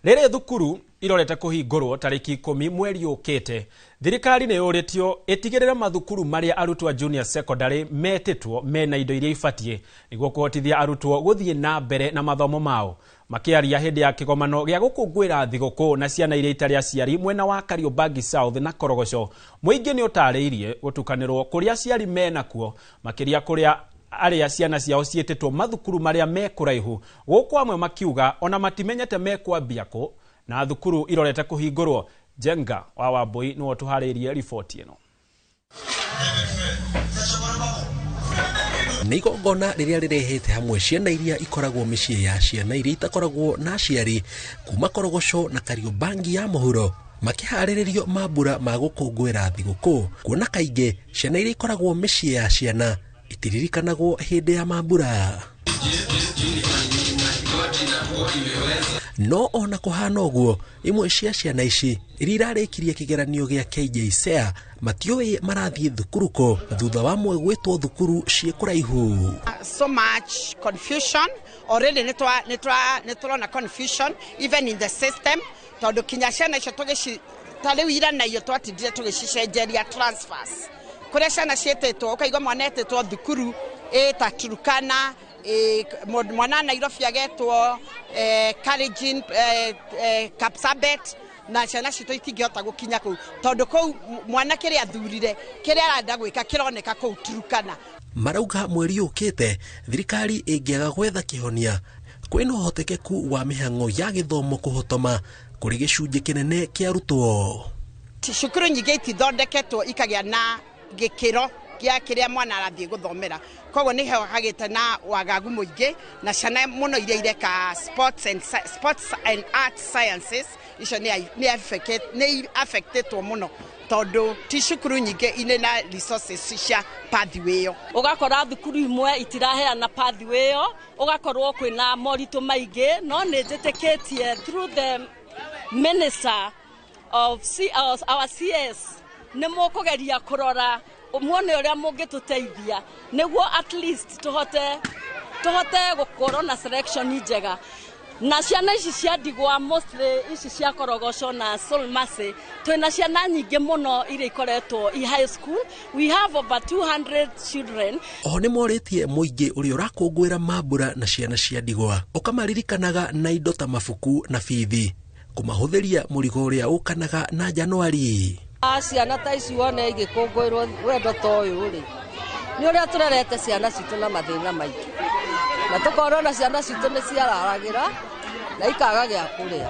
Rĩrĩ thukuru irorete kũhingũrwo tarĩki 10 mweri ũkĩte, thirikari nĩ yũrĩtio ĩtigĩrĩre mathukuru marĩa arutwo a junior secondary metĩtwo mena indo iria ibatiĩ nĩguo kũhotithia arutwo gũthiĩ na mbere na mathomo mao. Makĩaria hĩndĩ ya kĩgomano gĩa gũkũngũĩra thigũkũ na ciana iria itarĩ aciari mwena wa Kariobangi South na Korogoco, mũingĩ nĩ ũtarĩirie gũtukanĩrwo kũrĩa aciari menakuo, makĩria kũrĩa arĩa ciana ciao ciĩtĩtwo mathukuru marĩa me kũraihu, gũkũ amwe makiuga ona matimenyete mekwambia kũ na thukuru irorete kũhingũrwo. Jenga wa Wambui nĩwe ũtũharĩirie riboti ĩno. Nĩ igongona rĩrĩa rĩrehete hamwe ciana iria ikoragwo mĩciĩ ya ciana iria itakoragwo na aciari kuma Korogoco na Kariobangi ya mũhuro, makĩharĩrĩrio mambura ma gũkũngũĩra thigũkũ, kuona kaingĩ ciana iria ikoragwo mĩciĩ ya ciana itiririkanagwo hĩndĩ ya mambura. No ona kũhana ũguo, imwe cia ciana ici iria irarĩkirie kĩgeranio gĩa KJSEA matiũĩ marathiĩ thukuru kũ thutha wa mwe gwĩtwo thukuru ciĩ kũraihu. So much confusion already, nĩ tũrona confusion even in the system, tondũ kinya ciana icio tũgĩci ta rĩu ira na iyo twatindire tũgĩcicenjeria transfers kũrĩa ciana ciĩtĩtwo, ũkaigua mwana etĩtwo thukuru ĩ ta Turkana, mwana Nairobi agetwo Kalenjin, Kapsabet, na ciana citũ itingĩhota gũkinya kũu tondũ kũu mwana kĩrĩa athurire, kĩrĩa arenda gwĩka kĩroneka kũu Turkana. Marauga mweri ũkĩte thirikari ĩngĩaga gwetha kĩhonia, kwĩna ũhotekeku wa mĩhang'o ya gĩthomo kũhotoma kũrĩ gĩcunjĩ kĩnene kĩa arutwo. Cukuru nyingĩ itithondeketwo ikagĩa na gĩkĩro gĩa kĩrĩa mwana arathiĩ gũthomera, koguo nĩ hagĩte na wagagu mũingĩ, na ciana mũno iria ireka sports and art sciences icio nĩ affectetwo mũno, tondũ ti cukuru nyingĩ inĩ na resources cia pathway ĩyo. Ũgakora thukuru imwe itiraheana pathway ĩyo, ũgakorwo kwĩna moritũ maingĩ, no nĩ njĩtĩkĩtie through the minister of C, our CS nĩ mũkũgeria kũrora muone ũrĩa mũngĩtũteithia nĩguo at least tũhote gũkorwo na selection njega na ciana ici cia ndigwa, mostly ici cia Korogoco na Soul Mercy. Twĩna ciana nyingĩ mũno iria ikoretwo i high school. We have over 200 children. Oho nĩ morĩtie mũingĩ ũrĩa ũrakũngũĩra mambura na ciana cia ndigwa ũkamaririkanaga na indo ta mabuku na bithi, kũmahũthĩria mũrigo ũrĩa ũkanaga na Januari. Ciana ta ici wone igĩkũngũĩrwo wendo ta ũyũ rĩ, nĩ ũrĩa tũrerete ciana citũ na mathĩna maingĩ, na tũkona ona ciana citũ nĩ ciararagĩra na ikaga gĩa kũrĩa,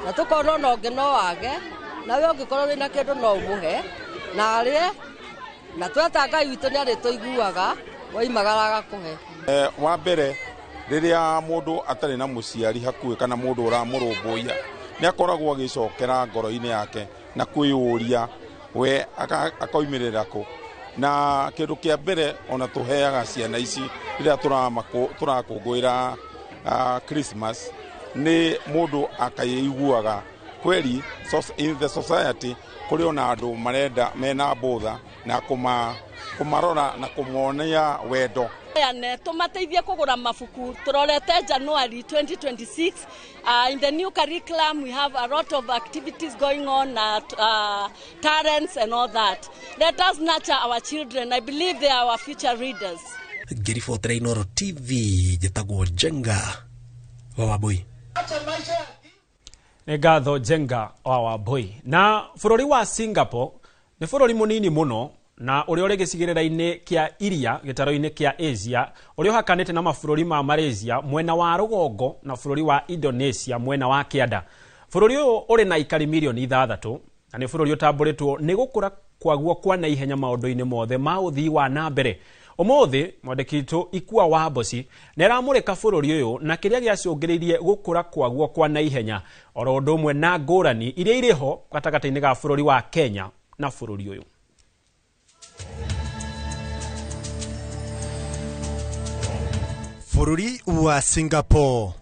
na tũkona ona ũngĩ no wage, nawe ũngĩkorwo wĩna kĩndũ no ũmũhe na arĩe, na tweta Ngai witũ nĩ arĩtũiguaga woimagara agakũhe. Wa mbere, rĩrĩa mũndũ atarĩ na mũciari hakuhĩ kana mũndũ ũramũrũmbũiya, nĩ akoragwo agĩcokera ngoro-inĩ yake na kwĩyũria we akoimĩrĩra kũ. Na kĩndũ kĩa mbere ona tũheaga ciana ici rĩrĩa tũrakũngũĩra Christmas nĩ mũndũ akaiguaga kweli in the society kũrĩ ona andũ marenda mena mbũtha na kũmarora na kũmonia wendo. Ane tũmateithie kũgũra mabuku tũrorete January 2026. In the new curriculum we have a lot of activities going on, talents and all that. Let us nurture our children. I believe they are our future leaders. Ngĩribotera Inooro TV, njĩtagwo Njenga wa Wambui. Nĩ ngatho, Njenga wa Wambui. Na bũrũri wa Singapore nĩ bũrũri mũnini mũno na ũrĩa ũrĩ gĩcigĩrĩra-inĩ kĩa iria gĩtaro-inĩ kĩa Asia, ũrĩa ũhakanĩte na mabũrũri ma Malaysia mwena wa rũgongo na bũrũri wa Indonesia mwena wa kĩanda. Bũrũri ũyũ ũrĩ na aikari mirioni 6 na nĩ bũrũri ũtambũrĩtwo nĩ gũkũra kwaguo kwa naihenya maũndũ-inĩ mothe ma ũthii wa na mbere. Ũmũthĩ mwandĩki witũ Ikua wa Mboci nĩ aramũrĩka bũrũri ũyũ na kĩrĩa gĩacũngĩrĩirie gũkũra kwaguo kwa naihenya, oro ũndũ ũmwe na ngũrani iria irĩ ho gatagatĩ-inĩ ga bũrũri wa Kenya na bũrũri ũyũ. Bũrũri wa Singapore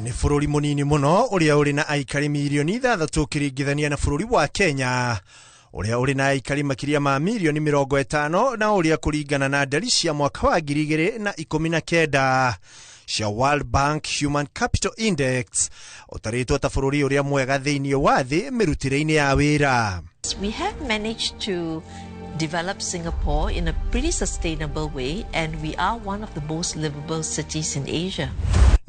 nĩ bũrũri mũnini mũno ũrĩa ũrĩ na aikari mirioni 6 ũkĩringithania na bũrũri wa Kenya. Ũrĩa ũrĩ na aikari makĩria ma mirioni 50 na ũrĩa kũringana na ndari cia mwaka wa 2019 cia World Bank Human Capital Index ũtarĩtwo ta bũrũri ũrĩa mwega thĩinĩ wa thĩ mĩrutĩre-inĩ ya wĩra. We have managed to develop Singapore in a pretty sustainable way, and we are one of the most livable cities in Asia.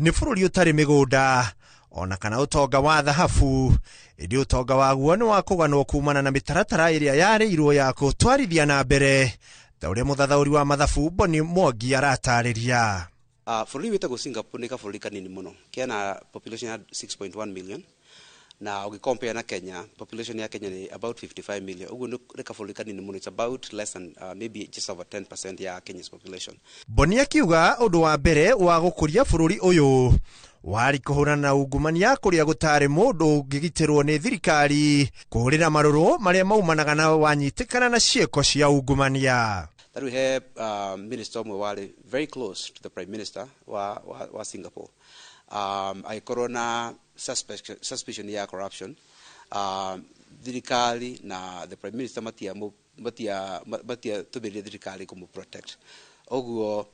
Nĩ bũrũri ũtarĩ mĩgũnda ona kana ũtonga wa thahabu, ĩndĩ ũtonga waguo nĩ wa kũganwo kumana na mĩtaratara ĩrĩa yarĩirwo ya kũtwarithia na mbere, ta ũrĩa mũthathaũri wa mathabu Boni Mwangi aratarĩria. Bũrũri wĩtagwo Singapore nĩ kabũrũri kanini mũno, kena population ya 6.1 million, na ũgĩcompare na Kenya, population ya Kenya nĩ about 55 million. Ũguo nĩ kabũrũri kanini mũno. It's about less than maybe just over 10% ya Kenya's population. Boni akiuga ũndũ wa mbere wa gũkũria bũrũri ũyũ warĩ kũhũrana na ungumania kũrĩa gũtarĩ mũndũ ũngĩgitĩrwo nĩ thirikari kũhũrĩra marũrũ marĩa maumanaga na wanyitĩkana na ciĩko cia ungumania. That we have minister ũmwe warĩ very close to the prime minister wa Singapore, agĩkorwo na suspicion ya corruption. Thirikari na the prime minister matiatũmĩrire thirikari kũmũ protect. Ũguo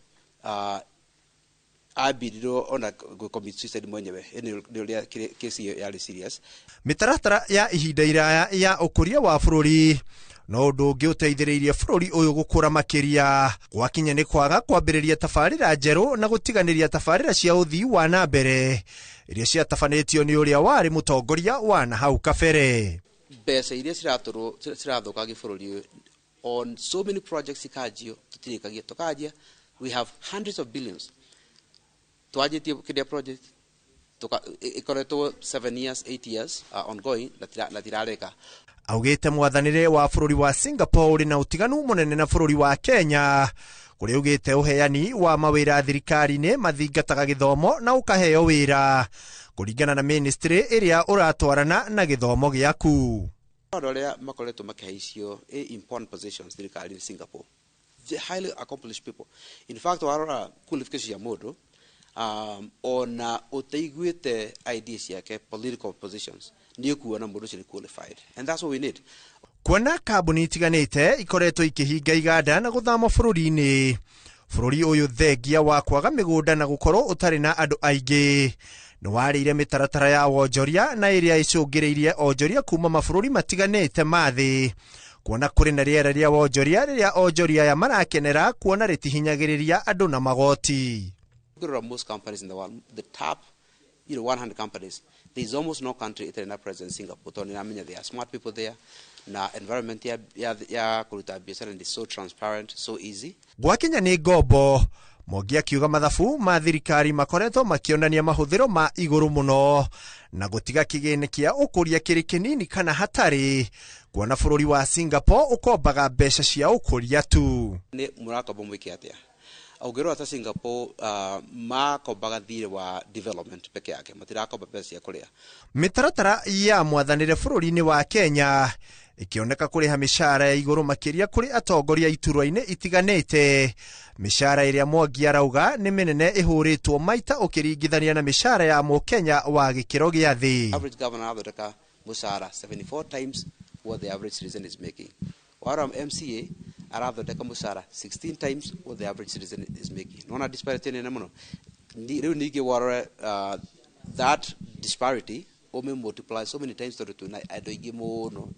ambirirwo ona commit suicide mwenyewe nĩ ũrĩa kesi ĩyo yarĩ serious. Mĩtaratara ya ihinda iraya ya ũkũria wa bũrũri no ũndũ ũngĩ ũteithĩrĩirie bũrũri ũyũ gũkũra makĩria gwakinya nĩ kwaga kwambĩrĩria tabarĩra njerũ na gũtiganĩria tabarĩra cia ũthii wa na mbere iria ciatabanĩtio nĩ ũrĩa warĩ mũtongoria wa na hau kabere. Mbeca iria ciratũrwo cirathũkangia bũrũri ũyũ on so many projects ikanjio tũtirĩkagia tũkanjia. We have hundreds of billions twanjĩtie kĩrĩa project ĩkoretwo 7 years, 8 years ongoing na tirareka. Augĩte mwathanĩre wa bũrũri wa Singapore ũrĩ na ũtiganu mũnene na bũrũri wa Kenya, kũrĩa augĩte ũheani wa mawĩra thirikari-inĩ mathingataga gĩthomo na ũkaheo wĩra kũringana na ministry ĩrĩa ũratwarana na gĩthomo gĩaku. Andũ arĩa makoretwo makĩhaicio important positions thirikari-inĩ Singapore, the highly accomplished people. In fact, warora qualification ya mũndũ, ona ũtaiguĩte ideas ciake, political positions, nĩ ũkuona mũndũ ũcio nĩ qualified, and that's what we need. Kuona kambuni itiganĩte ikoretwo ikĩhinga iganda na gũthama bũrũri-inĩ, bũrũri ũyũ thengia wa kwaga mĩgũnda na gũkorwo ũtarĩ na andũ aingĩ nĩ warĩire mĩtaratara ya wonjoria na ĩrĩa ĩcũngĩrĩirie onjoria kuma mabũrũri matiganĩte ma thĩ, kuona kũrĩ na rĩera rĩa wonjoria rĩrĩa onjoria aya marakenera kuona rĩtihinyagĩrĩria andũ na magoti. Most companies in the world, the top 100 companies, there is almost no country ĩtarĩ na presence Singapore, tondũ nĩramenya there are smart people there, na environment ya kũruta biacara is so transparent, so easy. Gwakinya nĩ ngombo, Mwangi akiuga mathabu ma thirikari makoretwo makĩonania mahũthĩro ma igũrũ mũno na gũtiga kĩgĩna kĩa ũkũria kĩrĩ kĩnini kana hatarĩ, kuona bũrũri wa Singapore ũkombaga mbeca cia ũkũria tu. Nĩ mũrakomba mwĩke atĩa? Ũngĩrora ta Singapore, makombaga thirĩ wa development peke yake, matirakomba mbeca cia kũrĩa. Mĩtaratara ya mwathanĩre bũrũri-inĩ wa Kenya ĩkĩoneka kũrĩha mĩcara ya igũrũ makĩria kũrĩ atongoria iturwa-inĩ itiganĩte, mĩcara ĩrĩa Mwangi arauga nĩ mĩnene ĩhũrĩtwo maita ũkĩringithania na mĩcara ya mũkenya wa gĩkĩro gĩa thĩ. Average governor arathondeka mũcara 74 times what the average citizen is making. Warora MCA arathondeka mũcara 16 times what the average citizen is making. Nona disparity nene mũno. Rĩu ningĩ warora that disparity ome multiply so many times tondũ twĩna andũ aingĩ mũno.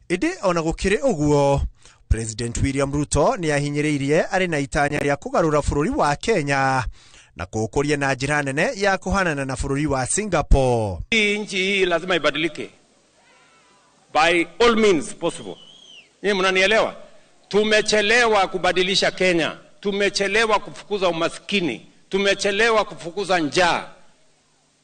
Ĩndĩ ona gũkĩrĩ ũguo, President William Ruto nĩ ahinyĩrĩirie arĩ na itanya rĩa kũgarũra bũrũri wa Kenya na kũũkũria na njĩra nene ya kũhanana na bũrũri wa Singapore. Hii nchi hii lazima ibadilike by all means possible. Nyinyi mnanielewa? Tumechelewa kubadilisha Kenya, tumechelewa kufukuza umaskini, tumechelewa kufukuza njaa.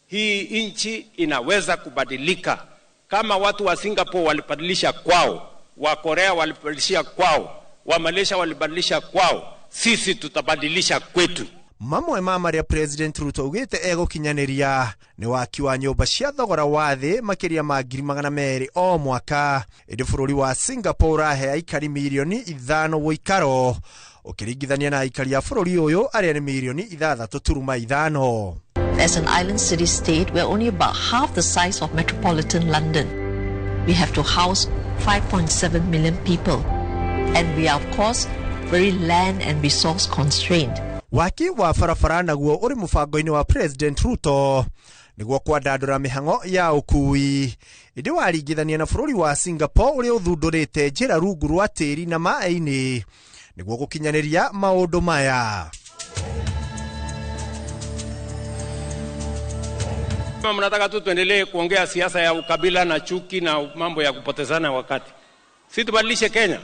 Hii nchi inaweza kubadilika. Kama watu wa Singapore walibadilisha kwao, wa Korea walibadilisha kwao, wa Malaysia walibadilisha kwao, sisi tutabadilisha kwetu. Mamwe ma marĩa President Ruto augĩte egũkinyanĩria nĩ waki wa nyũmba cia thogora wa thĩ makĩria ma 200,000 o mwaka, ĩndĩ bũrũri wa Singapore ũrahe aikari 5 milioni ũikaro ũkĩringithania na aikari a bũrũri ũyũ arĩa nĩ 6.5 milioni. As an island city state, we're only about half the size of metropolitan London. We have to house 5.7 million people. And we are, of course, very land and resource constrained. Waki wa barabara naguo ũrĩ mũbango-inĩ wa President Ruto nĩguo kwandandũra mĩhang'o ya ũkui, ĩndĩ waringithania na bũrũri wa Singapore ũrĩa ũthundũrĩte njĩra rungu rwa tĩri na maĩ-inĩ nĩguo gũkinyanĩria maũndũ maya. Kama mnataka tu tuendelee kuongea siasa ya ukabila na chuki na mambo ya kupotezana wakati, si tubadilishe Kenya.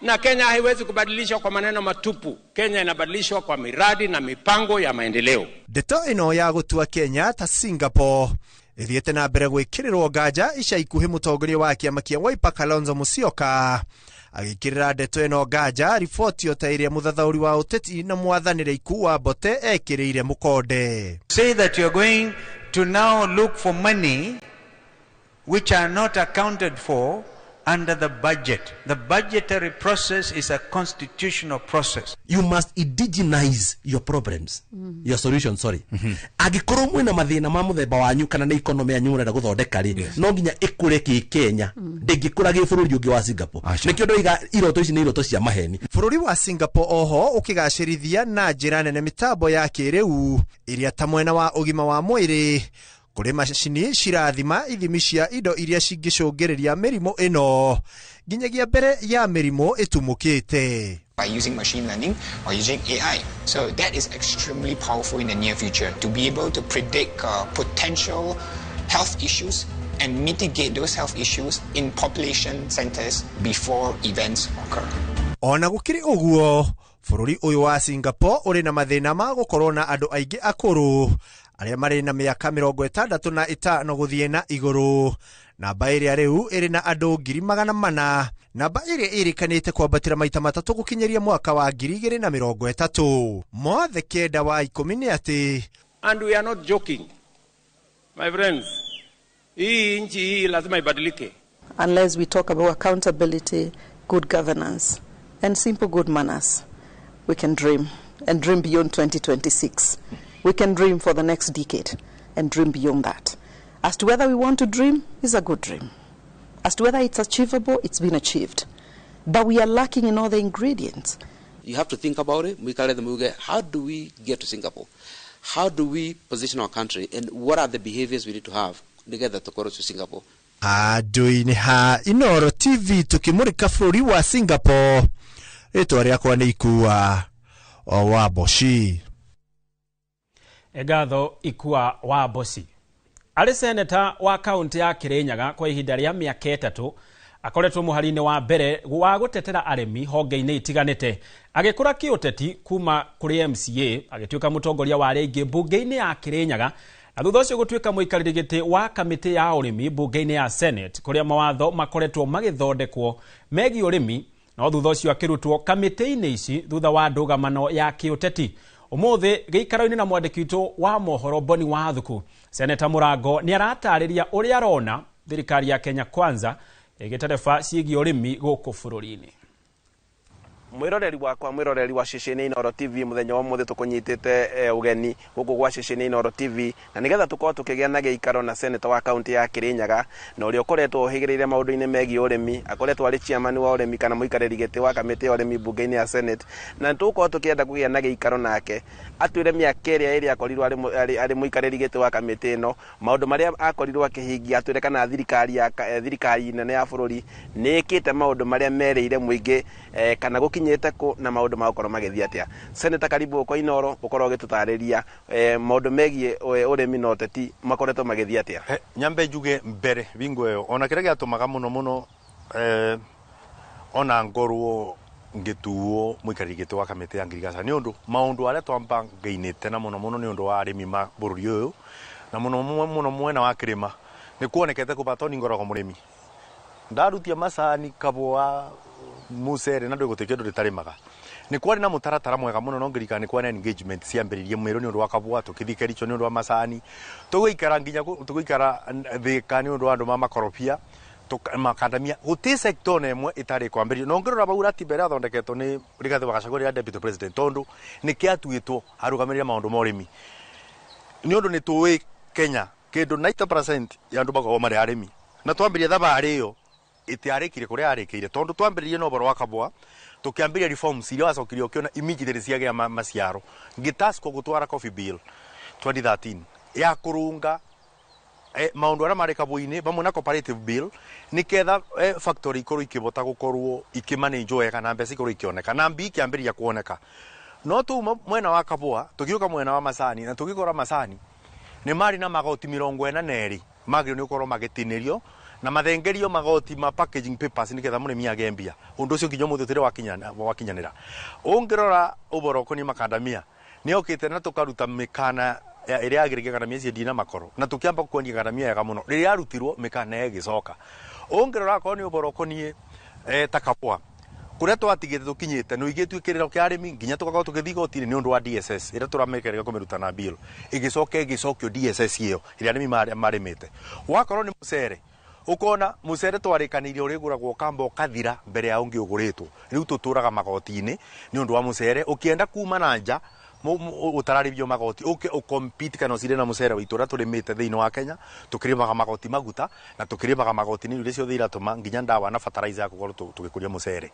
Na Kenya haiwezi kubadilishwa kwa maneno matupu. Kenya inabadilishwa kwa miradi na mipango ya maendeleo. Ndeto ĩno ya gũtua Kenya ta Singapore ĩthiĩte na mbere gwĩkĩrĩrwo nganja ica ikuhĩ mũtongoria wa kĩama kĩa Wiper Kalonzo Musyoka agĩkĩrĩra ndeto ĩno nganja riboti o ta ĩrĩa mũthathaũri wa ũteti na mwathanĩre Ikuu wa Mbote ekĩrĩire mũkonde. Say that you are going to now look for money which are not accounted for under the budget. The budgetary process is a constitutional process. You must indigenize your problems, your solution, sorry. Angĩkorwo mwĩna mathĩna ma mũthemba wanyu kana nĩ economy yanyu mũrenda gũthondeka rĩ, no nginya ĩkũre kĩ Kenya, ndĩngĩkũra gĩ bũrũri ũngĩ wa Singapore. Nĩkĩo ndoiga iroto ici nĩ iroto cia maheni. Bũrũri wa Singapore oho ũkĩgacĩrithia na njĩra nene mĩtambo ya kĩrĩu ĩrĩa ta mwena wa ũgima wa mwĩrĩ kũrĩ macini cirathima ithimi cia indo iria cingĩcũngĩrĩria mĩrimũ ĩno nginyagia mbere ya mĩrimũ ĩtumũkĩte. By using machine learning or using AI. So that is extremely powerful in the near future to be able to predict potential health issues and mitigate those health issues in population centers before events occur. Ona gũkĩrĩ ũguo, bũrũri ũyũ wa Singapore ũrĩ na mathĩna ma gũkorwo na andũ aingĩ akũrũ arĩa marĩ na mĩaka 65 gũthiĩ na igũrũ. Namba ĩrĩa rĩu ĩrĩ na andũ 400,000, namba ĩrĩa ĩrĩkanĩte kwambatĩra maita matatũ gũkinyĩria mwaka wa 2030. Mothe 9 wa 10 nĩ atĩ And we are not joking, my friends. Hii nchi hii lazima ibadilike. Unless we talk about accountability, good governance and simple good manners, we can dream and dream beyond 2026. We can dream for the next decade and dream beyond that. As to whether we want to dream, is a good dream. As to whether it's achievable, it's been achieved. But we are lacking in all the ingredients. You have to think about it. How do we get to Singapore? How do we position our country? And what are the behaviors we need to have together to go to Singapore? Handũ-inĩ ha Inooro TV tukimurika bũrũri wa Singapore, rĩtwa rĩakwa nĩ Ikua wa Mboci. Ngatho Ikua wa Mboci. Arĩ seneta wa kaunti ya Kirinyaga kwa ihinda rĩa mĩaka 3 akoretwo mũhari-inĩ wa mbere wa gũtetera arĩmi honge-inĩ itiganĩte. Agĩkũra kĩũteti kuma kũrĩ MCA agĩtuĩka mũtongoria wa rĩngĩ mbunge-inĩ ya Kirinyaga na thutha ũcio gũtuĩka mũikarĩri gĩtĩ wa kamĩtĩ ya ũrĩmi mbunge-inĩ ya Senate kũrĩa mawatho makoretwo magĩthondekwo megiĩ ũrĩmi, no thutha ũcio akĩrutwo kamĩtĩ-inĩ ici thutha wa ndũgamano ya kĩũteti. Ũmũthĩ gĩikaro-inĩ na mwandĩki witũ wa mohoro Boni Wathuku, Seneta Mũrango nĩ aratarĩria ũrĩa arona thirikari ya Kenya Kwanza ĩgĩtereba ciĩgiĩ ũrĩmi gũkũ bũrũri-inĩ. Mwiroreri wakwa, mwiroreri wa ceceni Inooro TV, muthenya wa muthi tukunyitite ugeni guku gwa ceceni Inooro TV, na nigetha tukorwo tukigia na giikaro na senator wa kaunti ya Kirinyaga na uria ukoretwo uhigiriire maundu-ini megie urimi, akoretwo ari chairman wa urimi kana muikariri giti wa kamiti ya urimi bunge-ini ya Senate, na tukorwo tukienda kugia na giikaro nake atwire miaka iria iri akorirwo ari muikariri giti wa kamiti ino, maundu maria akorirwo akihingia, atwire kana thirikari ya thirikari nene ya bururi ni ikite maundu maria merĩire muingi kana gukinyite ku na maundu magukorwo magithii atia. Senator, karibu kwa Inooro ukorwo ugitutariria maundu megie urimi na uteti makoretwo magithii atia. Nyambe njuge mbere bingo ĩyo ona kĩrĩa gĩatũmaga mũno mũno ona ngorwo ngĩtuo mũikarĩri gĩtĩ wa kamĩtĩ ya ngirigaca nĩ ũndũ maũndũ arĩa twambangainĩte na mũno mũno nĩ ũndũ wa arĩmi ma bũrũri ũyũ na mũno mũno mwena wa kĩrĩma nĩ kuonekete kũba tondũ ngoragwo mũrĩmi ndarutia macani kabũa mucere na ndå gå ndå nä kwarä na må taratara mwega må no no ngirikana nä kwarä na engagement ciambĩrĩirie mwĩrũ nĩ ũndũ wa kabũa tũkĩthiĩ Kericho nĩ ũndũ wa macani tũgũikara nginya tũgũikara Thĩka nĩ ũndũ wa andũ ma makorobia makandamia gũtirĩ sector ona ĩmwe ĩtarĩ kwambĩrĩrio no ngĩrora bau ratiba ĩrĩa yathondeketwo nĩ Rigathĩ wa Gachagua rĩrĩa deputy president tondũ nĩ kĩatuĩtwo arũgamĩrĩre maũndũ ma ũrĩmi nĩ ũndũ nĩ tũĩ Kenya kĩndũ 90% ya andũ makoragwo marĩ arĩmi na twambĩrĩria thabarĩ ĩyo itiarĩkire kũrĩa yarĩkĩire tondũ twambĩrĩirie na ũhoro wa kabwa tũkĩambĩrĩria reforms iria wacokire ũkĩona immediately ciagĩa maciaro. Ngĩtaskwo gũtwara coffee bill 2013 ya kũrũnga maũndũ arĩa marĩ kabwa-inĩ vamwe na cooperative bill nĩketha factory ikorwo ikĩbota gũkorwo ikĩmanĩnjwo wega na mbeca ikorwo ikĩoneka na mbi ikĩambĩrĩria kuoneka. No tuma mwena wa kabwa tũgĩũka mwena wa macani na tũgĩkora macani nĩ marĩ na magoti 42 magĩrĩirwo nĩ gũkorwo magĩtinĩrio na mathengerio magoti ma packaging papers nĩgetha mũrĩmi agĩe mbia. Ũndũ ũcio nginya ũmũthĩ ũtirĩ wakinyanĩra. Ũngĩrora ũboro ũkoniĩ makandamia nĩ okĩte na tũkaruta mĩkana ĩrĩa yagĩrĩire kandamia icio ndina makoro na tũkĩamba kwendia kandamia wega mũno. Rĩrĩa yarutirwo mĩkana ĩgĩcoka. Ũngĩrora akorwo nĩ ũboro ũkoniĩ ta kabwa kũrĩa twatigĩte tũkinyĩte nĩ ũigĩtue kĩrĩro kĩa arĩmi nginya tũgakorwo tũgĩthiĩ igoti-inĩ nĩ ũndũ wa DSS ĩrĩa tũramĩkerega kũmĩruta na bill ĩgĩcoka ĩgĩcokio DSS ĩyo ĩrĩa arĩmi marĩmĩte. Wakorwo nĩ mũcere ũkona mũcere twarĩkanĩire ũrĩgũragwo ũkamba ũkathira mbere ya ũngĩ ũgũrĩtwo. Rĩu tũtũraga magoti-inĩ nĩ ũndũ wa mũcere ũkĩenda kuma na nja ũtararĩrio magoti ũke ũcompete kana ũcire na mũcere witũ ũrĩa tũrĩmĩte thĩinĩ wa Kenya. Tũkĩrĩmaga magoti maguta na tũkĩrĩmaga magoti nĩ irio ciothe iratũma nginya ndawa na fertilizer ya gũkorwo tũgĩkũria mũcere.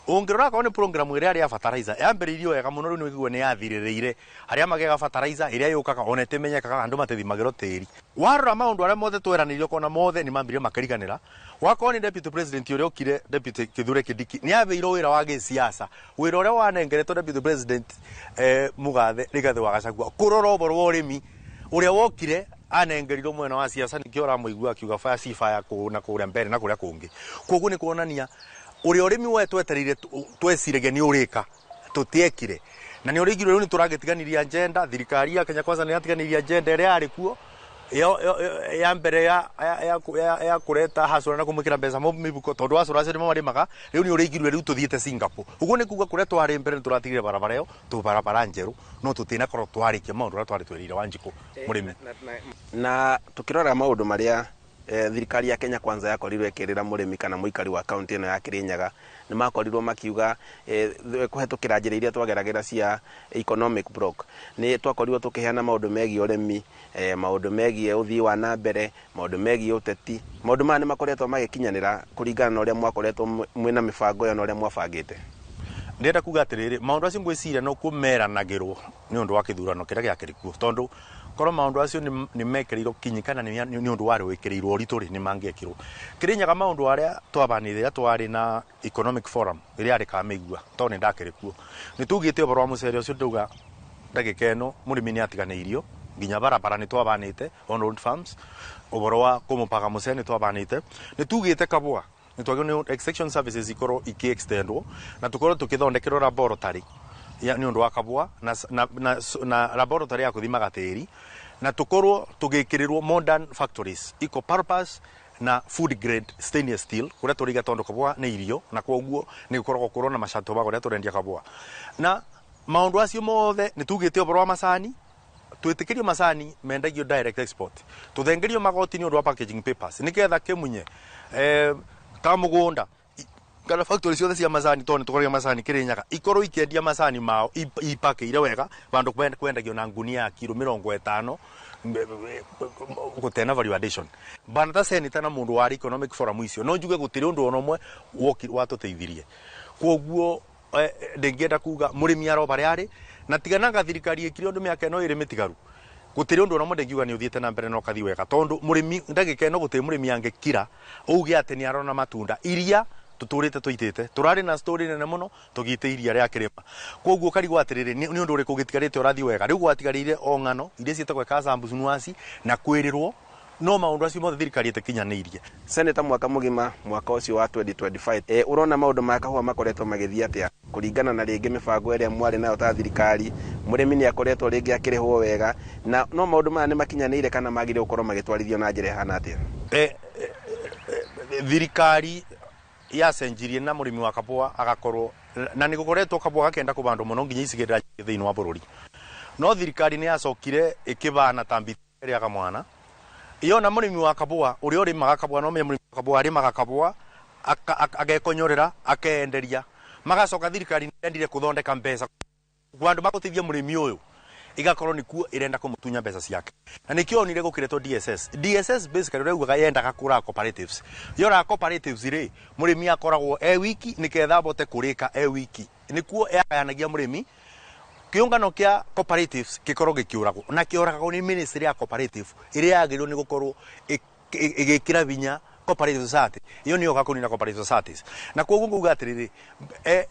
Ũngĩrora akorwo nĩ program ĩrĩa yarĩ ya fertilizer yambĩrĩirio wega mũno rĩu nĩ ũiguo nĩ yathirĩrĩire arĩa magĩaga fertilizer ĩrĩa yũkaga ona ĩtĩmenyekaga andũ matithimagĩrwo tĩri. Warora maũndũ arĩa mothe tweranĩirio ũkona mothe nĩ mambire makĩriganĩra. Wakorwo nĩ deputy president ũrĩa ũkire deputy Kithure Kindiki nĩ abeirwo wĩra wa gĩsiasa, wĩra ũrĩa wanengeretwo deputy president Mugathe Rigathi wa Gachagua kũrora ũboro wa ũrĩmi ũrĩa wokire anengerirwo mwena wa siasa nĩkĩo ũramũigua akiuga fire si fire kũ na kũrĩa mbere na kũrĩa kũngĩ. Koguo nĩ kuonania ũrĩa ũrĩmi we twetereire tweciragia nĩ ũrĩka tũtiekire na nĩ ũrĩigire rĩu nĩ tũragĩtiganĩria agenda. Thirikari ya Kenya Kwanza nĩ yatiganĩria agenda ĩrĩa yarĩ kuo ya mbere ya kũreta hasura na kũmwĩkĩra mbeca mĩbuko tondũ hasura acio nĩmo marĩmaga. Rĩu nĩ ũrĩigirwe rĩu tũthiĩte Singapore. Ũguo nĩ kuga kũrĩa twarĩ mbere nĩ tũratigire barabara ĩyo tũ barabara njerũ no tũtinakorwo twarĩkia maũndũ marĩa twarĩ twĩrĩire Wanjikũ mũrĩmi. Na tũkĩrora maũndũ marĩa thirikari ya Kenya Kwanza yakorirwo ĩkĩrĩra mũrĩmi kana mũikari wa kaunti ĩno ya Kirinyaga nĩ makorirwo makiuga kũhetũkĩra njĩra iria twageragĩra cia economic block nĩ twakorirwo tũkĩheana maũndũ megiĩ ũrĩmi, maũndũ megiĩ ũthii wa na mbere, maũndũ megiĩ ũteti. Maũndũ maya nĩ makoretwo magĩkinyanĩra kũringana na ũrĩa mwakoretwo mwĩna mĩbango ĩyo na ũrĩa mwabangĩte. Ndĩrenda kuga atĩrĩrĩ, maũndũ acio ngwĩciria no kũmeranagĩrwo nĩ ũndũ wa kĩthurano kĩrĩa gĩakĩrĩ kuo tondũ korwo maũndũ acio nĩ mekĩrĩirwo kinyi kana nĩ ũndũ warĩ wĩkĩrĩirwo ũritũ rĩ nĩ mangĩekirwo. Kirinyaga maũndũ arĩa twabanire rĩrĩa twarĩ na economic forum ĩrĩa yarĩ Kamĩigua tondũ nĩ ndakĩrĩ kuo nĩ tugĩte ũhoro wa mũcere ũcio ndauga ndagĩka ĩno mũrĩmi nĩ atiganĩirio nginya barabara nĩ twabanĩte on road farms ũhoro wa kũmũpaga mũcere nĩ twabanĩte nĩ tugĩte kabwa nĩ twagĩrĩirwo nĩ extension services ikorwo ikĩ-extendwo na tũkorwo tũkĩthondekerwo laboratory ya nĩ ũndũ wa kabwa na laboratory ya kũthimaga tĩri na tũkorwo tũgĩkĩrĩrwo modern factories eco purpose na food grade stainless steel kũrĩa tũrĩiga tondũ kabwa nĩ irio na kwoguo nĩ gũkoragwo kũrwo na macato ma kũrĩa tũrendia kabwa. Na maũndũ acio mothe nĩ tugĩte ũhoro wa macani twĩtĩkĩrio macani mendagio direct export tũthengerio magoti nĩ ũndũ wa packaging papers nĩgetha kĩmunye kamũgũnda kana factory ciothe cia macani tondũ nĩtũkoragia macani Kirinyaga ikorwo ikĩendia macani mao ipakĩire wega vandũ kwendagio na ngunia ya kiro 50 gũtena value addition. Bana ta senator na mũndũ warĩ economic forum icio no njuge gũtirĩ ũndũ ona ũmwe watũteithirie. Kwoguo ndĩngĩenda kuga mũrĩmi aro harĩa arĩ na tiganaga thirikari ĩkire ũndũ mĩaka ĩno ĩrĩ mĩtigaru gũtirĩ ũndũ ona ũmwe ndĩngiuga nĩ ũthiĩte na mbere na ũkathiĩ wega tondũ mũrĩmi ndagĩka ĩno gũtirĩ mũrĩmi angĩkira uge atĩ nĩ arona matunda iria tũtũrĩte tũitĩte tũrarĩ na story nene mũno tũgĩte iria rĩa kĩrĩma. Kwoguo ũkarigwo atĩrĩrĩ nĩ ũndũ ũrĩkũ ũgĩtigarĩte ũrathiĩ wega. Rĩu gwatigarĩire o ng'ano iria ciĩtagwo ekasambucunuasi na kwĩrĩrwo no maũndũ acio mothe thirikari ĩtakinyanĩirie. Senator mwaka mũgima mwaka ũcio wa 2025 ũrona maũndũ ma kahũa makoretwo magĩthiĩ atĩa kũringana na rĩngĩ mĩbango ĩrĩa mwarĩ nayo ta thirikari? Mũrĩmi nĩ akoretwo rĩngĩ akĩrĩhwo wega na no maũndũ maya nĩ makinyanĩire kana magĩrĩirwo gũkorwo magĩtwarithio na njĩra ĩhana atĩa? Thirikari yacenjirie na mũrĩmi wa kabũa agakorwo na nĩ gũkoretwo kabũa gakĩenda kũbandwo mũno nginya icigĩrĩra thĩinĩ wa bũrũri no thirikari nĩ yacokire ĩkĩbana ta mbiti ĩrĩa kamwana yona mũrĩmi wa kabũa ũrĩa ũrĩmaga kabũa no mũrĩmi wa kabũa arĩmaga kabũa agekonyorera akeenderia magacoka thirikari nĩ yendire kũthondeka mbeca kwa andũ magũteithia mũrĩmi ũyũ Igakorwo nikuo irenda kumutunya mbeca ciake. Na nikio onire gukiretwo DSS. DSS basically raugaga yendaga kura cooperatives. Yora cooperatives ri murimi akoragwo e wiki niketha abote kurika e wiki. Nikuo yagayanagia murimi kiungano kia cooperatives gikorwo gikiuragwo na kiuragwo ni ministry ya cooperative iria yagĩrĩirwo ni gukorwo igikira vinya cooperative society. Iyo niyo gakunina cooperative societies. Na koguo nguga atiriri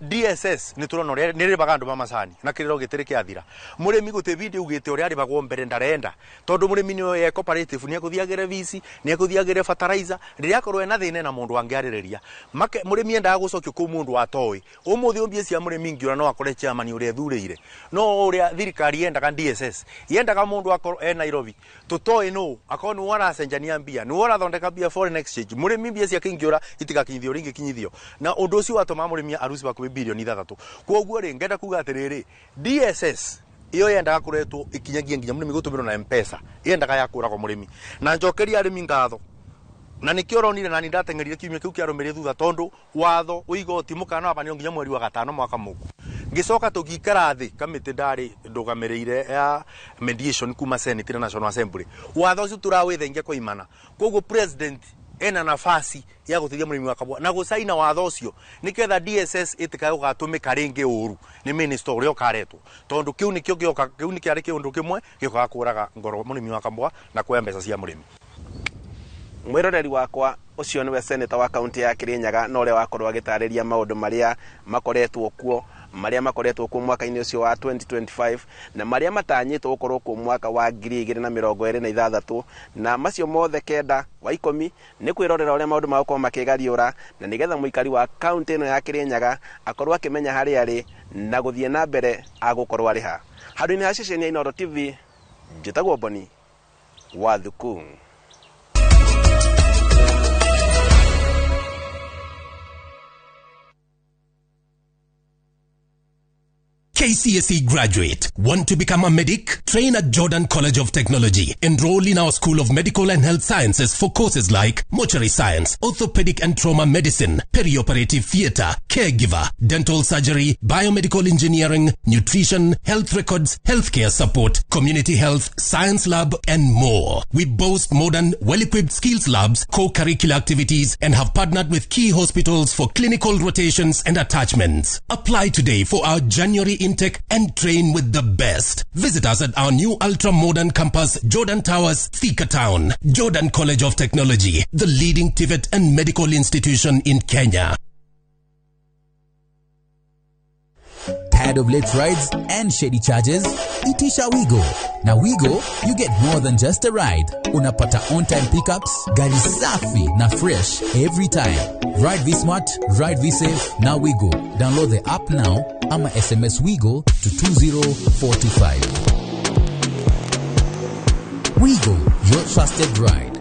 DSS ni turona uria ni ribaga andu ma macani na kiriro gitiri kiathira. Murimi guti video ugite uria aribagwo mbere ndarenda tondu murimi ni ye cooperative ni ekuthiagire vici ni ekuthiagire fertilizer riria akorwo ena thina na mundu angiaririria make murimi endaga gucokio kuu mundu atoi umuthi umbie cia murimi ngiura no akore chairman uria ethurire no uria thirikari yendaga DSS yendaga mundu akorwo e Nairobi tutoi no akorwo ni waracenjania mbia ni warathondeka mbia foreign exchange murimi mbia ciake ingiura itigakinyithio ringi kinyithio na undu ucio watoma murimi aruci bakubi bilioni 6 koguo ri ngenda kuga atiriri DSS iyo yendaga kuretwo ikinyagia nginya murimi gutumirwo na M-Pesa yendaga yakuragwo murimi na njokeria arimi ngatho na nikio ronire na nindateng'erire kiumia kiu kiarumirire thutha tondu watho uigoti mukana wabanio nginya mweri wa gatano mwaka muku ngicoka tugikara thi kamiti ndari ndugamiriire ya mediation kuma Senate na National Assembly watho ucio turawithengia koimana koguo president ena nafasi ya gutithia murimi wa kabwa na gucaina watho ucio niketha DSS itikae gugatumika ringi uru ni minister uria ukaretwo tondu kiu nikio gioka kiu nikiari kiundu kimwe giokaga kuraga ngoro murimi wa kabwa na kuoya mbeca cia murimi. Mwiroreri wakwa ucio niwe senator wa kaunti ya Kirinyaga na uria wakorwo agitariria maundu maria makoretwo kuo mwaka-inĩ ũcio wa 2025 na maria matanyĩtwo gũkorwo kuo mwaka wa 2026 na macio mothe kenda wa 10 nĩ kwĩrorera ũrĩa maũndũ magũkorwo makĩgariũra na nĩgetha mũikari wa kaunti ĩno ya Kirinyaga akorwo akĩmenya harĩa arĩ na gũthiĩ na mbere agũkorwo arĩ ha. Handũ-inĩ ha ceceni ya Inooro TV njĩtagwo Boni wa Thuku. KCSE graduate. Want to become a medic? Train at Jordan College of Technology. Enroll in our School of Medical and Health Sciences for courses like mortuary science, orthopedic and trauma medicine, perioperative theater, caregiver, dental surgery, biomedical engineering, nutrition, health records, healthcare support, community health, science lab, and more. We boast modern, well-equipped skills labs, co-curricular activities, and have partnered with key hospitals for clinical rotations and attachments. Apply today for our January intake and train with the best. Visit us at our new ultra-modern campus, Jordan Towers, Thika Town. Jordan College of Technology, the leading TVET and medical institution in Kenya. Tired of late rides and shady charges? Itisha Wigo. Na Wigo, you get more than just a ride. Unapata on-time pickups, gari safi na fresh every time. Ride V Smart, ride V Safe, na Wigo. Download the app now ama SMS Wigo to 20425. Wigo, your trusted ride.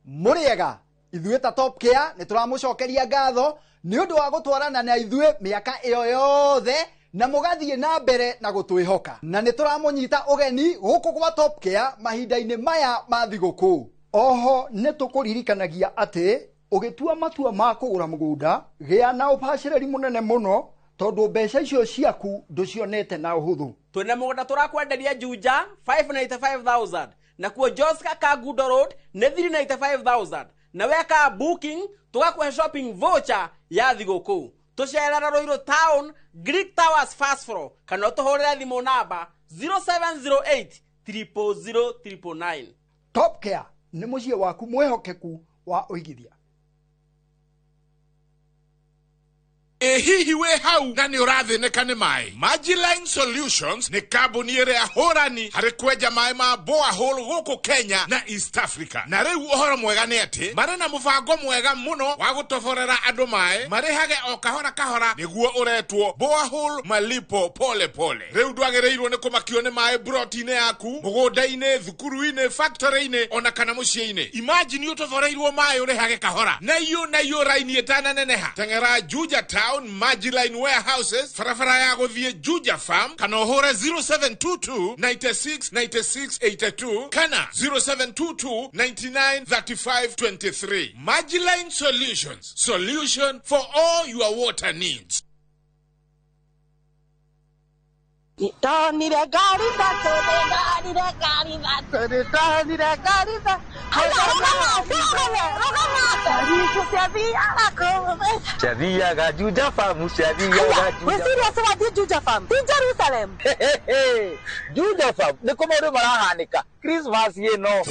Muriega ithuĩ ta Top Care nĩ tũramũcokeria ngatho nĩ ũndũ wa gũtwarana na ithuĩ mĩaka ĩyo yothe na mũgathiĩ na mbere na gũtwĩhoka na nĩ tũramũnyita ũgeni gũkũ gwa Top Care mahinda-inĩ maya ma thigũkũ. Oho nĩ tũkũririkanagia atĩ ũgĩtua matua ma kũgũra mũgũnda gĩa na ũbacĩrĩri mũnene mũno tondũ mbeca icio ciaku ndũcionete na ũhũthũ. Twĩna mũgũnda tũrakwenderia Juja 595,000 na kuo Joska Kangundo Road nĩ 395,000 na weka booking tũgakũhe shopping voucher ya thigũkũ. Tũcerera Ruiru Town Greek Towers first floor kana ũtũhũrĩre thimũ namba 0708 000 999. Top Care nĩ mũciĩ waku mwĩhokeku wa ũigithia. Hihi we hau na nĩ ũrathĩnĩka nĩ maĩ. Magiline Solutions nĩ kambuni ĩrĩa hũrani harĩ kwenja maĩ ma borehole gũkũ Kenya na East Africa. Na rĩu ũhoro mwega nĩ atĩ marĩ na mũbango mwega mũno wa gũtoborera andũ maĩ marĩhage o kahora kahora nĩguo ũretwo borehole malipo pole pole. Rĩu ndwagĩrĩirwo nĩ kũmakio nĩ maĩ broti-inĩ yaku, mũgũnda-inĩ, thukuru-inĩ, factory-inĩ ona kana mũciĩ-inĩ. Imagine ũtoboreirwo maĩ ũrĩhage kahora na iyo raini ĩtananeneha. Teng'era Juja Town Town, Magiline Warehouses, barabara ya gũthiĩ Juja Farm, kana ũhũre 0722 96 96 82 kana 0722 99 35 23. Magiline Solutions, solution for all your water needs. Ndonire ngari ithatũ, nĩndonire ngari ithatũ, nĩndonire ngari ithatũ. Haya, rũgama, rũgama, rũgama. Ngari ciathiaga kũu. Ciathiaga Juja Farm, ciathiaga Wĩ Juja. serious wathiĩ Juja Farm? Ti Jerusalem? Juja Farm nĩ kũ maũndũ marahanĩka Christmas ĩno.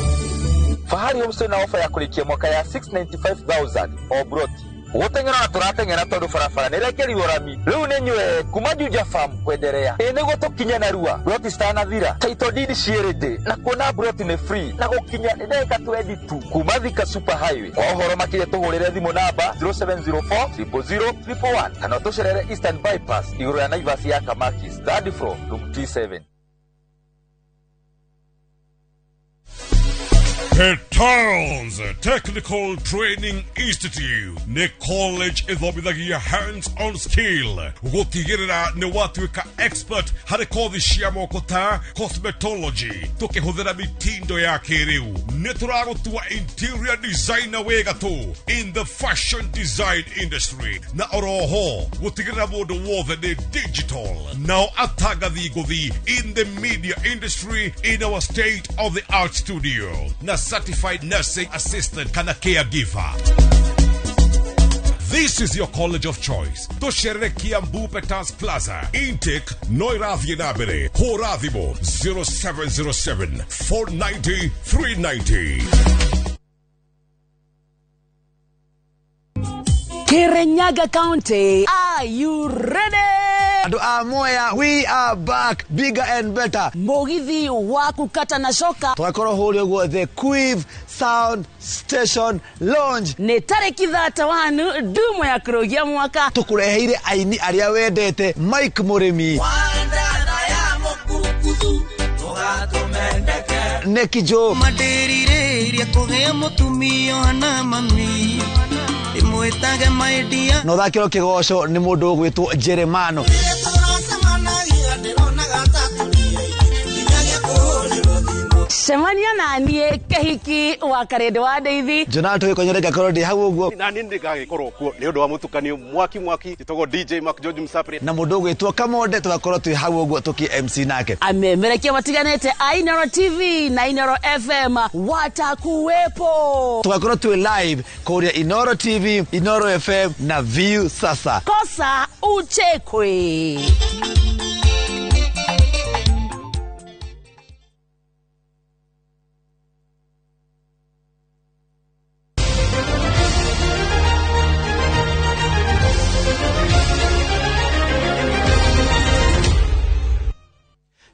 Fahari Homestay na ofa ya kũrĩkia mwaka ya 695,000 o broti. Gũteng'era na tũrateng'era tondũ barabara nĩ ĩrekerirwo rami. Rĩu nĩ nyue kuma Juja Farm kwenderea. Ĩ nĩguo tũkinye narua. Broti citanathira. Title deed ciĩ ready na kuona broti nĩ free na gũkinya nĩ ndagĩka 20 tu kuma Thika Super Highway. Kwa ũhoro makĩria tũhũrĩre thimũ namba 0704 000 111 kana ũtũcerere Eastern Bypass igũrũ ya Naivas ya Kamakis, third floor, room T7. Petals Technical Training Institute nĩ college ĩthomithagia hands-on skill gũtigĩrĩra nĩ watuĩka expert harĩ kothi cia moko ta cosmetology tũkĩhũthĩra mitindo ya kĩrĩu. Nĩ tũragũtua interior designer wĩ gatũ in the fashion design industry, na oroho gũtigĩrĩra mũndũ wothe nĩ digital, nao atangathi ngũthi in the media industry in our state of the art studio na certified nursing assistant kana caregiver. This is your college of choice. Tũcerere Kiambu Petals Plaza. Intake no ĩrathiĩ na mbere. Hũra thimũ 0707 490 390. Kirinyaga County, are you ready? Andũ a Mwea, we are back bigger and better. Mũgithi wa kũkata na coka tũgakorwo hũrĩa ũguo the Quiv Sound Station Lounge nĩ tarĩki 31 ndumo ya kũrũgia mwaka. Tũkũreheire aini arĩa wendete, Mike Mũrĩmi, Neki Joe, Mandĩrirĩria kũgĩa mũtumia na mami ndĩmwĩtage my dear. Na ũthakĩrwo kĩgoco nĩ mũndũ ũgwĩtwo Jeremano. Cemania na niĩ Kĩhiki wa Karĩndĩ wa Ndeithi. Jonathan Gĩkonyore ngakorwo ndĩ hau ũguo. Na niĩ nĩngagĩkorwo kuo nĩ ũndũ wa mũtukanio mwaki mwaki, njĩtagwo DJ Mark George Msapri na mũndũ ũgwĩtwo Kamonde, tũgakorwo twĩ hau ũguo tũkĩ MC nake. Amemerekia matiganĩte a Inoro TV na Inoro FM watakuwepo. Tũgakorwo twĩ live kũrĩa Inoro TV, Inoro FM na View Sasa. Kosa uchekwe.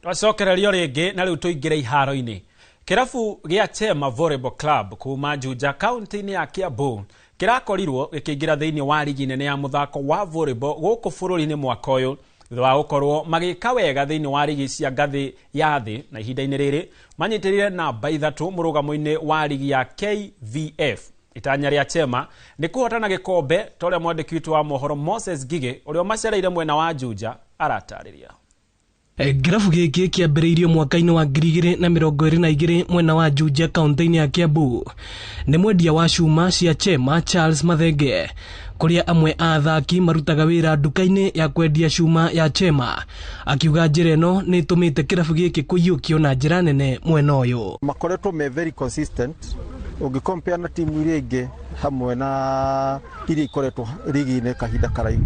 Twacokererio rĩngĩ na rĩu tũingĩre iharo-inĩ. Kĩrabu gĩa Chema Volleyball Club kuma Juja kaunti-inĩ ya Kiambu kĩrakorirwo gĩkĩingĩra thĩinĩ wa rigi nene ya mũthako wa volleyball gũkũ bũrũri-inĩ mwaka ũyũ thutha wa gũkorwo magĩka wega thĩinĩ wa rigi cia ngathĩ ya thĩ, na ihinda-inĩ rĩrĩ manyitĩrĩire namba 3 mũrũgamo-inĩ wa rigi ya KVF. Itanya rĩa Chema nĩ kũhotana gĩkombe ta ũrĩa mwandĩki witũ wa mohoro Moses Ngigĩ ũrĩa ũmacereire mwena wa Juja aratarĩria. Ngirabu gĩkĩ kĩambĩrĩirio mwaka-inĩ wa 2022 mwena wa Juja kaunti-inĩ ya Kiambu nĩ mwendia wa cuma cia Chema Charles Mathenge, kũrĩa amwe a athaki marutaga wĩra nduka-inĩ ya kwendia cuma ya Chema. Akiuga njĩra ĩno nĩ ĩtũmĩte kĩrabu gĩkĩ kũiyũkio na njĩra nene mwena ũyũ. Makoretwo me very consistent ũngĩkompea na timu iria ingĩ hamwe na iria ikoretwo rigi-inĩ kahinda karaihu.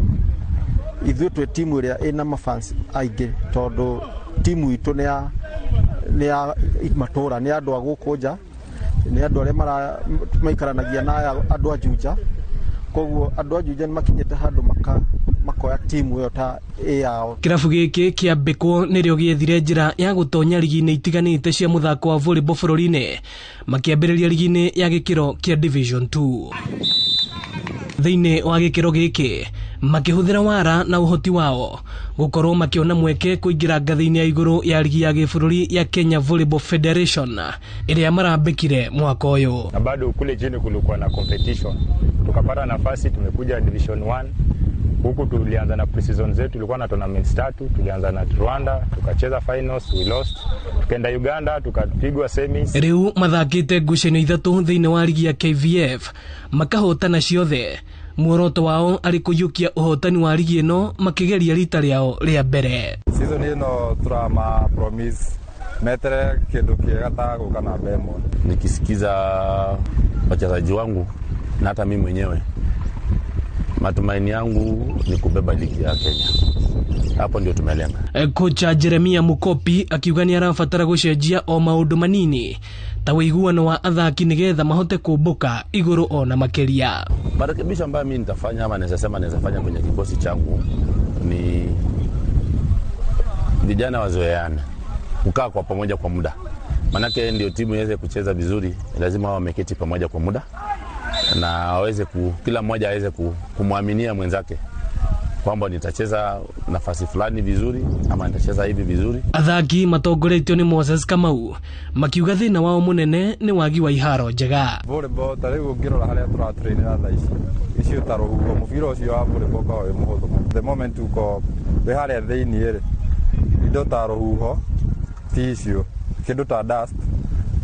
Ithuĩ twĩ timu ĩrĩa ĩna mafans aingĩ tondũ timu itũ nĩ ya matũra, nĩ andũ a gũkũ nja, nĩ andũ arĩa maikaranagia na andũ a Juja. Koguo andũ a Juja nĩ makinyĩte handũ makoya timu ĩyo ta ĩ yao. Kĩrabu gĩkĩ kĩambĩkwo nĩrĩo gĩethire njĩra ya gũtonya rigi-inĩ itiganĩte cia mũthako wa volleyball bũrũri-inĩ, makĩambĩrĩria rigi-inĩ ya gĩkĩro kĩa Division 2. Thĩinĩ wa gĩkĩro gĩkĩ makĩhũthĩra wara na ũhoti wao gũkorwo makĩona mweke kũingĩra ngathĩ-inĩ ya igũrũ ya rigi ya gĩbũrũri ya Kenya Volleyball Federation ĩrĩa marambĩkire mwaka ũyũ. Na bado kule chini kulikuwa na competition, tukapata nafasi, tumekuja Division 1 Huku tulianza na pre-season zetu, tulikuwa na tournaments tatu. Tulianza na Rwanda, tukacheza finals, we lost. Tukaenda Uganda, tukapigwa semis. Rĩu mathakĩte ngucanio 3 thĩinĩ wa ligi ya KVF makahotana ciothe. Muoroto wao arĩ kũiyũkia ũhotani wa ligi ĩno makĩgeria rita rĩao rĩa mbere. Season ĩno turama promise metere kĩndũ kĩega ta gũka namba 1. Nikisikiza wachezaji wangu na hata mimi mwenyewe, matumaini yangu ni kubeba ligi ya Kenya. Hapo ndio tumelenga. Kocha Jeremia Mukopi akiuga nĩ arabatara gũcenjia o maũndũ manini ta ũiguano wa athaki nĩgetha mahote kũmbũka igũrũ ona makĩria. Marekebisho ambayo mimi nitafanya ama naweza sema naweza fanya kwenye kikosi changu ni vijana wazoeane kukaa kwa pamoja kwa muda. Manake ndio timu iweze kucheza vizuri, lazima wameketi pamoja kwa muda na waweze kila mmoja aweze kumwaminia mwenzake kwamba nitacheza nafasi fulani vizuri ama nitacheza hivi vizuri. Athaki matongoretio ni Moses Kamau makiuga thina wao munene ni wagi wa iharo njega. Volleyball ta riu ngirora haria turatrainira thaa ici icio ta ruhuho mubira ucio wa volleyball ukoragwo wi muhuthu muno. The moment uko wi haria thiini ri indo ta ruhuho ti icio, kindu ta dust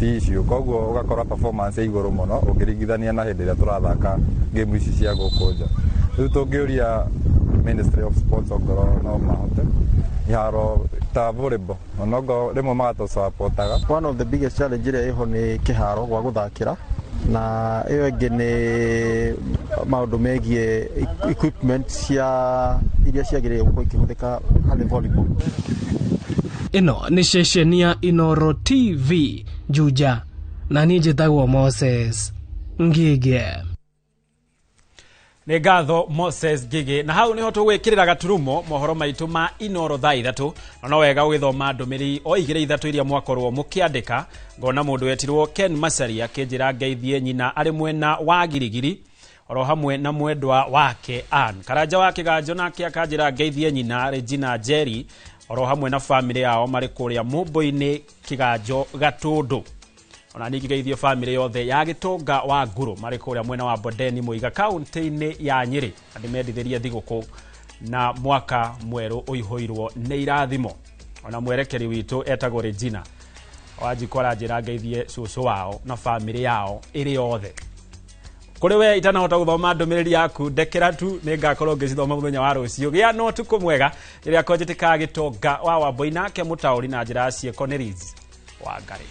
ti icio, koguo ugakora performance iguru muno ungiringithania na hindi iria turathaka game ici cia guku nja. Riu tungiuria Ministry of Sports ongorwo no mahote iharo ta volleyball onongo rimwe magatũsupportaga. One of the biggest challenge ĩrĩa ĩho nĩ kĩharo gwa gũthakĩra, na ĩyo ĩngĩ nĩ maũndũ megiĩ equipment cia iria ciagĩrĩire gũkorwo ikĩhũthĩka harĩ volleyball. Ĩno nĩ ceceni ya Inoro TV Juja, na niĩ njĩtagwo Moses Ngige. Nĩ ngatho Moses Ngige. Na hau niho tũgwĩkĩrĩra gaturumo mohoro maitũ ma Inoro thaa 3. Na no wega ũgĩthoma ndũmĩrĩri o 2 3 iria mwakorwo mũkĩandĩka. Ngona mũndũ wetirwo Ken Macharia akĩnjĩra ngeithie nyina arĩ mwena wa Girigiri oro hamwe na mwendwa wake Ann Karanja wa Kĩganjo, nake akanjĩra ngeithie nyina Regina Jerry oro hamwe na family yao marĩ kũrĩa Mũmbũ-inĩ Kĩganjo Gatũndũ. Ona ningĩ geithio family yothe ya Gĩtonga wa Nguru marĩ kũrĩa mwena wa Bondeni Mũiga kaunti-inĩ ya Nyĩrĩ. Na ndĩmendithĩrie thigũkũ na mwaka mwerũ ũihũirwo nĩ irathimo. Ona mwerekeri witũ etagwo Regina Wanjikũ aranjĩra ngeithie cũcũ wao na family yao ĩrĩ yothe. Kũrĩ we itanahota gũthoma ndũmĩrĩri yaku ndekera tu, nĩngakorwo ngĩcithoma mũthenya wa rũciũ. Gĩa na ũtukũ mwega rĩrĩa kwanjĩtĩkaga Gĩtonga wa Wambũi nake mũtaũri na njĩra ya ciĩko nĩ Liz Wangari.